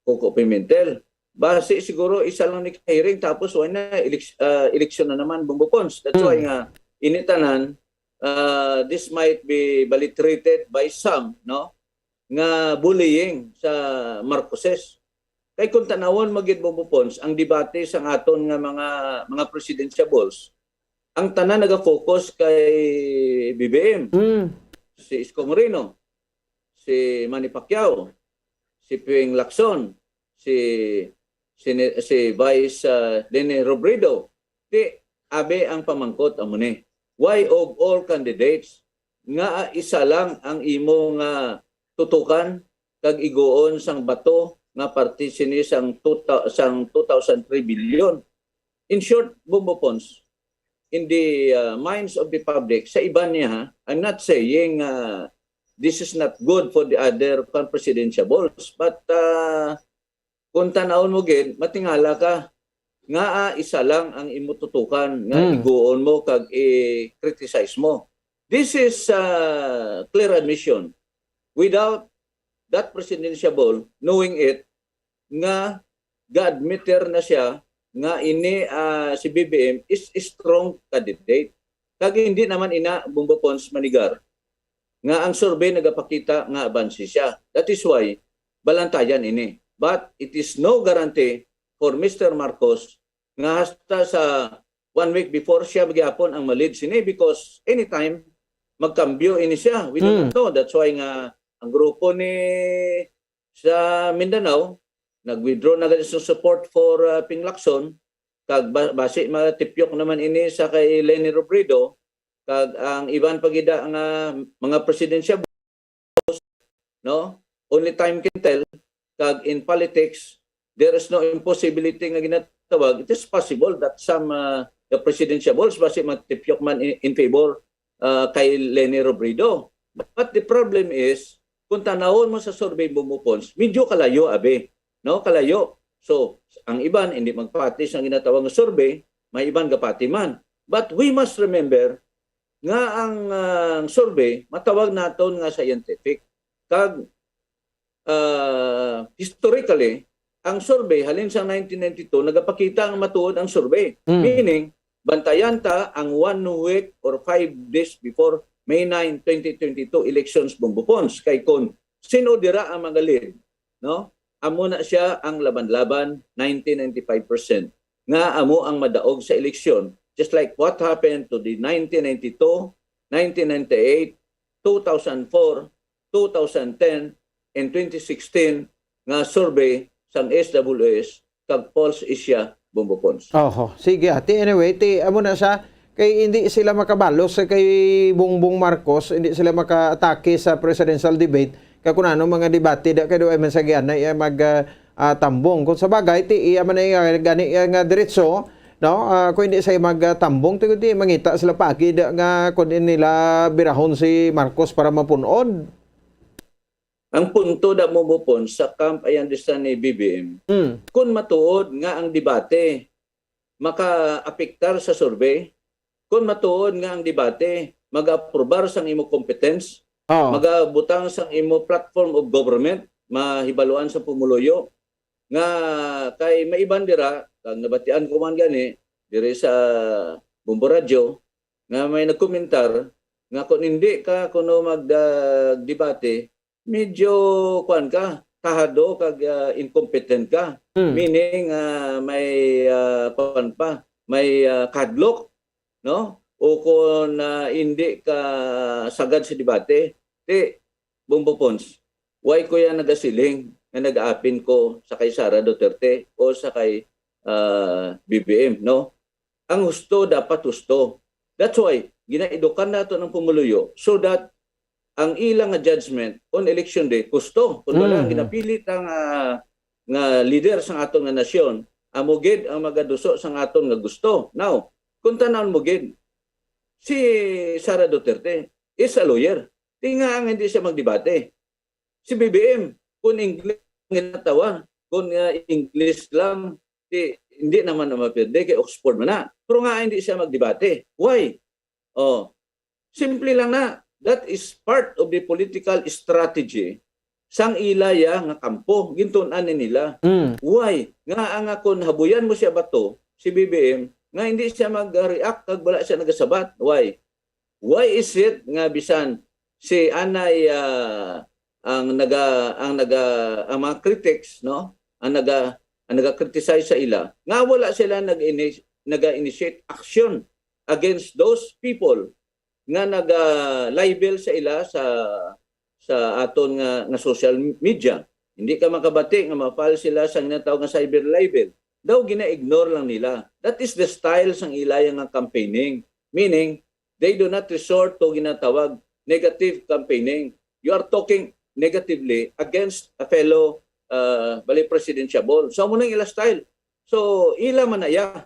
Coco Pimentel? Basi siguro isa lang ni hearing tapos wala na eleks- ah, eleksyon na naman, Bombo Pons. That's why Mm. nga ini tanan, ah, this might be baliterated by some, no, nga bullying sa Marcoses. Kay kung tanawon mo gid, Bombo Pons, ang debate sang aton nga mga mga presidentiables, ang tanan naga-focus kay B B M. Mm. Si Isko Moreno, si Manny Pacquiao, si Ping Lacson, si si, si Vice ah, Leni Robredo. Ti abi ang pamangkot amo ni, why of all candidates nga isa lang ang imo nga tutukan kag iguon sang bato nga parte sini sang two thou- sang two thousand three billion? In short, Bombo Pons, in the uh, minds of the public, sa iban niya, ha, I'm not saying uh, this is not good for the other kan presidentiables, but uh, kung tanawon mo gid, matingala ka nga ah, isa lang ang imo tutukan nga Mm. iguon mo kag i-criticize mo. This is uh, clear admission. Without that presidentiable knowing it, nga ga-admiter na siya nga ini ah, si B B M is a strong candidate. Kag hindi naman ina, Bombo Pons, manigar, nga ang survey nagapakita nga abansi siya. That is why balantayan ini. But it is no guarantee for Mister Marcos nga hasta sa one week before siya gyapon ang ma-lead sini, because anytime magkambyo ini siya. We don't Mm. know. That's why nga ang grupo ni sa Mindanao nag-withdraw na gani sa support for uh, Ping Lacson, kag ba- basi matipyok naman ini sa kay Leni Robredo, kag ang iban pa gid nga mga presidential, no? Only time can tell. Kag in politics, there is no impossibility nga ginatawag. It is possible that some uh, the presidentiables basi matipyok man in, in favor uh, kay Leni Robredo. But the problem is, kung tanawon mo sa survey, Bombo Pons, medyo kalayo abi, no? Kalayo. So, ang iban hindi magpati sa ginatawag nga survey, may iban gapati man. But we must remember nga ang ah, survey matawag naton nga scientific. Kag ah, historically, ang survey, halin sa nineteen ninety-two, nagapakita ang matuod ang survey. Mm. Meaning, bantayan ta ang one week or five days before May nine, twenty twenty-two elections, Bombo Pons. Kay kung sino dira ang mga lead, no? Amo na siya ang laban-laban, ninety, ninety-five percent, nga amo ang madaog sa eleksyon, just like what happened to the nineteen ninety-two, nineteen ninety-eight, two thousand four, two thousand ten, and twenty sixteen nga survey sang S W S kag Pulse Asia, Bombo Pons. Oho. Sige, ate. Anyway, ti, amo na siya. Kay hindi sila makabalos sa kay Bongbong Marcos, hindi sila makaatake sa presidential debate. Kay kung ano mga debate, da kay do ay man sa gianay, eh, mag, ah, ah, tambong. Kung sa bagay, ti, iya man ay, ah, gani, ah, nga diretso, no? Ah, kung hindi siya mag, ah, tambong, ti, ti, mangita sila pagi da nga kung nila birahon si Marcos para mapunod. Ang punto da mo, Bombo Pons, sa camp, I understand, ni B B M, Mm. kung matuod nga ang debate makaapektar sa survey, kung matuod nga ang debate mag-aprobar sang imo competence, Oo. magabutang sang imo platform of government, mahibaluan sa pumuluyo, nga kay may iban dira, kag nabatian ko man gani, diri sa Bombo Radyo, nga may nagkomentar nga kung hindi ka kuno mag, ah, debate, medyo, kuwan ka, tahado kag, ah, incompetent ka. Hmm. Meaning, ah, may, ah, kuwan pa, may, ah, kadlok, no? O kung, ah, hindi ka sagad sa debate, ti, Bombo Pons, why ko yan nagasiling nga nag-aapin ko sa kay Sara Duterte o sa kay, ah, B B M, no? Ang husto dapat husto. That's why, ginaedukan nato ang pumuluyo so that ang ila nga judgment on election day, husto. Kung wala ang Mm. ginapilit ang, ah, nga leader sang aton nga nasyon, amo gid ang magaduso sang aton nga gusto. Now, kung tan-awon mo gid, si Sara Duterte is a lawyer. Ti nga ang hindi siya magdebate. Si B B M, kung English ang ginatawa, kung, ah, English lang, di, hindi naman na mapirde kay Oxford man na. Pero nga hindi siya magdebate. Why? Oh, simple lang na. That is part of the political strategy sang ilaya nga kampo. Gintun-an ni nila. Mm. Why? Nga ang akon habuyan mo siya bato, si B B M, nga hindi siya mag-react kag wala siya nagasabat. Why? Why is it nga bisan si anay, ah, ang naga-, ang naga-, ang mga critics, no? Ang naga-, ang naga-criticize sa ila, nga wala sila nag-ini-, naga-initiate action against those people nga naga-libel sa ila sa, sa aton nga, nga social media. Hindi ka makabati nga ma-file sila sa ginatawag nga cyber libel. Daw gina-ignore lang nila. That is the style sang ilaya nga campaigning. Meaning, they do not resort to ginatawag negative campaigning. You are talking negatively against a fellow, uh, bali, presidentiable. So, amo nang ila style. So, ila man na ya.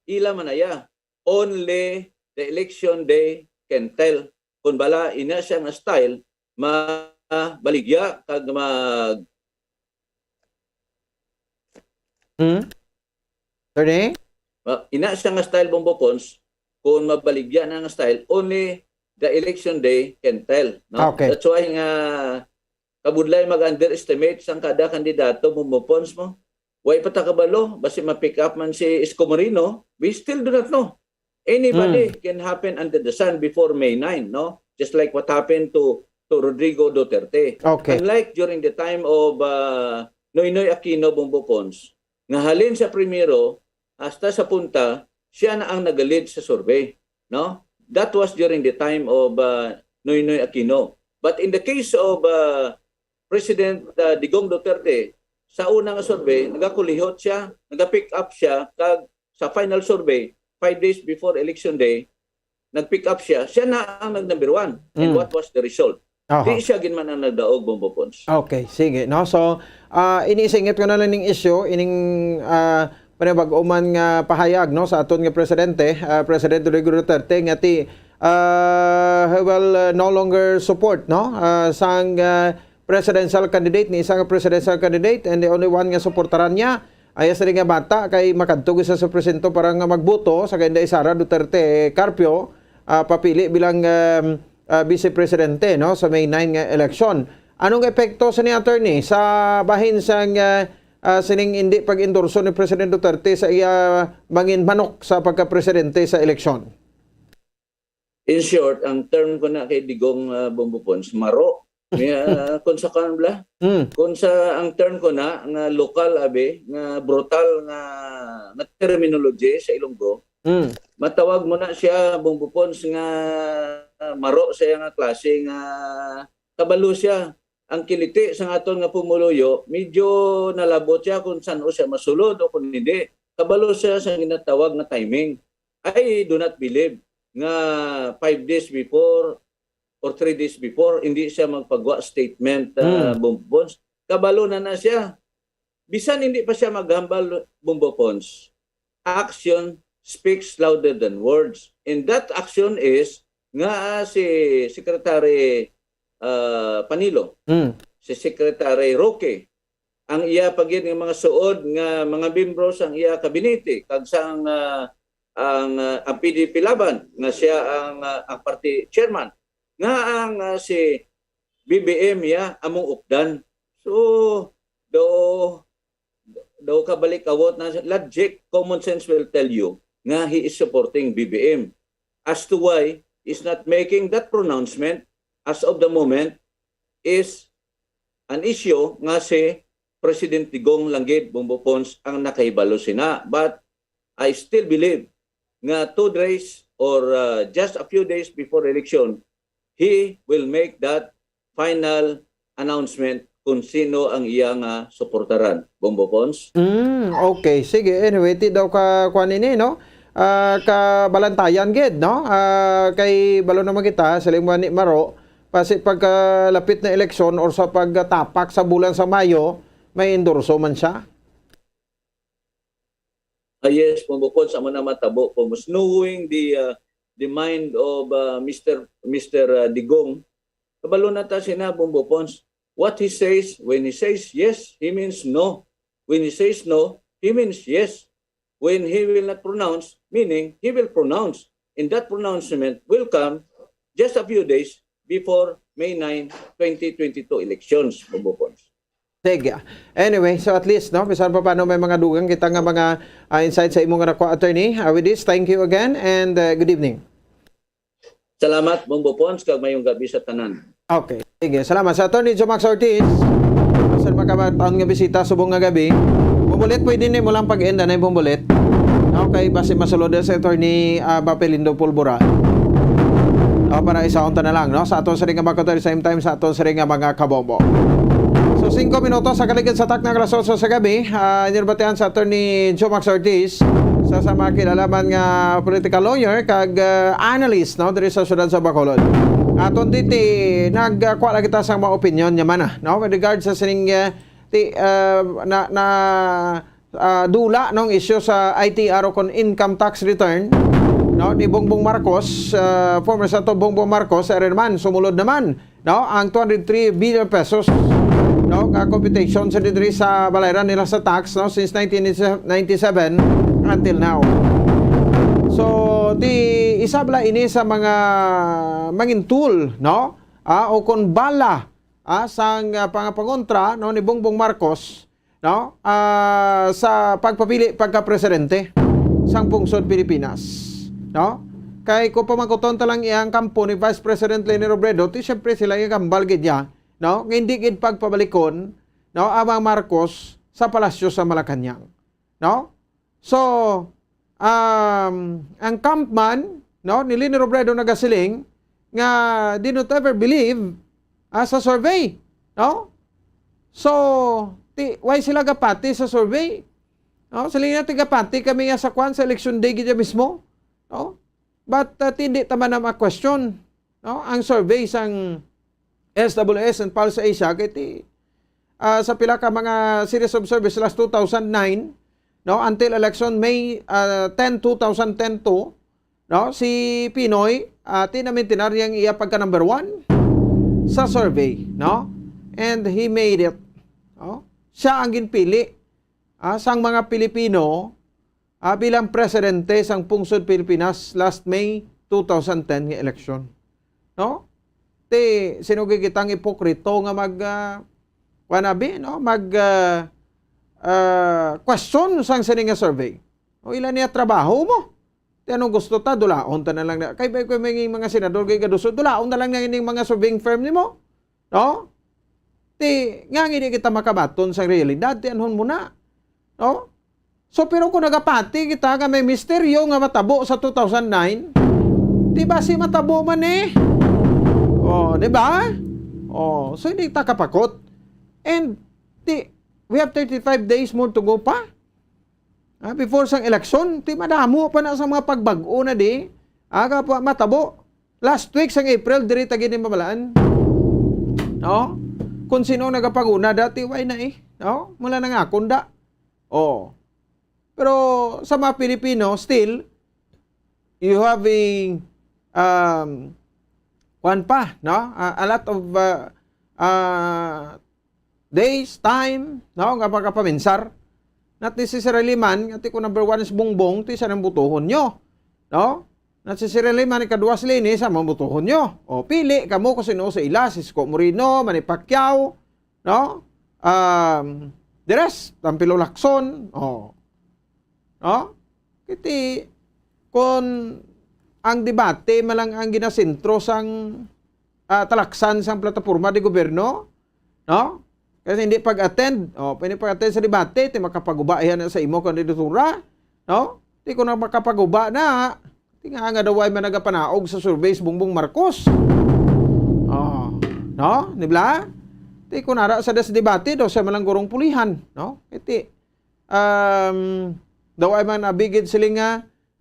Ila man na ya. Only the election day can tell. Kung bala, ina siya nga style, mabaligya kag mag- Hmm? Attorney? Ah, ina siya nga style, Bombo Pons, kung mabaligya na nga style, only the election day can tell, no? Okay. That's why nga kabudlay mag-underestimate sang kada kandidato, Bombo Pons mo. Way pa ta kabalo, basi ma-pick up man si Isko Moreno, we still do not know. Anybody Mm. can happen under the sun before May nine, no? Just like what happened to, to Rodrigo Duterte. Okay. Unlike during the time of, uh, Noynoy Aquino, Bombo Pons, nga halin sa primero hasta sa punta, siya na ang nag-lead sa survey, no? That was during the time of, uh, Noynoy Aquino. But in the case of, uh, President, uh, Digong Duterte, sa una nga survey, nagakulihot siya, nagapick up siya, kag sa final survey, five days before election day, nag-pick up siya, siya na ang nag-number one. And Mm. what was the result? Aha. Di siya gid man ang nagdaog, Bombo Pons. Okay, sige, no? So, ah, inisingit ko na lang ning issue, ining, ah, panibag-o man nga pahayag, no, sa aton nga presidente, ah, President Rodrigo Duterte, nga ti, ah, he will, ah, no longer support, no, ah, sang, ah, presidential candidate, ni isa nga presidential candidate, and the only one nga suportaran niya ay sa nga bata kay makadto gid sa presinto para nga magboto sa kay Inday Sara Duterte Carpio, ah, papili bilang, um, ah, vice presidente, no, sa May nine nga eleksyon. Anong epekto sa ni, attorney, sa bahin sang, ah, ah, sining hindi pag-endorso ni President Duterte sa iya mangin manok sa pagka-presidente sa eleksyon? In short, ang term ko na kay Digong, ah, Bombo Pons, maro. May, ah, kung sa kan bla, Mm. kung sa ang term ko na nga lokal, abi, nga brutal nga, nga terminology sa Ilonggo, Mm. matawag mo na siya, Bombo Pons, nga maro sa iya nga klase nga kabalo siya. Ang kiliti sa aton nga pumuluyo, medyo nalabot siya kung san-o siya masulod o kung hindi. Kabalo siya sa ginatawag nga timing. I do not believe nga five days before or three days before, hindi siya magpagwa statement, ah, Mm. Bombo Pons. Kabalo na na siya. Bisan hindi pa siya maghambal, Bombo Pons, action speaks louder than words. And that action is nga, ah, si Secretary, ah, Panilo, Mm. si Secretary Roque, ang iya pa gid nga mga suod nga mga miyembro sang iya kabinete, kag sang, ah, ang, ah, ang P D P Laban nga siya ang, ah, ang party chairman, nga ang, ah, si B B M iya among updan. So, do do kabalik-awot na logic, common sense will tell you nga he is supporting B B M. As to why he's not making that pronouncement as of the moment is an issue nga si President Digong lang gid, Bombo Pons, ang nakahibalo sina. But I still believe nga two days or, uh, just a few days before election, he will make that final announcement kung sino ang iya nga suportaran. Bombo Pons? Mm, okay. Sige, anyway, ti daw ka kuan ini, no? Ah, kabalantayan gid, no? Ah, kay balo naman kita, siling mo ni Maro, pasi pagkalapit na eleksyon or sa pagtapak sa bulan sa Mayo, may endorso man siya. Ah, yes, Bombo Pons, amo na matabo, Bombo Pons. Knowing the, uh, the mind of, uh, Mister, Mister, uh, Digong, kabalo na ta sina, Bombo Pons. What he says, when he says yes, he means no. When he says no, he means yes. When he will not pronounce, meaning he will pronounce. And that pronouncement will come just a few days before May nine, twenty twenty-two elections, Bombo Pons. Sige. Anyway, so at least, no, bisan pa paano may mga dugang kita nga mga, ah, insight sa imo nga nakuha, attorney. Ah, with this, thank you again and, uh, good evening. Salamat, Bombo Pons, kag mayong gabi sa tanan. Okay. Sige. Salamat sa Attorney Jomax Ortiz. Sa makabataon nga bisita subong nga gabi. Bumbulit, pwede ni mo lang pag-end anay, Bumbulit. Okay, basi masulod sa Attorney, ah, Bapelindo Pulbura. O, para isaon ta na lang, no? Sa aton siring nga mga kautoran, same time sa aton siring nga mga kabombo. So, singko minutos sa kaligid sa takna nga alas otso sa gabi, ah, inyo nabatian sa Attorney Jomax Ortiz, sa, sa mga kilalaman nga political lawyer kag, ah, analyst, no, diri sa siyudad sa Bacolod. Aton diti nagkuha lang kita sa mga opinion niya man, ah, no, with regard sa sining, ah, ti, ah, na, na, ah, dula, no, ang isyu sa I T R o kon income tax return, no, ni Bongbong Marcos, ah, former Senator Bongbong Marcos, eri naman, sumulod naman, no, ang two hundred three billion pesos, no, nga computation sa diri sa balayran nila sa tax, no, since nineteen ninety-seven until now. So, ti isa bala ini sa mga mangin tool, no, ah, o kon bala, ah, sang, ah, pangapangontra, no, ni Bongbong Marcos, no, ah, sa pagpapili pagka-presidente sang pungsod Pilipinas, no? Kay kung pamangkuton ta lang iyang kampo ni Vice President Leni Robredo, ti siyempre sila iyang hambal gid niya, no, nga hindi gid pagpabalikon, no, ang mga Marcos sa palasyo sa Malacañang, no? So, um, ang camp man, no, ni Leni Robredo nagasiling nga they don't ever believe, ah, sa survey, no? So, ti, why sila gapati sa survey? No? Sila nga ti gapati kami nga sa kwan, sa election day gid mismo, no? But, uh, ti, hindi ta man na ma-question, no, ang survey sang S W S and Pulse Asia, kay ti, ah, sa pila ka mga series of surveys last two thousand nine, no, until election May, ah, ten, two thousand ten to, no, si Pinoy, ah, ti namintinar yang iya pagka number one sa survey, no? And he made it, no? Siya ang ginpili, ah, sang mga Pilipino, ah, bilang presidente sang pungsod Pilipinas last May two thousand ten nga eleksyon. No? Ti, sinugi kitang ipokrito nga mag, ah, wanabi, no? Mag, ah, ah, question sang sini nga survey. O ila niya trabaho mo. Ti anong gusto ta? Dulaon ta na lang na. Kay, kay, kay may mga senador kay gaduso, dulaon na lang na ining mga surveying firm nimo. No? Ti, nga hindi kita makabaton sa realidad, ti anhon mo na. No? So, pero kung nagapati kita nga may misteryo nga matabo sa two thousand nine, di ba si matabo man eh? Oh, di ba? Oh, so hindi ta kapakot. And, ti, we have thirty-five days more to go pa. Ah, before sang eleksyon, ti madamo pa na sa mga pagbag-o na di. Aga pa matabo. Last week sang April, diri ta gini mamalaan. No? Kung sino nagapanguna dati, why na eh? No? Mula na nga akong da. Oh. Pero sa mga Pilipino, still, you have a, um, kwan pa, no? A, a lot of, uh, uh, days, time, no? Nga makapaminsar. Not necessarily man, nga ti ko number one is Bongbong, ti sa nang butuhon nyo. No? Not necessarily man, ikaduha si Leni, sa mabutuhon nyo. O, pili kamo kung sino sa ila, si Isko Moreno, Manny Pacquiao, no? Um, the rest, Panfilo Lacson, o. No? Kiti, kung ang debate man lang ang ginasentro sang, ah, talaksan sang plataporma de gobyerno, no? Kasi hindi pag-attend, o, pwede pag-attend sa debate, ti makapaguba iya na sa imo kandidatura, no? Ti kung na makapaguba na, ti nga nga daw ay man nagapanaog sa survey si Bongbong Marcos. O, no? Di ba? Ti kung nara sa das debate, daw siya man lang gurong pulihan, no? Iti, um, daw ay man abigid sila nga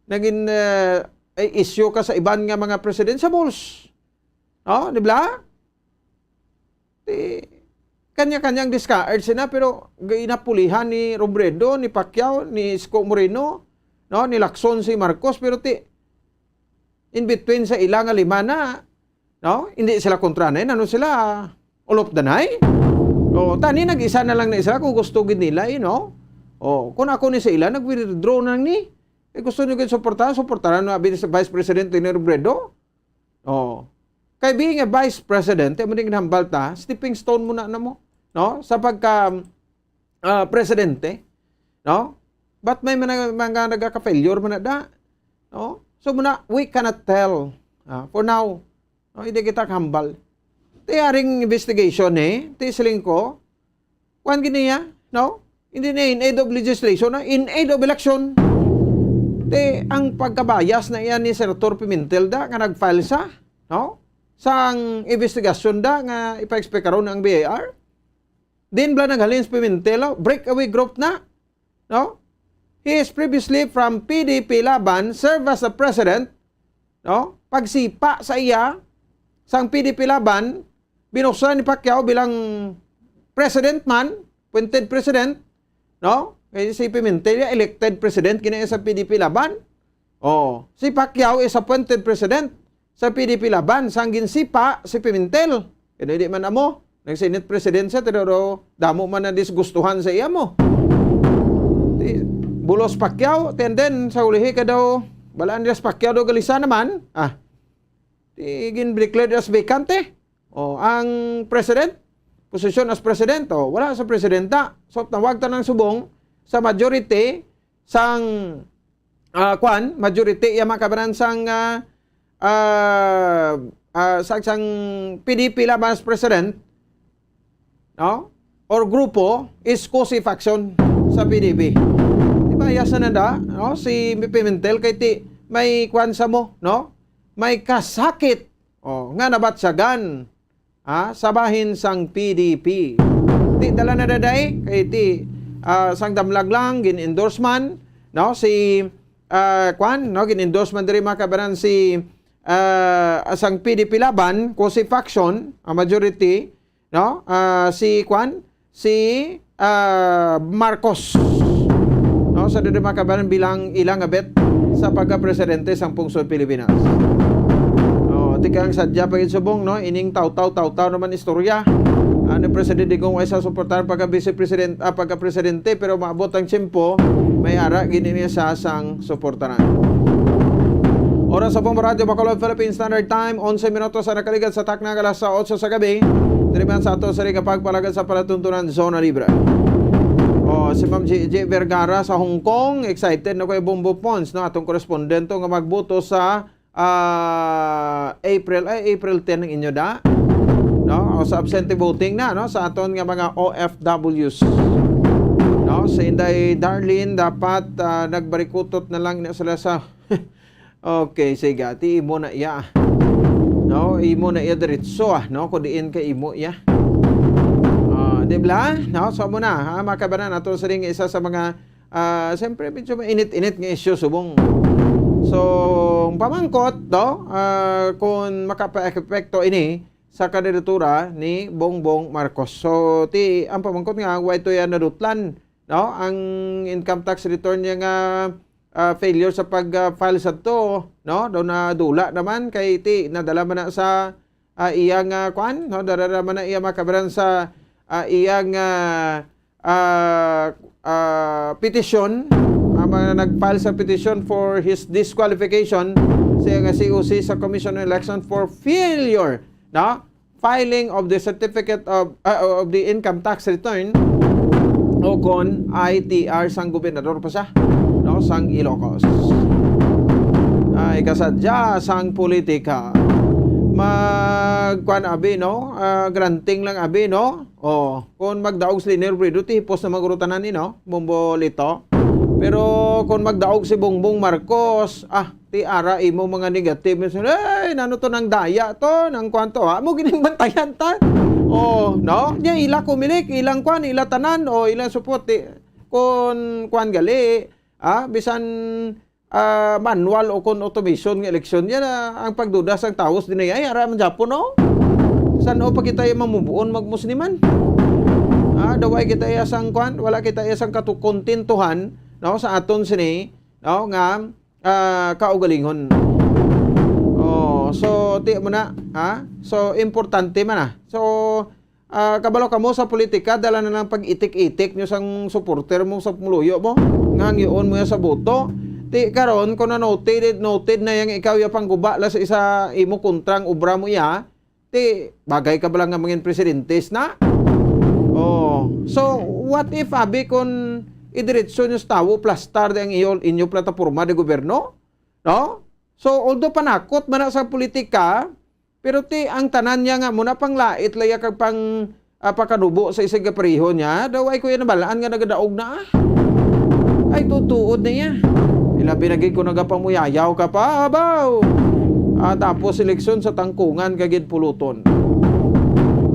naging, eh, ay issue ka sa iban nga mga presidential balls. No? Di ba? Di, kanya-kanyang discard sila, pero ginapulihan ni Robredo, ni Pacquiao, ni Isko Moreno, no? Ni Lacson si Marcos, pero ti, in between sa ila nga lima na, no? Hindi sila kontra na, ano sila? Ulop danay? O, tani nag-isa na lang na sila kung gusto gid nila, eh, no? O, kung ako ni sa ila, nag-withdraw na lang ni. Eh, gusto nyo gid suportahan, suportahan na abi sa Vice President Leni Robredo? O. Kay being a Vice President, amo din ginhambal ta, stepping stone mo na, na mo, no? Sa pagka, ah, presidente, no? But may mga, mga nagaka-failure man na da, no? So, muna, we cannot tell. Ah, for now, no, hindi kita hambal. Ti aring investigation, eh, ti siling ko, kuwan gini, ah, no? Hindi na in aid of legislation, ah, in aid of election. Ti ang pagkabayas na iyan ni Senator Pimentel da nga nag-file sa, no? Sang investigasyon da nga ipa-expect karon ang B I R. Din bala naghalin si Pimentel, oh, breakaway group na, no? He is previously from P D P Laban, serve as the president, no? Pagsipa sa iya sang P D P Laban, binusa ni Pacquiao bilang president man, appointed president, no? Kay si Pimentel, elected president gina sa P D P Laban. Oh, si Pacquiao is appointed president sa P D P Laban, sang ginsipa si Pimentel. Kaya di man amo, nag-Senate President siya, pero damo man ang disgustuhan sa iya mo. Di, bulos Pacquiao, and then, sa ulihi ka daw, balaan niya si Pacquiao daw galisa naman. Ah, di, gin-declare as vacante. Oh, ang president, position as president, oh, wala sa presidenta. So, tawag ta ng subong sa majority sang, ah, kwan, majority, iya mga kabanan sang, ah, ah, ah, sang, sang P D P Laban as president, no? Or grupo is Cossy faction sa P D P. Di ba, iya sa nanda, no? Si Pimentel kay ti, may kwan sa mo, no? May kasakit, oh, nga nabatyagan ha, sa bahin sang P D P. Ti, dala na daday, kay ti, ah, sang damlag lang, gin-endorse man, no, si, ah, kwan, no, gin-endorse man diri, mga kabanan, si, ah, sang P D P Laban, Cossy faction, ang majority, no, ah, si, kwan, si, ah, Marcos. No, sa diri, mga kabanan, bilang ilang abet sa pagka-presidente sang pungsod Pilipinas. Oh, tikang sadya pa gid subong, no, ining taw-taw, taw-taw naman istorya. Ano, Presidente Digong ay sa suportahan pagka-vice president, ah, pagka-presidente, pero maabot ang tiyempo, may ara gini niya sa sang suportahan. Oras sa Bombo Radyo Bacolod, Philippine Standard Time, onse minutos ang nakaligad sa takna nga alas otso sa gabi. Diri man sa ato sa ring pagpalagad sa palatuntunan Zona Libre. O, si Ma'am G J Vergara sa Hong Kong, excited na ko kay Bombo Pons, no? Atong korespondente nga magboto sa, ah, April, ay, April ten ang inyo da, no? O sa absentee voting na, no? Sa aton nga mga O F Ws, no? Si Inday Darlene, dapat, ah, nagbarikutot na lang na sila sa Okay, sige. Ti imo na iya. No, imo na iya diretso, ah, no, kung diin ka imo iya. Ah, di ba? No, so mo na, ha, mga kabanan, ato sa ring isa sa mga, ah, siyempre, medyo mainit-init nga issue subong. So, ang pamangkot, no, ah, kung makapaepekto ini sa kandidatura ni Bongbong Marcos. So, ti, ang pamangkot nga, why to yan nadutlan, no? Ang income tax return niya nga, ah, failure sa pag, ah, file sa to, no? Daw nadula naman kay ti nadala man na sa, ah, iyang, ah, kwan, no? Dala naman na iya makabaran sa, ah, iyang, ah, ah, ah, petition, ang mga nag-file sa petition for his disqualification sa iyang C O C sa Commission on Election for failure, no? Filing of the certificate of, ah, of the income tax return o kon I T R sang gobernador pa siya, no, sang Ilocos. Ay, kasadya sang politika. Magkuan abi, no? Ah, granting lang abi, no? Oh, kung magdaog si Leni Robredo, ti hipos na magurutanan ni, no? Bombolito. Pero kung magdaog si Bongbong Marcos, ah, ti ara imo mga negative. Ay, nano to nang daya to, nang kwanto, ha? Mo ginimbantayan ta. Oh, no? Nya ila kumilik, ilang kwan, ila tanan, o ilang support, ti, kung kwan gali, ah, bisan, ah, manual o kung automation nga eleksyon, yan, ah, ang pagduda sang tawo sa dinay, ay, ara man Japon, no? San-o pa kita yung mamubuon magmusliman? Ah, daway kita iya sang kwan, wala kita iya sang katukontintuhan, no, sa aton sini, no, nga, ah, kaugalingon. Oh, so, ti mo na, ha? So, importante man na. So, ah, kabalo kamo sa politika, dala na lang pag-itik-itik nyo sang supporter mo, sa pumuluyo mo, nga hangyoon mo yan sa boto. Ti karon, kung na-noted, noted na yang ikaw ya pangguba la sa isa imo kontrang obra mo iya, ti bagay ka ba lang nga mangin presidente na? Oh, so what if, abi, kung idiretso nyo sa tawo, plastar di ang iyo, inyo plataporma de gobyerno? No? So, although panakot man na sa politika, pero ti ang tanan niya nga muna pang lait laya kag pang, ah, pakanubo sa isig kapareho niya, daw ay kuya nabalaan nga nagadaog na, ah. Ay, tutuod na iya. Ilabi na gid kung nagapamuyayaw ka pa, abaw. Ah, tapos eleksyon sa tangkungan ka gid puluton.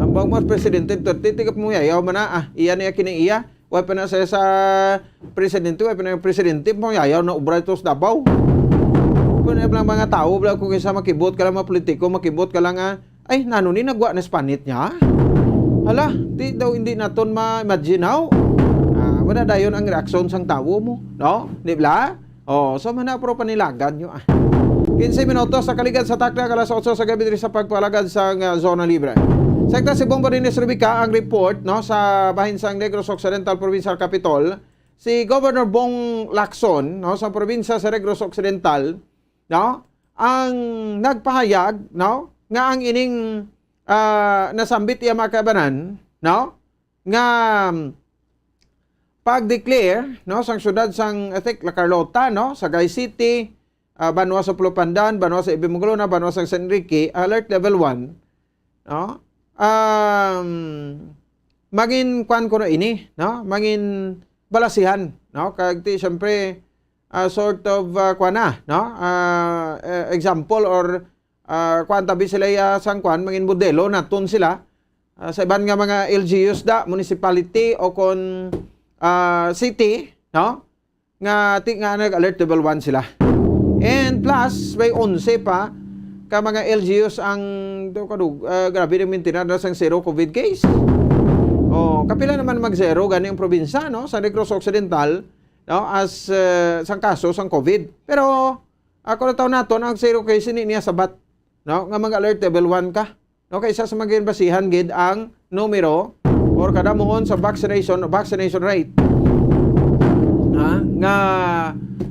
Ambang mas presidente Duterte, tiga pamuyayaw man na, ah, iya niya kini iya. Wa pa na sa, sa presidente, wa pa na yung presidente, mayayaw na obra ito sa Davao. Kung ano lang mga tao, bla, kung isa makibot ka lang, mga politiko, makibot ka lang, ah, ay, nano ni nagwa na sa panit niya? Hala, di daw hindi naton ma-imagine, how? Ah, wala dayon ang reaksyon sang tawo mo, no? Di ba? Oh, so mana, pero panilagan nyo, ah. Quince minutos sa kaligad sa takna, alas otso sa gabi diri sa pagpalagad sa, ah, Zona Libre. Sekta si Bong Bodines Rebeca ang report, no, sa bahin sang Negros Occidental Provincial Capitol, si Governor Bong Lacson, no, sa probinsya sa Negros Occidental, no, ang nagpahayag, no, nga ang ining, ah, nasambit iya mga kabanan, no, nga pag-declare, no, sang syudad sang, I think, La Carlota, no, Sagay City, ah, banwa sa Pulo Pandan, banwa sa Ibimulona, banwa sa San Enrique, alert level one, no? Um, mangin kwan ko na ini, no? Mangin balasihan, no? Kag ti, siyempre, ah, sort of, ah, kwan na, no? Ah, eh, example or, ah, kwan tabi sila ya sang kwan, mangin modelo naton sila. Ah, sa iban nga mga L G Us da, municipality o kon, ah, city, no? Nga ti nga nag-alert level one sila. And plus, may onse pa ka mga L G Us ang, to, kadug-, ah, grabe rin mintinar na sang zero COVID case. Oh, kapila naman mag-zero gani ang probinsya, no? Sa Negros Occidental, no? As, eh, sang kaso sang COVID. Pero, ako na taon naton, ang zero case ini niya sabat, no? Nga mag-alert level one ka. No, kay isa sa mga ginbasihan gid ang numero or kadamuhon sa vaccination o vaccination rate, ha, nga,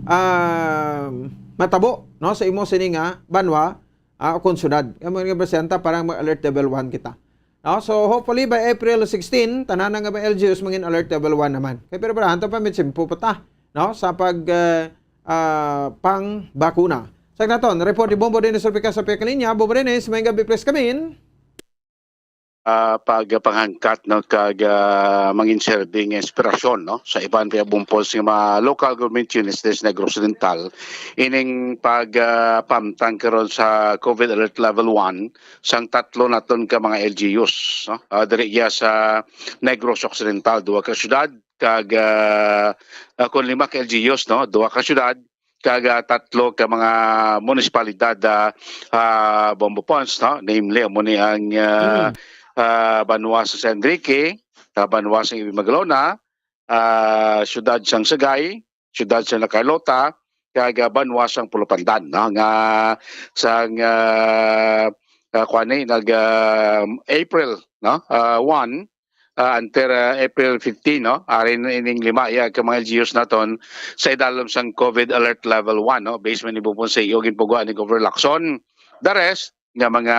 ah, matabo, no, sa imo sini nga banwa, ah, o kon syudad. Kaya mga ginbasihan ta para mag-alert level one kita. No? So, hopefully by April sixteen, tanan nga mga L G Us mangin alert level one naman. Kay pero, pero, hanta pa, may tiyempo pa ta, no? Sa pag, ah, ah, pang bakuna. Sa naton, report ni Bombo Dennis Orpica sa Pekalinya. Bombo Dennis, may gabi, please, kamin. Ah, pagpanghangkat, no, kag, ah, mangin serbi nga inspirasyon, no, sa iban pa bumpos nga mga local government units diri sa Negros Oriental, ining pag, ah, pamtang karon sa COVID alert level one sang tatlo naton ka mga L G Us, no? Ah, diri iya sa Negros Occidental, duha ka syudad, kag, ah, ah, kun lima ka L G Us, no, duha ka syudad, kag, ah, tatlo ka mga munisipalidad, ah, ah, Bombo Pons, no? Namely, amo ni ang, ah, Mm. ah, banwa sa San Enrique, ah, banwa sa Ibi Maglona, ah, siyudad sang Sagay, siyudad sang La Carlota, kag, ah, banwa sang Pulupandan, no? Nga sang, ah, ah, kuwan ni, nag, ah, April, no? Ah, one, ah, until, ah, April fifteen, no? Ari na ining lima, ya, ka mga L G Us naton sa idalom sang COVID alert level one, no? Based man ni Bubon sa iyo, ginpugwa ni Governor Lacson. The rest nga mga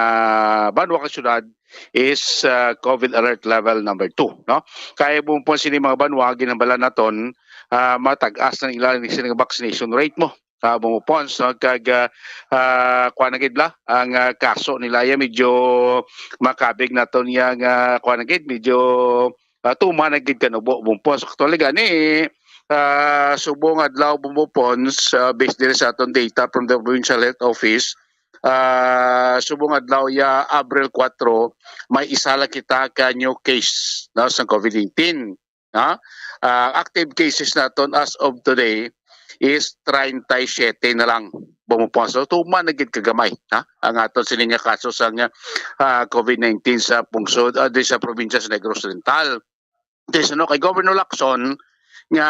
banwa ka syudad is, ah, COVID alert level number two, no? Kaya Bubon sini mga banwa, ginambalan naton, ah, matag-as na nila ni sila nga vaccination rate mo. Ah, Bumupons, no? Kag, ah, ah, kuwan na gid la, ang, ah, kaso nila ya medyo makabig naton ya nga kuwan na gid, medyo, ah, tuman na gid kanubo, Bumupons. Actually, gani, ah, subong adlaw, Bumupons, ah, based diri sa aton data from the Provincial Health Office, ah, subong adlaw ya Abril kuwatro, may isa lang kita ka new case, no, sa COVID nineteen. Ha? Ah, active cases naton as of today is treinta y siete na lang. Bumupos. So, tuman na gid kagamay, ha? Ang aton sini nga kaso sa nga, ah, COVID nineteen sa pungsod, ah, di sa probinsya sa Negros Oriental. Di sa, no, kay Governor Lacson nga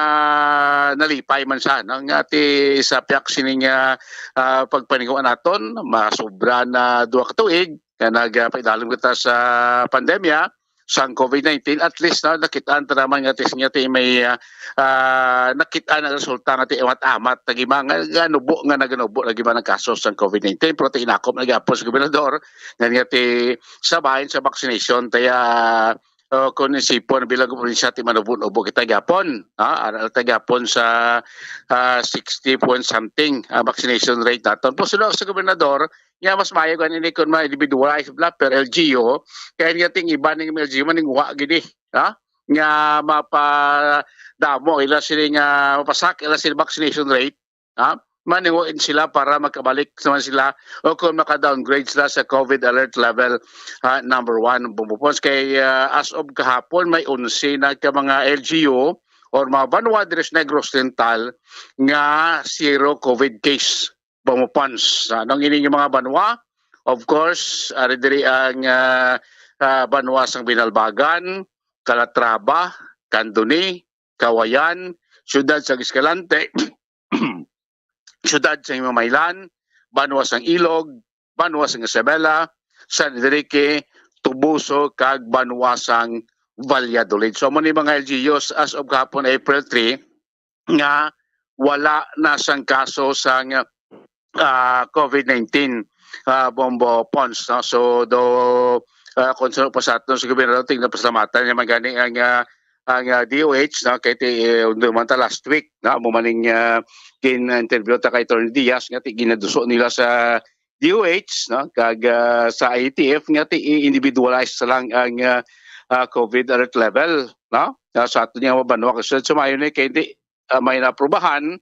nalipay man siya, no? Nga ti sa piyak sini nga, ah, pagpaninguan naton, masubra na duha ka tuig nga nagpaidalom kita sa pandemya sang COVID nineteen, at least, no, nakit-an ta naman nga tis-, nga ti may, ah, ah, nakit-an ang resulta nga ti amat-amat nagima nga, nga nubo, nga naganubo nagima ng kaso sang COVID nineteen, pero ti inakop na gyapon sa gobernador nga, nga ti sa bahin sa vaccination, taya, oh, kung isipon bilang probinsya ti manubo-nubo kita gyapon, ha, ara ta gyapon sa, ah, sixty point something ang vaccination rate naton. Pero sino sa gobernador, nga mas maayo gani ni kun ma-individualize bla per L G U, kaya nga ting iban ning L G U maning wa gid, eh, ha? Nga mapadamo ila sila nga mapasak ila sila vaccination rate, ha? Maninguin sila para makabalik naman sila o kung maka-downgrade sila sa COVID alert level, ha, number one, Bumupons. Kay, ah, as of kahapon, may onse na ka mga L G U or mga banwa diri sa Negros Oriental nga zero COVID case. Bumupons. Sa anong ini nga mga banwa? Of course, ari diri ang, ah, ah, banwa sang Binalbagan, Calatrava, Candoni, Kawayan, siyudad sang Escalante, siyudad sang Himamaylan, banwa sang Ilog, banwa sang Isabela, San Enrique, Toboso, kag banwa sang Valladolid. So, amo ni mga L G Us as of kahapon, April three, nga wala na sang kaso sang, ah, COVID nineteen, ah, Bombo Pons, no? So, do, ah, kung sa pa sa aton sa gobernador, tingnan, pasalamatan niya man gani ang, ah, ang, ah, D O H, no? Kay ti, eh, duman ta last week, no? Amo maning, ah, gin-interview ta kay Attorney Diaz nga ti ginaduso nila sa D O H, no? Kag, ah, sa I T F nga ti i-individualize sa lang ang, ah, ah, COVID alert level, no? Ah, sa aton nga mga banwa, kasi sumayon ni kay di, ah, may naaprubahan,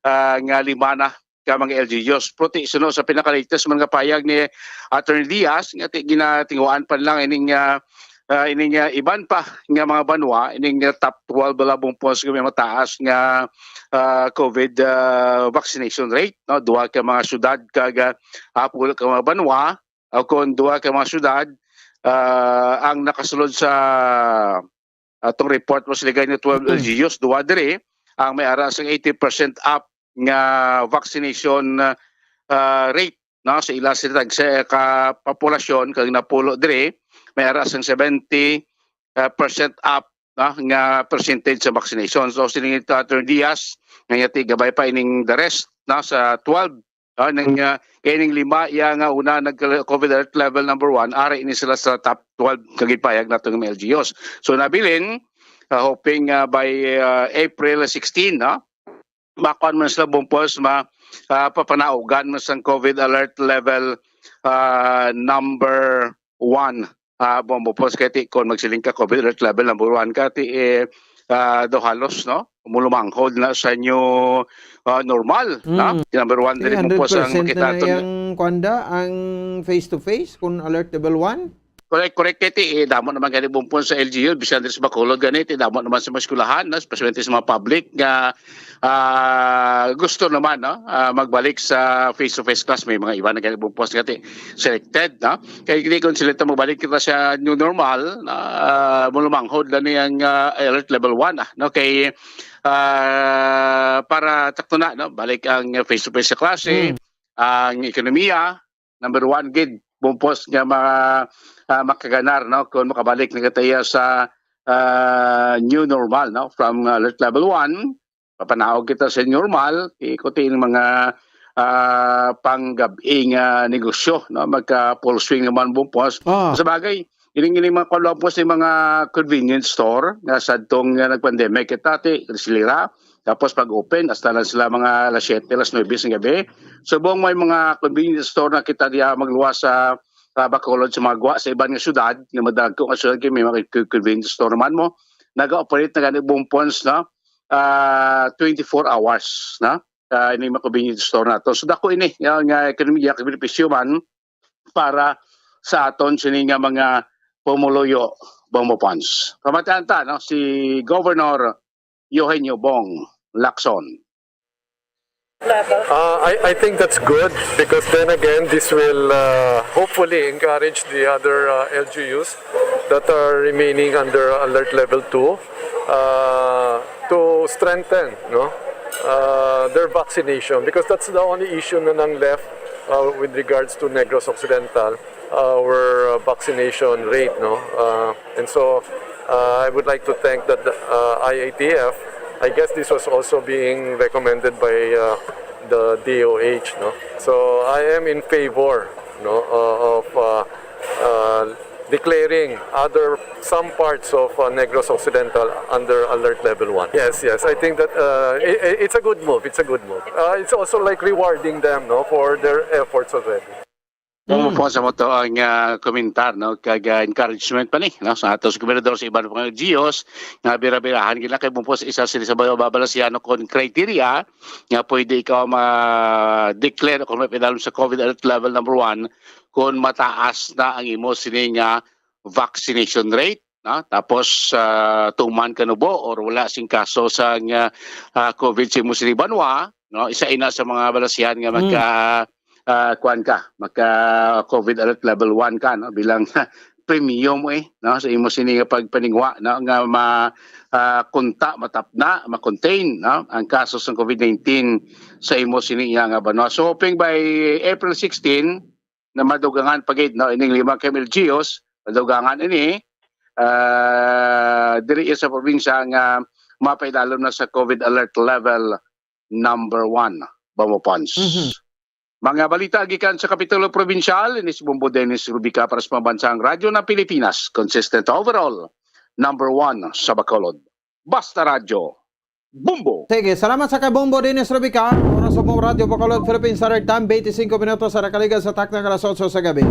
ah, nga lima na ka mga L G Us. Pero ti, suno sa pinaka-latest man nga payag ni Attorney Diaz, nga ti, ginatinguhaan pa lang ining, ah, ah, ining, ah, iban pa nga mga banwa, ining, ah, top twelve bala, Bumupons, nga may mataas nga, ah, COVID, ah, vaccination rate, no? Duha ka mga syudad kag, ah, pulo ka mga banwa, o kung duha ka mga syudad, ah, ang nakasulod sa atong report mo sila gani twelve Mm. L G Us, duha diri ang may ara sang eighty percent up nga vaccination, ah, rate, no, sa ila sila tag sa ka populasyon kag napulo diri may ara sang seventy, ah, percent up, no, nga percentage sa vaccination. So, sining ito, Attorney Diaz, nga yati gabay pa ining the rest, no, sa twelve Ah, nang, ah, kay ning lima iya nga una nag-COVID alert level number one, ari ni sila sa top twelve kagipayag nato nga mga L G Us. So, nabilin, ah, hoping, ah, by, ah, April sixteen, no? Makuan man sila, Bumpos, ma-, ah, papanaugan man sang COVID alert level, ah, number one. Ah, Bumpos, kay ti, kung magsiling ka COVID alert level number one ka, ti, eh, ah, daw halos, no? Mulumanghod na sa new, ah, normal, na? Mm. Number one diri, Bumpos, ang makita na ato nga iyang kwanda, ang face-to-face, kung alert level one? Correct, correct, kay ti, eh, damo naman gani, Bumpos, sa L G U, bisan diri sa Bacolod gani, ti damo naman sa mga eskwelahan, no? Especially sa mga public nga, ah, gusto naman, no? Ah, magbalik sa face-to-face class. May mga iba na gani, Bumpos, nga ti selected, no? Kay di, kung sila ta magbalik kita sa new normal, ah, mulumanghod na ni ang, ah, alert level one, ah, no? Kay, ah, para takto na, no? Balik ang face-to-face sa klase, Mm. ang ekonomiya, number one gid, Bumpos, nga ma-, ah, makaganar, no? Kung makabalik na kita iya sa, ah, new normal, no? From alert level one, papanaog kita sa normal, ikuti ang mga, ah, panggab-i nga negosyo, no? Magka full swing naman, Bumpos. Ah. Sa bagay, ining, ining mga kuwan, Bumpos, yung mga convenience store nga sadtong, ah, nag-pandemic, kita, ti, silira, tapos pag-open, hasta lang sila mga alas siyete, alas nuebe sa gabi. Subong may mga convenience store na kita diya magluwas sa, ah, Bacolod, sa mga gwa, sa iban nga syudad, nga madagko nga syudad, kay may mga co-, convenience store naman mo, naga-operate na gani, Bumpos, no? Ah, twenty-four hours, no? Ah, ini mga convenience store nato. So, dako ini, nga, nga ekonomiya, kay benepisyo man para sa aton sini nga mga pumuluyo, Bumpos. Pamatian ta, no? Si Governor Eugenio Bong Lacson. Uh, I, I think that's good because then again, this will uh, hopefully encourage the other uh, L G Us that are remaining under alert level two uh, to strengthen, no, uh, their vaccination, because that's the only issue na nang left uh, with regards to Negros Occidental, our uh, vaccination rate, no? Uh, and so uh, I would like to thank the uh, I A T F. I guess this was also being recommended by uh, the D O H, no? So I am in favor, no, uh, of uh, uh, declaring other, some parts of uh, Negros Occidental under alert level one. Yes, yes. I think that uh, i- i- it's a good move. It's a good move. Uh, it's also like rewarding them, no, for their efforts already. Kamo po sa mo to ang ah, komentar, no? Kag ah, encouragement pa ni, no? Sa atos gobernador, sa iban pa nga L G Us, nga bira-birahan gila kay mo po sa isa sila sa mga babalasiano kon criteria nga pwede ikaw ma-declare kung may pinalom sa COVID alert level number one kung mataas na ang imo sini nga vaccination rate, no? Tapos ah, tuman ka nubo or wala sing kaso sa nga ah, COVID sa imo sini banwa, no? Isa ina sa mga balasihan nga Mm. magka ah, kuan ka, magka COVID alert level one ka, no? Bilang premium eh, no? Sa imo sini nga pagpaningwa, no? Nga ma ah, kunta, matapna, ma-contain, no? Ang kaso sa COVID nineteen sa imo sini iya nga banwa. So hoping by April sixteen na madugangan pa gid, no? Ining lima ka M L G Us, madugangan ini ah, diri sa probinsya nga mapailalom na sa COVID alert level number one, Bamopons. Mhm. Mga balita gikan sa Kapitulo Probinsyal, ini si Bombo Dennis Rubica para sa Pambansang Radyo ng Pilipinas, consistent overall, number one sa Bacolod. Basta Radyo, Bombo! Sige, salamat sa kay Bombo Dennis Rubica. Oras sa Bombo Radyo Bacolod, Philippine Standard Time, twenty-five minutos sa nakaligas sa takna alas otso sa gabi.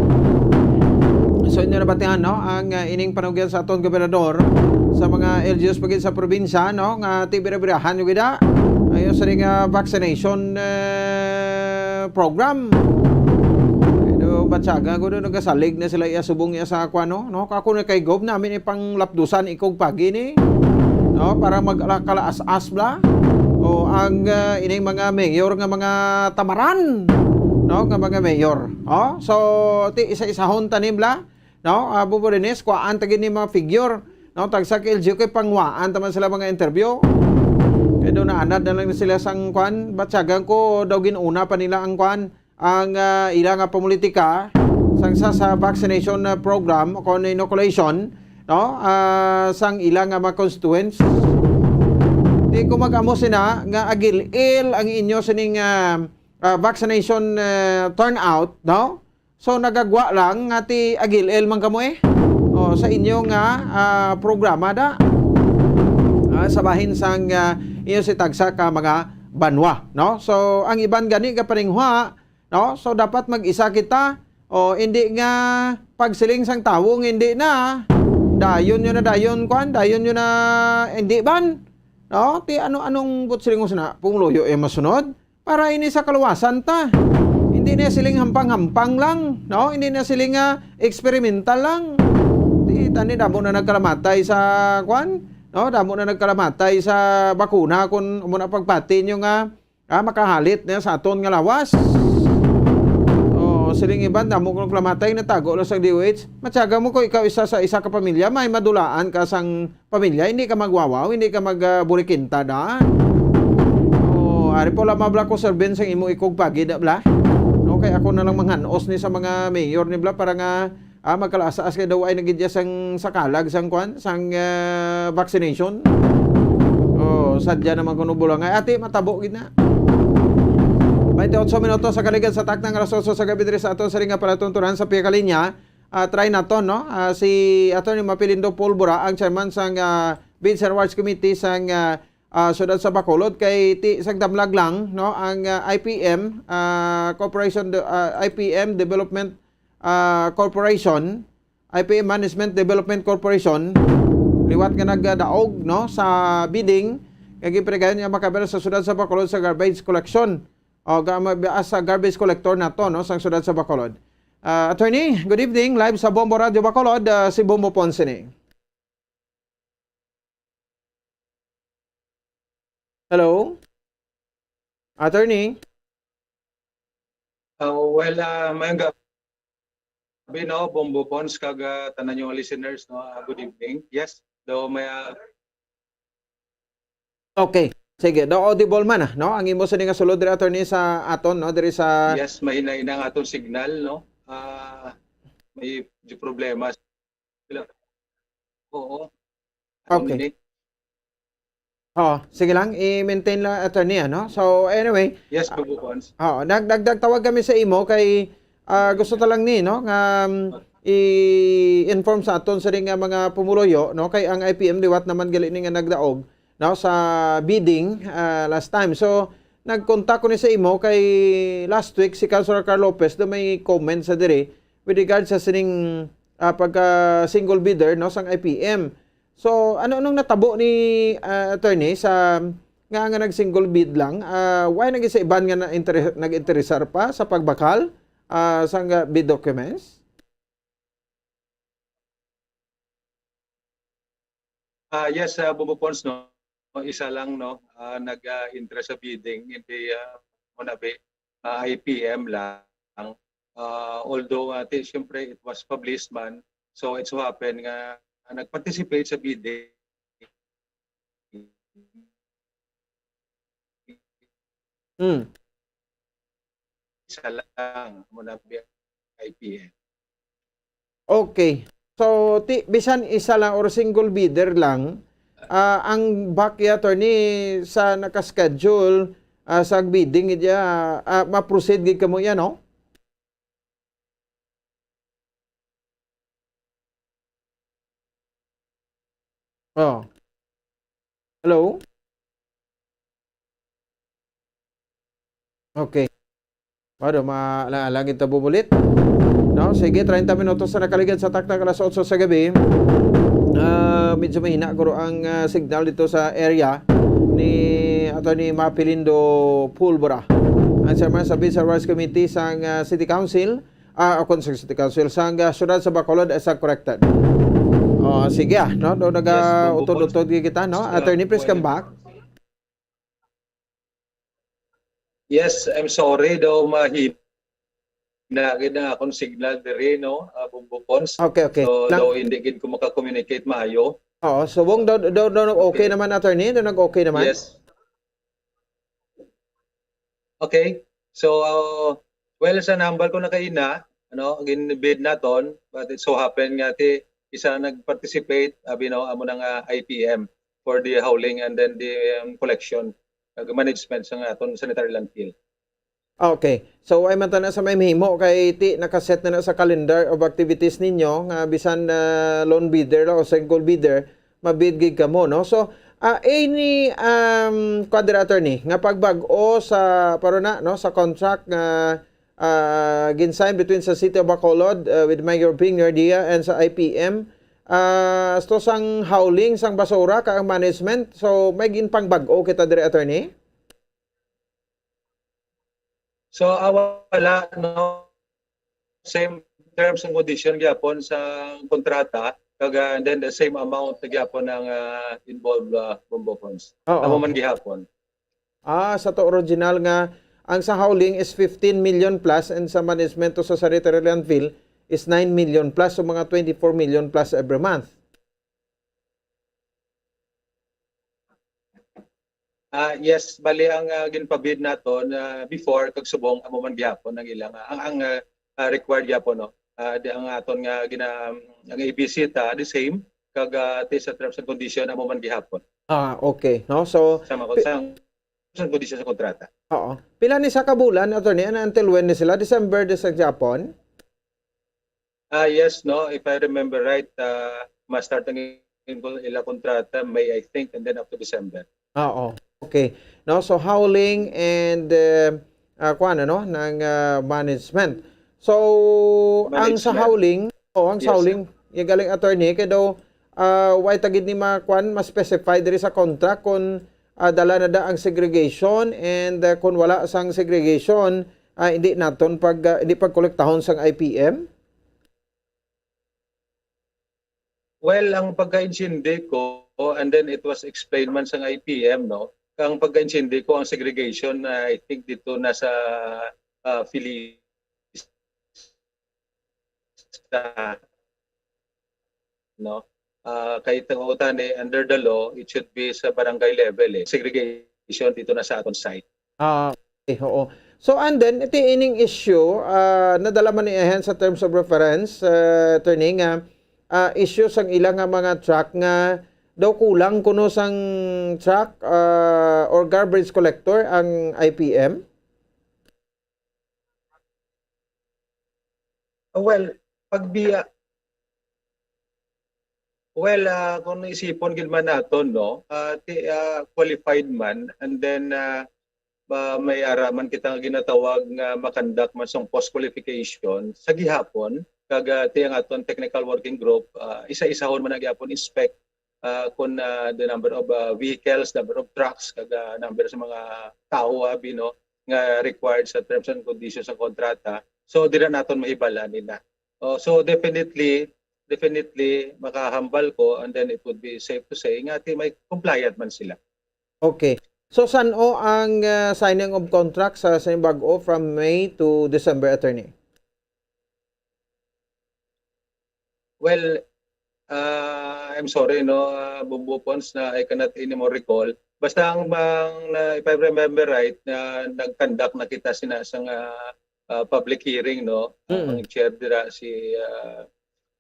So, inyo nabatihan, no? Ang uh, ining panugyan sa aton gobernador sa mga L G Us pagin sa probinsya, no? Nga tibira-birahan yung gida. Ayo sa ring uh, vaccination uh, program. Pero batsaga ko doon nagasalig na sila iya subong iya sa kwano, no? Kako na kay Gob namin ipang lapdusan ikog pagi ni, no? Para magkalaas-as bla. O ang uh, ining mga mayor nga mga tamaran, no? Nga mga mayor. Oh, so ti isa-isahon tanim bla. No? Uh, Bubo Dennis, kuhaan ta gini mga figure. No? Tagsa ka L G U kay pangwaan taman sila mga interview. Kay daw naanad na lang sila sang kwan, batsagan ko daw ginuna pa nila ang kwan, ang uh, ila nga pamulitika sang sa, sa vaccination uh, program o inoculation, no? Uh, sang ila nga mga constituents. Di ko mag-amo sina nga agil-il ang inyo sining uh, ah, vaccination, eh, turnout, no? So, nagagwa lang nga ti agil-el man kamo, eh. O, sa inyo nga, ah, programa da. Ah, sa bahin sang, ah, inyo si tagsa ka mga banwa, no? So, ang iban gani gapaninguha, no? So, dapat mag-isa kita. O, hindi nga pagsiling sang tawo nga hindi na, dayon yun na dayon, kwan, dayon yun na, hindi ban. No? Ti ano-anong buot siling mo sana, pumuluyo yung masunod? Para ini sa kaluwasan ta. Hindi na siling hampang-hampang lang, no? Hindi na siling, ah, experimental lang. Ti tani, damo na nagkalamatay sa, kwan? No? Damo na nagkalamatay sa bakuna kung amo na pagpati nyo nga, ah, makahalit na sa aton nga lawas. Oh, siling iban, damo kung nagkalamatay, natago lang sa D O H. Matyaga mo ko, ikaw isa sa isa ka pamilya, may madulaan ka sang pamilya, hindi ka magwawaw, hindi ka mag, ah, burikinta na. Oh, ari po lang mabla ko, Sir Ben, sang imo ikog pagi na bla. No, kay ako na lang manghanos ni sa mga mayor ni bla para nga, ah, magkalaas-as kay daw ay nagidya sang sakalag sang kwan, sang, ah, vaccination. Oh, sadya naman kuno bulangay. Ati, matabo gid na. Twenty-eight minutos sa kaligad sa taknang alas otso sa gabi diri sa aton sa ringa palatuntunan sa piyakalinya. Ah, try naton, no? Ah, si Attorney Mapilindo Pulbura, ang chairman sang, ah, Bids and Awards Committee sang, ah, ah, Siyudad sa Bacolod, kay ti sang damlag lang, no, ang, ah, I P M, ah, Corporation de-, ah, I P M Development, ah, Corporation, I P M Management Development Corporation, liwat nga nagadaog, no, sa bidding nga ginpatigayon nga makabel sa Siyudad sa Bacolod sa garbage collection. O, ga-, ma-, as a garbage collector nato, no, sang Siyudad sa Bacolod. Ah, Attorney, good evening. Live sa Bombo Radio Bacolod, ah, si Bombo Ponce ni. Hello? Attorney? Ah, well, ah, mayong gabi, no, Bombo Pons, kag, ah, tanan yung listeners, no, ah, good evening. Yes, daw may, ah, Okay. Sige, daw audible man, ah, no? Ang imo sini nga sulod diri, attorney, sa aton, no, diri sa Yes, mahina-hina ang aton signal, no? Ah, may problema sila. Oo. Anong Okay. ini? Oh, sige lang, i-maintain lang, attorney, ano? So, anyway, Yes, ah, Bombo Pons. Oo, nag-, nagdagtawag kami sa imo kay, ah, gusto ta lang ni, no, nga, um, i-inform sa aton sa ring nga mga pumuluyo, no, kay ang I P M liwat naman gali ni nga nagdaog, no, sa bidding, ah, last time. So, nagkontak ko ni sa imo kay last week si Councilor Carl Lopez do may comment sa diri with regard sa sining, ah, pagka single bidder, no, sang I P M. So, ano, anong natabo ni, ah, attorney, sa nga, nga nag-single bid lang? Ah, why nag sa iban nga na inter-, nag-interesar pa sa pagbakal, ah, sang, ah, bid documents? Ah, yes, ah, Bombo Pons, no? Isa lang, no? Ah, nag, ah, interest sa bidding, hindi, ah, mo na bi-, ah, I P M lang. Ah, although, ah, ti-, siyempre, it was published man. So, it so happen nga, ah, nag-participate sa bidding. Hmm. Isa lang, mo na bi-, I P M. Okay. So, ti-, bisan isa lang or single bidder lang, ah, ang back ya, attorney, sa naka-schedule, ah, sa bidding, iya, ah, ma-proceed gid kamo iya, no? Oh. Hello? Okay. Ano, ma-, ala-, ala kita bumulit. No? Sige, treinta minutos na nakaligad sa taktak alas otso sa gabi. Ah, medyo mahina guro ang, ah, signal dito sa area ni Attorney Mapilindo Pulbura, ang chairman sa Bids and Awards Committee sang, ah, City Council, ah, o kung sa City Council, sang, ah, Siyudad sa Bacolod, eh, sa corrected. Oh, sige, ah, no? Do Yes, naga Bombo Pons. Utod-utod kita, no? Ah, Attorney, please come pwede. Back. Yes, I'm sorry daw, mahina gid ang akong signal diri, no, ah, Bombo Pons. Okay, okay. So, Lang- daw hindi gid ko maka-communicate maayo. Oo, subong daw, daw, daw, okay Okay. Naman, attorney? Daw nag-okay naman? Yes. Okay. So, uh, well, sa nambal ko na kaina, ano, gin-bid naton, but it so happen nga ti isa nag-participate, abi, no, amo na nga I P M for the hauling and then the, um, collection, uh, management sa aton sanitary landfill. Okay. So, ay man tana sa may mahimo kay ti nakaset na na sa calendar of activities ninyo nga bisan, ah, lone bidder lang o single bidder, mabid gid kamo, no? So, ah, any, um, kuwan dira, attorney, nga pagbag-o sa, paro na, no, sa contract nga, ah, ginsign between sa City of Bacolod, ah, with Mayor Bing Revilla and sa I P M, ah, asto sang hauling sang basura kag ang management. So, may ginpangbag-o kita diri, attorney? So, ah, wala, no? Same terms and condition gyapon sa kontrata, kag, ah, and then the same amount gyapon ang, ah, involved, ah, Bombo Cons. Oo. Amo man gihapon. Ah, sa to original nga, ang sa hauling is fifteen million plus and sa management to sa sanitary landfill is nine million plus, so mga twenty-four million plus every month. Ah, yes, bali ang, ah, ginpabid naton, ah, before kag subong amo man gihapon ang ilang, ah, ang, ang, ah, ah, required gihapon, no. Ah, di ang aton nga gina-, ang A B C ta the same kag, ah, ti sa terms and condition amo man gihapon. Ah, okay, no? So, Sama ko pi- sa terms and condition sa kontrata. Oo. Pila ni sa kabulan, attorney? Ano, until when ni sila? December, December gihapon? Ah, yes, no. If I remember right, ah, ma-start ang ila kontrata May, I think, and then up to December. Oo. Okay. No, so hauling and, uh, uh, kuwan, ano, ng, uh, management. So, ang sa Management. Hauling, oh, ang sa Yes, sir. Hauling, yung galing, attorney, kay daw, uh, why tagid ni ma-, kuwan, ma-specify diri sa contract kung, uh, dala na da ang segregation and, uh, kung wala sang segregation, uh, hindi naton pag, uh, hindi pagkolektahon sang I P M? Well, ang pagka-intindi ko, and then it was explained man sang I P M, no? Ang pagka-intindi ko, ang segregation, ah, I think dito na sa, ah, Felista, no? Ah, kay tangutani, under the law, it should be sa barangay level, eh. Segregation dito na sa aton site. Ah, okay, oo. So, and then, iti ining issue, ah, nadala man ni ahan sa terms of reference, ah, attorney, nga, ah, issue sang ila nga mga truck nga daw kulang kuno sang truck, ah, or garbage collector ang I P M? Well, pagbiya-, well, ah, kung isipon gid man naton, no, ah, ti-, ah, qualified man, and then, ah, ba, may ara man kita nga ginatawag nga makandak man sang post qualification sa gihapon, kag, ah, ti ang aton technical working group, ah, isa-isahon man na gihapon inspect, ah, kung, ah, the number of, ah, vehicles, number of trucks, kag, ah, number sa mga tawo, abi, no, nga required sa terms and conditions sa kontrata. So, dira naton mahibal-an nila. Oh, so, definitely, definitely, makahambal ko, and then it would be safe to say nga ti may compliant man sila. Okay. So, san-o ang, ah, signing of contract sa, sa bag-o from May to December, attorney? Well, ah, I'm sorry, no, ah, Bumbo Pons, na I cannot anymore recall. Basta ang, ang na, if I remember right, na nag-conduct na kita sina sang, ah, ah, public hearing, no? Mm. Ang chair dira si, ah,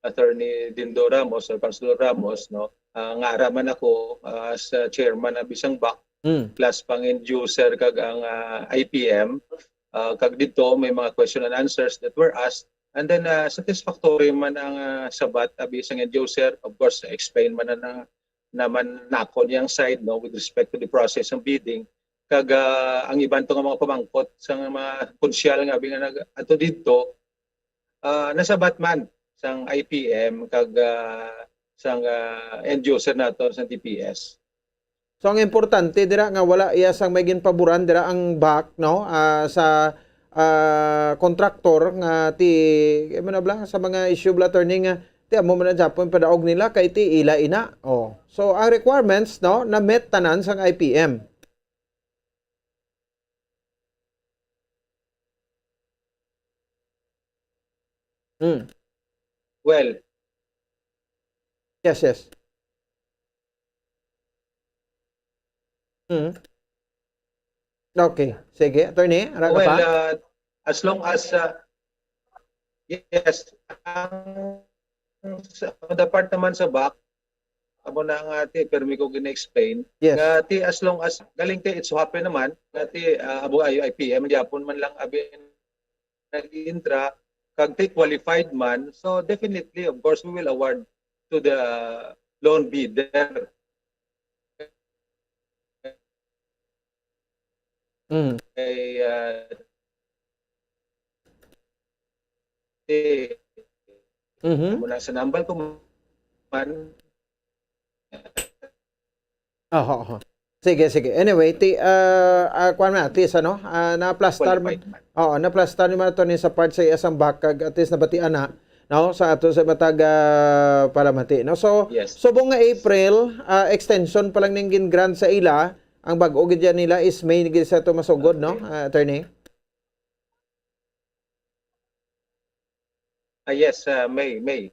Attorney Dindo Ramos or Councilor Ramos, no? Ah, nga ara man ako, ah, as, ah, chairman na bisang back, Mm. plus pang end user kag ang, ah, I P M. Ah, kag dito may mga question and answers that were asked. And then, ah, satisfactory man ang, ah, sabat abi sang end user. Of course, explain man na, na, naman nako niyang side, no, with respect to the process ng bidding. Kag, ah, ang iban to nga mga pamangkot sa mga konsyal nga abi nga nag-, ato didto, ah, nasabat man sang I P M kag, ah, sang, ah, end user nato sang T P S. So, ang importante dira nga wala iya sang may ginpaboran dira ang back, no? Ah, sa, ah, kontraktor nga ti, ano bala, sa mga issue bala, attorney, nga ti amo man na gyapon padaog nila kay ti ila ina. Oh. So, ang requirements, no, na-met tanan sang I P M. Mm. Well, Yes, yes. Mm. Okay. Sige, attorney, ara ka well, pa? Uh, as long as, uh, yes, ang sa, the part naman sa back, Amo na nga, ti, permi ko gina-explain. Yes. Nga, ti, as long as, galing, ti, it so happen naman, nga, ti, ah, amo, ay, I P M, gyapon man lang, abi, nag-intra, kag, ti, qualified man. So, definitely, of course, we will award to the lone bidder. Mm. Kay, ah, ti, Mhm. Muna sa nambal ko man. Oho, oho. Sige, sige. Anyway, ti, ah, ah, kuwan na, at least, ano, ah, naplastar man. Qualified man. Oo, naplastar ni man to ni sa part sa iyang bakag, at least nabatian na, no, sa ato sa matag, ah, palamati, no? So, Yes. subong nga April, ah, extension pa lang ning gin-grant sa ila, ang bag-o gid yan nila is May gid sa to masugod, no, Okay. ah, attorney? Ah, yes, ah, May, May.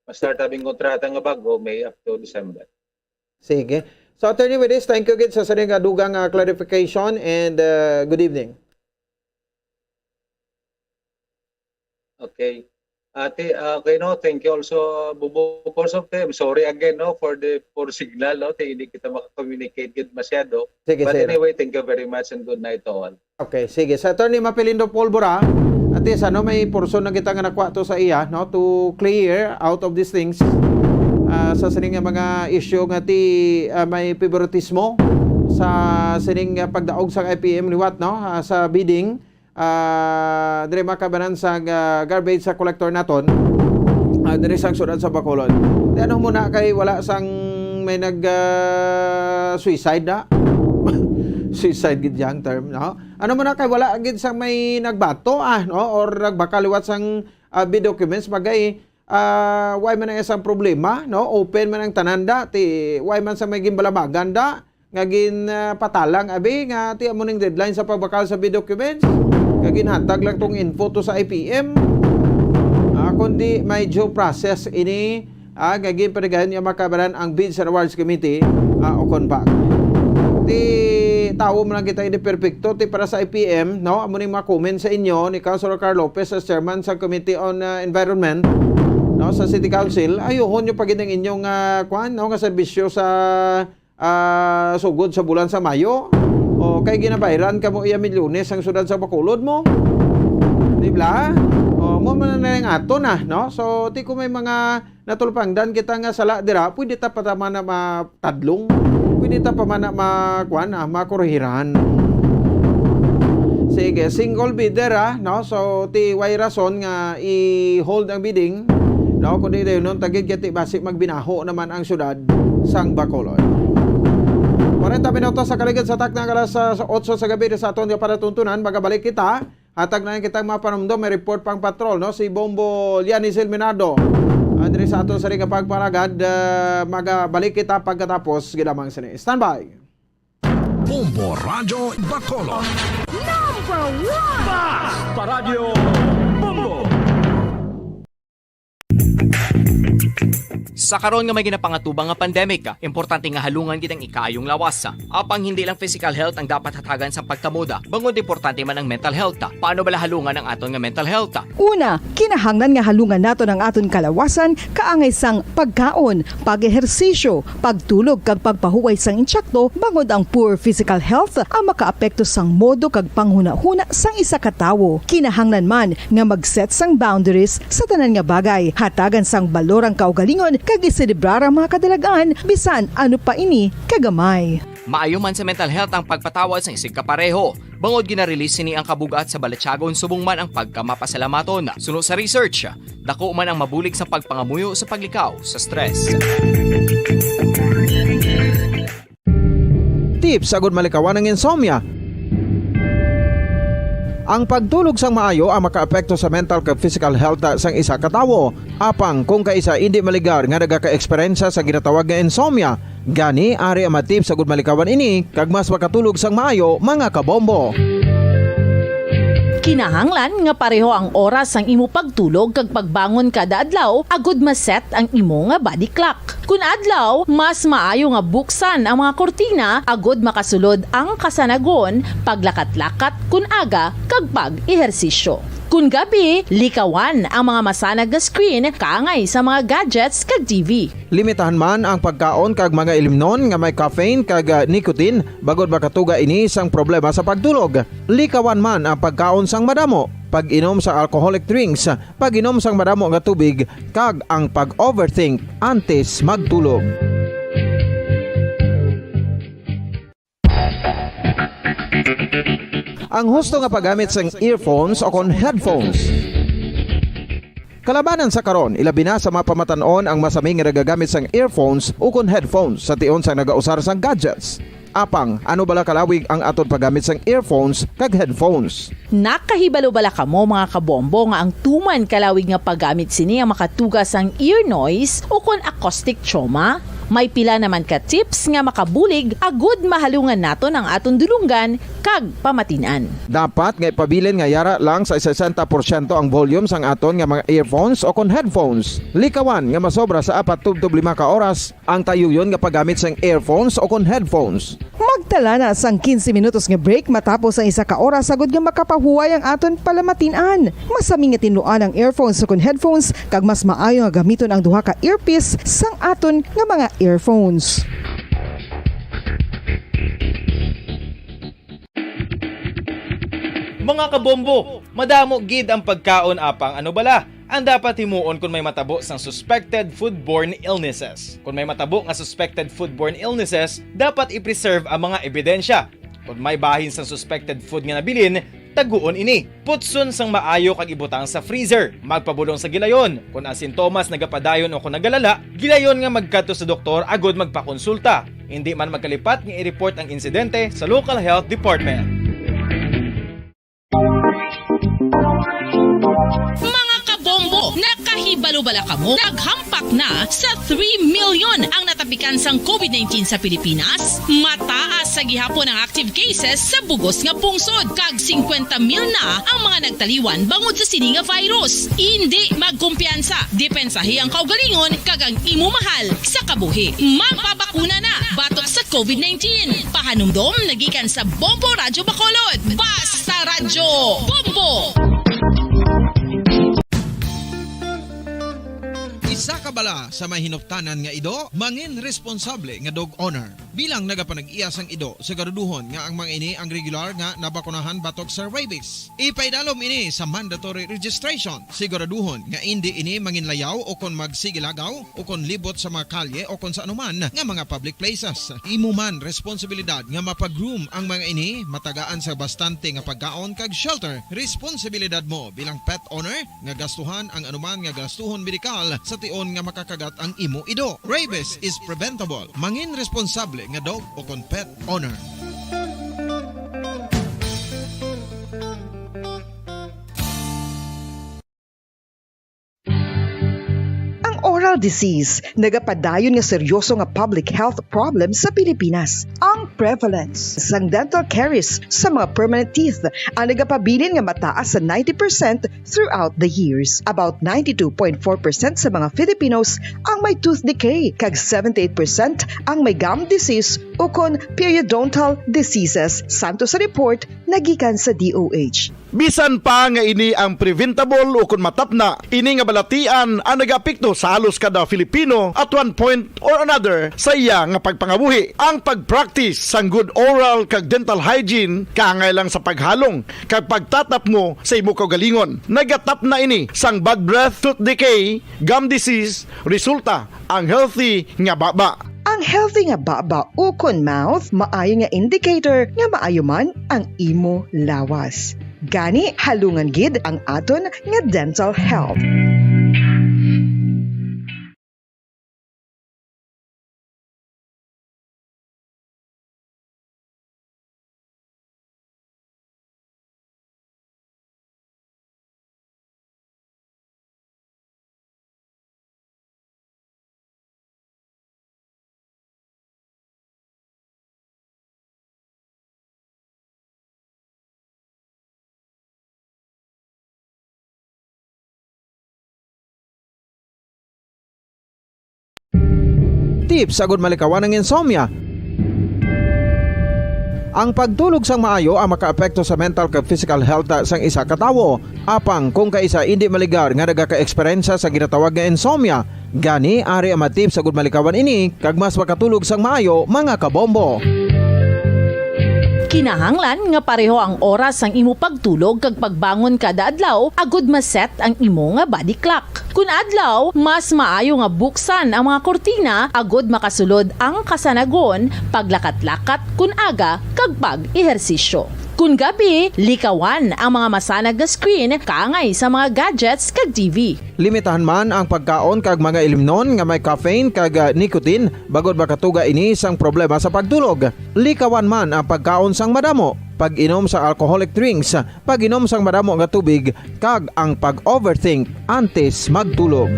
Ma-start aming kontrata nga bago, May up to December. Sige. So, Attorney, with this, thank you gid sa sining nga dugang, ah, clarification and, ah, good evening. Okay. Ate, ah, okay, no? Thank you also, Bubo. Of course, okay, I'm sorry again, no, for the poor signal, no? Ti, hindi kita maka-communicate gid masyado. Sige, But sir. anyway, thank you very much and good night to all. Okay, sige. Sa Attorney Mapilindo Polvora, at least, ano, may portion na kita nga nakuha to sa iya, no, to clear out of these things, ah, sa sining nga mga issue nga ti, ah, may favoritismo sa sining nga pagdaog sa I P M liwat, no, ah, sa bidding, ah, diri makabanan sa, ah, garbage sa collector naton, ah, diri sa siyudad sa Bacolod. Di ano muna kay wala sang may nag, ah, suicide na? Suicide gid yang term, no? Ano man na kay wala gid sang may nagbato, ah, no? Or nagbakal liwat sang, ah, bid documents, bagay, ah, why man ang isang problema, no? Open man ang tanan da, ti, why man sa may ginbalamagan da, nga gin, ah, patalang, abi, nga ti amo ning deadline sa pagbakal sa bid documents, nga ginhatag lang tong info to sa I P M. Ah, kundi may due process ini, ah, nga ginpanigayon nga makabaran ang Bids and Awards Committee, ah, o kon bag. Ti tawo man lang kita hindi perpekto, ti para sa I P M, no? Amo ning mga comments sa inyo ni Councilor Carl Lopez as chairman sa Committee on, ah, Environment, no, sa City Council. Ayuhon nyo pa gid ang inyong, ah, kwan, no, nga serbisyo sa, ah, sugod sa bulan sa Mayo. O, kay ginabayran kamo iya milyones ang siyudad sa Bacolod mo. Di ba? O, mo man na yung ato na, no? So, ti ko may mga natulpangdan kita nga sala dira, pwede ta pa tama na matadlong. Pwede ta pa man na ma-, kuwan, ah, makurhiran. Sige, single bidder, ah, no? So, ti way rason nga i-hold ang bidding, no? Kundi dayon nun, tagid kay ti basi magbinaho naman ang syudad sang Bacolod. Kwarenta minutos sa kaligid sa takna nga alas, ah, otso sa gabi sa aton nga palatuntunan, magabalik kita. Hatag na lang kitang mga panumdom, may report pang patrol, no? Si Bombo Lianis Ilminado. Andri sa aton sa ring pagparagad, ah, magabalik kita pagkatapos gid lamang sini. Standby. Bombo Radyo Bacolod. Number one! Basta Radyo Bombo! Sa karon nga may ginapangatubang nga pandemic, importante nga halungan gid ang ikaayong lawas. Apang hindi lang physical health ang dapat hatagan sa pagkamuda, bangod importante man ang mental health. Paano bala halungan ang aton nga mental health? Una, kinahanglan nga halungan naton ang aton kalawasan kaangay sang pagkaon, pag-ehersisyo, pagtulog kag pagpahuway sang insakto, bangod ang poor physical health ang makaapekto sang modo kag panghunahuna sang isa ka tawo. Kinahanglan man nga mag-set sang boundaries sa tanan nga bagay, hatagan sang balor ang kaugalingon kag iselebrar ang mga kadalagan bisan ano pa ini kagamay. Maayo man sa mental health ang pagpatawad sang isigkapareho. Bangod gina-release sini ang kabug-at sa balatyagon subong man ang pagkamapasalamatan. Suno sa research, dako man ang mabulig sa pagpangamuyo sa paglikaw sa stress. Tips agud malikawan ang insomnia. Ang pagtulog sang maayo ang makaapekto sa mental kag physical health sang isa ka tawo. Apang kung kaisa indi maligar nga nagaka-eksperyensya sa ginatawag nga insomnia, gani ari ang mga tips agud malikawan ini kag mas makatulog sang maayo, mga kabombo. Kinahanglan nga pareho ang oras sang imo pagtulog kag pagbangon kada adlaw agud ma-set ang imo nga body clock. Kun adlaw, mas maayo nga buksan ang mga kurtina agud makasulod ang kasanagon, paglakat-lakat kun aga, kag pag-ehersisyo. Kon gabi, likawan ang mga masanag nga screen kaangay sa mga gadgets kag T V. Limitahan man ang pagkaon kag mga ilimnon nga may caffeine kag, ah, nicotine, bangod makatuga ini sang problema sa pagtulog. Likawan man ang pagkaon sang madamo, pag-inom sang alcoholic drinks, pag-inom sang madamo nga tubig, kag ang pag-overthink antes magtulog. Ang husto nga paggamit sang earphones o kon headphones. Kalabanan sa karon, ilabi na sa mga pamatan-on ang masami nga nagagamit sang earphones o kon headphones sa tion sang nagausar sang gadgets. Apang, ano bala kalawig ang aton paggamit sang earphones kag headphones? Nakahibalo bala kamo, mga kabombo, nga ang tuman kalawig nga paggamit sini ang makatuga sang ear noise o kon acoustic trauma? May pila naman ka tips nga makabulig agud mahalungan naton ang aton dulonggan kag pamatin-an. Dapat nga ipabilin nga yara lang sa sesenta porsyento ang volume sang aton nga mga earphones o kon headphones. Likawan nga masobra sa apat tubtob lima ka oras ang tayuyon nga paggamit sang earphones o kon headphones. Magtala na sang quince minutos nga break matapos ang isa ka oras, agud nga makapahuway ang aton palamatin-an. Masami nga tinluan ang earphones o kon headphones, kag mas maayo nga gamiton ang duha ka earpiece sang aton nga mga earphones. Mga kabombo, madamo gid ang pagkaon, apang ano bala ang dapat himuon kon may matabo sang suspected foodborne illnesses? Kon may matabo nga suspected foodborne illnesses, dapat i-preserve ang mga ebidensya. Kon may bahin sang suspected food nga nabilin, taguon ini. Putson sang maayo kag ibutang sa freezer. Magpabulong sa gilayon. Kon ang sintomas nagapadayon o kon nagalala, gilayon nga magkadto sa doktor agud magpakonsulta. Indi man magkalipat nga i-report ang insidente sa local health department. Mga kabombo, nakahibalo bala kamo? Naghampak na sa three million ang natapikan sang covid nineteen sa Pilipinas. Mataas sa gihapon ang active cases sa bug-os nga pungsod, kag singkwenta mil na ang mga nagtaliwan bangod sa sini nga virus. Indi magkumpiyansa, depensahi ang kaugalingon kag ang imo mahal sa kabuhi. Magpabakuna na batok sa covid nineteen. Pahanumdom nagikan sa Bombo Radyo Bacolod. Basta Radyo Bombo! Isa ka bala sa may hinuptanan nga ido, mangin responsable nga dog owner. Bilang nagapanag-iya sang ido, siguraduhon nga ang mga ini ang regular nga nabakunahan batok sa rabies. Ipaidalom ini sa mandatory registration. Siguraduhon nga indi ini manginlayaw o kon magsigilagaw o kon libot sa mga kalye o kon sa anuman nga mga public places. Imo man responsibilidad nga mapa-groom ang mga ini, matagaan sa bastante nga pagkaon kag shelter. Responsibilidad mo bilang pet owner nga gastuhan ang anuman nga gastuhon medikal sa tion nga makakagat ang imo ido. Rabies is preventable. Mangin responsable nga dog o kon pet owner. Ang oral disease nagapadayon nga seryoso nga public health problem sa Pilipinas. Ang prevalence sang dental caries sa mga permanent teeth ang nagapabilin nga mataas sa ninety percent throughout the years. About ninety-two point four percent sa mga Filipinos ang may tooth decay, kag seventy-eight percent ang may gum disease ukon periodontal diseases, santo sa report nagikan sa D O H. Bisan pa nga ini ang preventable ukon matapna, ini nga balatian ang nagaapekto sa halos kada Filipino at one point or another sa iya nga pagpangabuhi. Ang pag-practice sang good oral kag dental hygiene kaangay lang sa paghalong kag pagtatapngo sa imo kaugalingon. Nagatapna ini sang bad breath, tooth decay, gum disease, resulta ang healthy nga baba. Ang healthy nga baba ukon mouth maayo nga indicator nga maayo man ang imo lawas. Gani, halungan gid ang aton nga dental health. Tips agud malikawan ang insomnia. Ang pagtulog sang maayo ang makaapekto sa mental kag physical health sang isa ka tawo. Apang kung kaisa indi maligar nga nagakaeksperyensya sa ginatawag nga insomnia, gani ari ang mga tips agud malikawan ini kag mas makatulog sang maayo, mga kabombo. Kinahanglan nga pareho ang oras sang imo pagtulog kag pagbangon kada adlaw agud ma-set ang imo nga body clock. Kun adlaw, mas maayo nga buksan ang mga kurtina agud makasulod ang kasanagon, paglakat-lakat kun aga, kag pag-ehersisyo. Kun gabi, likawan ang mga masanag nga screen kaangay sa mga gadgets kag T V. Limitahan man ang pagkaon kag mga ilimnon nga may caffeine kag, ah, nicotine, bangod makatuga ini sang problema sa pagtulog. Likawan man ang pagkaon sang madamo, pag-inom sa alcoholic drinks, pag-inom sang madamo nga tubig, kag ang pag-overthink antes magtulog.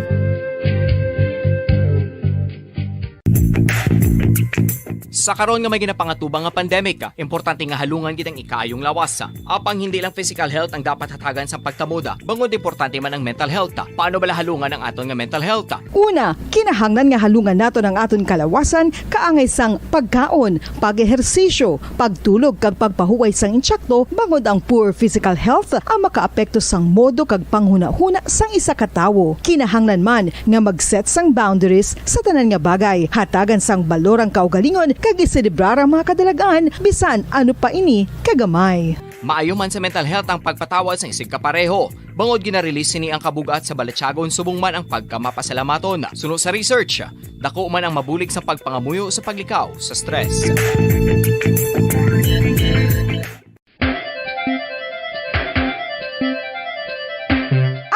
Sa karon nga may ginapangatubang nga pandemic, importante nga halungan gid ang ikaayong lawas. Apang hindi lang physical health ang dapat hatagan sa pagtamod, bangod importante man ang mental health. Paano bala halungan ang aton nga mental health? Una, kinahanglan nga halungan naton ang aton kalawasan kaangay sang pagkaon, pag-ehersisyo, pagtulog kag pagpahuway sang intsakto, bangod ang poor physical health ang makaapekto sang modo kag panghunahuna sang isa ka tawo. Kinahanglan man nga mag-set sang boundaries sa tanan nga bagay, hatagan sang balor ang kaugalingon kag iselebrar ang mga kadalag-an bisan ano pa ini kagamay. Maayo man sa mental health ang pagpatawad sang isigkapareho, bangod gina-release sini ang kabug-at sa balatyagon subong man ang pagkamapasalamaton. Suno sa research, dako man ang mabulig sa pagpangamuyo sa paglikaw sa stress.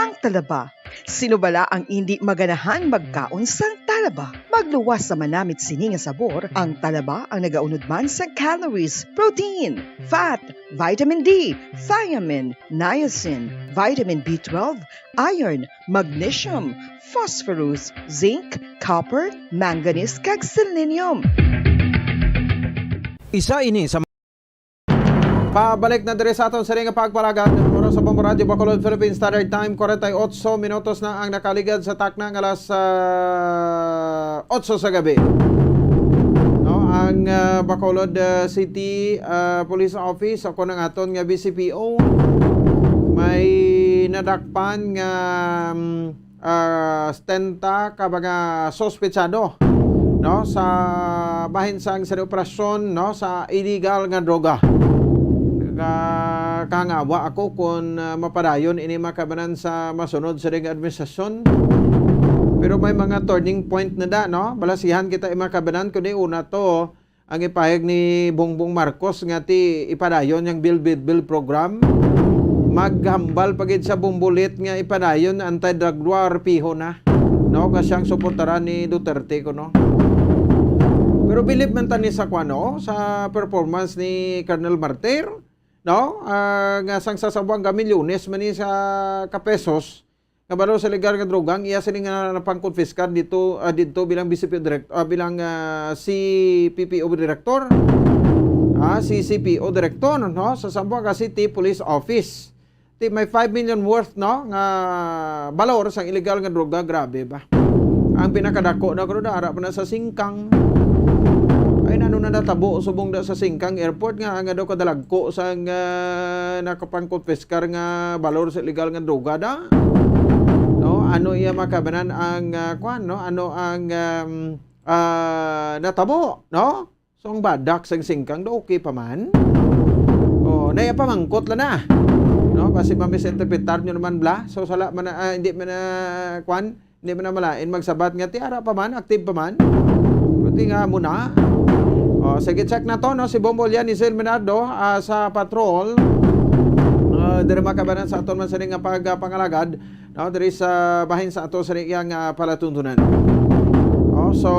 Ang talaba. Sino bala ang indi maganahan magkaon sang talaba? Magluwas sa manamit sini nga sabor, ang talaba ang nagaunod man sa calories, protein, fat, vitamin D, thiamine, niacin, vitamin B twelve, iron, magnesium, phosphorus, zinc, copper, manganese, kag selenium. Isa ini sa Pabalik na diri sa aton sini nga pagpalagad. Oras sa Bombo Radyo Bacolod, Philippine Standard Time, forty-eight minutos na ang nakaligad sa takna nga alas, ah, otso sa gabi. No, ang, ah, Bacolod, ah, City, ah, Police Office, ako nang aton nga B C P O, may nadakpan nga, mm, ah, setenta ka mga suspetsado, no, sa bahin sang sini operasyon, no, sa illegal nga droga. Nagakahangawa ako kung, ah, mapadayon ini, mga kabanan, sa masunod sa ding administrasyon. Pero may mga turning point na da, no? Balasihan kita, mga kabanan, kundi una to, ang ipahayag ni Bongbong Marcos nga ti ipadayon yang Build Back Better program. Maghambal pa gid sa Bombolet nga ipadayon anti-drug war, piho na, no, nga siyang suportaran ni Duterte kuno. Pero bilib man tani sa kuan, no, sa performance ni Colonel Martir, no, ah, nga sang sa Zamboanga, milyones man ni sa ka pesos nga balor sa illegal nga droga ang iya sini nga napangkonfiskar dito, ah, dito bilang B C P O direct-, ah, bilang, ah, C P P O director, ah, C C P O director, no, sa Zamboanga City Police Office. Ti may five million worth, no, nga balor sang illegal nga droga, grabe ba? Ang pinakadako na kuno da, ara pa na sa Singkang. Ay, ano na natabo subong da sa Singkang Airport nga, nga daw kadalagko sang, ah, nakapangkonfiskar nga balor sa illegal nga droga da? No, ano iya makabanan ang, ah, kwan, no? Ano ang, um, ah, natabo, no? So, ang badak sang Singkang do, okay pa man? Oh, naya pamangkot la na. No, basi ma-misinterpretar nyo naman bla. So, sala man na, ah, hindi man na, kwan, hindi man na malain magsabat nga ti ara pa man, active pa man. Buti nga muna. Oh, sige, check na to, no? Si Bombo Lian, ni Sir Menardo, ah, sa patrol. Ah, diri makabanan sa aton man sini nga pag-, ah, pangalagad, no? Diri sa bahin sa ato sa iya nga palatuntunan. Oh, so,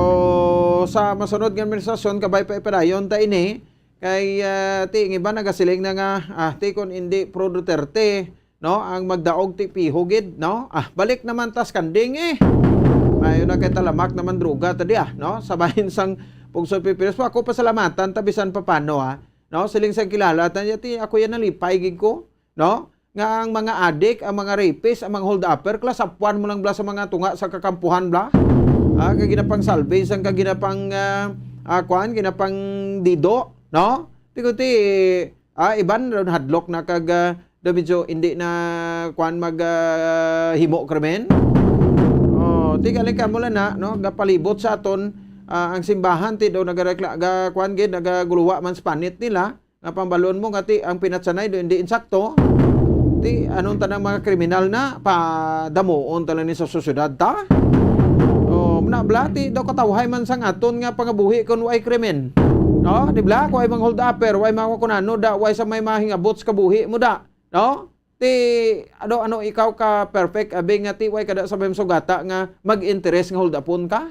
sa masunod nga administrasyon, kabay pa ipadayon ta ini. Kay, ah, ti, ang iba nagasiling na nga, ah, ti, kung hindi pro Duterte, no, ang magdaog ti piho gid, no? Ah, balik naman tas kanding, eh. Mayo na kay talamak naman droga ta di, ah, no? Sa bahin sang Pugso Pipiles. Ako pasalamatan ta bisan papano, ah. No? Siling sang kilala ta niya, ti, ako yan nalipay gid ko, no? Nga ang mga adik, ang mga rapist, ang mga hold-upper, kalasapuan mo lang bla sa mga tunga sa kakampuhan bla. Ah, kag ginapang salvage, ang kag ginapang, ah, ah, kuan, ginapang dido, no? Ti ko ti, ah, iban ron hadlok na kag, ah, daw medyo hindi na, kuwan, mag, ah, himo krimen. Oh, ti gali kamo lang na, no, gapalibot sa aton, ah, ang simbahan, ti daw nagarekla-, ga, kuwan gid, nagaguluwa man sa panit nila, nga pambalon mo nga ti ang pinatsanay do hindi insakto. Ti anong tanang mga kriminal na padamuon ta lang ni sa sosyedad ta? Oh, muna bla, ti daw katawhay man sang aton nga pangabuhi kon way krimen. No, di bla, kung way mga hold upper, way mga kunano da, way sa may mga hingabot sa kabuhi mo da. No? Ti ano, ano ikaw ka perfect, abi nga ti way kada sa may masugata nga mag-interes nga hold upon ka?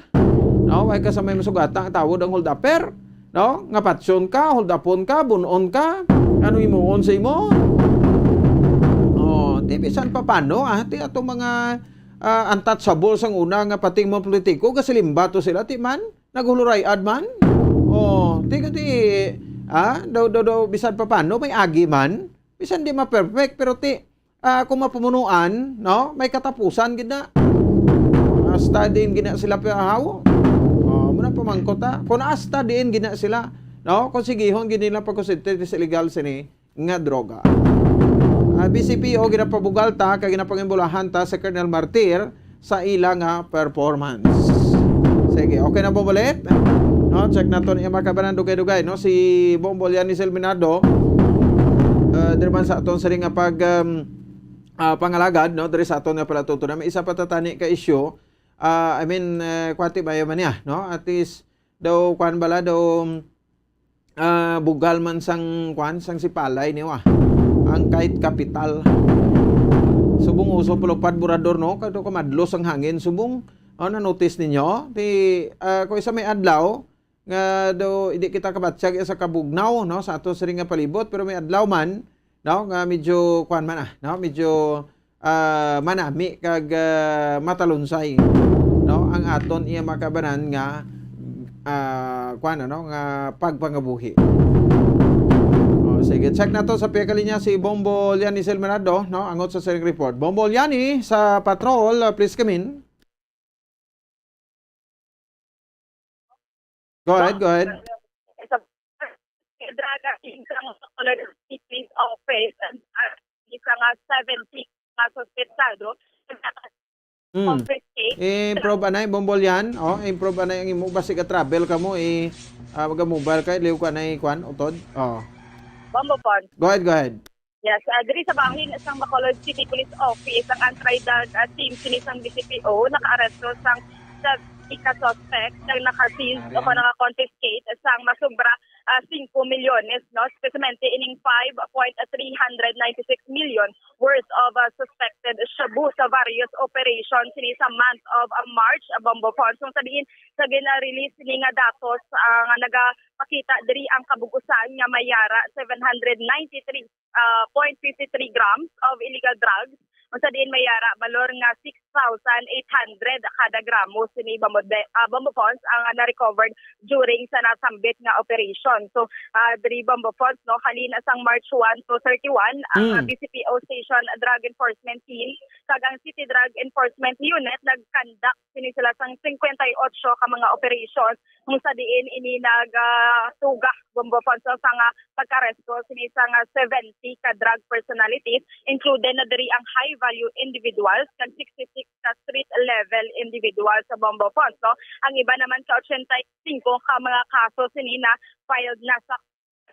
No, way ka sa may masugata nga tawod ang hold upper, no? Nga patyon ka, hold upon ka, bunon ka, ano himuon sa imo? Oh, ti bisan pa paano, ah, ti atong mga, ah, untouchable sang una nga pati mga politiko, gasilimba to sila, ti man, naghuluray-ad man. Oh, ti, ti, ah, daw, daw, daw, bisan pa paano, may agi man. Bisan di ma-perfect, pero ti, ah, kung mapamunuan, no, may katapusan gid na. Hasta diin gina sila pihahaw. Oh, muna pamangkot, ah. Kung hasta diin gina sila, no, kung sigihon gid nila pagkonsentir sa illegal sini nga droga. Ah, B C P O ginapabugal ta kag ginapangimbulahan ta sa Colonel Martir sa ila nga performance. Sige, okay na po ulit. No, check nato niya, mga kabanan, dugay-dugay, no? Si Bongbong Lian ni Silminado, ah, diri man sa aton siring nga pag, um, ah, pangalagad, no? Diri sa aton nga palatutunan. May isa pa tatani ka issue. Ah, I mean, eh, kwati ba man niya, no? At least, daw, kwan bala, daw, ah, bugal man sang, kwan, sang sipalay niyo, ah. Ang kahit kapital. Subong uso palupad burador, no? Kado kamadlos ang hangin, subong. Oh, na-notice ninyo? Di, ah, kung isa may adlaw, nga daw, hindi kita kabatyag sa kabugnaw, no? Sa ato siring nga palibot, pero may adlaw man, no? Nga medyo, kwan man, ah, no? Medyo, ah, manami kag, ah, matalunsay, no? Ang aton iya makabanan nga, ah, kwan, ano? Nga pagpangabuhi. Oh, sige, check nato sa pia ka linya si Bombo Lian ni Silmerado, no? Angot sa siring report. Bombo Liani sa patrol, ah, please come in. Go ahead, go ahead. Sa drug, ah, isang Color City Police Office, and, ah, isang, ah, seventy nga suspetsado, Mm. confiscate. I-improve anay, Bombo Lian. Oh, improve anay ang imo. Basi ka travel ka mo, eh, ah, maga-mobile ka, liw ka na, eh, kwan, utod. Oh. Bombo Pon. Go ahead, go ahead. Yes, ah, diri sa bahin sang Bacolod City Police Office ang anti-drug, ah, team sini sang B C P O nakaaresto sang sa ika suspect nga naka-seize o kon naka-confiscate sang masubra, ah, singko milyones, no? Espesamente ining five point three hundred ninety-six million worth of, ah, suspected shabu sa various operations sini sa month of, ah, March, ah, Bombo Pons. Kung sa diin sa gina-release ni nga datos, ah, nga nagapakita diri ang kabug-usan nga may yara seven hundred ninety-three ah, point fifty-three grams of illegal drugs, kung sa diin may yara balor nga six thousand eight hundred kada gramo sini Bombo, ah, Bombo Pons ang, ah, na-recovered during sa nasambit nga operation. So, ah, diri Bombo Pons, no, halin sang March one to thirty-one, ang, ah, Mm. B C P O Station Drug Enforcement Team kag ang City Drug Enforcement Unit nag-conduct sini sila sang cincuenta y ocho ka mga operations kung sa diin ini nagatuga, Bombo Pons, sang pag-aresto sini sang seventy ka drug personalities, included na diri ang high-value individuals kag sixty-six ka street-level individuals sa Bombo Pons, no? Ang iba naman sa ochenta y cinco ka mga kaso sini na filed na sa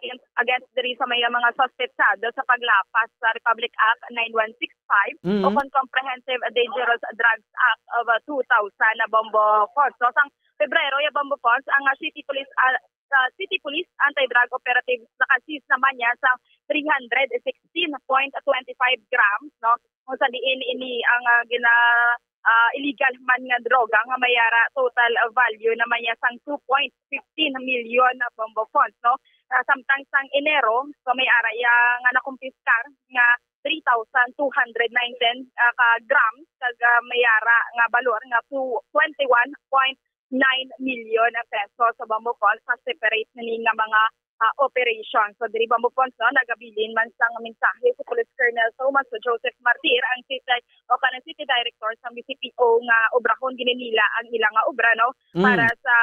against, against diri sa may mga suspetsado sa paglapas sa Republic Act nine one six five Mm. o kon Comprehensive Dangerous Drugs Act of, uh, two thousand na Bombo Pons, no? Sang Pebrero, ya Bombo Pons, ang, uh, City Police, uh, sa City Police Anti-Drug Operatives naka-seize naman niya sa three hundred sixteen point twenty-five grams, no? Kung sa diin ini ang, uh, gina-, ah, illegal man nga droga nga may ara total value naman niya sang two point fifteen million na Bombo Pons, no? Ah, samtang sang Enero, so may ara iya nga nakumpiskar nga three thousand two hundred nineteen, ah, ka grams kag, ah, may ara nga balor nga two, twenty-one point nine million pesos sa Bombo Pons sa separate na ni nga mga ah, operasyon. So, diri Bombo Pons, no, nagabilin man sang mensahe si Police Colonel Thomas Joseph Martir, ang city o kanang city director sang B C P O nga obrahon gini nila ang ila nga obra, no, Mm. para sa,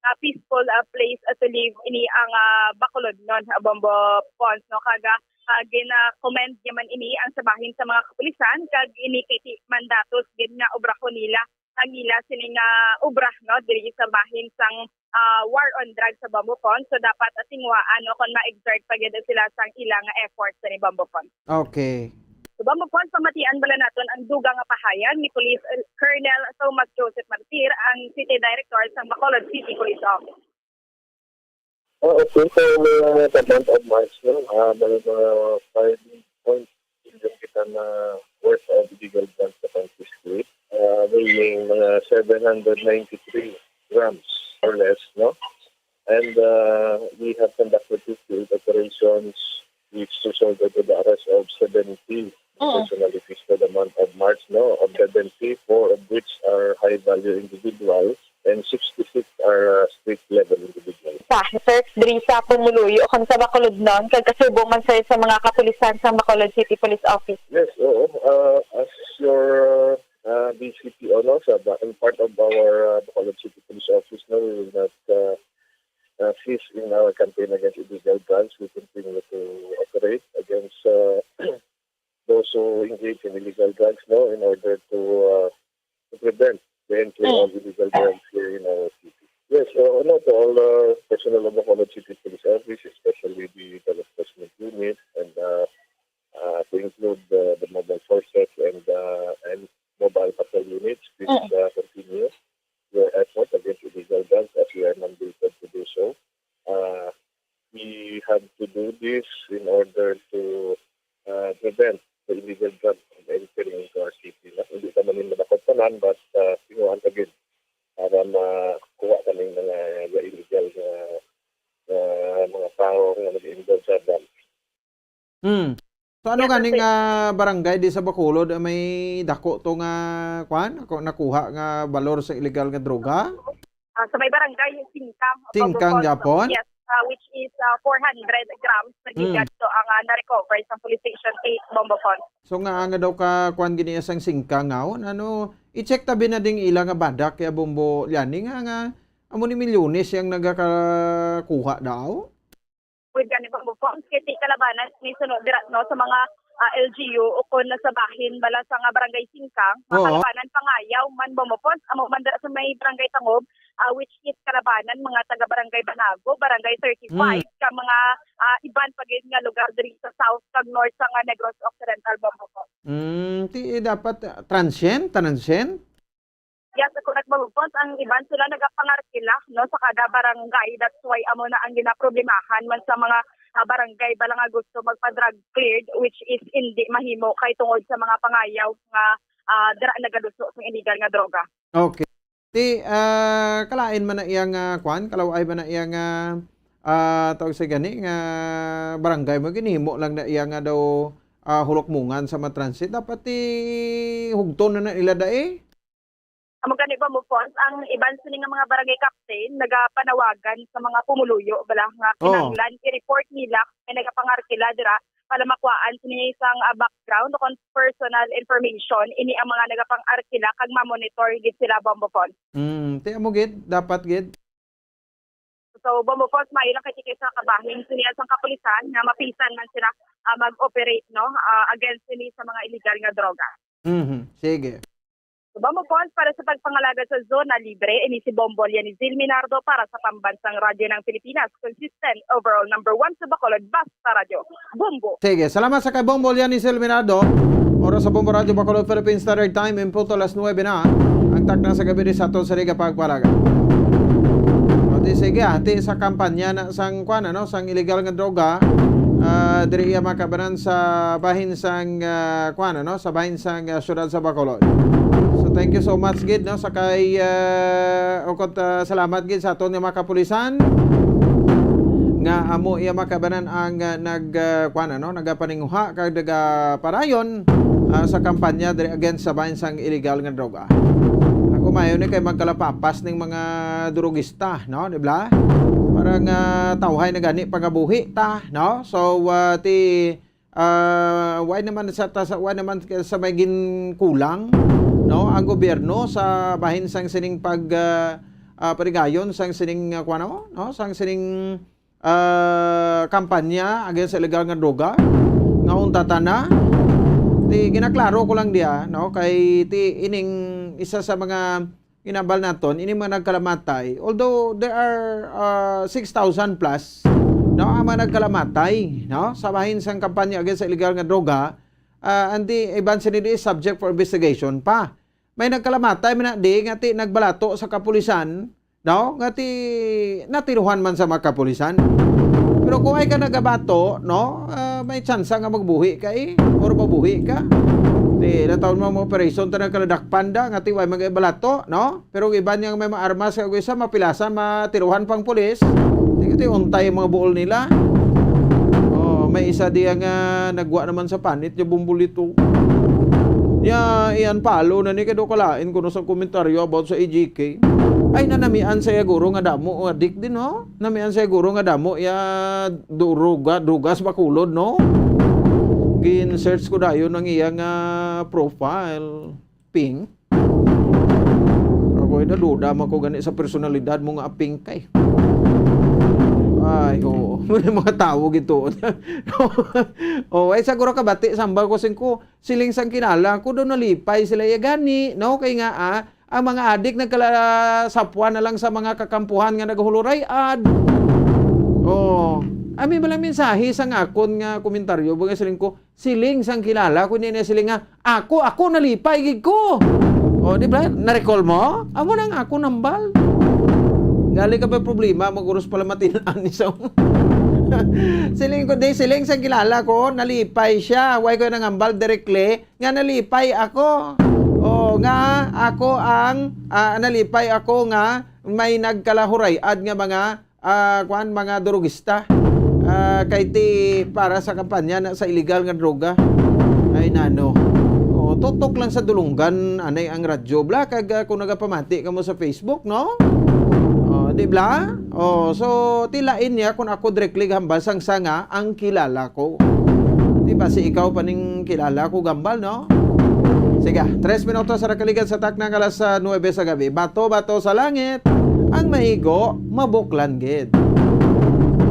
ah, peaceful, ah, place, ah, to live ini ang, ah, Bacolodnon, ah, Bombo Pons, no? Kag, ah, ah, gina-commend niya man ini ang sa bahin sa mga kapulisan, kag ini kay ti-, mandatos gid nga obrahon nila ang ila sini nga obra, no, diri sa bahin sang, ah, war on drugs sa Bombo Pons. So, dapat, ah, tinguhaan, no, kung ma-exert pa gid sila sang ila nga efforts sa ni Bombo Pons. Okay. Sa Bombo Pons, pamatian bala naton ang dugang nga pahayag ni Police, eh, Colonel Thomas Joseph Martir, ang City Director sang Bacolod City Police Office. Ah, okay, so, uh, the month of March, no, ah, may mga five point billion kita na worth of illegal drugs na confiscate, ah, weighing mga seven hundred ninety-three grams or less, no? And, uh, we have conducted fifty-eight operations which resulted to the arrest of seventy Oo. personalities for the month of March, no? Of seventy, four of which are high-value individuals and sixty-six are, uh, street-level individuals. Sa, sir, diri sa Pumuluyo, kung sa Bacolod nun, kag kasubong man, sir, sa mga kapulisan sa Bacolod City Police Office. Yes, oo. Uh, as your, uh, D C P O, no, sa ba-, in part of our, uh, Bacolod City Police Office, no, we will not, uh, uh, cease in our campaign against illegal drugs. We continue to operate against, uh, those who engage in illegal drugs, no, in order to, uh, to prevent the entry Mm. of illegal drugs here in our city. Yes, so, ano, to all, uh, personnel of Bacolod City Police Office, especially the law enforcement unit, and, uh, uh, to include the, the mobile forces and, uh, and mobile patrol units, please, Mm. uh, continue your effort against illegal drugs as we are mandated to do so. Uh, we have to do this in order to, uh, prevent the illegal drug from entering into our city, no? Hindi ka man yung madakot tanan, but, uh, tinguhaan ka gid para makuha kami mga illegal na, na mga tao nga nag-involve sa drugs. Hmm. So, ano Yes, ganing, sir. ah, barangay di sa Bacolod, ah, may dako to nga, kwan? Ako, nakuha nga balor sa illegal nga droga? Ah, sa may barangay, Singkang, Singkang Pabukon. Gapon? Yes, ah, which is, ah, four hundred grams na Hmm. gigadto ang, ah, na-recover sa Police Station eight, Bombocon. So, nga, nga daw ka, kwan, gini sang Singkang, nga, ano, i-check tabi na ding ila nga badak kaya Bombo Liani nga, nga, amo ni milyones yang nagakakuha daw? With gani, Bombo Pons, kay ti kalabanan ni suno dira, no, sa mga, ah, L G U o kon sa bahin bala sa nga Barangay Singkang, Oo. makalabanan pangayaw man, Bombo Pons, amo man dira sa may Barangay Tangob, ah, which is kalabanan mga taga Barangay Banago, Barangay thirty-five, Mm. ka mga, ah, iban pa gid nga lugar diri sa South kag North sa nga Negros Occidental, Bombo Pons. Mm, ti, eh, dapat, ah, transient, transient? Yes, ako nagmamugpos, ang iban sila nagapangarkila, no, sa kada barangay. That's why amo na ang ginaproblemahan man sa mga, ah, barangay bala nga gusto magpa-drug cleared, which is hindi mahimo kay tungod sa mga pangayaw nga, ah, dira nagaduso sa illegal nga droga. Okay. Ti, ah, kalain man na iya nga, kwan, kalaway man na iya nga, ah, tawag sa gani nga barangay mo, ginhimo lang na iya nga daw, ah, hulokmungan sa mga transit. Dapat ti hugton na na nila dai. Amo gani, Bombo Pons, ang iban sini nga mga barangay captain nagapanawagan sa mga pumuluyo bala nga Oo. kinahanglan i-report nila may nagapangarkila dira para makuhaan sini sang, ah, background o kon personal information ini ang mga nagapangarkila kag ma-monitor gid sila, Bombo Pons. Mm, ti amo gid, dapat gid. So, Bombo Pons, maayo lang kay tikay sa kabahin sini sang kapulisan nga mapisan man sila, ah, mag-operate, no, ah, against sini sa mga illegal nga droga. Mhm, sige. So, Bombo Pons, para sa pagpangalagad sa Zona Libre, ini si Bombo Lianizil Minardo para sa Pambansang Radyo ng Pilipinas, consistent, overall number one sa Bacolod, basta radyo. Bombo. Sige, salamat sa kay Bombo Lianizil Minardo. Oras sa Bombo Radyo Bacolod, Philippine Standard Time, in punto alas nuebe na ang takna sa gabi sa aton sa Liga Pagpalaga. O, di sige, ah, ti sa kampanya na sang, kwan, ano, sang illegal nga droga, ah, diri iya makabanan sa bahin sang, ah, kwan, ano, sa bahin sang, ah, syudad sa Bacolod. So, thank you so much gid, no, sa kay, ah, ukot, ah, salamat gid sa aton nga mga kapulisan nga amo iya makabanan ang, ah, nag, ah, kwan, ano, nagapaninguha kag nagaparayon, ah, sa kampanya diri against sa bahin sang illegal nga droga. Ako mayo ni kay magkalapapas ning mga drugista, no, di ba? Para nga tawhay na gani pangabuhi ta, no? So, ah, ti, ah, why naman sa, ta-, sa, why naman sa may ginkulang, no, ang gobyerno sa bahin sang sining pag, ah, ah, panigayon sang sining, ah, kuwan, no? No? Sang sining, ah, kampanya against sa illegal nga droga nga untatan na. Di, ginaklaro ko lang diya, no? Kay ti ining isa sa mga ginambal naton, ini mga nagkalamatay, although there are, ah, six thousand plus, no, ang mga nagkalamatay, no, sa bahin sang kampanya against sa illegal nga droga, ah, and the iban sini is subject for investigation pa. May nagkalamatay man na di nga ti nagbalato sa kapulisan, no, nga ti natiruhan man sa mga kapulisan. Pero kung ay ka nagabato, no, ah, may tsansa nga magbuhi ka, eh, or mabuhi ka. Di, natawon mo mga operation, ta nagkaladakpan da, nga ti way mga ibalato, no? Pero ang iban niya may mga armas, kag isa, mapilasan, matiruhan pang pulis. Di ka ti untay ang mga buol nila. Oh, may isa diya nga nagwa naman sa panit niya, bumbulito. Ya, iyan palo na ni kay do kalain kuno sa komentaryo about sa A G K. Ay, nanamian sa iya guro nga damo, adik din, no? Namian sa iya guro nga damo, ya, duruga, dugas, bakulod, no? Gin-search ko dayon ang iya nga profile. Pink? Ako, eh, naduda man ko gani sa personalidad mo nga pink kay. Ay, oo. May mga tawo gito. Oh, ay, siguro kabati, sambal ko sing ko, siling sang kilala ko, daw nalipay sila iya gani, no? Kay nga, ah, ang mga adik nagkalasapwan na lang sa mga kakampuhan nga nagahuluray-ad. Oh, ay, may malang mensahe sang akon nga komentaryo, mga siling ko, siling sang kilala ko, niya siling nga, "Ako, ako, nalipay gid ko." Oh, di ba? Na-recall mo? Amo nang ako nambal. Gali ka ba problema, maguros pala matinan ni sa siling ko, di, siling sang kilala ko, nalipay siya. Why ko nangambal directly nga nalipay ako? Oh, nga ako ang, ah, nalipay ako nga may nagkalahuray-ad nga mga, ah, kwan, mga drugista. Ah, kay ti para sa kampanya na sa illegal nga droga. Ay, nano. Oh, tutok lang sa dulunggan, anay ang radyo. Bla, kag, ah, kung nagapamati ka mo sa Facebook, no? Oh, di bla? Oh, so, tilain niya kung ako directly hambal sang sanga ang kilala ko. Di ba si ikaw pa ning kilala ko, gambal, no? Sige, tres minutos sa nakaligad sa takna nga alas, ah, nuebe sa gabi. Bato, bato sa langit, ang maigo, mabuklan gid.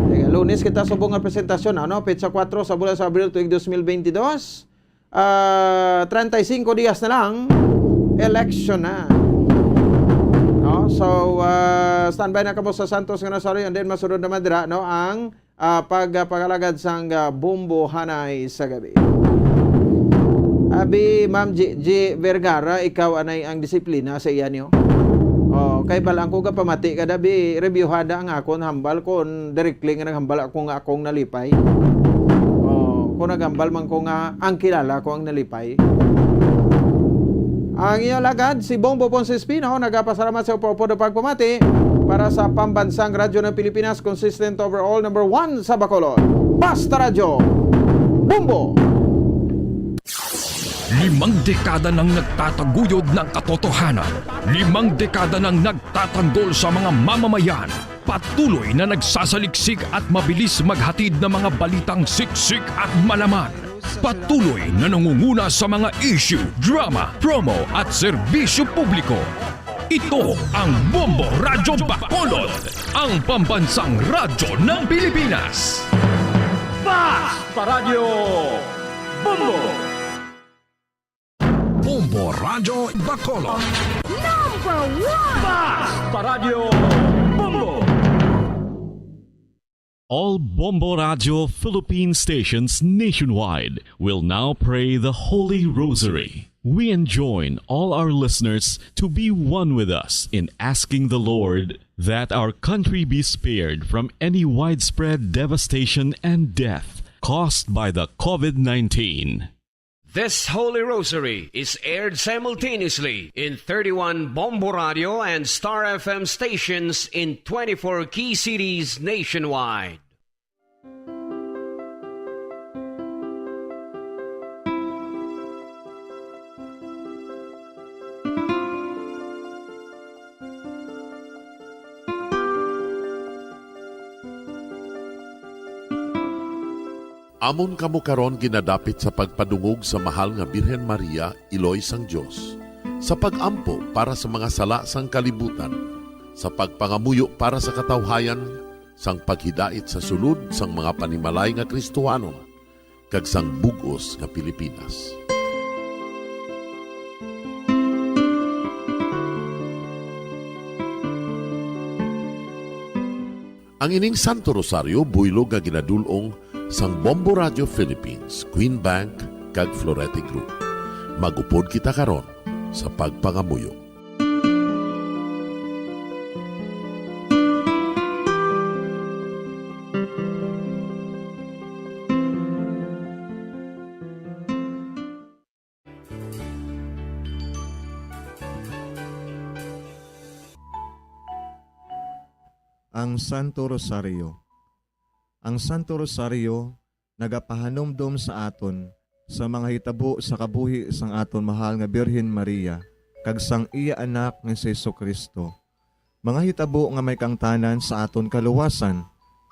Sige, Lunes kita subong nga presentasyon, ano? Petsa kuwatro sa bulan sa Abril, tuig dos mil bentidós. Ah, treinta y cinco dias na lang, election na. No? So, ah, standby na kamo sa Santos nga Rosario, and then masunod naman dira, no, ang, ah, pag-, ah, pag-alagad sang, ah, bombo hanay sa gabi. Abi, Ma'am Gigi Vergara, ikaw anay ang disiplina sa iya niyo. Oh, kay balang ko ka pamati ka, dabi, reviewhada ang akon hambal kon directly nga naghambal ako nga akong nalipay. Oh, kung naghambal man ko nga ang kilala ko ang nalipay. Ang iyo lagad, si Bombo Ponce Espino, nagapasalamat sa upod-upod nga pagpamati para sa Pambansang Radyo ng Pilipinas, consistent overall, number one sa Bacolod. Basta Radyo, Bombo! Limang dekada nang nagtataguyod ng katotohanan. Limang dekada nang nagtatanggol sa mga mamamayan. Patuloy na nagsasaliksik at mabilis maghatid ng mga balitang siksik at malaman. Patuloy na nangunguna sa mga issue, drama, promo at serbisyo publiko. Ito ang Bombo Radyo Bacolod, ang pambansang radyo ng Pilipinas. Basta Radyo Bombo! Bombo Radyo Bacolod. Number one! Basta Radyo Bombo! All Bombo Radyo Philippine stations nationwide will now pray the Holy Rosary. We enjoin all our listeners to be one with us in asking the Lord that our country be spared from any widespread devastation and death caused by the COVID nineteen. This Holy Rosary is aired simultaneously in thirty-one Bombo Radio and Star F M stations in twenty-four key cities nationwide. Amon kamo karon ginadapit sa pagpadungog sa Mahal nga Birhen Maria, Iloy sang Dios, sa pag-ampo para sa mga sala sang kalibutan. sa pagpangamuyo para sa katawhayan, sang paghidait sa sulod sang mga panimalay nga Kristohanon, kag sang bug-os nga Pilipinas. Ang ining Santo Rosario buylog nga ginadul-ong sang Bombo Radio Philippines, Queen Bank, kag Florete Group. Mag-upod kita karon sa pagpangamuyo. Ang Santo Rosario. Ang Santo Rosario nagapahanumdom sa aton sa mga hitabo sa kabuhi sang aton mahal nga Birhen Maria kag sang iya Anak nga si Jesu-Cristo, mga hitabo nga may kaangtanan sa aton kaluwasan.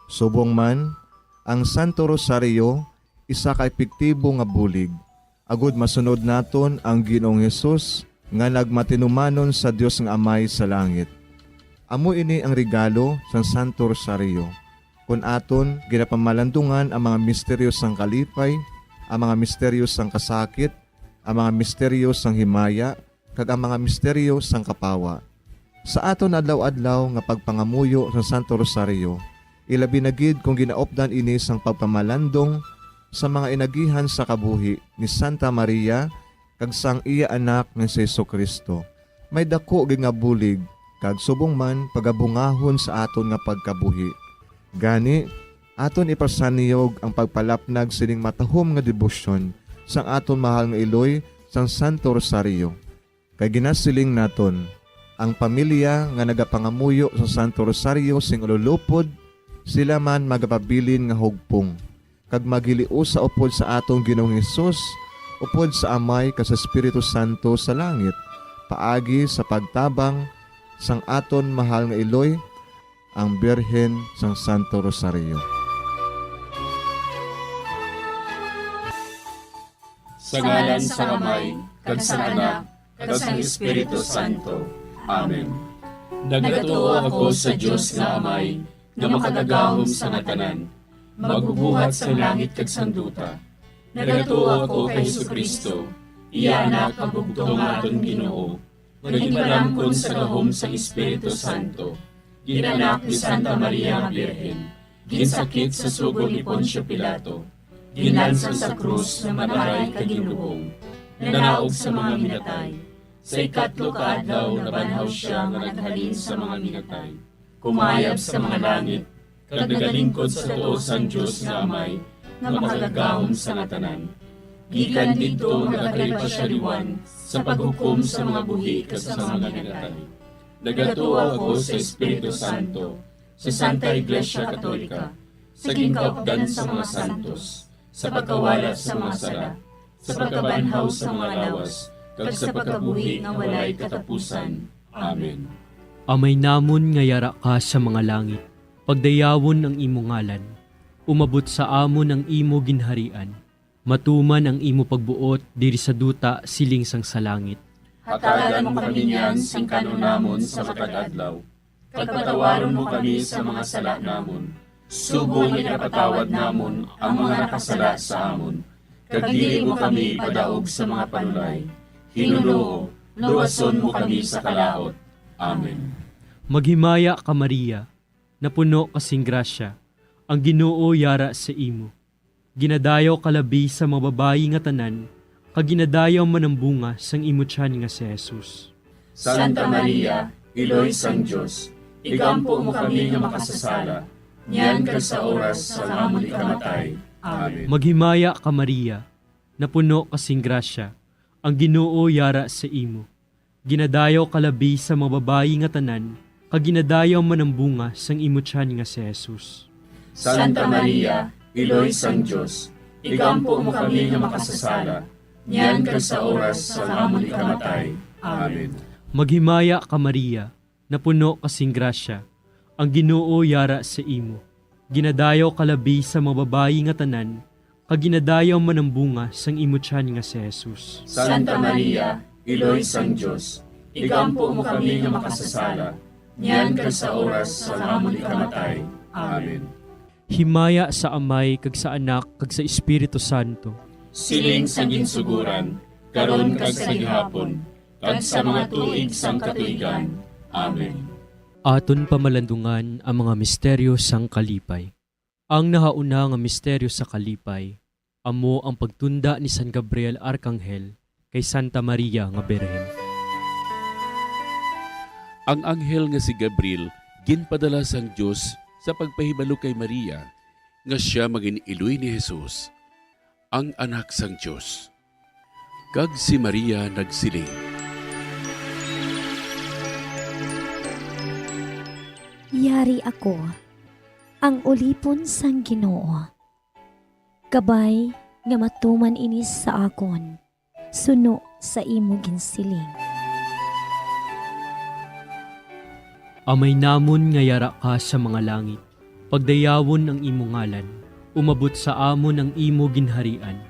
Subong man, ang Santo Rosario isa ka epektibo nga bulig agud masunod naton ang Ginoong Hesus nga nagmatinumanon sa Dios nga Amay sa langit. Amo ini ang regalo sang Santo Rosario, kon aton ginapamalandungan ang mga misteryo sang kalipay, ang mga misteryo sang kasakit, ang mga misteryo sang himaya, kag ang mga misteryo sang kapawa. Sa aton adlaw-adlaw nga pagpangamuyo sa Santo Rosario, ilabi na gid kon ginaupdan ini sang pagpamalandong sa mga inagihan sa kabuhi ni Santa Maria kag sang iya Anak nga si Jesu-Cristo, may daku gid nga bulig kag subong man pagabungahon sa aton nga pagkabuhi. Gani, aton ipasanyog ang pagpalapnag sining matahom nga debosyon sang aton mahal nga iloy sang Santo Rosario. Kay ginasiling naton, ang pamilya nga nagapangamuyo sa Santo Rosario sing ululupod, sila man magapabilin nga hugpong, kag maghiliusa upod sa aton Ginoong Hesus, upod sa Amay kag sa Espiritu Santo sa langit, paagi sa pagtabang sang aton mahal nga iloy, ang Birhen sang Santo Rosario. Sa ngalan sang Amay, kag sang Anak, kag sang Espiritu Santo. Amen. Nagatuo ako sa Dios nga Amay, nga makagagahom sa nga tanan, magbubuhat sang langit kag sang duta. Nagatuo ako kay Jesu-Cristo, iya Anak nga bugtong nga aton Ginoo, nga ginpalamkon sa gahom sang Espiritu Santo, gin-anak ni Santa Maria nga Birhen, ginsakit sa sugo ni Poncio Pilato, ginlansang sa krus nga namatay kag ginlubong, nanaog sa mga minatay. Sa ikatlo ka adlaw nabanhaw sia nga naghalin sa mga minatay, kumayab sa mga langit, kag nagalingkod sa tuo sang Dios nga Amay, nga makagagahom sa nga tanan. Gikan didto nagakari pa sia liwan sa paghukom sa mga buhi kag sa mga minatay. Nagatuo ako sa Espiritu Santo, sa Santa Iglesia Katolika, sa ginkaupdan sa mga santos, sa pagkawala sa mga sala, sa pagkabanhaw sa mga lawas, kag sa pagkabuhi nga walay katapusan. Amen. Amay namon nga yara ka sa mga langit, pagdayawon ang imo ngalan. Umabot sa amon ang imo ginharian. Matuman ang imo pagbuot diri sa duta siling sang sa langit. Hatagan mo kami niyan sing kan-on namon sa matag adlaw, kag patawaron mo kami sa mga sala namon, subong nga ginapatawad namon ang mga nakasala sa amon, kag dili mo kami ipadaog sa mga panulay. Hinunoo, luwason mo kami sa kalaut. Amen. Maghimaya ka, Maria, napuno ka sing grasya, ang Ginoo yara sa imo. Ginadayaw ka labi sa mga babayi nga tanan, kag ginadayaw man ang bunga sang imo tiyan nga si Jesus. Santa Maria, Iloy sang Dios, igampo mo kami nga makasasala, niyan kag sa oras sang amon ikamatay. Amen. Maghimaya ka, Maria, napuno ka sing grasya, ang Ginoo yara sa imo. Ginadayaw ka labi sa mga babayi nga tanan, kag ginadayaw man ang bunga sang imo tiyan nga si Jesus. Santa Maria, Iloy sang Dios, igampo mo kami nga makasasala, niyan kag sa oras sang amon ikamatay. Amen. Maghimaya ka, Maria, napuno ka sing grasya, ang Ginoo yara sa imo. Ginadayaw ka labi sa mga babayi nga tanan, kag ginadayaw man ang bunga sang imo tiyan nga si Jesus. Santa Maria, Iloy sang Dios, igampo mo kami nga makasasala, niyan kag sa oras sang amon ikamatay. Amen. Himaya sa Amay, kag sa Anak, kag sa Espiritu Santo. Siling sang ginsugoran, karon kag sa gihapon, kag sa mga tuig sang katuigan. Amen. Aton pamalandungan ang mga misteryo sang kalipay. Ang nahauna nga misteryo sa kalipay amo ang pagtunda ni San Gabriel Arkanghel kay Santa Maria nga Birhen. Ang anghel nga si Gabriel ginpadala sang Dios sa pagpahibalo kay Maria nga sia magin-iloy ni Jesus, ang Anak sang Dios. Kag si Maria nagsiling, "Yari ako, ang ulipon sang Ginoo. Kabay nga matuman ini sa akon, suno sa imo ginsiling." Amay namon nga yara ka sa mga langit, pagdayawon ang imo ngalan, umabot sa amon ang imo ginharian,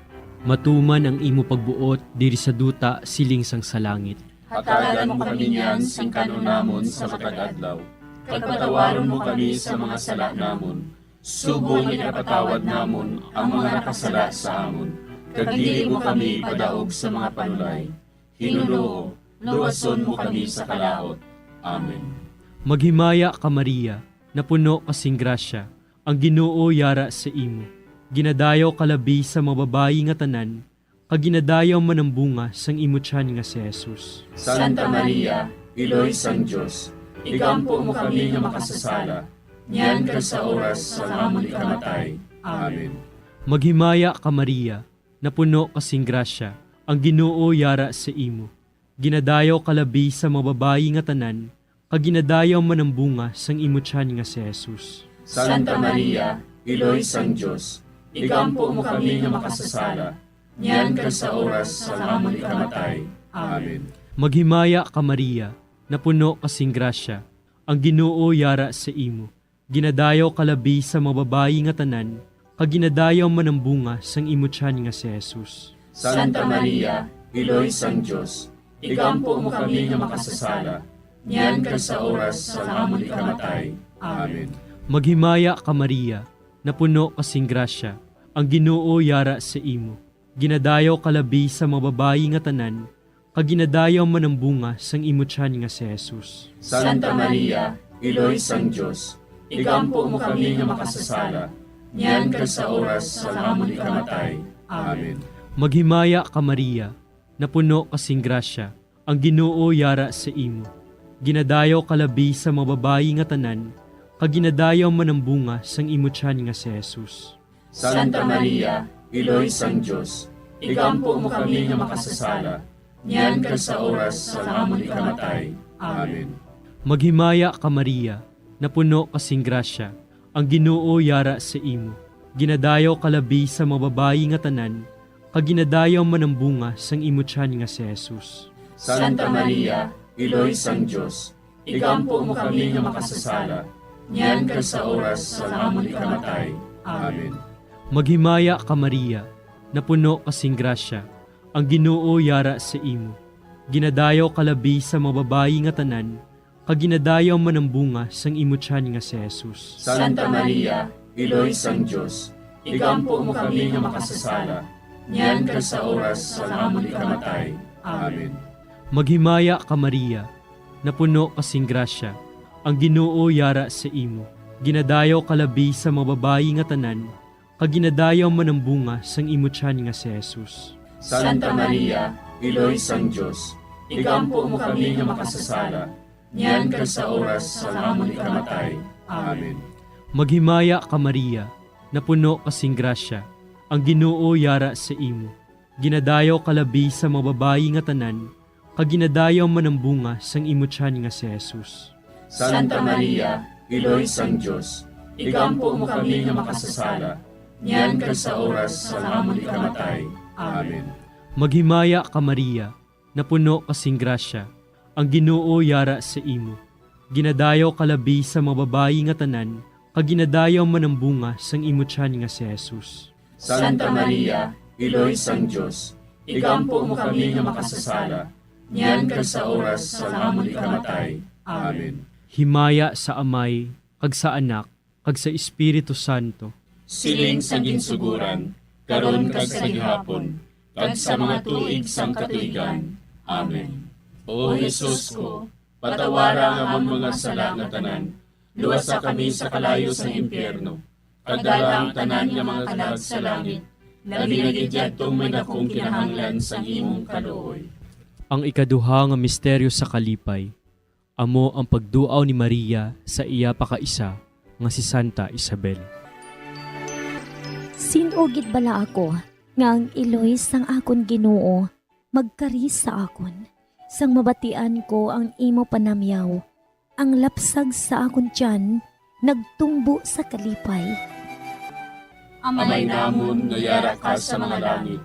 matuman ang imo pagbuot diri sa duta siling sang sa langit. Hatagan mo kami niyan sing kan-on namon sa matag adlaw, kag patawaron mo kami sa mga sala namon, subong nga ginapatawad namon ang mga nakasala sa amon, kag dili mo kami ipadaog sa mga panulay. Ginoo, luwason mo kami sa kalaut. Amen. Maghimaya ka, Maria, napuno ka sing grasya, ang Ginoo yara sa imo. Ginadayaw ka labi sa mga babayi nga tanan, kag ginadayaw man ang bunga sang imo tiyan nga si Jesus. Santa Maria, Iloy sang Dios, igampo mo kami nga makasasala, niyan kag sa oras sang amon ikamatay. Amen. Maghimaya ka, Maria, napuno ka sing grasya, ang Ginoo yara sa imo. Ginadayaw ka labi sa mga babayi nga tanan, kag ginadayaw man ang bunga sang imo tiyan nga si Jesus. Santa Maria, Iloy sang Dios, igampo mo kami nga makasasala, niyan kag sa oras sang amon ikamatay. Amen. Maghimaya ka, Maria, napuno ka sing grasya, ang Ginoo yara sa imo. Ginadayaw ka labi sa mga babayi nga tanan, kag ginadayaw man ang bunga sang imo tiyan nga si Jesus. Santa Maria, Iloy sang Dios, igampo mo kami nga makasasala, niyan kag sa oras sang amon ikamatay. Amen. Maghimaya ka, Maria, napuno ka sing grasya, ang Ginoo yara sa imo. Ginadayaw ka labi sa mga babayi nga tanan, kag ginadayaw man ang bunga sang imo tiyan nga si Jesus. Santa Maria, Iloy sang Dios, igampo mo kami nga makasasala, niyan kag sa oras sang amon ikamatay. Amen. Maghimaya ka, Maria, napuno ka sing grasya, ang Ginoo yara sa imo. Ginadayaw ka labi sa mga babayi nga tanan, kag ginadayaw man ang bunga sang imo tiyan nga si Jesus. Santa Maria, Iloy sang Dios, igampo mo kami nga makasasala, niyan kag sa oras sang amon ikamatay. Amen. Maghimaya ka, Maria, napuno ka sing grasya, ang Ginoo yara sa imo. Ginadayaw ka labi sa mga babayi nga tanan, kag ginadayaw man ang bunga sang imo tiyan nga si Jesus. Santa Maria, Iloy sang Dios, igampo mo kami nga makasasala, niyan kag sa oras sang amon ikamatay. Amen. Maghimaya ka, Maria, napuno ka sing grasya, ang Ginoo yara sa imo. Ginadayaw ka labi sa mga babayi nga tanan, kag ginadayaw man ang bunga sang imo tiyan nga si Jesus. Santa Maria, Iloy sang Dios, igampo mo kami nga makasasala, niyan kag sa oras sang amon ikamatay. Amen. Maghimaya ka, Maria, napuno ka sing grasya, ang Ginoo yara sa imo. Ginadayaw ka labi sa mga babayi nga tanan, kag ginadayaw man ang bunga sang imo tiyan nga si Jesus. Santa Maria, Iloy sang Dios, igampo mo kami nga makasasala, niyan kag sa oras sang amon ikamatay. Amen. Maghimaya ka, Maria, napuno ka sing grasya, ang Ginoo yara sa imo. Ginadayaw ka labi sa mga babayi nga tanan, kag ginadayaw man ang bunga sang imo tiyan nga si Jesus. Santa Maria, Iloy sang Dios, igampo mo kami nga makasasala, niyan kag sa oras sang amon ikamatay. Amen. Maghimaya ka, Maria, napuno ka sing grasya, ang Ginoo yara sa imo. Ginadayaw ka labi sa mga babayi nga tanan, kag ginadayaw man ang bunga sang imo tiyan nga si Jesus. Santa Maria, Iloy sang Dios, igampo mo kami nga makasasala, niyan kag sa oras sang amon ikamatay. Amen. Himaya sa Amay, kag sa Anak, kag sa Espiritu Santo. Siling sa ginsuguran, karon kag sa gihapon, kag sa mga tuig sang katuigan. Amen. O Jesus ko, patawara ang amon mga sala nga tanan, luwasa kami sa kalayo sang impyerno, kag dala ang tanan nga mga kalag sa langit, labi na gid yadtong may dakong kinahanglan sang imong kaluoy. Ang ikaduha nga misteryo sa kalipay, amo ang pagduaw ni Maria sa iya pakaisa nga si Santa Isabel. Sin-o gid bala ako nga ang iloy sang akon Ginoo magkari sa akon? Sang mabatian ko ang imo panamyaw, ang lapsag sa akon tiyan nagtumbo sa kalipay. Amay namon nga yara ka sa mga langit,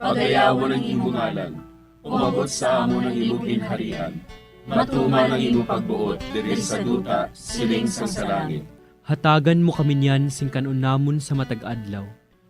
pagayawon ang imo ngalan, umabot sa amon ang imo ginharian, matuman ang imo pagbuot diri sa duta siling sang sa langit. Hatagan mo kami niyan sing kan-on namon sa matag adlaw,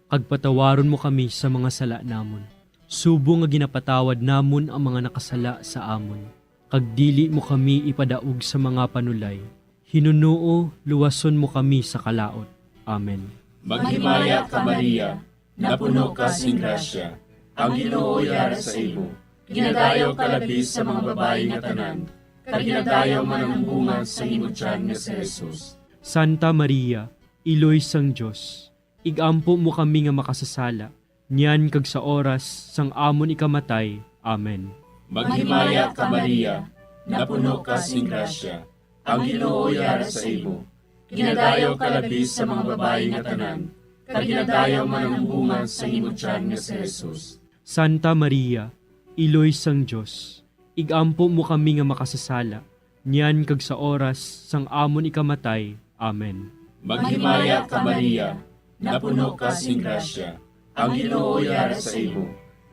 kag patawaron mo kami sa mga sala namon, subong nga ginapatawad namon ang mga nakasala sa amon. Kag dili mo kami ipadaog sa mga panulay, hinunoo luwason mo kami sa kalaut. Amen. Maghimaya ka, Maria, napuno ka sing grasya, ang Ginoo yara sa imo. Ginadayaw ka labi sa mga babayi nga tanan, kag ginadayaw man ang bunga sang imo tiyan nga si Jesus. Santa Maria, Iloy sang Dios, ig-ampo mo kami nga makasasala, niyan kag sa oras sang amon ikamatay. Amen. Maghimaya ka, Maria, napuno ka sing grasya, ang Ginoo yara sa imo. Ginadayaw ka labi sa mga babayi nga tanan, kag ginadayaw man ang bunga sang imo tiyan nga si Jesus. Santa Maria, Iloy sang Dios, ig-ampo mo kami nga makasasala, niyan kag sa oras sang amon ikamatay. Amen. Maghimaya ka, Maria, napuno ka sing grasya, ang Ginoo yara sa imo.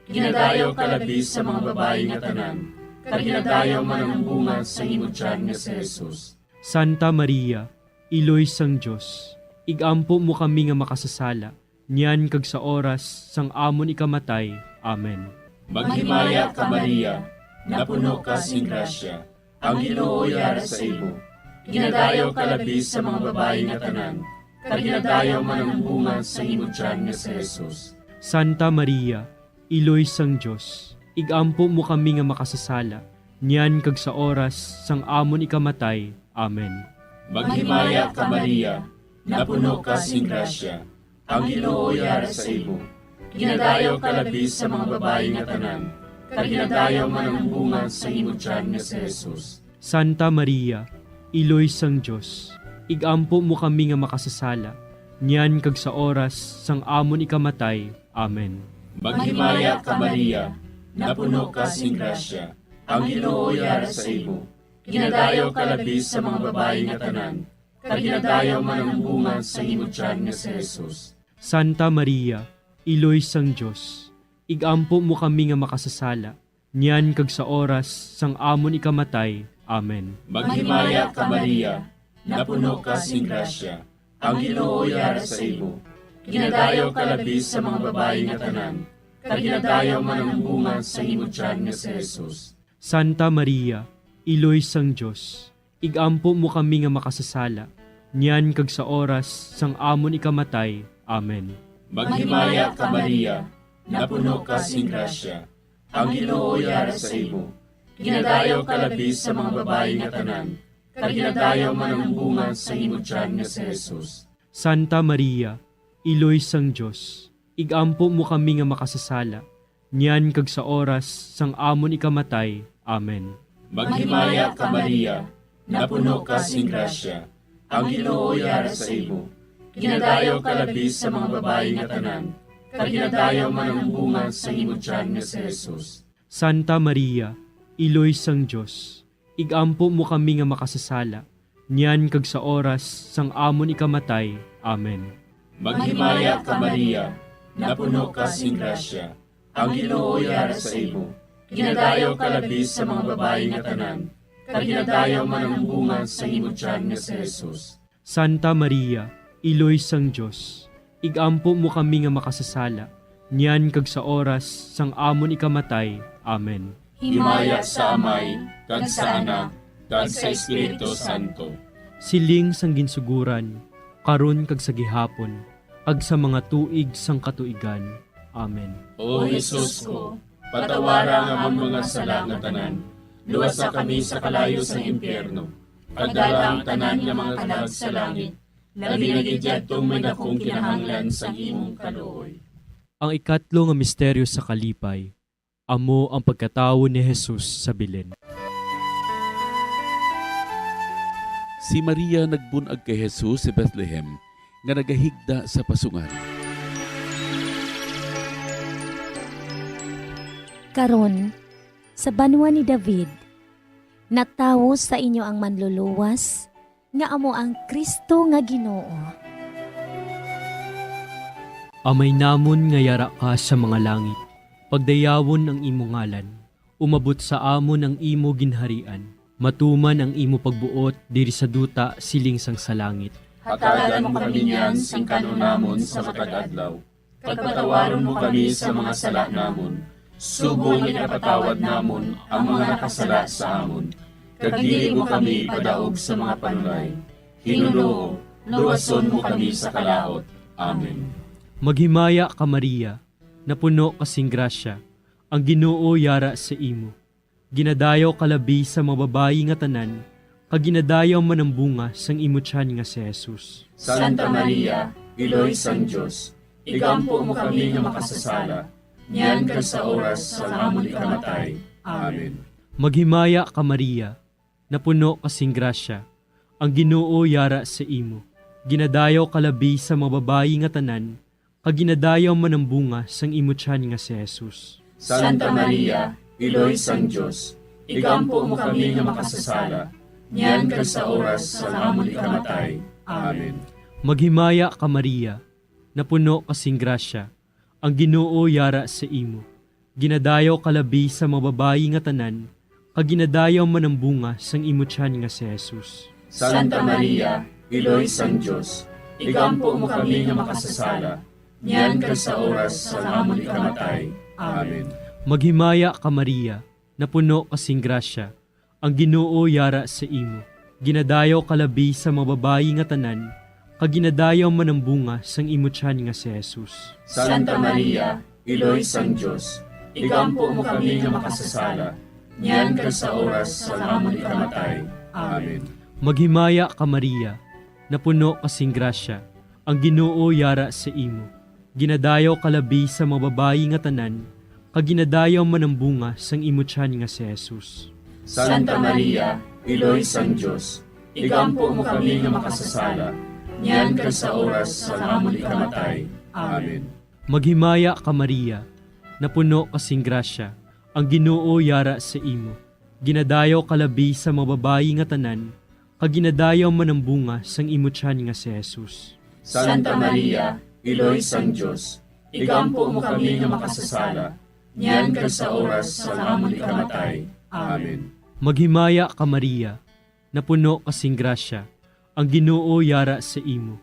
Ginadayaw ka labi sa mga babayi nga tanan, kag ginadayaw man ang bunga sang imo tiyan nga si Jesus. Santa Maria, Iloy sang Dios, ig-ampo mo kami nga makasasala, niyan kag sa oras sang amon ikamatay. Amen. Maghimaya ka, Maria, napuno ka sing grasya, ang Ginoo yara sa imo. Ginadayaw ka labi sa mga babayi nga tanan, kag ginadayaw man ang bunga sang imo tiyan nga si Jesus. Santa Maria, Iloy sang Dios, ig-ampo mo kami nga makasasala, niyan kag sa oras sang amon ikamatay. Amen. Maghimaya ka, Maria, napuno ka sing grasya, ang Ginoo yara sa imo. Ginadayaw ka labi sa mga babayi nga tanan, kag ginadayaw man ang bunga sang imo tiyan nga si Jesus. Santa Maria, Iloy sang Dios, ig-ampo mo kami nga makasasala, niyan kag sa oras sang amon ikamatay. Amen. Maghimaya ka, Maria, napuno ka sing grasya, ang Ginoo yara sa imo. Ginadayaw ka labi sa mga babayi nga tanan, kag ginadayaw man ang bunga sang imo tiyan nga si Jesus. Santa Maria, Iloy sang Dios, ig-ampo mo kami nga makasasala, niyan kag sa oras sang amon ikamatay. Amen. Maghimaya ka, Maria, napuno ka sing grasya, ang Ginoo yara sa imo. Ginadayaw ka labi sa mga babayi nga tanan, kag ginadayaw man ang bunga sang imo tiyan nga si Jesus. Santa Maria, Iloy sang Dios, ig-ampo mo kami nga makasasala, niyan kag sa oras sang amon ikamatay. Amen. Maghimaya ka, Maria, napuno ka sing grasya, ang Ginoo yara sa imo. Ginadayaw ka labi sa mga babayi nga tanan, kag ginadayaw man ang bunga sang imo tiyan nga si Jesus. Santa Maria, Iloy sang Dios, ig-ampo mo kami nga makasasala, niyan kag sa oras sang amon ikamatay. Amen. Maghimaya ka, Maria, napuno ka sing grasya, ang Ginoo yara sa imo. Ginadayaw ka labi sa mga babayi nga tanan, kag ginadayaw man ang bunga sang imo tiyan nga si Jesus. Santa Maria, Iloy sang Dios, ig-ampo mo kami nga makasasala, niyan kag sa oras sang amon ikamatay. Amen. Maghimaya ka, Maria, napuno ka sing grasya, ang Ginoo yara sa imo. Ginadayaw ka labi sa mga babayi nga tanan, kag ginadayaw man ang bunga sang imo tiyan nga si Jesus. Santa Maria, Iloy sang Dios, ig-ampo mo kami nga makasasala, niyan kag sa oras sang amon ikamatay. Amen. Himaya sa Amay, kag sa Anak, kag sa Espiritu Santo. Siling sang ginsuguran, karon kag sa gihapon, kag sa mga tuig sang katuigan. Amen. O Jesus ko, patawara ang amon mga sala nga tanan, luwasa kami sa kalayo sang impyerno, pagdala ang tanan nga mga kalag sa langit, labi na gid yadtong may dakong kinahanglan sang imong kaluoy. Ang ikatlo nga misteryo sa kalipay, amo ang pagkatawo ni Jesus sa Belen. Si Maria nagbun-ag kay Jesus sa Bethlehem, nga nagahigda sa pasungan. Karon, sa banwa ni David, natawo sa inyo ang Manluluwas, nga amo ang Cristo nga Ginoo. Amay namon nga yara ka sa mga langit, pagdayawon ang imo ngalan, umabot sa amon ang imo ginharian, matuman ang imo pagbuot diri sa duta siling sang sa langit. Hatagan mo kami niyan sing kan-on namon sa matag adlaw, kag patawaron mo kami sa mga sala namon, subong nga ginapatawad namon ang mga nakasala sa amon, kag dili mo kami ipadaog sa mga panulay. Ginoo, luwason mo kami sa kalaut. Amen. Maghimaya ka, Maria, napuno ka sing grasya, ang Ginoo yara sa imo. Ginadayaw ka labi sa mga babayi nga tanan, kag ginadayaw man ang bunga sang imo tiyan nga si Jesus. Santa Maria, Iloy sang Dios, igampo mo kami nga makasasala, niyan kag sa oras sang amon ikamatay. Amen. Maghimaya ka, Maria, napuno ka sing grasya, ang Ginoo yara sa imo. Ginadayaw ka labi sa mga babayi nga tanan, kag ginadayaw man ang bunga sang imo tiyan nga si Jesus. Santa Maria, Iloy sang Dios, igampo mo kami nga makasasala, niyan kag sa oras sang amon ikamatay. Amen. Maghimaya ka, Maria, napuno ka sing grasya, ang Ginoo yara sa imo. Ginadayaw ka labi sa mga babayi nga tanan, kag ginadayaw man ang bunga sang imo tiyan nga si Jesus. Santa Maria, Iloy sang Dios, igampo mo kami nga makasasala, niyan kag sa oras sang amon ikamatay. Amen. Maghimaya ka, Maria, napuno ka sing grasya, ang Ginoo yara sa imo. Ginadayaw ka labi sa mga babayi nga tanan, kag ginadayaw man ang bunga sang imo tiyan nga si Jesus. Santa Maria, Iloy sang Dios, igampo mo kami nga makasasala, niyan kag sa oras sang amon ikamatay. Amen. Maghimaya ka, Maria, napuno ka sing grasya, ang Ginoo yara sa imo. Ginadayaw ka labi sa mga babayi nga tanan, kag ginadayaw man ang bunga sang imo tiyan nga si Jesus. Santa Maria, Iloy sang Dios, igampo mo kami nga makasasala, niyan kag sa oras sang amon ikamatay. Amen. Maghimaya ka, Maria, napuno ka sing grasya, ang Ginoo yara sa imo. Ginadayaw ka labi sa mga babayi nga tanan, kag ginadayaw man ang bunga sang imo tiyan nga si Jesus. Santa Maria, Iloy sang Dios, igampo mo kami nga makasasala, niyan kag sa oras sang amon ikamatay. Amen. Maghimaya ka, Maria, napuno ka sing grasya, ang Ginoo yara sa imo.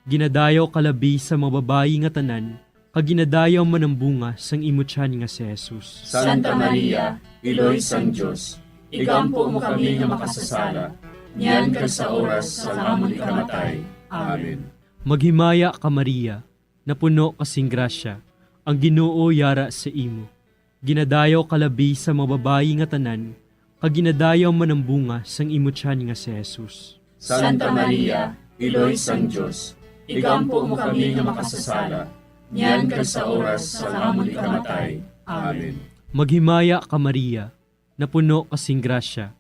Ginadayaw ka labi sa mga babayi nga tanan, kag ginadayaw man ang bunga sang imo tiyan nga si Jesus. Santa Maria, Iloy sang Dios, igampo mo kami nga makasasala, niyan kag sa oras sang amon ikamatay. Amen. Maghimaya ka, Maria, napuno ka sing grasya, ang Ginoo yara sa imo. Ginadayaw ka labi sa mga babayi nga tanan, kag ginadayaw man ang bunga sang imo tiyan nga si Jesus. Santa Maria, Iloy sang Dios, igampo mo kami nga makasasala, niyan kag sa oras sang amon ikamatay. Amen. Maghimaya ka, Maria, napuno ka sing grasya,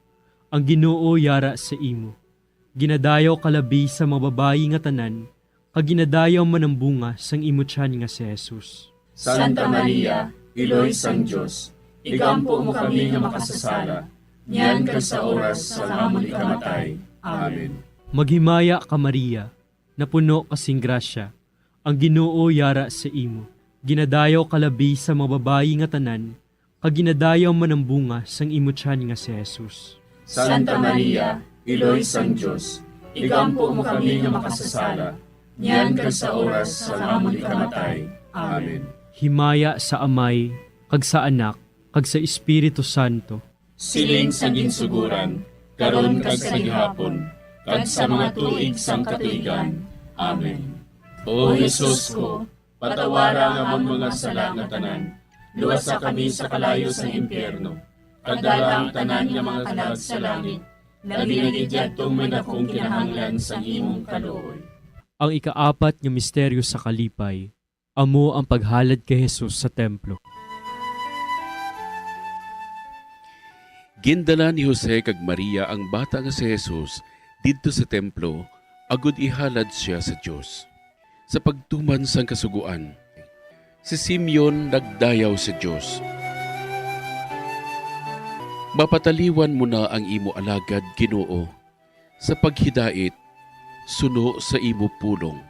ang Ginoo yara sa imo. Ginadayaw ka labi sa mga babayi nga tanan, kag ginadayaw man ang bunga sang imo tiyan nga si Jesus. Santa Maria, Iloy sang Dios, igampo mo kami nga makasasala, niyan kag sa oras sang amon ikamatay. Amen. Maghimaya ka, Maria, napuno ka sing grasya, ang Ginoo yara sa imo. Ginadayaw ka labi sa mga babayi nga tanan, kag ginadayaw man ang bunga sang imo tiyan nga si Jesus. Santa Maria, Iloy sang Dios, igampo mo kami nga makasasala, niyan kag sa oras sang amon ikamatay. Amen. Himaya sa Amay, kag sa Anak, kag sa Espiritu Santo. Siling sa ginsuguran, karon kag sa gihapon, kag sa mga tuig sang katuigan. Amen. O Jesus ko, patawara ang amon mga sala nga tanan, luwasa kami sa kalayo sang impyerno, kag dala ang tanan nga mga kalag sa langit, labi na gid yadtong may dakong kinahanglan sang imong kaluoy. Ang ikaapat nga misteryo sa kalipay, amo ang paghalad kay Jesus sa templo. Gindala ni Jose kag Maria ang bata nga si Jesus didto sa templo agud ihalad sia sa Dios. Sa pagtuman sang Kasugoan, si Simeon nagdayaw sa Dios: "Mapataliwan mo na ang imo alagad, Ginoo, sa paghidait suno sa imo pulong."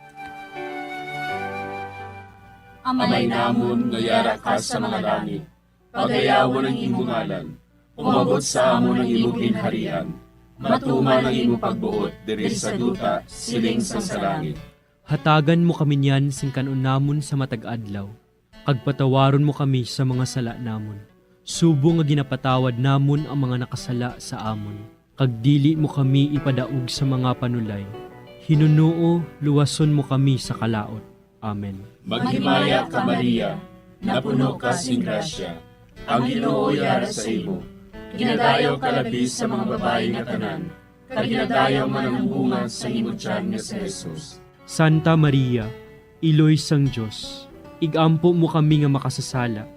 Amay namon nga yara ka sa mga langit, pagayawon ang imo ngalan. Umabot sa amon ang imo ginharian. Matuman ang imo pagbuot diri sa duta, siling sang sa langit. Hatagan mo kami niyan sing kan-on namon sa matag adlaw, kag patawaron mo kami sa mga sala namon, subong nga ginapatawad namon ang mga nakasala sa amon. Kag dili mo kami ipadaog sa mga panulay. Hinunoo, luwason mo kami sa kalaut. Amen. Maghimaya ka, Maria, napuno ka sing grasya, ang Ginoo yara sa imo. Ginadayaw ka labi sa mga babayi nga tanan, kag ginadayaw man ang bunga sa imo tiyan nga si Jesus. Santa Maria, Iloy sang Dios, ig-ampo mo kami nga makasasala,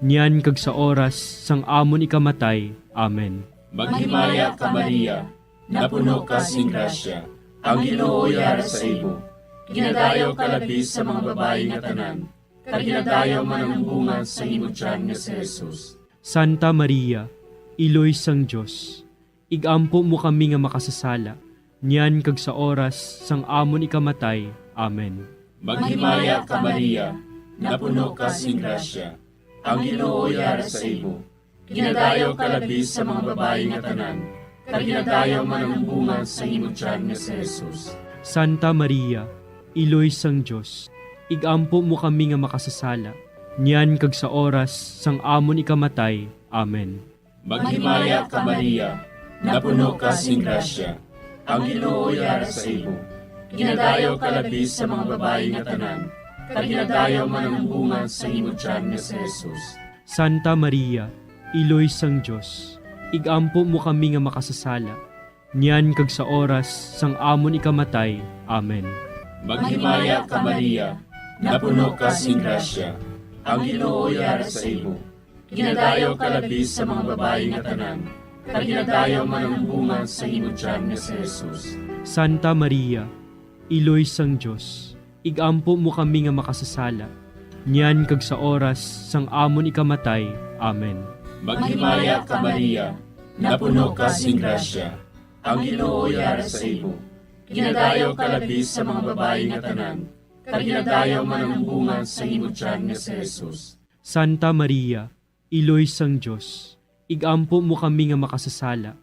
niyan kag sa oras sang amon ikamatay. Amen. Maghimaya ka, Maria, napuno ka sing grasya, ang Ginoo yara sa imo. Ginadayaw ka labi sa mga babayi nga tanan, kag ginadayaw man ang bunga sa imo tiyan nga si Jesus. Santa Maria, Iloy sang Dios, ig-ampo mo kami nga makasasala, niyan kag sa oras sang amon ikamatay. Amen. Maghimaya ka, Maria, napuno ka sing grasya, ang Ginoo yara sa imo. Ginadayaw ka labi sa mga babayi nga tanan, kag ginadayaw man ang bunga sa imo tiyan nga si Jesus. Santa Maria, Iloy sang Dios, ig-ampo mo kami nga makasasala, niyan kag sa oras sang amon ikamatay. Amen. Maghimaya ka, Maria, napuno ka sing grasya, ang Ginoo yara sa imo. Ginadayaw ka labi sa mga babayi nga tanan, kag ginadayaw man ang bunga sa imo tiyan nga si Jesus. Santa Maria, Iloy sang Dios, ig-ampo mo kami nga makasasala, niyan kag sa oras sang amon ikamatay. Amen. Maghimaya ka, Maria, napuno ka sing grasya, ang Ginoo yara sa imo. Ginadayaw ka labi sa mga babayi nga tanan, kag ginadayaw man ang bunga sa imo tiyan nga si Jesus. Santa Maria, Iloy sang Dios, ig-ampo mo kami nga makasasala, niyan kag sa oras sang amon ikamatay. Amen. Maghimaya ka, Maria, napuno ka sing grasya, ang Ginoo yara sa imo. Ginadayaw ka labi sa mga babayi nga tanan, kag ginadayaw man ang bunga sa imo tiyan nga si Jesus. Santa Maria, Iloy sang Dios, ig-ampo mo kami nga makasasala,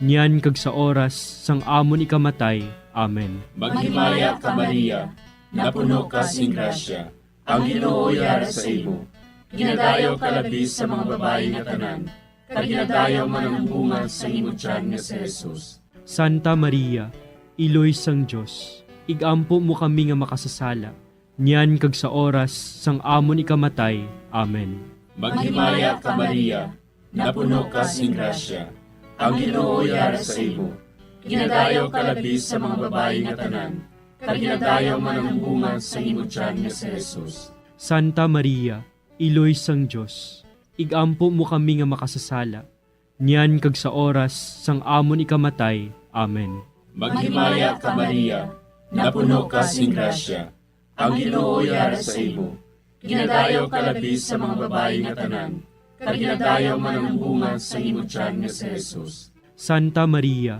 niyan kag sa oras sang amon ikamatay. Amen. Maghimaya ka, Maria, napuno ka sing grasya, ang Ginoo yara sa imo. Ginadayaw ka labi sa mga babayi nga tanan, kag ginadayaw man ang bunga sa imo tiyan nga si Jesus. Santa Maria, Iloy sang Dios, ig-ampo mo kami nga makasasala, niyan kag sa oras sang amon ikamatay. Amen. Maghimaya ka, Maria, napuno ka sing grasya, ang Ginoo yara sa imo. Ginadayaw ka labi sa mga babayi nga tanan, kag ginadayaw man ang bunga sa imo tiyan nga si Jesus. Santa Maria, Iloy sang Dios, ig-ampo mo kami nga makasasala, niyan kag sa oras sang amon ikamatay. Amen. Maghimaya ka, Maria, napuno ka sing grasya, ang Ginoo yara sa imo. Ginadayaw ka labi sa mga babayi nga tanan, kag ginadayaw man ang bunga sa imo tiyan nga si Jesus. Santa Maria,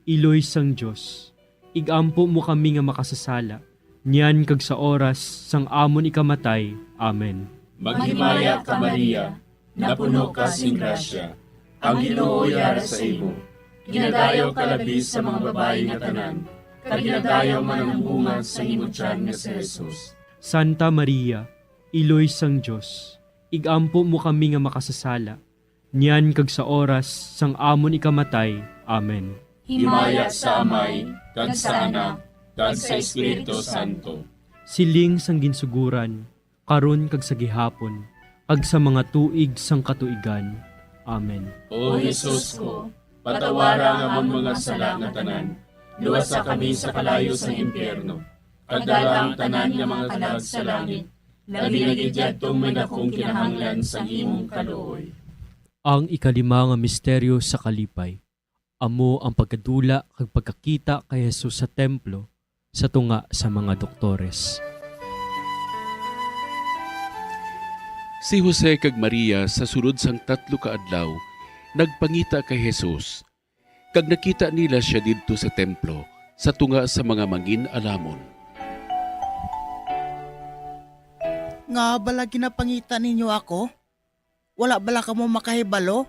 Iloy sang Dios, ig-ampo mo kami nga makasasala, niyan kag sa oras sang amon ikamatay. Amen. Maghimaya ka, Maria, napuno ka sing grasya, ang Ginoo yara sa imo. Ginadayaw ka labi sa mga babayi nga tanan, kag ginadayaw man ang bunga sa imo tiyan nga si Jesus. Santa Maria, Iloy sang Dios, ig-ampo mo kami nga makasasala, niyan kag sa oras sang amon ikamatay. Amen. Himaya sa Amay, kag sa Anak, kag sa Espiritu Santo. Siling sang ginsuguran, karon kag sa gihapon, kag sa mga tuig sang katuigan. Amen. O Jesus ko, patawara ang amon mga sala nga tanan, luwasa kami sa kalayo sang impyerno, kag dala ang tanan nga mga kalag sa langit, labi na gid yadtong may dakong kinahanglan sang imong kaluoy. Ang ikalima nga misteryo sa kalipay, amo ang pagkadula kag pagkakita kay Jesus sa templo sa tunga sa mga doktores. Si Jose kag Maria sa sulod sang tatlo ka adlaw nagpangita kay Jesus, kag nakita nila sia didto sa templo sa tunga sa mga mangin-alamon. Nga bala ginapangita ninyo ako? Wala bala kamo makahibalo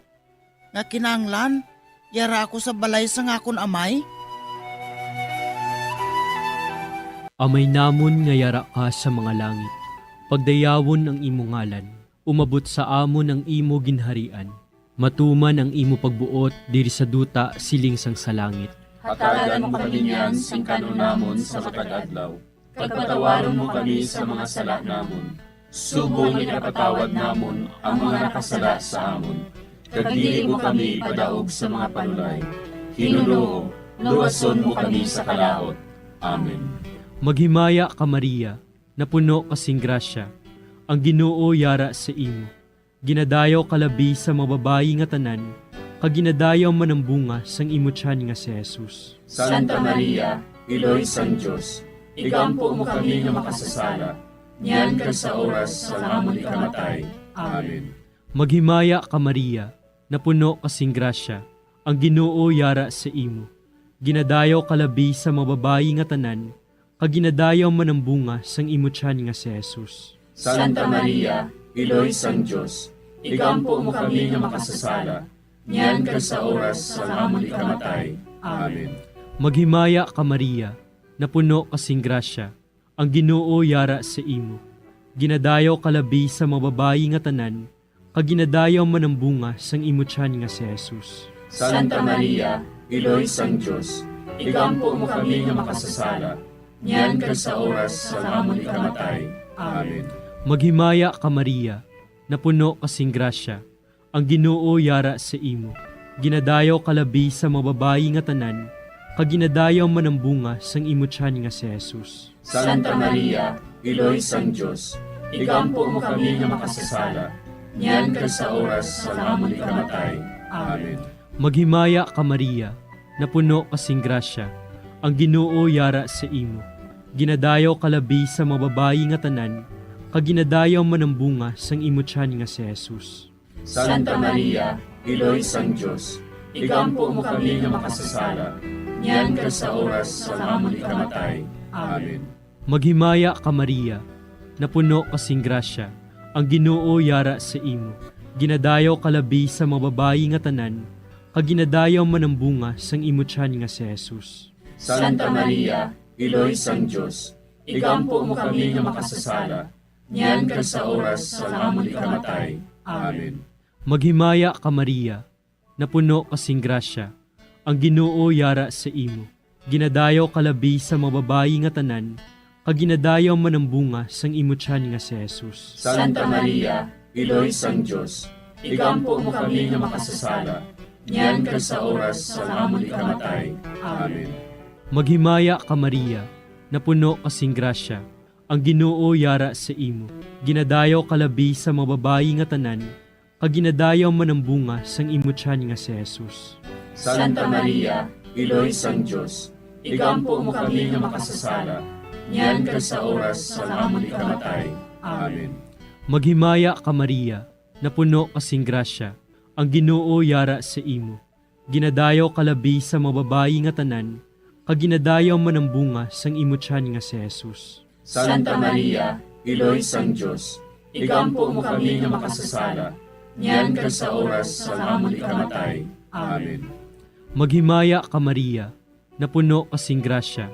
nga kinahanglan yara ako sa balay sang akon Amay? Amay namon nga yara ka sa mga langit, pagdayawon ang imo ngalan, umabot sa amon ang imo ginharian, matuman ang imo pagbuot diri sa duta siling sang sa langit. Hatagan mo kami niyan sing kan-on namon sa matag adlaw, kag patawaron mo kami sa mga sala namon, subong nga ginapatawad namon ang mga nakasala sa amon. Kag dili mo kami ipadaog sa mga panulay. Ginoo, luwason mo kami sa kalaut. Amen. Maghimaya ka, Maria, napuno ka sing grasya, ang Ginoo yara sa imo. Ginadayaw ka labi sa mga babayi nga tanan, kag ginadayaw man ang bunga sang imo tiyan nga si Jesus. Santa Maria, Iloy sang Dios, igampo mo kami nga makasasala, niyan kag sa oras sang amon ikamatay. Amen. Maghimaya ka, Maria, napuno ka sing grasya, ang Ginoo yara sa imo. Ginadayaw ka labi sa mga babayi nga tanan, kag ginadayaw man ang bunga sang imo tiyan nga si Jesus. Santa Maria, Iloy sang Dios, igampo mo kami nga makasasala, niyan kag sa oras sang amon ikamatay. Amen. Maghimaya ka, Maria, napuno ka sing grasya, ang Ginoo yara sa imo. Ginadayaw ka labi sa mga babayi nga tanan, kag ginadayaw man ang bunga sang imo tiyan nga si Jesus. Santa Maria, Iloy sang Dios, igampo mo kami nga makasasala, niyan kag sa oras sang amon ikamatay. Amen. Maghimaya ka, Maria, napuno ka sing grasya, ang Ginoo yara sa imo. Ginadayaw ka labi sa mga babayi nga tanan, kag ginadayaw man ang bunga sang imo tiyan nga si Jesus. Santa Maria, Iloy sang Dios, igampo mo kami nga makasasala, niyan kag sa oras sang amon ikamatay. Amen. Maghimaya ka, Maria, napuno ka sing grasya, ang Ginoo yara sa imo. Ginadayaw ka labi sa mga babayi nga tanan, kag ginadayaw man ang bunga sang imo tiyan nga si Jesus. Santa Maria, Iloy sang Dios, igampo mo kami nga makasasala, niyan kag sa oras sang amon ikamatay. Amen. Maghimaya ka, Maria, napuno ka sing grasya, ang Ginoo yara sa imo. Ginadayaw ka labi sa mga babayi nga tanan, kag ginadayaw man ang bunga sang imo tiyan nga si Jesus. Santa Maria, Iloy sang Dios, igampo mo kami nga makasasala, niyan kag sa oras sang amon ikamatay. Amen. Maghimaya ka, Maria, napuno ka sing grasya, ang Ginoo yara sa imo. Ginadayaw ka labi sa mga babayi nga tanan, kag ginadayaw man ang bunga sang imo tiyan nga si Jesus. Santa Maria, Iloy sang Dios, igampo mo kami nga makasasala, niyan kag sa oras sang amon ikamatay. Amen. Maghimaya ka, Maria, napuno ka sing grasya, ang Ginoo yara sa imo. Ginadayaw ka labi sa mga babayi nga tanan, kag ginadayaw man ang bunga sang imo tiyan nga si Jesus. Santa Maria, Iloy sang Dios, igampo mo kami nga makasasala, niyan kag sa oras sang amon ikamatay. Amen. Maghimaya ka, Maria, napuno ka sing grasya, ang Ginoo yara sa imo. Ginadayaw ka labi sa mga babayi nga tanan, kag ginadayaw man ang bunga sang imo tiyan nga si Jesus. Santa Maria, Iloy sang Dios, igampo mo kami nga makasasala, niyan kag sa oras sang amon ikamatay. Amen. Maghimaya ka, Maria, napuno ka sing grasya,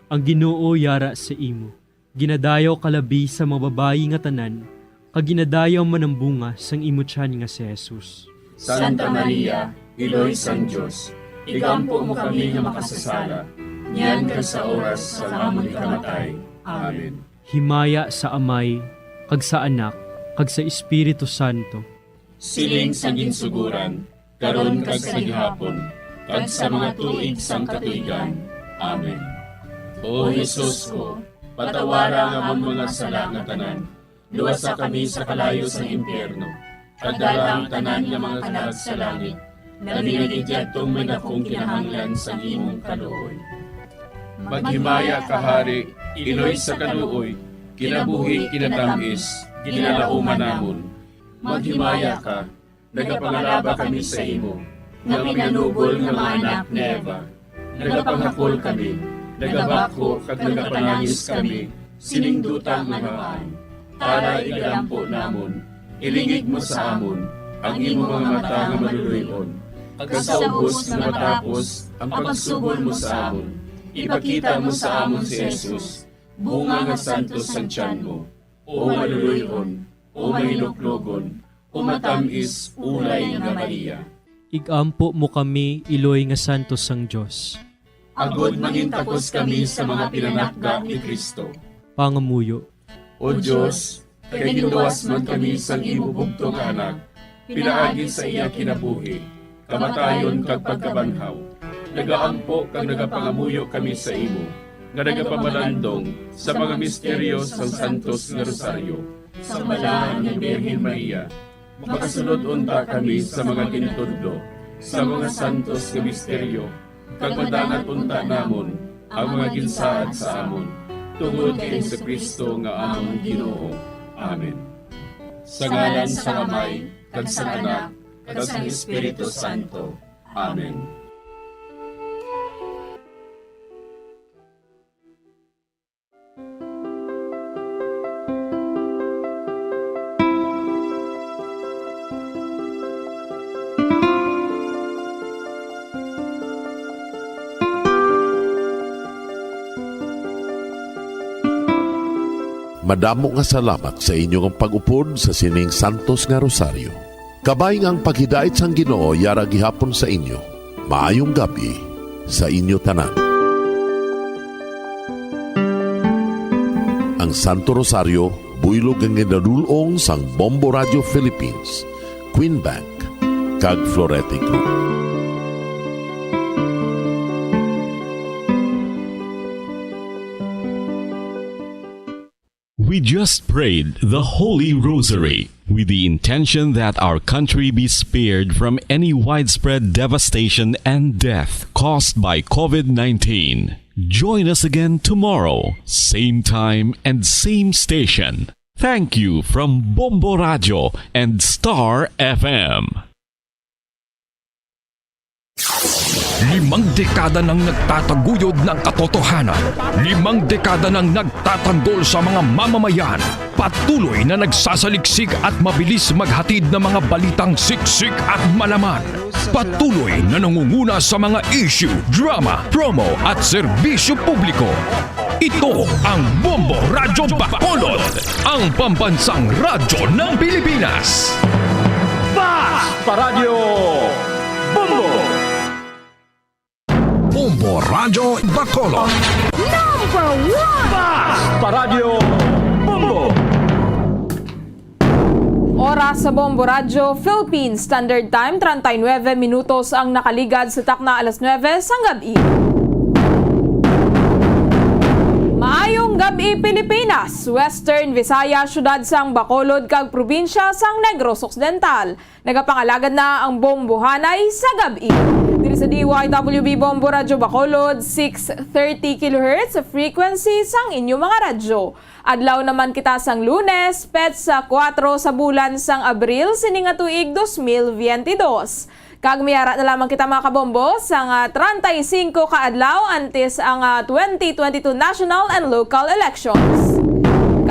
ang Ginoo yara sa imo. Ginadayaw ka labi sa mga babayi nga tanan, kag ginadayaw man ang bunga sang imo tiyan nga si Jesus. Santa Maria, Iloy sang Dios, igampo mo kami nga makasasala, niyan kag sa oras sang amon ikamatay. Amen. Himaya sa Amay, kag sa Anak, kag sa Espiritu Santo. Siling sa ginsugoran, karon kag sa gihapon, kag sa mga tuig sang katuigan. Amen. O Jesus ko, patawara ang amon mga sala nga tanan, luwasa kami sa kalayo sang impyerno, kag dala ang tanan nga mga kalag sa langit, labi na gid yadtong may dakong kinahanglan sang imong kaluoy. Maghimaya ka, Hari, Iloy sa kaluoy, kinabuhi, kinatamis, ginalauman namon. Maghimaya ka, nagapangalaba kami sa imo, nga pinanubol nga mga anak ni Eva. Nagapanghakol kami, nagabakho kag nagapanangis kami sining duta nga namaan. Tara, igalampo namon, ilingig mo sa amon ang imo mga mata nga maluloy-on, kag sa ubos nga matapos ang pagsubol mo sa amon, ipakita mo sa amon si Jesus, bunga nga santos sang tiyan mo, o maluloy-on, o mahinuklogon, o matamis, ulay nga Maria. Igampo mo kami, Iloy nga santos sang Dios. Agod mangintakos kami sa mga pinanakga ni Cristo. Pangamuyo. O Dios, kay ginluwas man kami sang imo bugtong nga Anak, pinaagi sa iya kinabuhi, kamatayon, kag pagkabanhaw, nagaampo kag nagapangamuyo kami sa imo, nga nagapamalandong sa mga misteryo sang Santos nga Rosaryo. Sa Balaan nga Birhen Maria, makasulod unta kami sa mga gintudlo sa mga santos nga misteryo, kag madangat unta namon ang mga ginsaad sa amon, tungod kay Jesu-Cristo nga amon Ginoo. Amen. Sa ngalan sang Amay, kag sang Anak, kag sang Espiritu Santo. Amen. Madamo nga salamat sa inyo nga pag-upod sa sining santos nga rosaryo. Kabay nga ang paghidait sang Ginoo yara gihapon sa inyo. Maayong gab-i sa inyo tanan. Ang Santo Rosario, buylog nga ginadul-ong sang Bombo Radio Philippines, Queen Bank, kag Florete Group. We just prayed the Holy Rosary with the intention that our country be spared from any widespread devastation and death caused by COVID nineteen. Join us again tomorrow, same time and same station. Thank you from Bombo Radio and Star F M. Limang dekada nang nagtataguyod ng katotohanan. Limang dekada nang nagtatanggol sa mga mamamayan. Patuloy na nagsasaliksik at mabilis maghatid ng mga balitang siksik at malaman. Patuloy na nangunguna sa mga issue, drama, promo at serbisyo publiko. Ito ang Bombo Radyo Bacolod, ang pambansang radyo ng Pilipinas. Fast Paradyo Bombo! Bombo Radyo Bacolod. Number one! Fast Paradyo Bombo! Oras sa Bombo Radyo Philippines Standard Time, treinta y nueve minutos ang nakaligad sa takna alas nuebe sang gab-i. Maayong gab-i, Pilipinas, Western Visayas, siyudad sang Bacolod kag probinsya sang Negros Occidental. Nagapangalagad na ang Bombohanay sa gab-i. Diri sa D Y W B Bombo Radyo Bacolod, six thirty kilohertz frequency sang inyo mga radyo. Adlaw naman kita sang Lunes, petsa kuwatro sa bulan sang Abril sini nga tuig dos mil biyente dos. Kag may ara na lamang kita, mga kabombo, sang, ah, treinta y cinco ka adlaw antes ang, ah, twenty twenty-two national and local elections.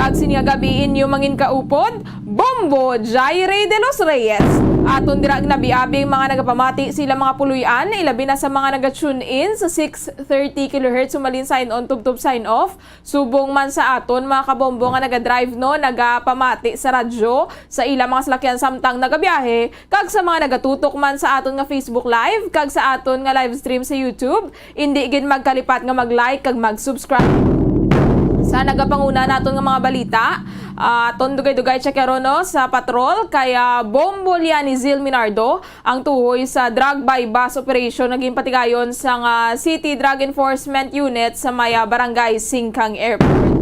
Kag sini nga gabi inyo mangin kaupod, Bombo Jaire de los Reyes. Aton dira ginabiabi ang mga nagapamati sa ilang mga puloy-an, ilabi na sa mga naga-tune in sa six thirty kilohertz, sumalin sign on, tubtob sign off. Subong man sa aton mga kabombo nga naga-drive, no, nagapamati sa radyo sa ilang mga salakyan samtang nagabiyahe, kag sa mga nagatutok man sa aton nga Facebook Live kag sa aton nga live stream sa YouTube, indi gid magkalipat nga mag-like kag mag-subscribe. Sa nagapanguna naton nga mga balita, ah, aton dugay-dugay check karon, no, sa patrol kay, ah, Bombo Lianizil Minardo ang tuhoy sa drug buy-bust operation nga ginpatigayon sang, ah, City Drug Enforcement Unit sa may, ah, Barangay Singkang Airport.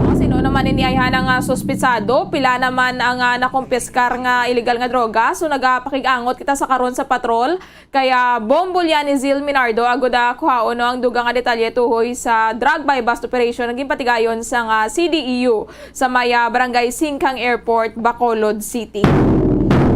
Ang sino naman ini ay hanang, ah, suspitsado? Pila naman ang, ah, nakumpiskar nga iligal nga droga? So, nagapakig-angot kita sa karon sa patrol kay, ah, Bombo Lianizil Minardo agud, ah, kuhaon, no, ang dugang nga detalye tuhoy sa drug buy-bust operation nga ginpatigayon sang, ah, C D E U sa may, ah, Barangay Singkang Airport, Bacolod City.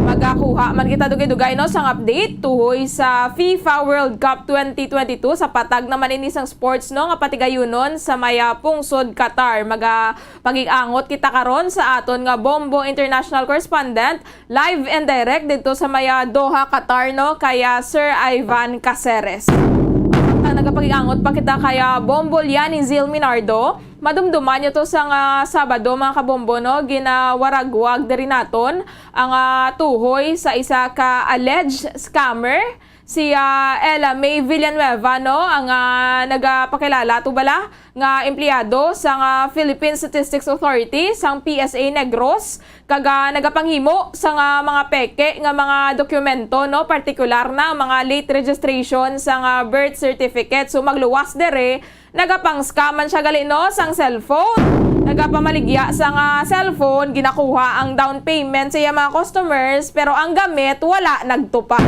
Magakuha man kita dugay-dugay, no, sang update tuhoy sa FIFA World Cup twenty twenty-two sa patag naman ini sang sports, no, nga patigayunon sa may, ah, pungsod Qatar. Magapakig-angot kita karon sa aton nga Bombo International Correspondent, live and direct didto sa may, ah, Doha, Qatar, no, kay, ah, Sir Ivan Caceres. Samtang nagapakig-angot pa kita kay, ah, Bombo Lianizil Minardo, madumduman niyo to sang, ah, Sabado, mga kabombo, no, ginawaragwag diri naton ang, ah, tuhoy sa isa ka alleged scammer, si, ah, Ella May Villanueva, no, ang, ah, nagapakilala to bala nga empleyado sang, ah, Philippine Statistics Authority, sang P S A Negros, kag, ah, nagapanghimo sang, ah, mga peke nga mga dokumento, no, partikular na ang mga late registration sang, ah, birth certificate. So, magluwas dere, nagapang-scam man siya gali, no, sang cellphone. Nagapamaligya sang, ah, cellphone, ginakuha ang down payment sa iya mga customers, pero ang gamit wala nagtupa.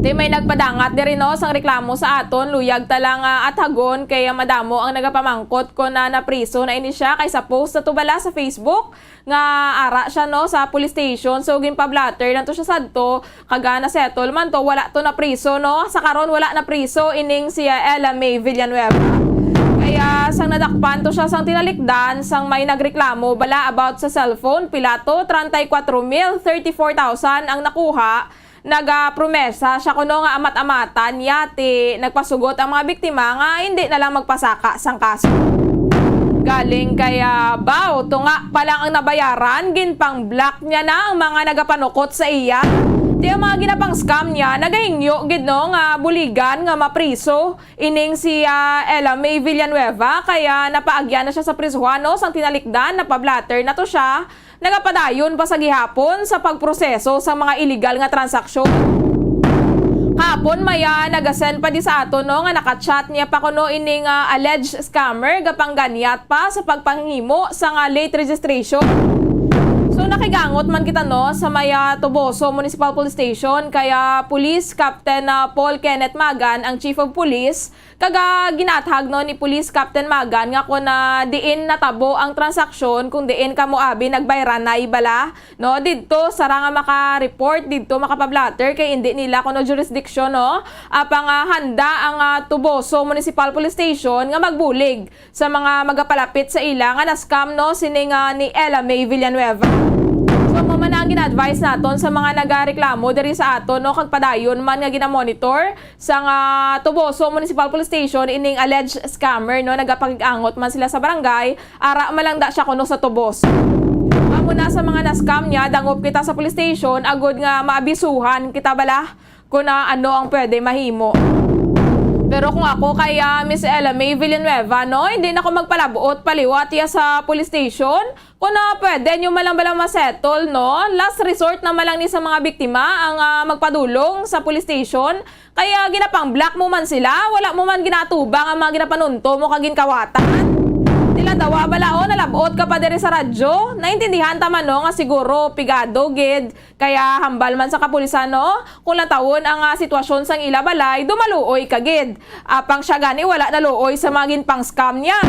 Ti may nagpadangat diri, no, sang reklamo sa aton, luyag ta lang, ah, athagon kay madamo ang nagapamangkot kon, ah, napriso na ini siya, kay sa post na to bala sa Facebook nga ara siya, no, sa police station. So, ginpa-blotter na to siya sadto, kag, ah, na-settle man to, wala to napriso, no. Sa karon, wala napriso ining si, ah, Ella May Villanueva. Kaya sang nadakpan to siya sang tinalikdan, sang may nagreklamo bala about sa cellphone, pila to, treinta y cuatro mil, thirty-four thousand ang nakuha. Nagapromesa siya kuno nga amat-amatan niya, ti nagpasugot ang mga biktima nga hindi na lang magpasaka sang kaso. Galing kay, ah, Bao, tunga pa lang ang nabayaran, ginpang-block niya na ang mga nagapanukot sa iya. Ti ang mga ginapang-scam niya, nagahingyo gid, no, nga buligan nga mapriso ining si, ah, Ella May Villanueva, kaya napaagyan na siya sa prisuhan, no, sang tinalikdan, napa-blotter na to siya. Nagapadayon pa sa gihapon sa pagproseso sa mga iligal nga transaksyon. Kahapon, may, ah, nagasend pa di sa aton, no, nga nakachat niya pa kuno ining, ah, alleged scammer, gapangganyat pa sa pagpanghimo sa nga late registration. So, nakigangot man kita, no, sa may, ah, Toboso Municipal Police Station, kaya Police Captain, ah, Paul Kenneth Magan, ang Chief of Police, Kag, ah, ginathag, no, ni Police Captain Magan nga kon, ah, diin natabo ang transaksyon, kung diin kamo abi nagbayranay bala, no, didto sara nga maka-report didto, makapa-blotter kay indi nila kuno jurisdiction, no. Apang, ah, handa ang, ah, Toboso Municipal Police Station nga magbulig sa mga magapalapit sa ila nga na-scam, no, sini nga ni Ella May Villanueva. So, mao man ang gina-advise naton sa mga nagareklamo diri sa aton, no, kag padayon man nga gina-monitor sang, ah, Toboso Municipal Police Station ining alleged scammer, no? Nagapakig-angot man sila sa barangay, ara man lang da siya kuno sa Toboso. Amo na, sa mga na-scam niya, dangop kita sa police station agud nga maabisuhan kita bala kung, ah, ano ang pwede mahimo. Pero kung ako kay, ah, Miss Ella May Villanueva, no, hindi na ko magpalabot pa liwat iya sa police station. Kung, ah, pwede nyo man lang bala ma-settle, no? Last resort naman lang ni sa mga biktima ang, ah, magpadulong sa police station. Kaya ginapang-block mo man sila, wala mo man ginatubang ang mga ginapanunto mo kag ginkawatan. Tila dawa bala, oh, nalabot ka pa diri sa radyo. Naintindihan ta man, no, nga siguro pigado gid, kaya hambal man sa kapulisan, no? Kung lantawon ang, ah, sitwasyon sang ila balay, dumaluoy ka gid. Apang siya gani wala naluoy sa mga ginpang-scam niya.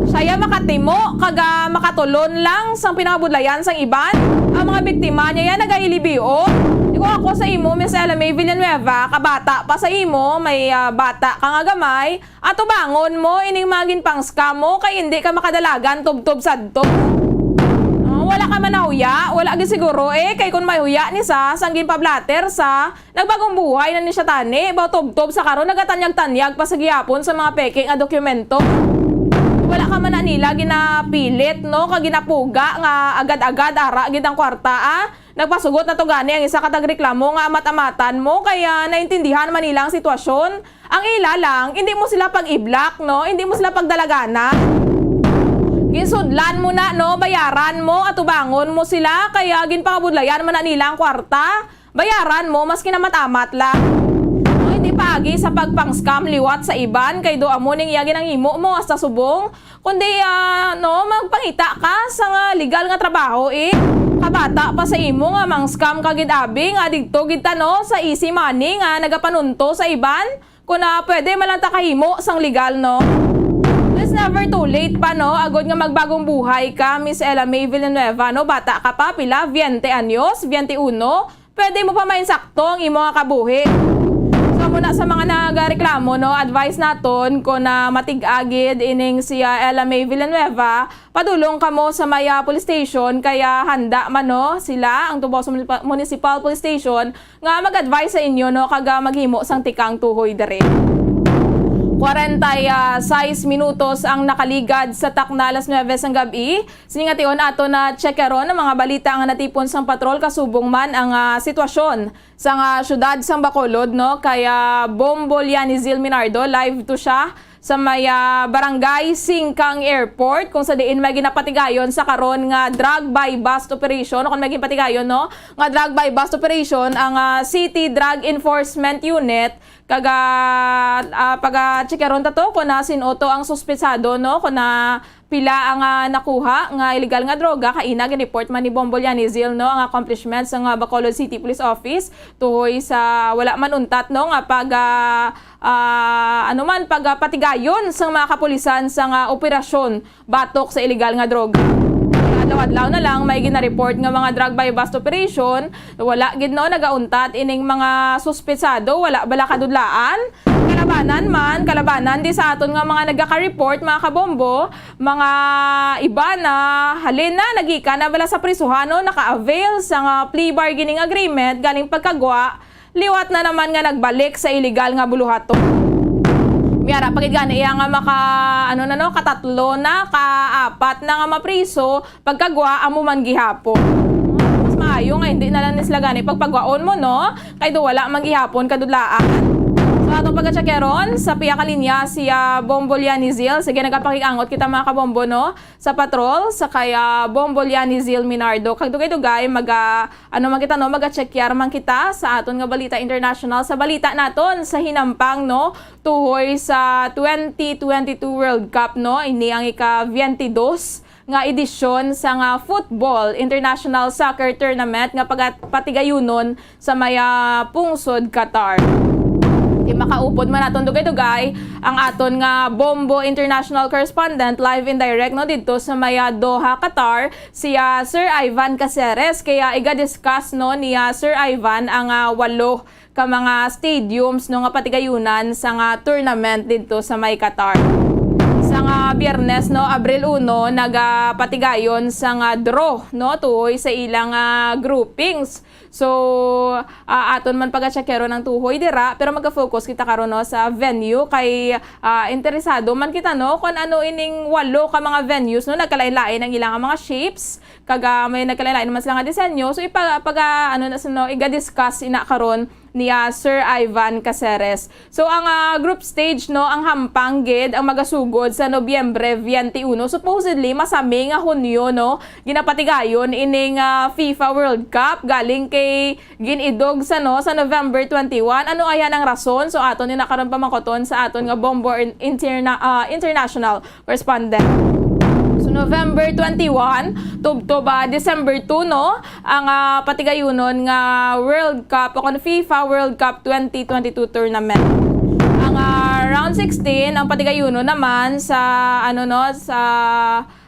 Siya makatimo kag, ah, makatulon lang sang pinangabudlayan sang iban. Ang mga biktima niya yan nagahilibion. Di ko ako sa imo, Miss Ella May Villanueva, kabata pa sa imo, may, ah, bata ka nga gamay, atubangon mo ining mga ginpang-scam mo kay hindi ka makadalagan tubtob sadto. Ah, wala ka man nahuya, wala gid siguro eh, kay kung may huya ni sa, sang ginpablatter sa, nagbagong buhay na ni siya tani, baw tubtob sa karon nagatanyag-tanyag pa sa gihapon sa mga peke nga dokumento. Wala ka man na nila ginapilit, no, kag ginapuga nga agad-agad ara gid ang kwarta, ah. Nagpasugot na to gani ang isa ka tagreklamo nga amat-amatan mo, kaya naintindihan man nila ang sitwasyon. Ang ila lang, hindi mo sila pag-i-block, no? Hindi mo sila pagdalaganan. Ginsudlan mo na, no? Bayaran mo, atubangon mo sila, kaya ginpangabudlayan man na nila ang kwarta. Bayaran mo, maski na matamat lang. No, hindi paagi sa pagpang-scam liwat sa iban, kay do amo ning iya ginanghimo mo hasta subong, kundi, ah, no, magpangita ka sa nga legal nga trabaho, eh. Kabata pa sa imo nga mang-scam ka gid, abi, nga didto gid ta, no, sa easy money nga nagapanunto sa iban. Kung, ah, pwede man lang ta kahimo sang legal, no? It's never too late pa, no? Agod nga magbagong buhay ka, Miss Ella May Villanueva, no? Bata ka pa, pila? Veinte anyos? Veinte uno? Pwede mo pa mainsakto ang imo nga kabuhi. So, muna sa mga nagareklamo, no? Advice naton, kung, ah, matig-a gid ining si, ah, Ella May Villanueva, padulong kamo sa may, ah, police station, kaya handa man, no, sila, ang Tuboso Municipal, Municipal Police Station, nga mag-advise sa inyo, no, kag, ah, maghimo sang tikang tuhoy diri. Kwarenta y seis minutos ang nakaligad sa takna alas nuebe sang gab-i. Sini nga tion ato na check karon ang mga balita nga natipon sang patrol kasubong man ang, ah, sitwasyon sang, ah, siyudad sang Bacolod, no, kay, ah, Bombo Lianizil Minardo, live to siya sa may, ah, Barangay Singkang Airport, kung sa diin may ginapatigayon sa karon nga drug buy-bust operation, o kung may ginpatigayon, no, nga drug buy-bust operation ang, ah, City Drug Enforcement Unit. Kag, ah, ah, paga-checkeron ta to kung na sin-o to ang suspetsado, no, kung na pila ang, ah, nakuha nga iligal nga droga, kaina gin-report man ni Bombo Lianizil, no, ang accomplishments sang, ah, Bacolod City Police Office tuhoy sa wala man untat, no, nga pag, ah, ah, ano man, pag, ah, patigayon sang mga kapulisan sang, ah, operasyon batok sa iligal nga droga. Adlaw-adlaw na lang may gina-report nga mga drug buy-bust operation, wala gid, no, nagauntat ining mga suspetsado, wala bala kadudlaan. Kalabanan man, kalabanan di sa aton nga mga nagaka-report, mga kabombo, mga iba na halin na, nagikan na bala sa prisuhan, no, naka-avail sa nga plea bargaining agreement galing pagkagwa, liwat na naman nga nagbalik sa iligal nga buluhaton. May ara pa gid gani iya nga maka, ano na, no, katatlo na, kaapat na nga mapriso, pagkagwa amo man gihapon. Mas maayo nga hindi na lang ni sila gani pagpagwaon mo, no? Kay do wala man gihapon kadudlaan. So, atong pagka-check karon, sa pihak ka linya si, ah, Bombo Lianizil. Sige, nagapakig-angot kita, mga kabombo, no? Sa patrol, sa kay, ah, Bombo Lianizil Minardo. Kag dugay-dugay, mag, ah, ano man kita, no? Mag-check man kita sa aton nga balita international. Sa balita naton, sa hinampang, no? Tuhoy sa twenty twenty-two World Cup, no? Ini ang ika-veintidós nga edisyon sa nga Football International Soccer Tournament nga pagat-, patigayunon sa may, ah, pungsod Qatar. Di makaupod man naton dugay-dugay ang aton nga Bombo International Correspondent, live and direct, no, didto sa may, ah, Doha, Qatar, si, ah, Sir Ivan Caceres. Kaya iga-discuss, no, ni, ah, Sir Ivan ang, ah, walo ka mga stadiums, no, nga patigayunan sa nga tournament didto sa may Qatar. Sa nga Biyernes, no, Abril uno, nagapatigayon sa nga draw, no, tuhoy sa ilang, ah, groupings. So, ah, aton man pagacheckero ng tuhoy dira, pero magka-focus kita karon, no, sa venue kay, ah, interesado man kita, no, kung ano ining walo ka mga venues, no, nagkalain-lain ang ilang mga shapes, kag, ah, may nagkalain-lain naman sila nga disenyo. So, ipa-, pag, ah, ano na sa, no, iga-discuss ina karon ni, ah, Sir Ivan Caceres. So, ang, ah, group stage, no, ang hampang gid ang magasugod sa Nobyembre twenty-one. Supposedly, masami nga Hunyo, no, ginapatigayon ining, ah, FIFA World Cup galing kay gin-idog sa, no, sa November twenty-one. Ano aya ang rason? So, aton ni na karon pamangkoton sa aton nga Bombo in-, interna-, ah, International Correspondent. So, November twenty-one, tubtob, ah, December two, no, ang, ah, patigayunon nga World Cup o kon FIFA World Cup twenty twenty-two tournament. Ang, ah, Round sixteen, ang patigayunon naman sa, ano, no, sa,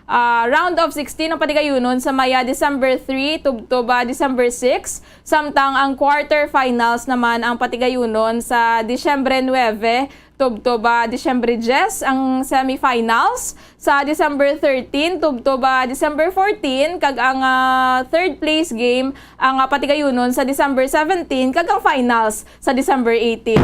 ah, round of sixteen ang patigayunon sa may, ah, December three tubtob, ah, December six, samtang ang quarter finals naman ang patigayunon sa Disyembre nuebe tubtob, ah, Disyembre diyes, ang semifinals sa December thirteen tubtob, ah, December fourteen, kag ang, ah, third place game ang, ah, patigayunon sa December seventeen, kag ang finals sa December eighteen.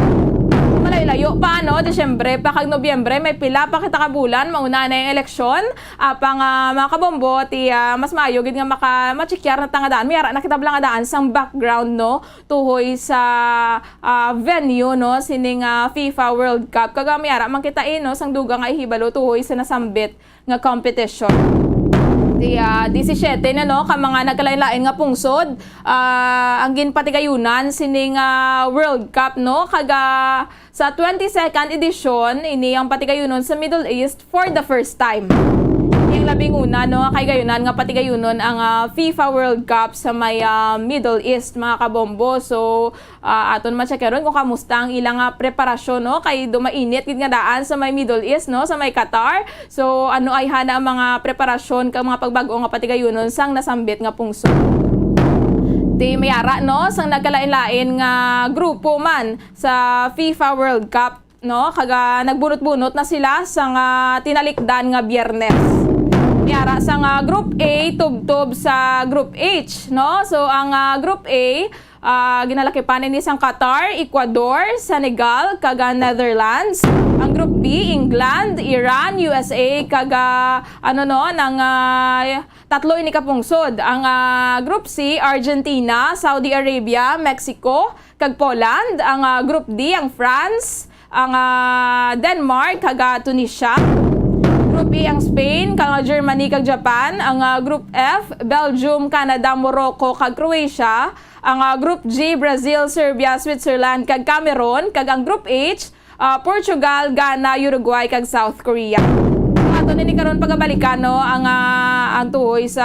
Malayo-layo pa, no? Disyembre pa kag Nobyembre, may pila pa kita ka bulan, mauna na yung eleksyon. Apang, ah, mga kabombo, ti, ah, mas maayo gid nga maka-, ma-checkar na ta nga daan. May ara na kita bala nga daan sang background, no? Tuhoy sa, ah, venue, no? Sining, ah, FIFA World Cup. Kag, ah, may ara man kita, eh, no? Sang dugang nga ihibalo tuhoy sa nasambit nga competition. Di, ah, disisiete na, no, ka mga nagkalain-lain nga pungsod, ah, ang ginpatigayunan sining, ah, World Cup, no? Kag, ah, sa twenty-second edition, ini ang patigayunon sa Middle East for the first time. Ini ang labing una, no, kay gayunan nga patigayunon ang, ah, FIFA World Cup sa may, ah, Middle East, mga kabombo. So, Ah, aton ma-check karon kung kamusta ang ilang, ah, preparasyon, no? Kay dumainit gid nga daan sa may Middle East, no? Sa may Qatar. So, ano ay hana ang mga preparasyon kag mga pagbag-o nga patigayunon sang nasambit nga pungsod? Di may ara, no? Sang nagkalain-lain nga grupo man sa FIFA World Cup, no? Kag, ah, nagbunot-bunot na sila sang, ah, tinalikdan nga Biyernes. May ara sang, ah, Group A tubtob sa Group H, no? So, ang, ah, Group A, Ah, ginalakipan ini sang Qatar, Ecuador, Senegal, kag, ah, Netherlands. Ang Group B, England, Iran, U S A, kag, ah, ano, no, nang, ah, tatlo ini ka pungsod. Ang, ah, Group C, Argentina, Saudi Arabia, Mexico, kag Poland. Ang, ah, Group D, ang France, ang, ah, Denmark, kag, ah, Tunisia. Group E ang Spain, kag, ah, Germany, kag Japan. Ang, ah, Group F, Belgium, Canada, Morocco, kag Croatia. Ang, ah, Group G, Brazil, Serbia, Switzerland, kag Cameroon. Kag ang Group H, ah, Portugal, Ghana, Uruguay, kag South Korea. Ato nini karon pagabalikan, no, ang, ah, ang tuhoy sa,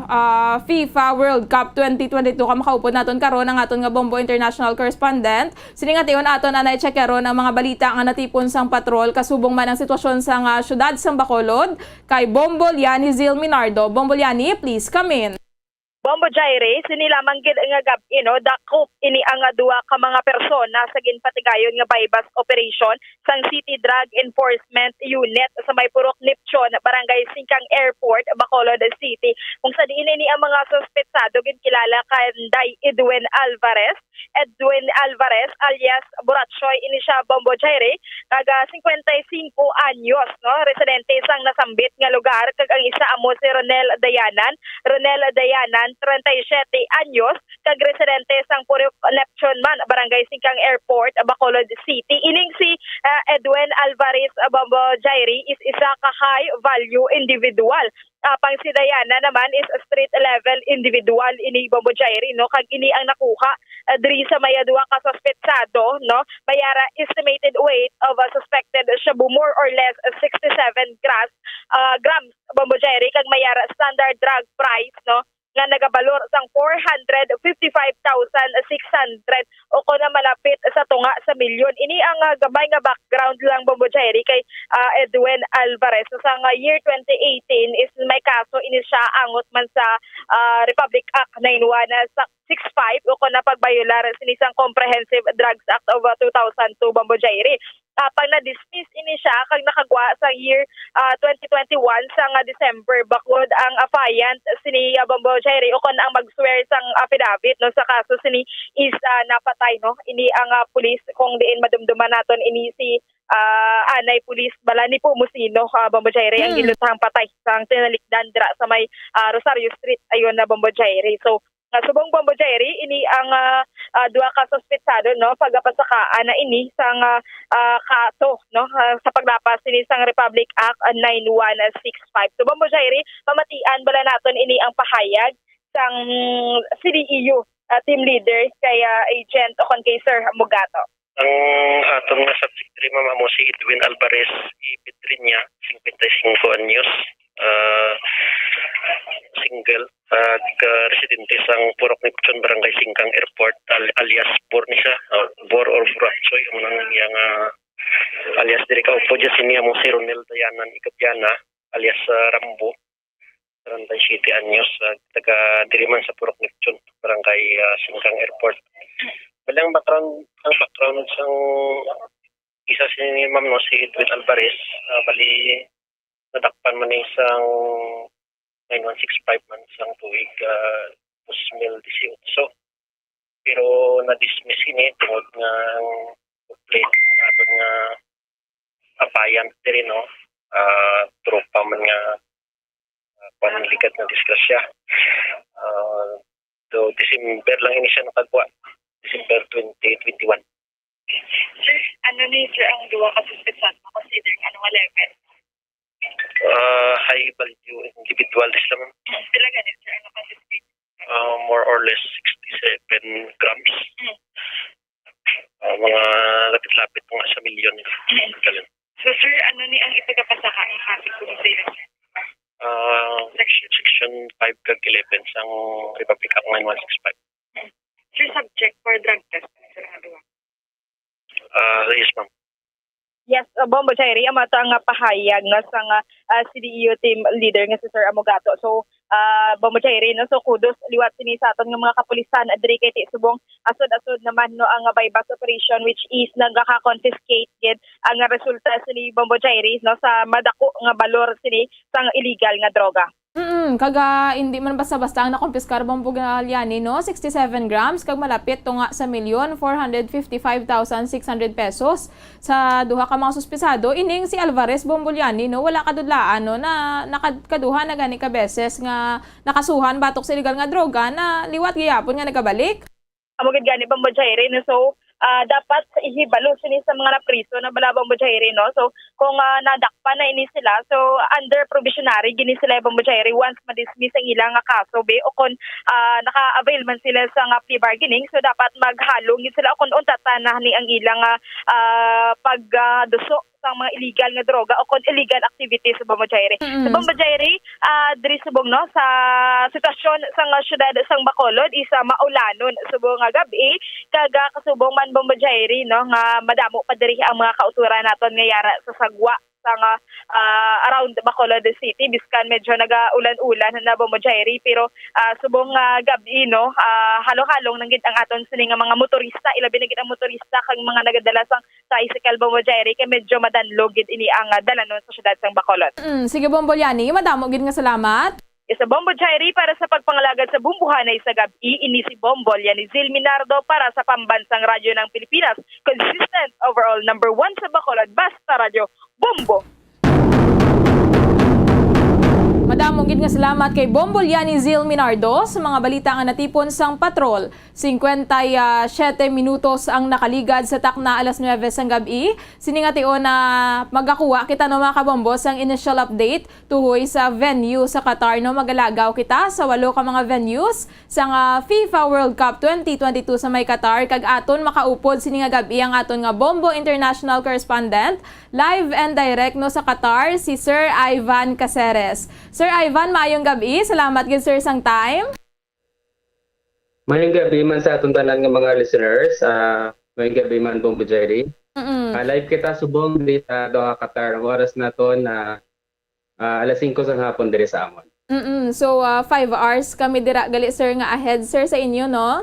ah, FIFA World Cup twenty twenty-two. Kamaupod naton karon ang aton nga Bombo International Correspondent. Sini nga tion aton anay check karon ang mga balita nga natipon sang patrol kasubong man ang sitwasyon sa nga syudad sang Bacolod kay Bombo Liani Zil Minardo. Bombo Liani, please come in. Bombo Jairi, sini lamang gid nga gab-i, no, dakop ini ang duha ka mga persona sa ginpatigayon nga buy-bust operation sang City Drug Enforcement Unit sa may Purok Neptune, Barangay Singkang Airport, Bacolod City, kung sa diin ini ang mga suspetsado ginkilala kanday Edwin Alvarez, Edwin Alvarez alias Buratsoy, ini siya, Bombo Jairi, kag, ah, singkwenta y singko anyos, no? Residente sang nasambit nga lugar, kag ang isa amo si Ronel Dayanan, Ronel Dayanan, treinta y siete anyos, kag residente sang Purok Neptune man, Barangay Singkang Airport, Bacolod City. Ining si, ah, Edwin Alvarez, ah, Bombo Jairi, is isa ka high value individual. Apang si Diana naman is a street level individual ini, Bombo Jairi, no? Kag ini ang nakuha, ah, diri sa may duha ka suspetsado, no? May ara estimated weight of a suspected shabu, more or less, ah, sixty-seven gra-, ah, grams, Bombo Jairi, kag may ara standard drug price, no, nga nagabalor sang four hundred fifty-five thousand six hundred, o kon na malapit sa tunga sa milyon. Ini ang, ah, gamay nga background lang, Bombo Jairi, kay, ah, Edwin Alvarez. So, sa nga year twenty eighteen is may kaso ini siya angot man sa, ah, Republic Act nine one six five, o kon na pagbayolar sini sang Comprehensive Drugs Act of, ah, two thousand two, Bombo Jairi. Apang na-dismiss ini siya kag nakagwa sa year, ah, twenty twenty-one sa nga December, bakwod ang affiant sini, ah, Bombo Jairi, o kon ang mag-swear sang affidavit, no, sa kaso sini is, ah, napatay, no. Ini ang, ah, pulis, kung diin madumduman naton ini si, ah, anay pulis bala ni Pumusino, ah, Bombo Jairi, ang Hmm. ginlutahang patay sang tinalikdan dira sa may, ah, Rosario Street, ayon na, Bombo Jairi. So, nga subong, Bombo Jairi, ini ang, ah, ah, duha ka suspetsado, no, pagapasakaan na ini sang, ah, ah, kaso, no, ah, sa paglapas sini sang Republic Act, ah, nine one six five. So, Bombo Jairi, pamatian bala naton ini ang pahayag sang C D E U, ah, team leader kay, ah, Agent o kon kay Sir Mugato. Ang aton nga subject diri, ma'am, amo si Edwin Alvarez y Pedriña, singkwenta y singko anyos, ah, single, ag, ah, residente sang Purok Neptune, Barangay Singkang Airport, al-, alias Bor ni siya, ah, Bor or Buratsoy, amo nang iyang, ah, Alias diri ka upo dyan si Mia mo si Ronel Dayanan Igabiana, alias ah, Rambo, treinta y siete anyos, ah, taga diri man sa Purok Neptune, barangay ah, Singkang Airport. Bali ang background, ang background sang isa si ma'am no, si Edwin Alvarez, ah, bali nadakpan man ni sang nine one six five man sang tuig ah, dos mil disiotso. Pero na-dismiss ini tungod nga ang complaint aton nga affiant diri no, ah, tropa man nga ah, panlikat nga disgrasya. Ah, so December lang ini siya nakagwa, December twenty twenty-one. Sir, ano ni sir ang duha ka suspetsado considering ano nga level? Ah, high value individual sila, ma'am. Pila gani sir ang na-confiscate? Ah, more or less sixty-seven grams. Mm. Ah, mga lapit-lapit mga sa milyon. Mm. Galing. So sir, ano ni ang ipagapasaka ang kaso kung sila? Ah, section, section five kag eleven sang Republic Act nine one six five. Sir, subject for drug test ang sila nga duha? Ah, yes, ma'am. Yes, uh, Bombo Jairi, amo to ang, uh, pahayag, no, sang, uh, uh, C D E U team leader nga si Sir Amogato. So, uh, Bombo Jairi, no, so kudos liwat sini sa aton nga mga kapulisan diri kay ti subong asod-asod naman, no, ang, uh, buy-bust operation, which is nagaka-confiscate gid ang, uh, resulta sini, Bombo Jairi, no, sa madako nga balor sini sang illegal nga droga. Mm, kag, ah, hindi man basta-basta ang nakumpiskar, Bombo Galyani, no? Sixty-seven grams, kag malapit to nga sa milyon, four hundred fifty-five thousand six hundred pesos. Sa duha ka mga suspisado, ining si Alvarez, Bombo Galyani, no? Wala kadudlaan, no? Na nakad-, kaduha na gani ka beses nga nakasuhan batok sa illegal nga droga na liwat gihapon nga nagabalik. Amo gid gani, Bombo Jairi, no? So, ah, dapat ihibalo sini sa mga napriso na bala, Bombo Jairi, no? So, kung, ah, nadakpan na ini sila, so, under probationary gini sila, Bombo Jairi, once ma-dismiss ang ilang nga kaso, be, o kung, ah, naka-avail man sila sa nga plea bargaining, so, dapat maghalong gid sila o kung unta ta na ni ang ilang, ah, ah, pagduso sang mga illegal nga droga o kon illegal activities sa Bombo Jairi. Mm. Sa Bombo Jairi, ah, diri subong, no, sa sitwasyon sang syudad sang Bacolod, isa maulanon subong nga gab-i, kag, ah, kasubong man Bombo Jairi, no, nga madamo pa diri ang mga kauturan naton nga yara sa sagwa sang, ah, around Bacolod City, biskan medyo nagaulan-ulan na Bombo Jairi, pero, ah, subong nga gab-i, no, ah, halong-halong lang gid ang aton sini nga mga motorista, ilabi na gid ang motorista kag mga nagadala sang tricycle, Bombo Jairi, kay medyo madanlog gid ini ang, ah, dalanon sa siyudad sang Bacolod. Mm, sige, Bombo Liani, madamo gid nga salamat. Isa, Bombo Jairi, para sa pagpangalagad sa bumbuhanay sa gab-i, ini si Bombo Liani Zil Minardo para sa Pambansang Radyo ng Pilipinas, consistent, overall number one sa Bacolod, basta radyo, Bombo. Madamo gid nga salamat kay Bombo Liani Zil Minardo sa mga balita nga natipon sang patrol. Singkwenta y siyete minutos ang nakaligad sa takna alas nuwebe sang gab-i. Sini nga tion na magakuha kita, no, mga kabombo, sang initial update tuhoy sa venue sa Qatar, no. Magalagaw kita sa walo ka mga venues sang, ah, FIFA World Cup twenty twenty-two sa may Qatar, kag aton makaupod sini nga gab-i ang aton nga Bombo International Correspondent, live and direct, no, sa Qatar, si Sir Ivan Caceres. Sir Ivan, maayong gab-i. Salamat gid, sir, sang time. Mayong gabi man sa aton tanan nga mga listeners. Ah, mayong gabi man, Bombo Jerry. Mm-mm. Ah, live kita subong diri sa Doha, Qatar. Ang oras naton na, ah, alas singko sang hapon diri sa amon. Mm-mm. So, ah, five hours kami dira gali, sir, nga ahead, sir, sa inyo, no?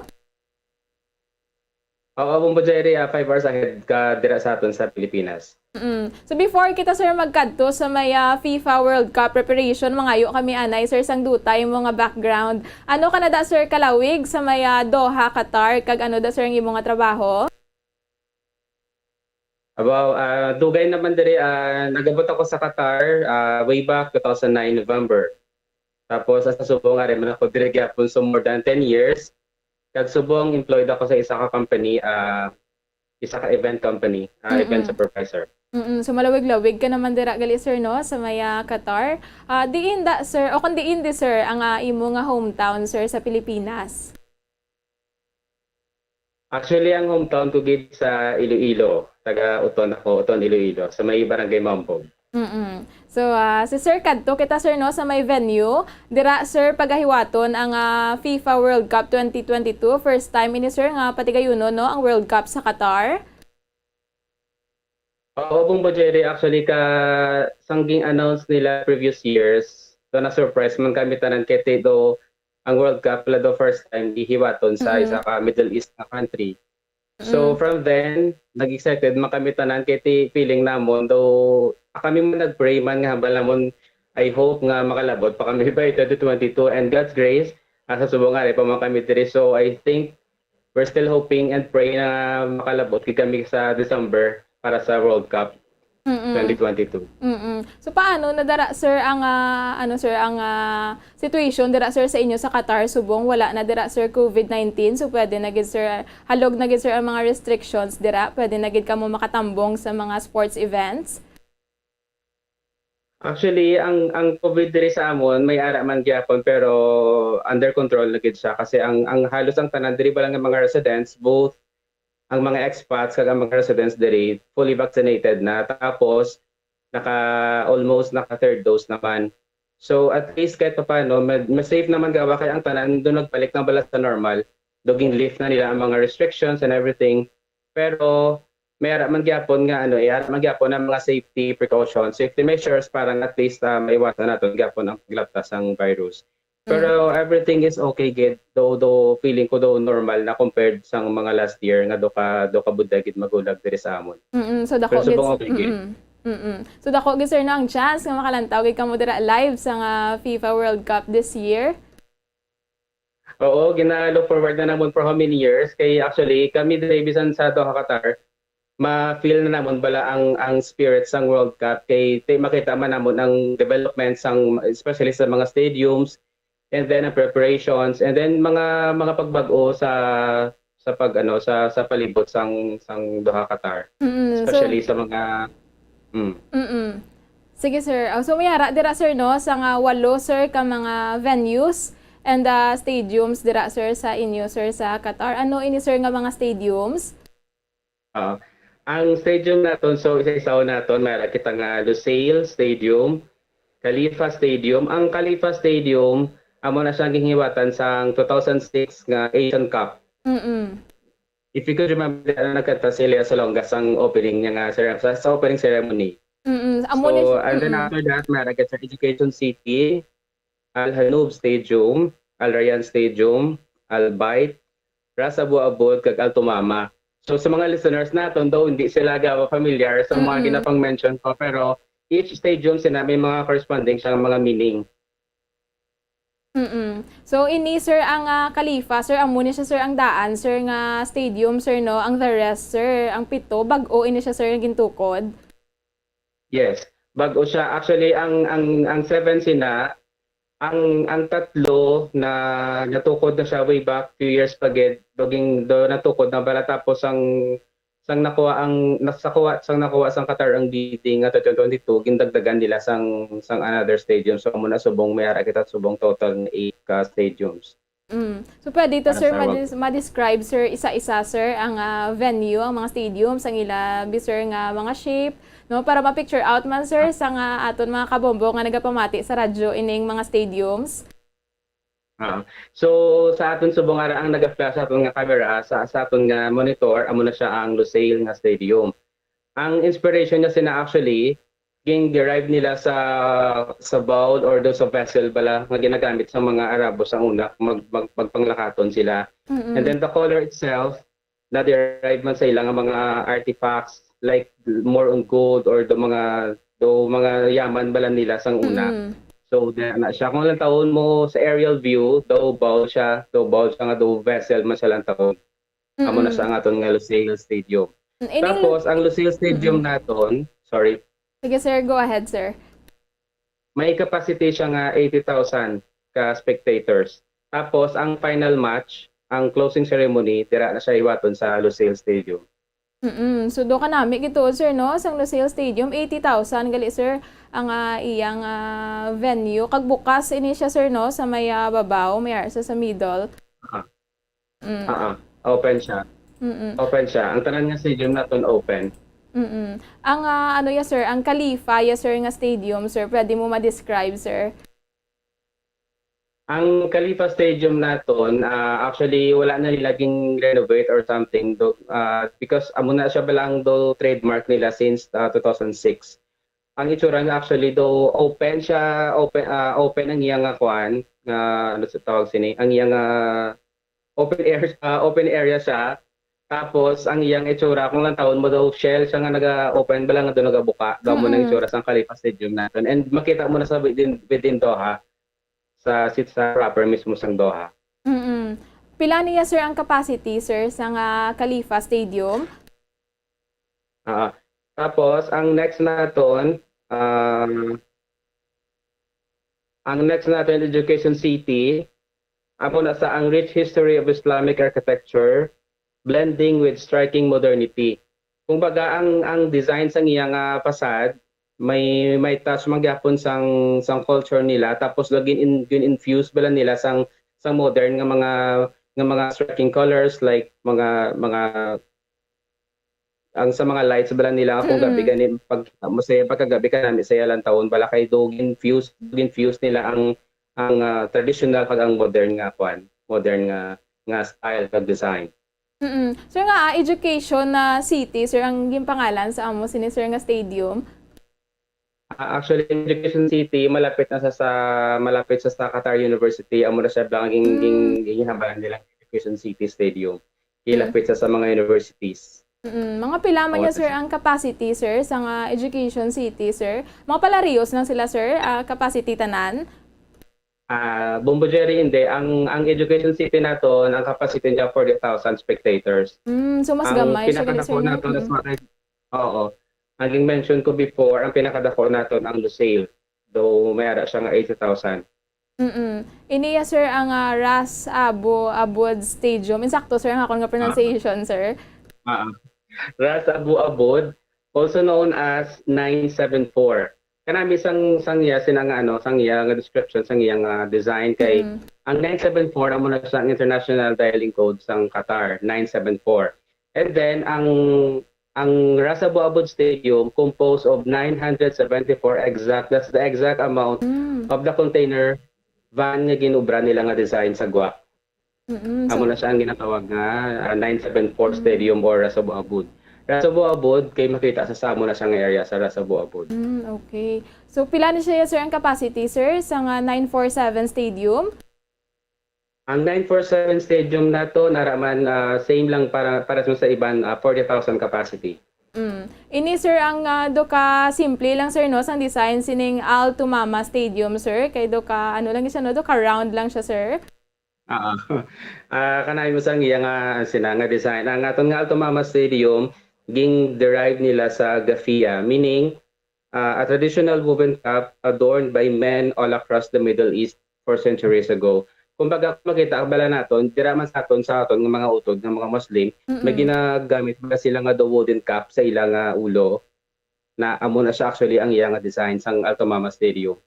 Oo, Bombo Jerry, ah, five hours ahead ka dira sa aton sa Pilipinas. Mm. So, before kita, sir, magkadto sa may, ah, FIFA World Cup preparation, mangayo kami anay, sir, sang dutay mo nga background. Ano ka na da, sir, kalawig sa may, ah, Doha, Qatar, kag ano da, sir, ang imo nga trabaho? Abaw, ah, dugay naman diri, ah, nagabot ako sa Qatar, ah, way back two thousand nine November. Tapos, sa subong, ari man ako diri gyapon, so more than ten years. Kag subong, employed ako sa isa ka company, ah, isa ka event company, ah, event Mm-mm. supervisor. Mm-mm. So, malawig-lawig ka naman dira gali, sir, no, sa may, ah, Qatar. Ah, diin da, sir, o kung diin di, sir, ang, ah, imo nga hometown, sir, sa Pilipinas? Actually, ang hometown ko gid sa Iloilo. Taga Oton ako, Oton, Iloilo, sa may Barangay Mambog. Mm-mm. So, ah, si Sir, kadto kita, sir, no, sa may venue. Dira, sir, pagahiwaton ang, ah, FIFA World Cup twenty twenty-two. First time ini, sir, nga patigayunon, no, ang World Cup sa Qatar. Oo, Bong Bojere, actually, ka, sang ging-announce nila previous years, so na-surprise man kami tanan kay ti do ang World Cup la do first time gihiwaton sa isa ka Middle East nga country. So, from then, nag-excited man kami tanan kay ti feeling namon, though, ah, kami man nag-pray man nga hambal namon, I hope nga makalabot pa kami by twenty twenty-two, and God's grace, ah, sa subong nga pa man kami diri. So, I think we're still hoping and praying na makalabot gid kami sa December para sa World Cup Mm-mm. twenty twenty-two. Mm-mm. So, paano na dira, sir, ang, ah, ano, sir, ang, ah, situation dira, sir, sa inyo sa Qatar, subong wala na dira, sir, covid nineteen? So, pwede na gid, sir, halog na gid, sir, ang mga restrictions dira? Pwede na gid kamo makatambong sa mga sports events? Actually, ang, ang covid diri sa amon, may ara man gyapon, pero under control na gid siya. Kasi ang, ang halos ang tanan diri ba lang nga mga residents, both ang mga expats kag ang mga residents diri, fully vaccinated na. Tapos, naka, almost naka third dose naman. So, at least kahit papaano, ma-, mas safe naman gawa kay ang tanan doon nagbalik na bala sa normal. Do gin-lift na nila ang mga restrictions and everything. Pero, may ara man gyapon nga, ano, eh, ara man gyapon ang mga safety precautions, safety measures para nga at least, ah, maiwasan naton gyapon ang paglapta sang virus. Pero everything is okay gid. Though, though feeling ko daw normal na compared sang mga last year nga do ka, do ka buday gid magulag diri sa amon. Mm-mm. So, dako Pero gid, subong okay gid. Mm-mm. Mm-mm. So, dako gid, sir, no, ang chance nga makalantaw gid kamo dira live sa nga FIFA World Cup this year? Oo, gina-look forward na namon for how many years. Kay actually, kami diri bisan sa Doha, Qatar, ma-feel na namon bala ang, ang spirit sang World Cup. Kay ti-, makita man namon ang development sang, especially sa mga stadiums, and then ang preparations, and then mga, mga pagbag-o sa, sa pag, ano, sa, sa palibot sang, sang Doha, Qatar. Mm, so Especially sa mga, mm. Mm-mm. Sige, sir. Ah, so, may ara dira, sir, no, sa nga walo, sir, ka mga venues and, ah, stadiums dira, sir, sa inyo, sir, sa Qatar. Ano ini, sir, nga mga stadiums? Ah, ang stadium naton, so, isa-isa naton, may ara kita nga Lusail Stadium, Khalifa Stadium. Ang Khalifa Stadium, amo na siyang ginhiwatan sang two thousand six nga Asian Cup. Mm-mm. If you could remember, ano, nagkanta si Lea Salonga sang opening niya nga, sa, sa opening ceremony. Mm-mm. Amo ni So, and then mm-mm. after that, may ara kita sa Education City, Al Hanoub Stadium, Al Rayyan Stadium, Al Bayt, Ras Abu Abud, kag Al Tumama. So, sa mga listeners naton, though hindi sila gawa familiar sa mga Mm-mm. ginapang-mention ko, pero each stadium sila may mga corresponding siya nga mga meaning. Mm-mm. So, ini, sir, ang, ah, Khalifa, sir, amo ni siya, sir, ang daan, sir, nga stadium, sir, no? Ang the rest, sir, ang pito, bag-o ini siya, sir, nga gintukod? Yes. Bag-o siya. Actually, ang, ang, ang seven sina, ang, ang tatlo na natukod na siya way back few years pa gid, duging do natukod na bala, tapos ang, sang nakuha ang, nas-, nakuha, sang nakuha sang Qatar ang bidding nga twenty twenty-two, gindagdagan nila sang, sang another stadium. So, amo na subong may ara kita subong total nga eight ka stadiums. Mm. So, pwede to, Para sir, sa World madis-, ma-describe, sir, isa-isa, sir, ang, ah, venue, ang mga stadium, sang ila, bi, sir, nga mga shape, no? Para ma-picture out man, sir, sa nga aton mga kabombo nga nagapamati sa radyo ining mga stadiums. Ah. So, sa aton subong ara ang nag-flash sa aton nga camera, sa, sa aton nga monitor, amo na siya ang Lusail nga stadium. Ang inspiration niya sina actually, ging-derive nila sa, sa bowl or do sa vessel bala nga ginagamit sa mga Arabo sa una, mag-, mag-, magpanglakaton sila. Mm-mm. And then the color itself, na-derive man sa ila nga mga artifacts, like, more on gold or do mga, do mga yaman bala nila sang una. Mm-mm. So, na, na siya. Kung lantawon mo sa aerial view, do bowl siya, do bowl siya nga do vessel man siya lantawon. Amo na Mm-mm. siya ang aton nga Lusail Stadium. Mm, ining Tapos, ang Lusail Stadium Mm-mm. naton, sorry. Sige, sir. Go ahead, sir. May capacity siya nga eighty thousand ka spectators. Tapos, ang final match, ang closing ceremony, dira na siya hiwaton sa Lusail Stadium. Mm-mm. So, do ka nami gituod, sir, no? Sang Lusail Stadium, eighty thousand gali, sir, ang, ah, iyang, ah, venue. Kag bukas ini siya, sir, no? Sa may, ah, babaw, may ara sa, sa middle. Ah. Mm. Ah, ah. Open siya. Mm-mm. Open siya. Ang tanan nga stadium naton open. Mm-mm. Ang, ah, ano ya, sir, ang Khalifa ya, sir, nga stadium, sir, pwede mo ma-describe, sir? Ang Khalifa Stadium naton, ah, actually, wala na nila ging renovate or something do, ah, because amo na siya bala ang do trademark nila since, ah, two thousand six. Ang itsura niya actually do open siya, open, ah, open ang iya nga kuan, nga ano sa tawag sini, ang iya nga open air, ah, open area siya. Tapos ang iyang itsura, kung lantawon mo daw, shell siya nga naga-open bala nga do nagabuka. Daw mo nang Mm-mm. itsura sang Khalifa Stadium naton. And makita mo na sa within, within Doha, sa sit sa proper mismo sang Doha. Mm-mm. Pila niya, sir, ang capacity, sir, sa nga Khalifa Stadium? Ah, tapos ang next naton, ah, ang next naton, Education City, amo na sa ang rich history of Islamic architecture, blending with striking modernity. Kumbaga, ang, ang design sang iya nga facade, may, may touch man gyapon sang, sang culture nila, tapos lagi in, gin-infuse bala nila sang, sang modern nga mga, nga mga striking colors, like mga, mga, ang sa mga lights bala nila, kung Mm-mm. gabi gani, pag, masaya pagkagabi ka nami, saya lang taon, bala kay do gin-fuse, gin-fuse nila ang, ang, ah, traditional kag ang modern nga kwan, modern nga, nga style kag design. Mm. Sir, nga, ah, Education na City, sir, ang ginpangalan sa amo sini, sir, nga stadium? Ah, actually, Education City, malapit na sa, sa, malapit sa, sa Qatar University. Amo na siya bala ang gin-, Mm. gin-, ginhambalan nila Education City Stadium. Mm. Ilapit sa, sa mga universities. Mm. Mga pila man Oo, niya, sir, tas ang capacity, sir, sa nga Education City, sir? Mga palarios lang sila, sir? Ah, capacity tanan? Ah, Bombo Jerry, hindi. Ang, ang Education City naton, ang capacity niya forty thousand spectators. Mm, so mas Ang gamay siya gali, sir, pinakadako no? Naton is Mm. mga, oo. Ang mention ko before, ang pinakadako naton ang Lusail. Though may ara siya nga eighty thousand. Mm-mm. Ini ya, sir, ang, ah, Ras Abu Abud Stadium. Insakto, sir, ang akon nga Ah. pronunciation, sir? Ah. Ras Abu Abud, also known as nine seven four. Kanami sang, sang iya, sina nga, ano, sang iya nga description, sang iya nga design kay Mm. ang nine seven four, amo na siya ang international dialing code sang Qatar, nine seven four. And then, ang, ang Ras Abu Abud Stadium composed of nine hundred seventy-four exact, that's the exact amount Mm. of the container van nga ginobra nila nga design sa Guam. Mm, Amo so na siya ang ginatawag nga, ah, nine seven four Mm. Stadium or Ras Abu Abud. Ras Abu Abud, kay makita sa, sa amo na siya nga area sa Ras Abu Abud. Mm, okay. So, pila ni siya, sir, ang capacity, sir, sa nga nine four seven Stadium? Ang nine four seven Stadium naton, ara man, ah, same lang para, para sa iban, ah, forty thousand capacity. Mm. Ini, sir, ang, ah, do ka simple lang, sir, no, sang design sining Al Thumama Stadium, sir. Kay do ka, ano lang siya, no, do ka round lang siya, sir. Oo. Ah, kanami mo sang iya nga, sina nga design. Ang aton nga Al Thumama Stadium, ging-derive nila sa Gafiya, meaning, ah, a traditional woven cap adorned by men all across the Middle East four centuries ago. Kumbaga, kung makita bala naton, dira man sa aton, sa aton nga mga utod nga mga Muslim, may Mm-mm. ginagamit ba sila nga do wooden cap sa ila nga ulo? Na amo na siya actually ang iya nga design sang Al Thumama Stadium.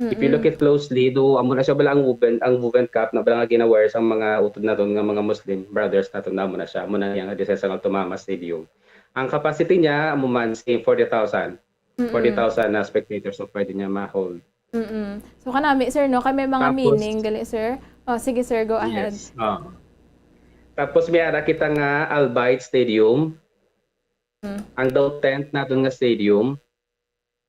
If you look Mm-mm. it closely, do amo na siya bala ang woven, ang woven cap na bala nga gina-wear sang mga utod naton nga mga Muslim brothers naton, na amo na siya, amo na iya nga design sang Al Thumama Stadium. Ang capacity niya amo man same forty thousand. Mm-mm. Forty thousand na spectators ang pwede niya ma-hold. Mm-mm. So, kanami, sir, no? Kay may mga Tapos, meaning gali, sir. Oh, sige, sir, go ahead. Yes. Oo. Tapos may ara kita nga Al Bayt Stadium. Mm. Ang daw tenth naton nga stadium.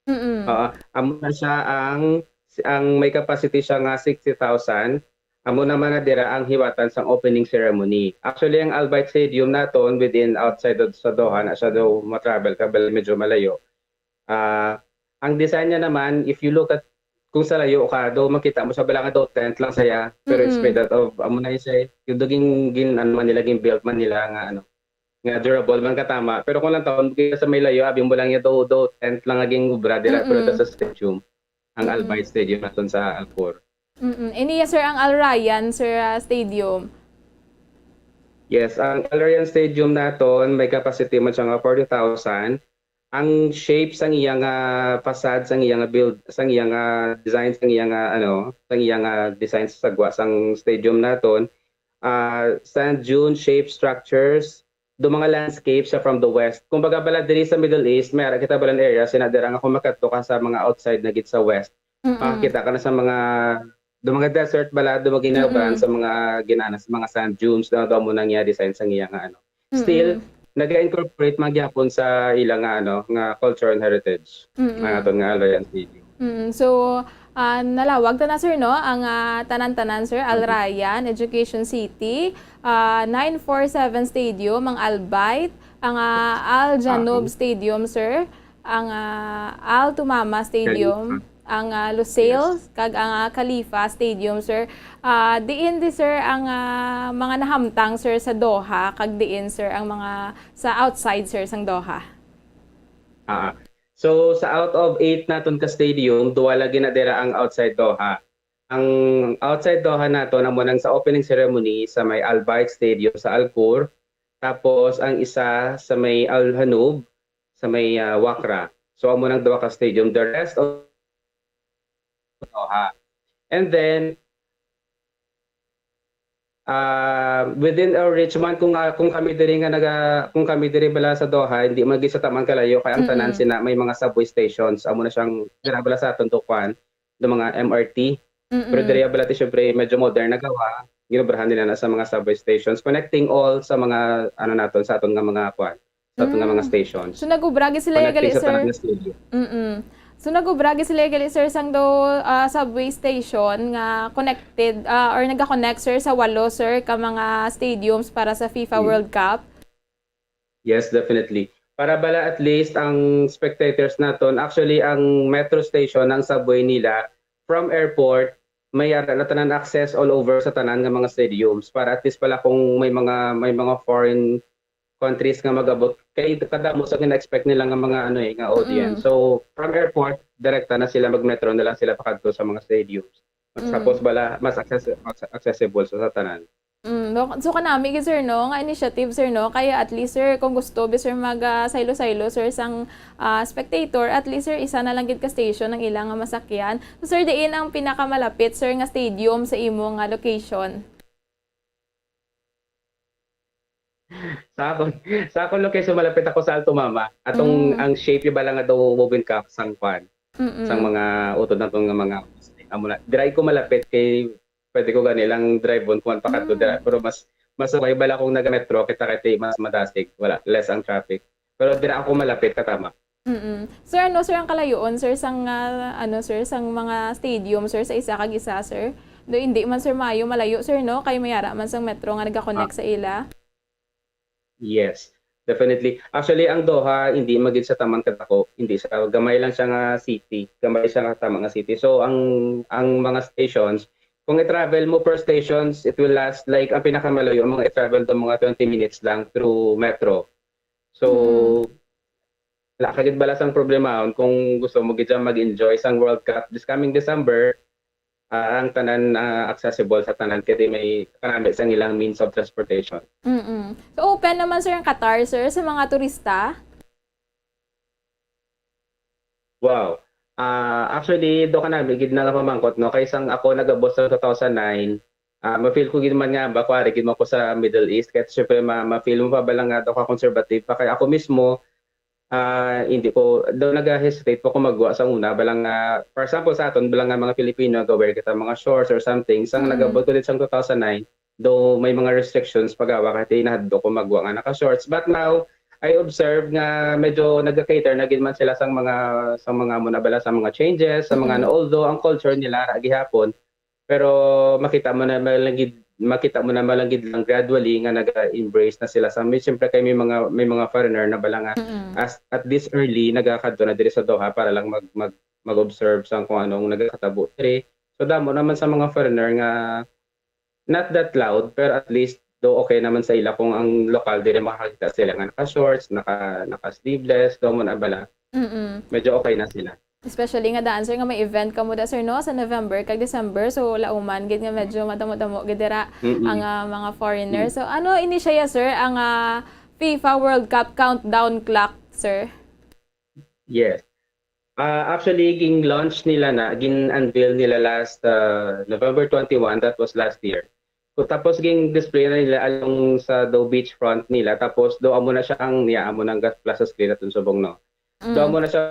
Mm-mm. Oo. Amo na siya ang, ang may capacity siya nga sixty thousand. Amo naman na dira ang hiwatan sang opening ceremony. Actually, ang Al Bayt Stadium naton within, outside of, sa Doha, na siya daw ma-travel ka, bali medyo malayo. Ah, ang design niya naman, if you look at, kung sa layo ka, do makita mo siya bala nga do tent lang saya, pero it's Mm-mm. made out of, amo na siya, eh, yung do gin, gin, ano man nila, gin-build man nila nga, ano, nga durable man katama. Pero kung lang taon, kaya sa may layo, abi mo lang niya do, do tent lang nga gin-obra dira, pero Mm-mm. sa stadium, ang Al Bayt Mm-mm. Stadium naton sa Al Khor. Mm-mm. Ini ya, sir, ang Al Rayyan, sir, ah, Stadium. Yes, ang Al Rayyan Stadium naton, may capacity man siya nga forty thousand. Ang shape sang iya nga facade, sang iya nga build, sang iya nga design, sang iya nga, ano, sang iya nga design sa sagwa sang stadium naton, ah, sand dune shape structures, do mga landscapes siya from the west. Kumbaga, bala diri sa Middle East, may ara kita balan area, sina dira nga kung makadto ka sa mga outside na gid sa west, Mm-mm. makakita ka na sa mga do mga desert bala, do mga ginabahan Mm-mm. sa mga ginana, sa mga sand dunes, do, do mo nang iya design sa iya nga ano. Still, Mm-mm. naga-incorporate man gyapon sa ila nga ano, nga culture and heritage, Mm-mm. ang aton nga Al Rayyan Stadium. Mm, so, ah, nalawag ta na, sir, no? Ang, ah, tanan-tanan, sir, Al Mm-hmm. Rayyan Education City, ah, nine four seven Stadium, ang Al Bayt, ang, ah, Al Janub Ah, Stadium, sir, ang, ah, Al Tumama Stadium, Khalifa. ang, ah, Lusail, Yes. kag ang, ah, Khalifa Stadium, sir. Ah, diin di, sir, ang, ah, mga nahamtang, sir, sa Doha, kag diin, sir, ang mga sa outside, sir, sang Doha? Ah, so, sa out of eight naton ka stadium, duwa lagi na dira ang outside Doha. Ang outside Doha naton amo nang sa opening ceremony sa may Al Bayt Stadium sa Al Khur, tapos ang isa sa may Al Janub, sa may, ah, Wakra. So, amo nang duha ka stadium. The rest of Doha. And then, ah, within our reach man, kung, ah, kung kami diri nga naga-, kung kami diri bala sa Doha, hindi man gid sa taman kalayo, kay ang tanan Mm-mm. sina may mga subway stations. Amo na siyang dira bala sa aton do kuan, do mga M R T. Pero Mm-mm. diri bala ti, syempre, medyo modern na gawa. Ginobrahan nila na sa mga subway stations, connecting all sa mga, ano naton, sa aton nga mga kuan, sa aton nga mga Mm. stations. So, nag-ubra gid sila Connecting gali, sa tanan sir? nga stadium. Mm-mm. So, nag-ubra gid sila gali, sir, sang do, ah, subway station nga connected, ah, or naga-connect, sir, sa walo, sir, ka mga stadiums para sa FIFA Mm. World Cup? Yes, definitely. Para bala at least ang spectators naton, actually, ang metro station, ang subway nila, from airport, may ara na tanan access all over sa tanan nga mga stadiums. Para at least pala kung may mga, may mga foreign countries nga mag-abot, kay kadamo sa gina-expect nila nga mga ano eh, nga audience. Mm-mm. So, from airport, direkta na sila, mag-metro na lang sila pakadto sa mga stadiums. Mas Mm. Tapos bala, mas access-, mas accessible sa, sa tanan. Mm, no? So, kanami gid, sir, no, nga initiative, sir, no? Kaya at least, sir, kung gusto bi, sir, mag, ah, saylo-saylo, sir, sang, ah, spectator, at least, sir, isa na lang gid ka station ang ila nga masakyan. So, sir, diin ang pinakamalapit, sir, nga stadium sa imo nga location? Sa akon, sa akon location, malapit ako sa Alto Mama. Atong Mm. ang shape, iba lang nga daw moving cup sang kwan, Mm-mm. sang mga utod naton nga mga, amo na. Dira ko malapit kay pwede ko gani lang drive-on kung ano pa kadto Mm. dira. Pero mas, mas okay bala kung naga-metro kita kay mas madasig. Wala, less ang traffic. Pero dira ako malapit, katama. Mm-mm. Sir, ano, sir, ang kalayoon, sir, sang, ah, ano, sir, sang mga stadium, sir, sa isa kag isa, sir? Do, hindi man, sir, maayo malayo, sir, no? Kay may ara man sang metro nga nag-connect Ah. sa ila. Yes, definitely. Actually, ang Doha, hindi magid sa taman kadako. Hindi siya, gamay lang siya nga city. Gamay siya nga tama nga city. So, ang, ang mga stations, kung i-travel mo per stations, it will last, like, ang pinakamalayo, mga i-travel to mga twenty minutes lang through metro. So, Mm. wala ka gid bala sang problemahon kung gusto mo gid siya mag-enjoy sang World Cup this coming December, ah, ang tanan, ah, accessible sa tanan, kay may kanami sang ilang means of transportation. Mm-mm. So, open naman, sir, ang Qatar, sir, sa mga turista? Wow. Ah, actually, do kanami gid nagapamangkot, no? Kay sang ako nag-abot sa two thousand nine, ah, ma-feel ko gid man nga, ba, kuwari gid man ko sa Middle East. Kaya syempre, ma-, ma-feel mo pa bala nga daw ka conservative pa. Kaya ako mismo, ah, hindi ko, daw naga-hesitate pa ko magwa sa una. Bala nga, for example, sa aton, bala nga mga Filipino, nag-wear kita mga shorts or something. Sang Mm. nag-abot ko din sang two thousand nine, though may mga restrictions pag-awa, kay nahadlok ko magwa nga naka-shorts. But now, I observe nga medyo nag-cater na gid man sila sang mga, sang mga muna bala, sa mga changes, sa mga Mm. na, although ang culture nila ra gihapon, pero makita mo na man lang gid, makita mo na man lang gid lang gradually nga naga-embrace na sila sa, may, siyempre kay may mga, may mga foreigner na bala nga Mm. as, at this early, nagakadto na diri sa Doha para lang mag, mag, mag-observe sa kung anong nagakatabo diri. So, damo naman sa mga foreigner nga not that loud, pero at least do okay naman sa ila kung ang lokal diri makakita sila nga naka-shorts, naka, naka-sleeveless, do mo na bala. Mm-mm. Medyo okay na sila. Especially nga daan, sir, nga may event kamo da, sir, no, sa November kag December, so lauman gid nga medyo madamo-damo gid dira Mm-mm. ang, ah, mga foreigner. Mm. So, ano ini siya, sir, ang, ah, FIFA World Cup countdown clock, sir? Yes. Ah, actually, ging-launch nila na, gin-unveil nila last, ah, November twenty-one, that was last year. Ku-, tapos ging-display na nila along sa daw beachfront nila, tapos daw amo na siya ang, niya, amo na ang gas-, plaza screen atong subong, no? Daw Mm. amo na siya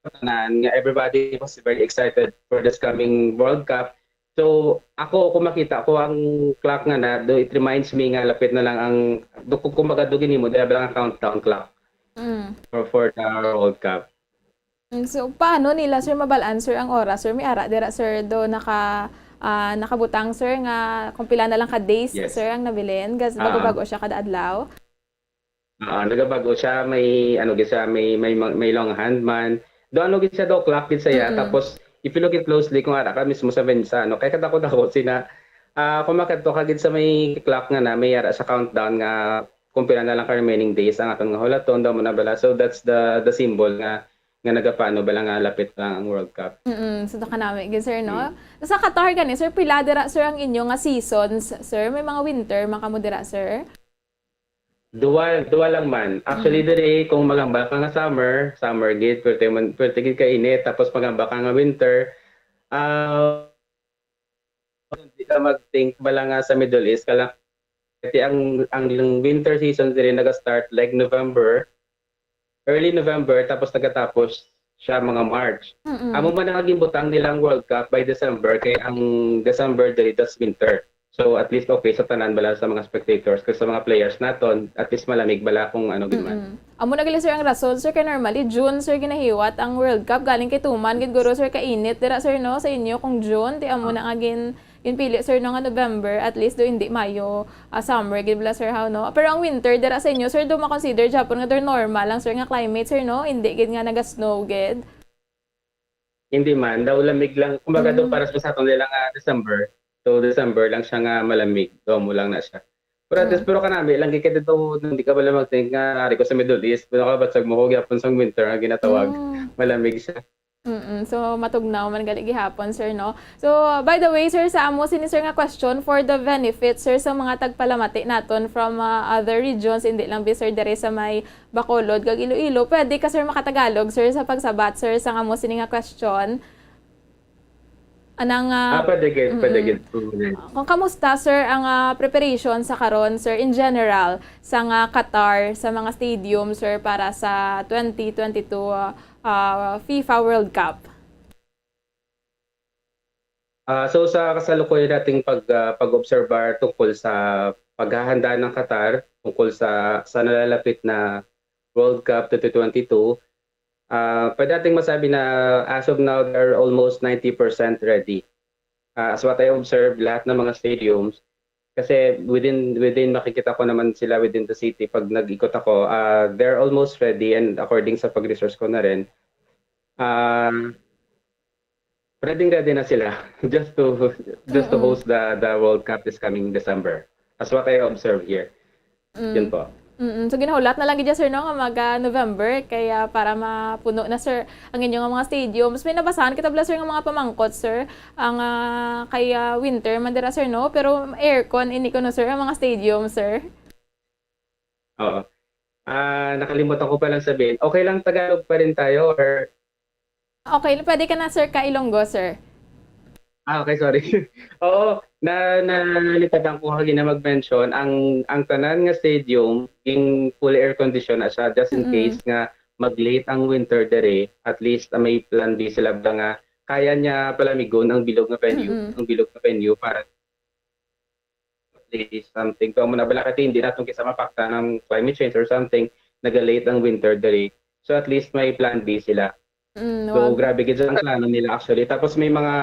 tanan nga everybody was very excited for this coming World Cup. So, ako, kung makita ko ang clock nga na, do, it reminds me nga lapit na lang ang, do, kung kumbaga, do ginimo, dira lang ang countdown clock Mm. for, for the World Cup. Mm, so, paano nila, sir, mabalaan, sir, ang oras? Sir, may ara dira, sir, do naka, ah, nakabutang, sir, nga kung pila na lang ka days, Yes. sir, ang nabilin. Gas, Ah. bago-bago siya kada adlaw. Ah, nagabago siya, may, ano, gid siya, may, may, may longhand man. Do, ano, gid siya, do, clock gid siya. Mm-mm. Tapos, if you look it closely, kung ara ka mismo sa venue, sa, ano, kay kadako-dako sina, ah, kung makadto ka gid sa may clock nga na, may ara sa countdown nga kung pila na lang ka remaining days ang aton nga hulaton, do mo na bala. So, that's the, the symbol nga, nga nagapaano bala nga lapit lang ang World Cup. Mm, so, kanami gid, sir, no? Mm. Sa Qatar gani, sir, pila dira, sir, ang inyo nga seasons, sir? May mga winter man kamo dira, sir? Dual, dual lang man. Actually, Mm. diri, kung magamba ka nga summer, summer gid, pwerte man, pwerte gid ka init. Tapos magamba ka nga winter, ah, di ka mag-think bala nga sa Middle East ka lang. Kasi ang, ang winter season diri naga-start like November, early November, tapos nagatapos siya mga March. Mm-mm. Amo man ang ginbutang nilang World Cup by December, kay ang December diri, that's winter. So, at least okay sa tanan bala sa mga spectators, kag sa mga players naton, at least malamig bala kung ano gid man. Mm-mm. Amo na gali, sir, ang rason, sir, kay normally June, sir, ginahiwat ang World Cup. Galing kay tuman gid guro, sir, kainit dira, sir, no, sa inyo kung June, ti amo na nga gin ginpili, sir, no, nga November, at least do hindi Mayo, ah, summer gid bala, sir, how, no? Pero ang winter dira sa inyo, sir, do makonsider gihapon nga do normal lang, sir, nga climate, sir, no? Hindi gid nga naga-snow gid. Hindi man, daw lamig lang. Kumbaga, do Mm. para sa aton nila nga December. So, December lang siya nga malamig. Do mo lang na siya. Pero at least, Mm. pero kanami lang gid kay dito, hindi ka wala mag-think nga ari ko sa Middle East, pero kabatsag mo ko gyapon sang winter nga ginatawag. Mm. Malamig siya. Mm-mm. So, matugnaw man gali gihapon, sir, no? So, by the way, sir, sa amo sini, sir, nga question for the benefit, sir, sa mga tagpalamati naton from, ah, other regions, hindi lang bi, sir, diri sa may Bacolod kag Iloilo. Pwede ka, sir, makatagalog, sir, sa pagsabat, sir, sa amo sini nga question? Anang, ah, Ah, pwede gid, pwede mm-mm. gid. Mm. Kung kamusta, sir, ang, ah, preparation sa karon, sir, in general, sa nga Qatar, sa mga stadium, sir, para sa twenty twenty-two, ah, ah, FIFA World Cup? Ah, so sa kasalukuyan nating pag, ah, pag-obserbar tungkol sa paghahanda ng Qatar, tungkol sa, sa nalalapit na World Cup twenty twenty-two, ah, pwede nating masabi na as of now, they're almost ninety percent ready. Ah, as what I observed, lahat ng mga stadiums, kasi within, within makikita ko naman sila within the city pag nag-ikot ako, ah, they're almost ready, and according sa pag-research ko na rin, ah, ready, ready na sila just to, just to Mm-mm. host the, the World Cup this coming December. As what I observe here. Yun Mm. po. Mm-mm. So, ginahulat na lang gid, sir, no, nga mag, ah, November, kaya para mapuno na, sir, ang inyo nga mga stadiums. May nabasahan kita bala, sir, nga mga pamangkot, sir, ang, ah, kay, ah, winter man dira, sir, no? Pero aircon ini kuno, sir, ang mga stadium, sir. Oo. Ah, nakalimutan ko palang sabihin. Okay lang Tagalog pa rin tayo, or? Okay, pwede ka na, sir, ka Ilonggo, sir. Ah, okay, sorry. Oo, na, nalipatan ko kagi na mag-mention, ang, ang tanan nga stadium, in fully air condition na siya, just in Mm-mm. case nga mag-late ang winter dere, at least, ah, may plan B sila ba nga kaya niya palamigon ang bilog nga venue, Mm-mm. ang bilog nga venue para at least something. Kung muna bala kasi hindi natin kisa mapakta ng climate change or something, naga-late ang winter dere. So at least may plan B sila. Mm, So, wag. grabe gid ang plano nila actually. Tapos may mga,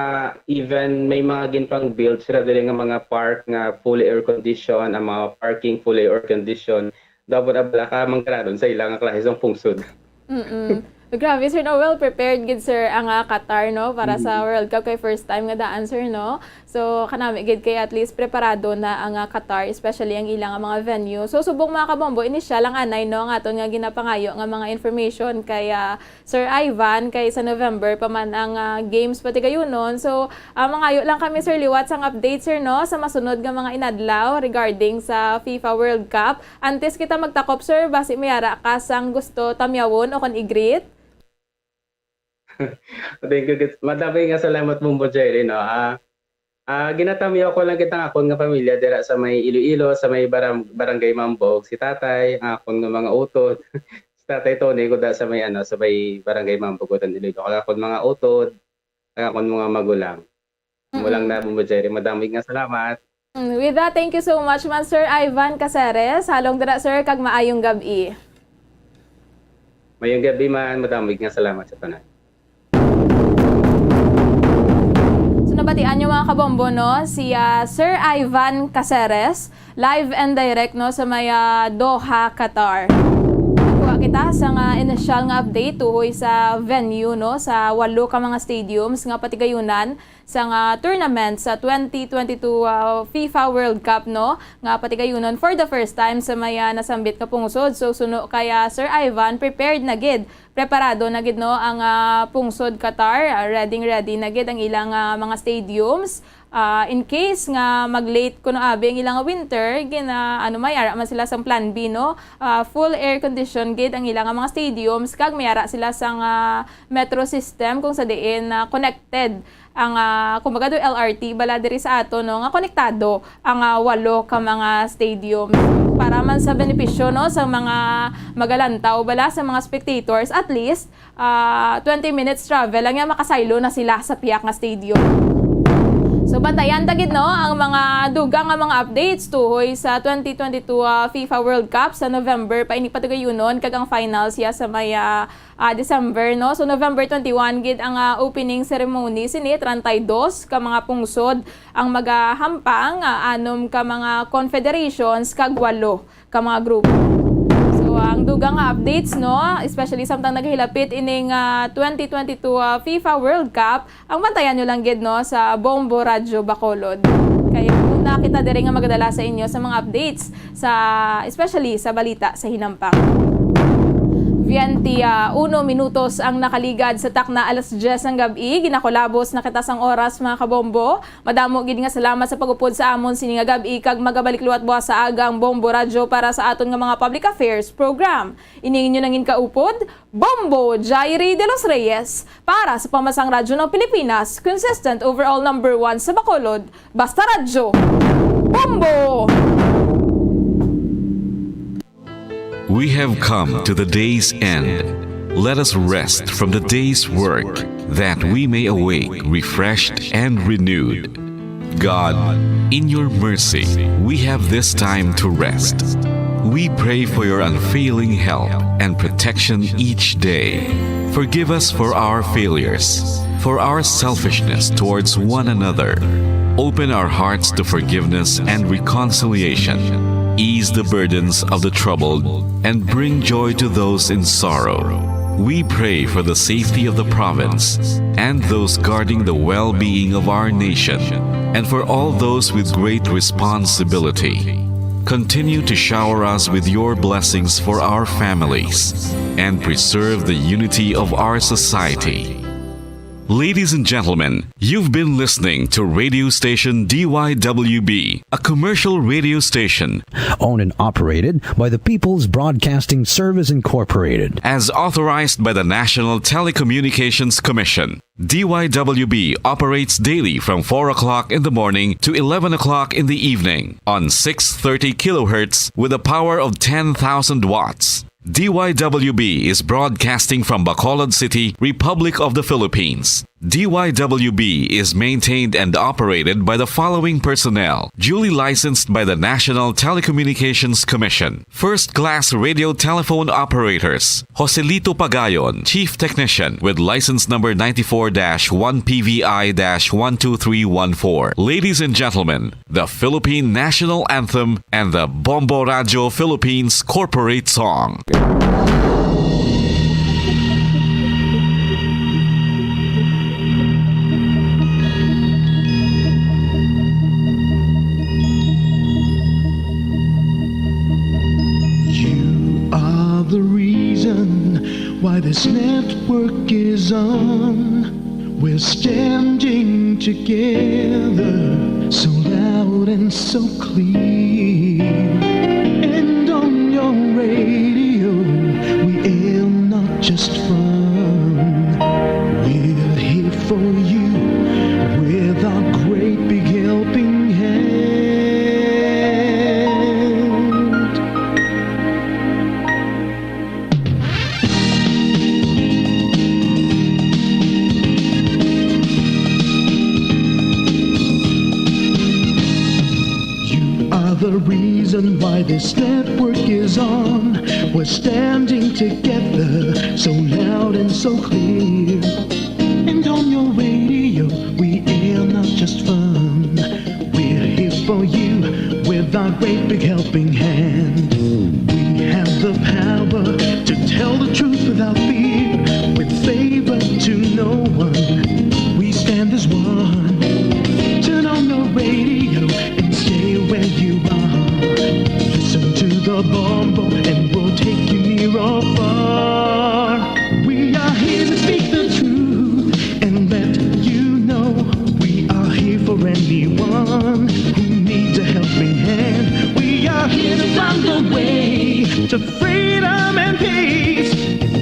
even may mga ginpang-build sila diri nga mga park nga fully air condition, ang mga parking fully air condition. Dapat abala ka mangkaradon sa ilang klase sang pungsod. Mm-mm. Grabe, sir, no? Well prepared gid, sir, ang, ah, Qatar, no, para sa Mm. World Cup, kay first time nga daan, sir, no? So, kanami gid kay at least preparado na ang, ah, Qatar, especially ang ilang mga venue. So, subong, mga kabombo, inisyal lang anay, no, ang aton nga ginapangayo nga mga information kay, ah, Sir Ivan, kay sa November pa man ang, ah, games patigayunon. So, ah, mangayo lang kami, sir, liwat sang update, sir, no, sa masunod nga mga inadlaw regarding sa FIFA World Cup. Antes kita magtakop, sir, basi may ara ka sang gusto tamyawon o kon i-greet? Thank you, gid. Madami nga salamat, Bombo Jerry, no? Ah, ah, ginatamyaw ko lang kita nga akon nga pamilya dira sa may Iloilo, sa may barang-, Barangay Mambog, si tatay, ang akon nga mga utod, si Tatay Tony, ko da sa may, ano, sa may barangay Mambugutan, Iloilo. Kag akon mga utod, kag akon mga magulang. Amo lang Mm-mm. na, Bombo Jerry. Madamo gid nga salamat. Mm, with that, thank you so much man, Sir Ivan Caceres. Halong dira, sir, kag maayong gab-i. Maayong gab-i man, madamo gid nga salamat sa tanan. So, nabatian niyo, mga kabombo, no? Si, ah, Sir Ivan Caceres, live and direct, no, sa may, ah, Doha, Qatar. Kuha kita sa nga initial nga update tuhoy sa venue, no, sa walo ka mga stadiums nga patigayunan sa nga tournament sa twenty twenty-two, ah, FIFA World Cup, no, nga patigayunon for the first time sa may, ah, nasambit nga pungsod. So, suno kay, ah, Sir Ivan, prepared na gid, preparado na gid, no, ang, ah, pungsod Qatar. Ah, ready, ready na gid ang ilang, ah, mga stadiums. Ah, in case nga mag-late kuno abi ang ilang winter, gina-, ano, may ara man sila sang plan B, no? Ah, full air condition gid ang ilang mga stadiums, kag may ara sila sang, ah, metro system kung sa diin, ah, connected ang, ah, kumbaga, do L R T bala diri sa ato, no, nga konektado ang, ah, walo ka mga stadium. Para man sa benepisyo, no, sa mga magalantaw bala, sa mga spectators, at least, ah, twenty minutes travel lang yan, makasaylo na sila sa piyak nga stadium. So, bantayan ta gid, no, ang mga dugang nga mga updates tuhoy sa twenty twenty-two, ah, FIFA World Cup sa November pa ini patugayunon, kag ang final siya sa may, ah, ah, December, no? So, November twenty-one gid ang, ah, opening ceremony sini. Treinta y dos ka mga pungsod ang magahampang, ah, anom ka mga confederations, kag walo ka mga grupo. So, ang dugang nga updates, no, especially samtang naghilapit ining, ah, twenty twenty-two, ah, FIFA World Cup, ang bantayan nyo lang gid, no, sa Bombo Radyo Bacolod. Kay una kita diri nga magadala sa inyo sa mga updates, sa, especially sa balita sa hinampang. Veinte uno minutos ang nakaligad sa takna alas diyes sang gab-i. Ginakulabos na kita sang oras, mga kabombo. Madamo gid nga salamat sa pag-upod sa amon sini nga gab-i, kag magabalik liwat buwas sa aga ang Bombo Radyo para sa aton nga mga public affairs program. Ini inyo nangin kaupod, Bombo Jairi de los Reyes, para sa Pamahalang Radyo ng Pilipinas, consistent overall number one sa Bacolod. Basta Radyo, Bombo! We have come to the day's end. Let us rest from the day's work, that we may awake refreshed and renewed. God, in your mercy, we have this time to rest. We pray for your unfailing help and protection each day. Forgive us for our failures, for our selfishness towards one another. Open our hearts to forgiveness and reconciliation. Ease the burdens of the troubled and bring joy to those in sorrow. We pray for the safety of the province and those guarding the well-being of our nation, and for all those with great responsibility. Continue to shower us with your blessings for our families and preserve the unity of our society. Ladies and gentlemen, you've been listening to radio station D Y W B, a commercial radio station owned and operated by the People's Broadcasting Service Incorporated, as authorized by the National Telecommunications Commission. D Y W B operates daily from four o'clock in the morning to eleven o'clock in the evening on six thirty kilohertz with a power of ten thousand watts. D Y W B is broadcasting from Bacolod City, Republic of the Philippines. D Y W B is maintained and operated by the following personnel, duly licensed by the National Telecommunications Commission. First class radio telephone operators, Joselito Pagayon, Chief Technician, with license number ninety-four dash one P V I dash one two three one four. Ladies and gentlemen, the Philippine National Anthem and the Bombo Radyo Philippines Corporate Song. You are the reason why this network is on. We're standing together, so loud and so clear. And on your radio, we aim not just fun. We're here for you with our great big helping hand. This network is on. We're standing together, so loud and so clear. And on your radio, we air not just fun. We're here for you with our great big helping hand. We have the power to tell the truth without fear, with favor to no one. We stand as one. Turn on the radio and stay where you are. Listen to the Bombo and we'll take you near or far. We are here to speak the truth and let you know we are here for anyone who needs a helping hand. We are here to find the way to freedom and peace,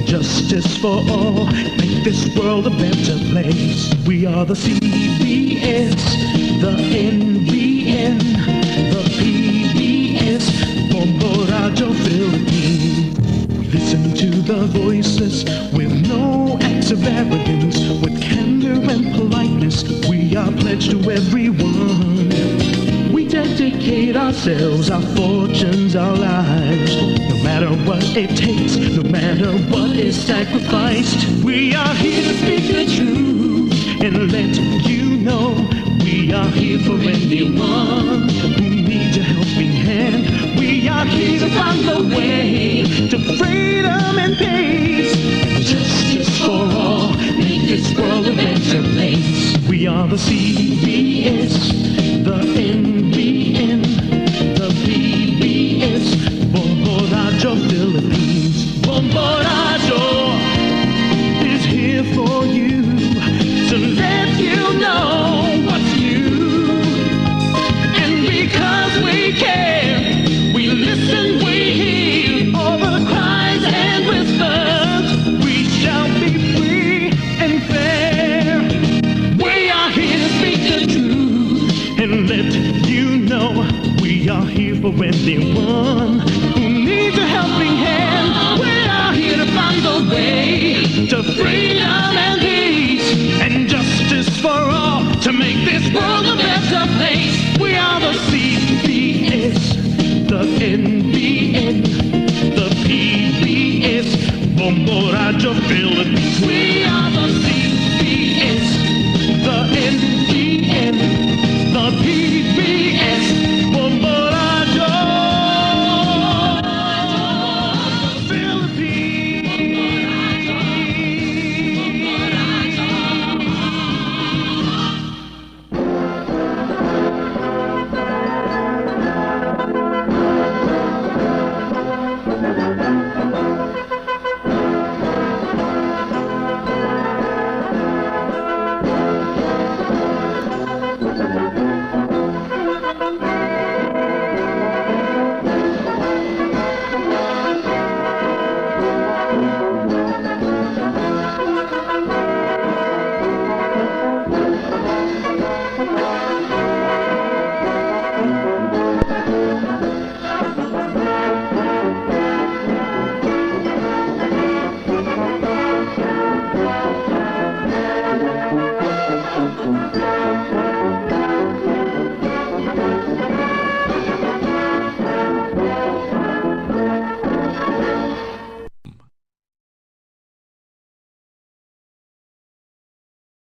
justice for all, make this world a better place. We are the C B S, the N B N, the P B S, Bombo Radyo Philippines. Listen to the voices with no acts of arrogance, with candor and politeness. We are pledged to everyone. We dedicate ourselves, our fortunes, our lives. No matter what it takes, no matter what is sacrificed, we are here to speak the truth and let you know we are here for anyone who needs a helping hand. We are here to find the way to freedom and peace and justice for all. Make this world a better place. We are the C B S, the N B N, the P B S, Bombo Radyo Philippines. Bombo Radyo is here for you to let you know what's new. And because we care, we listen, we hear all the cries and whispers. We shall be free and fair. We are here to speak the truth and let you know we are here for anyone who needs a helping hand. We are here to find the way to freedom.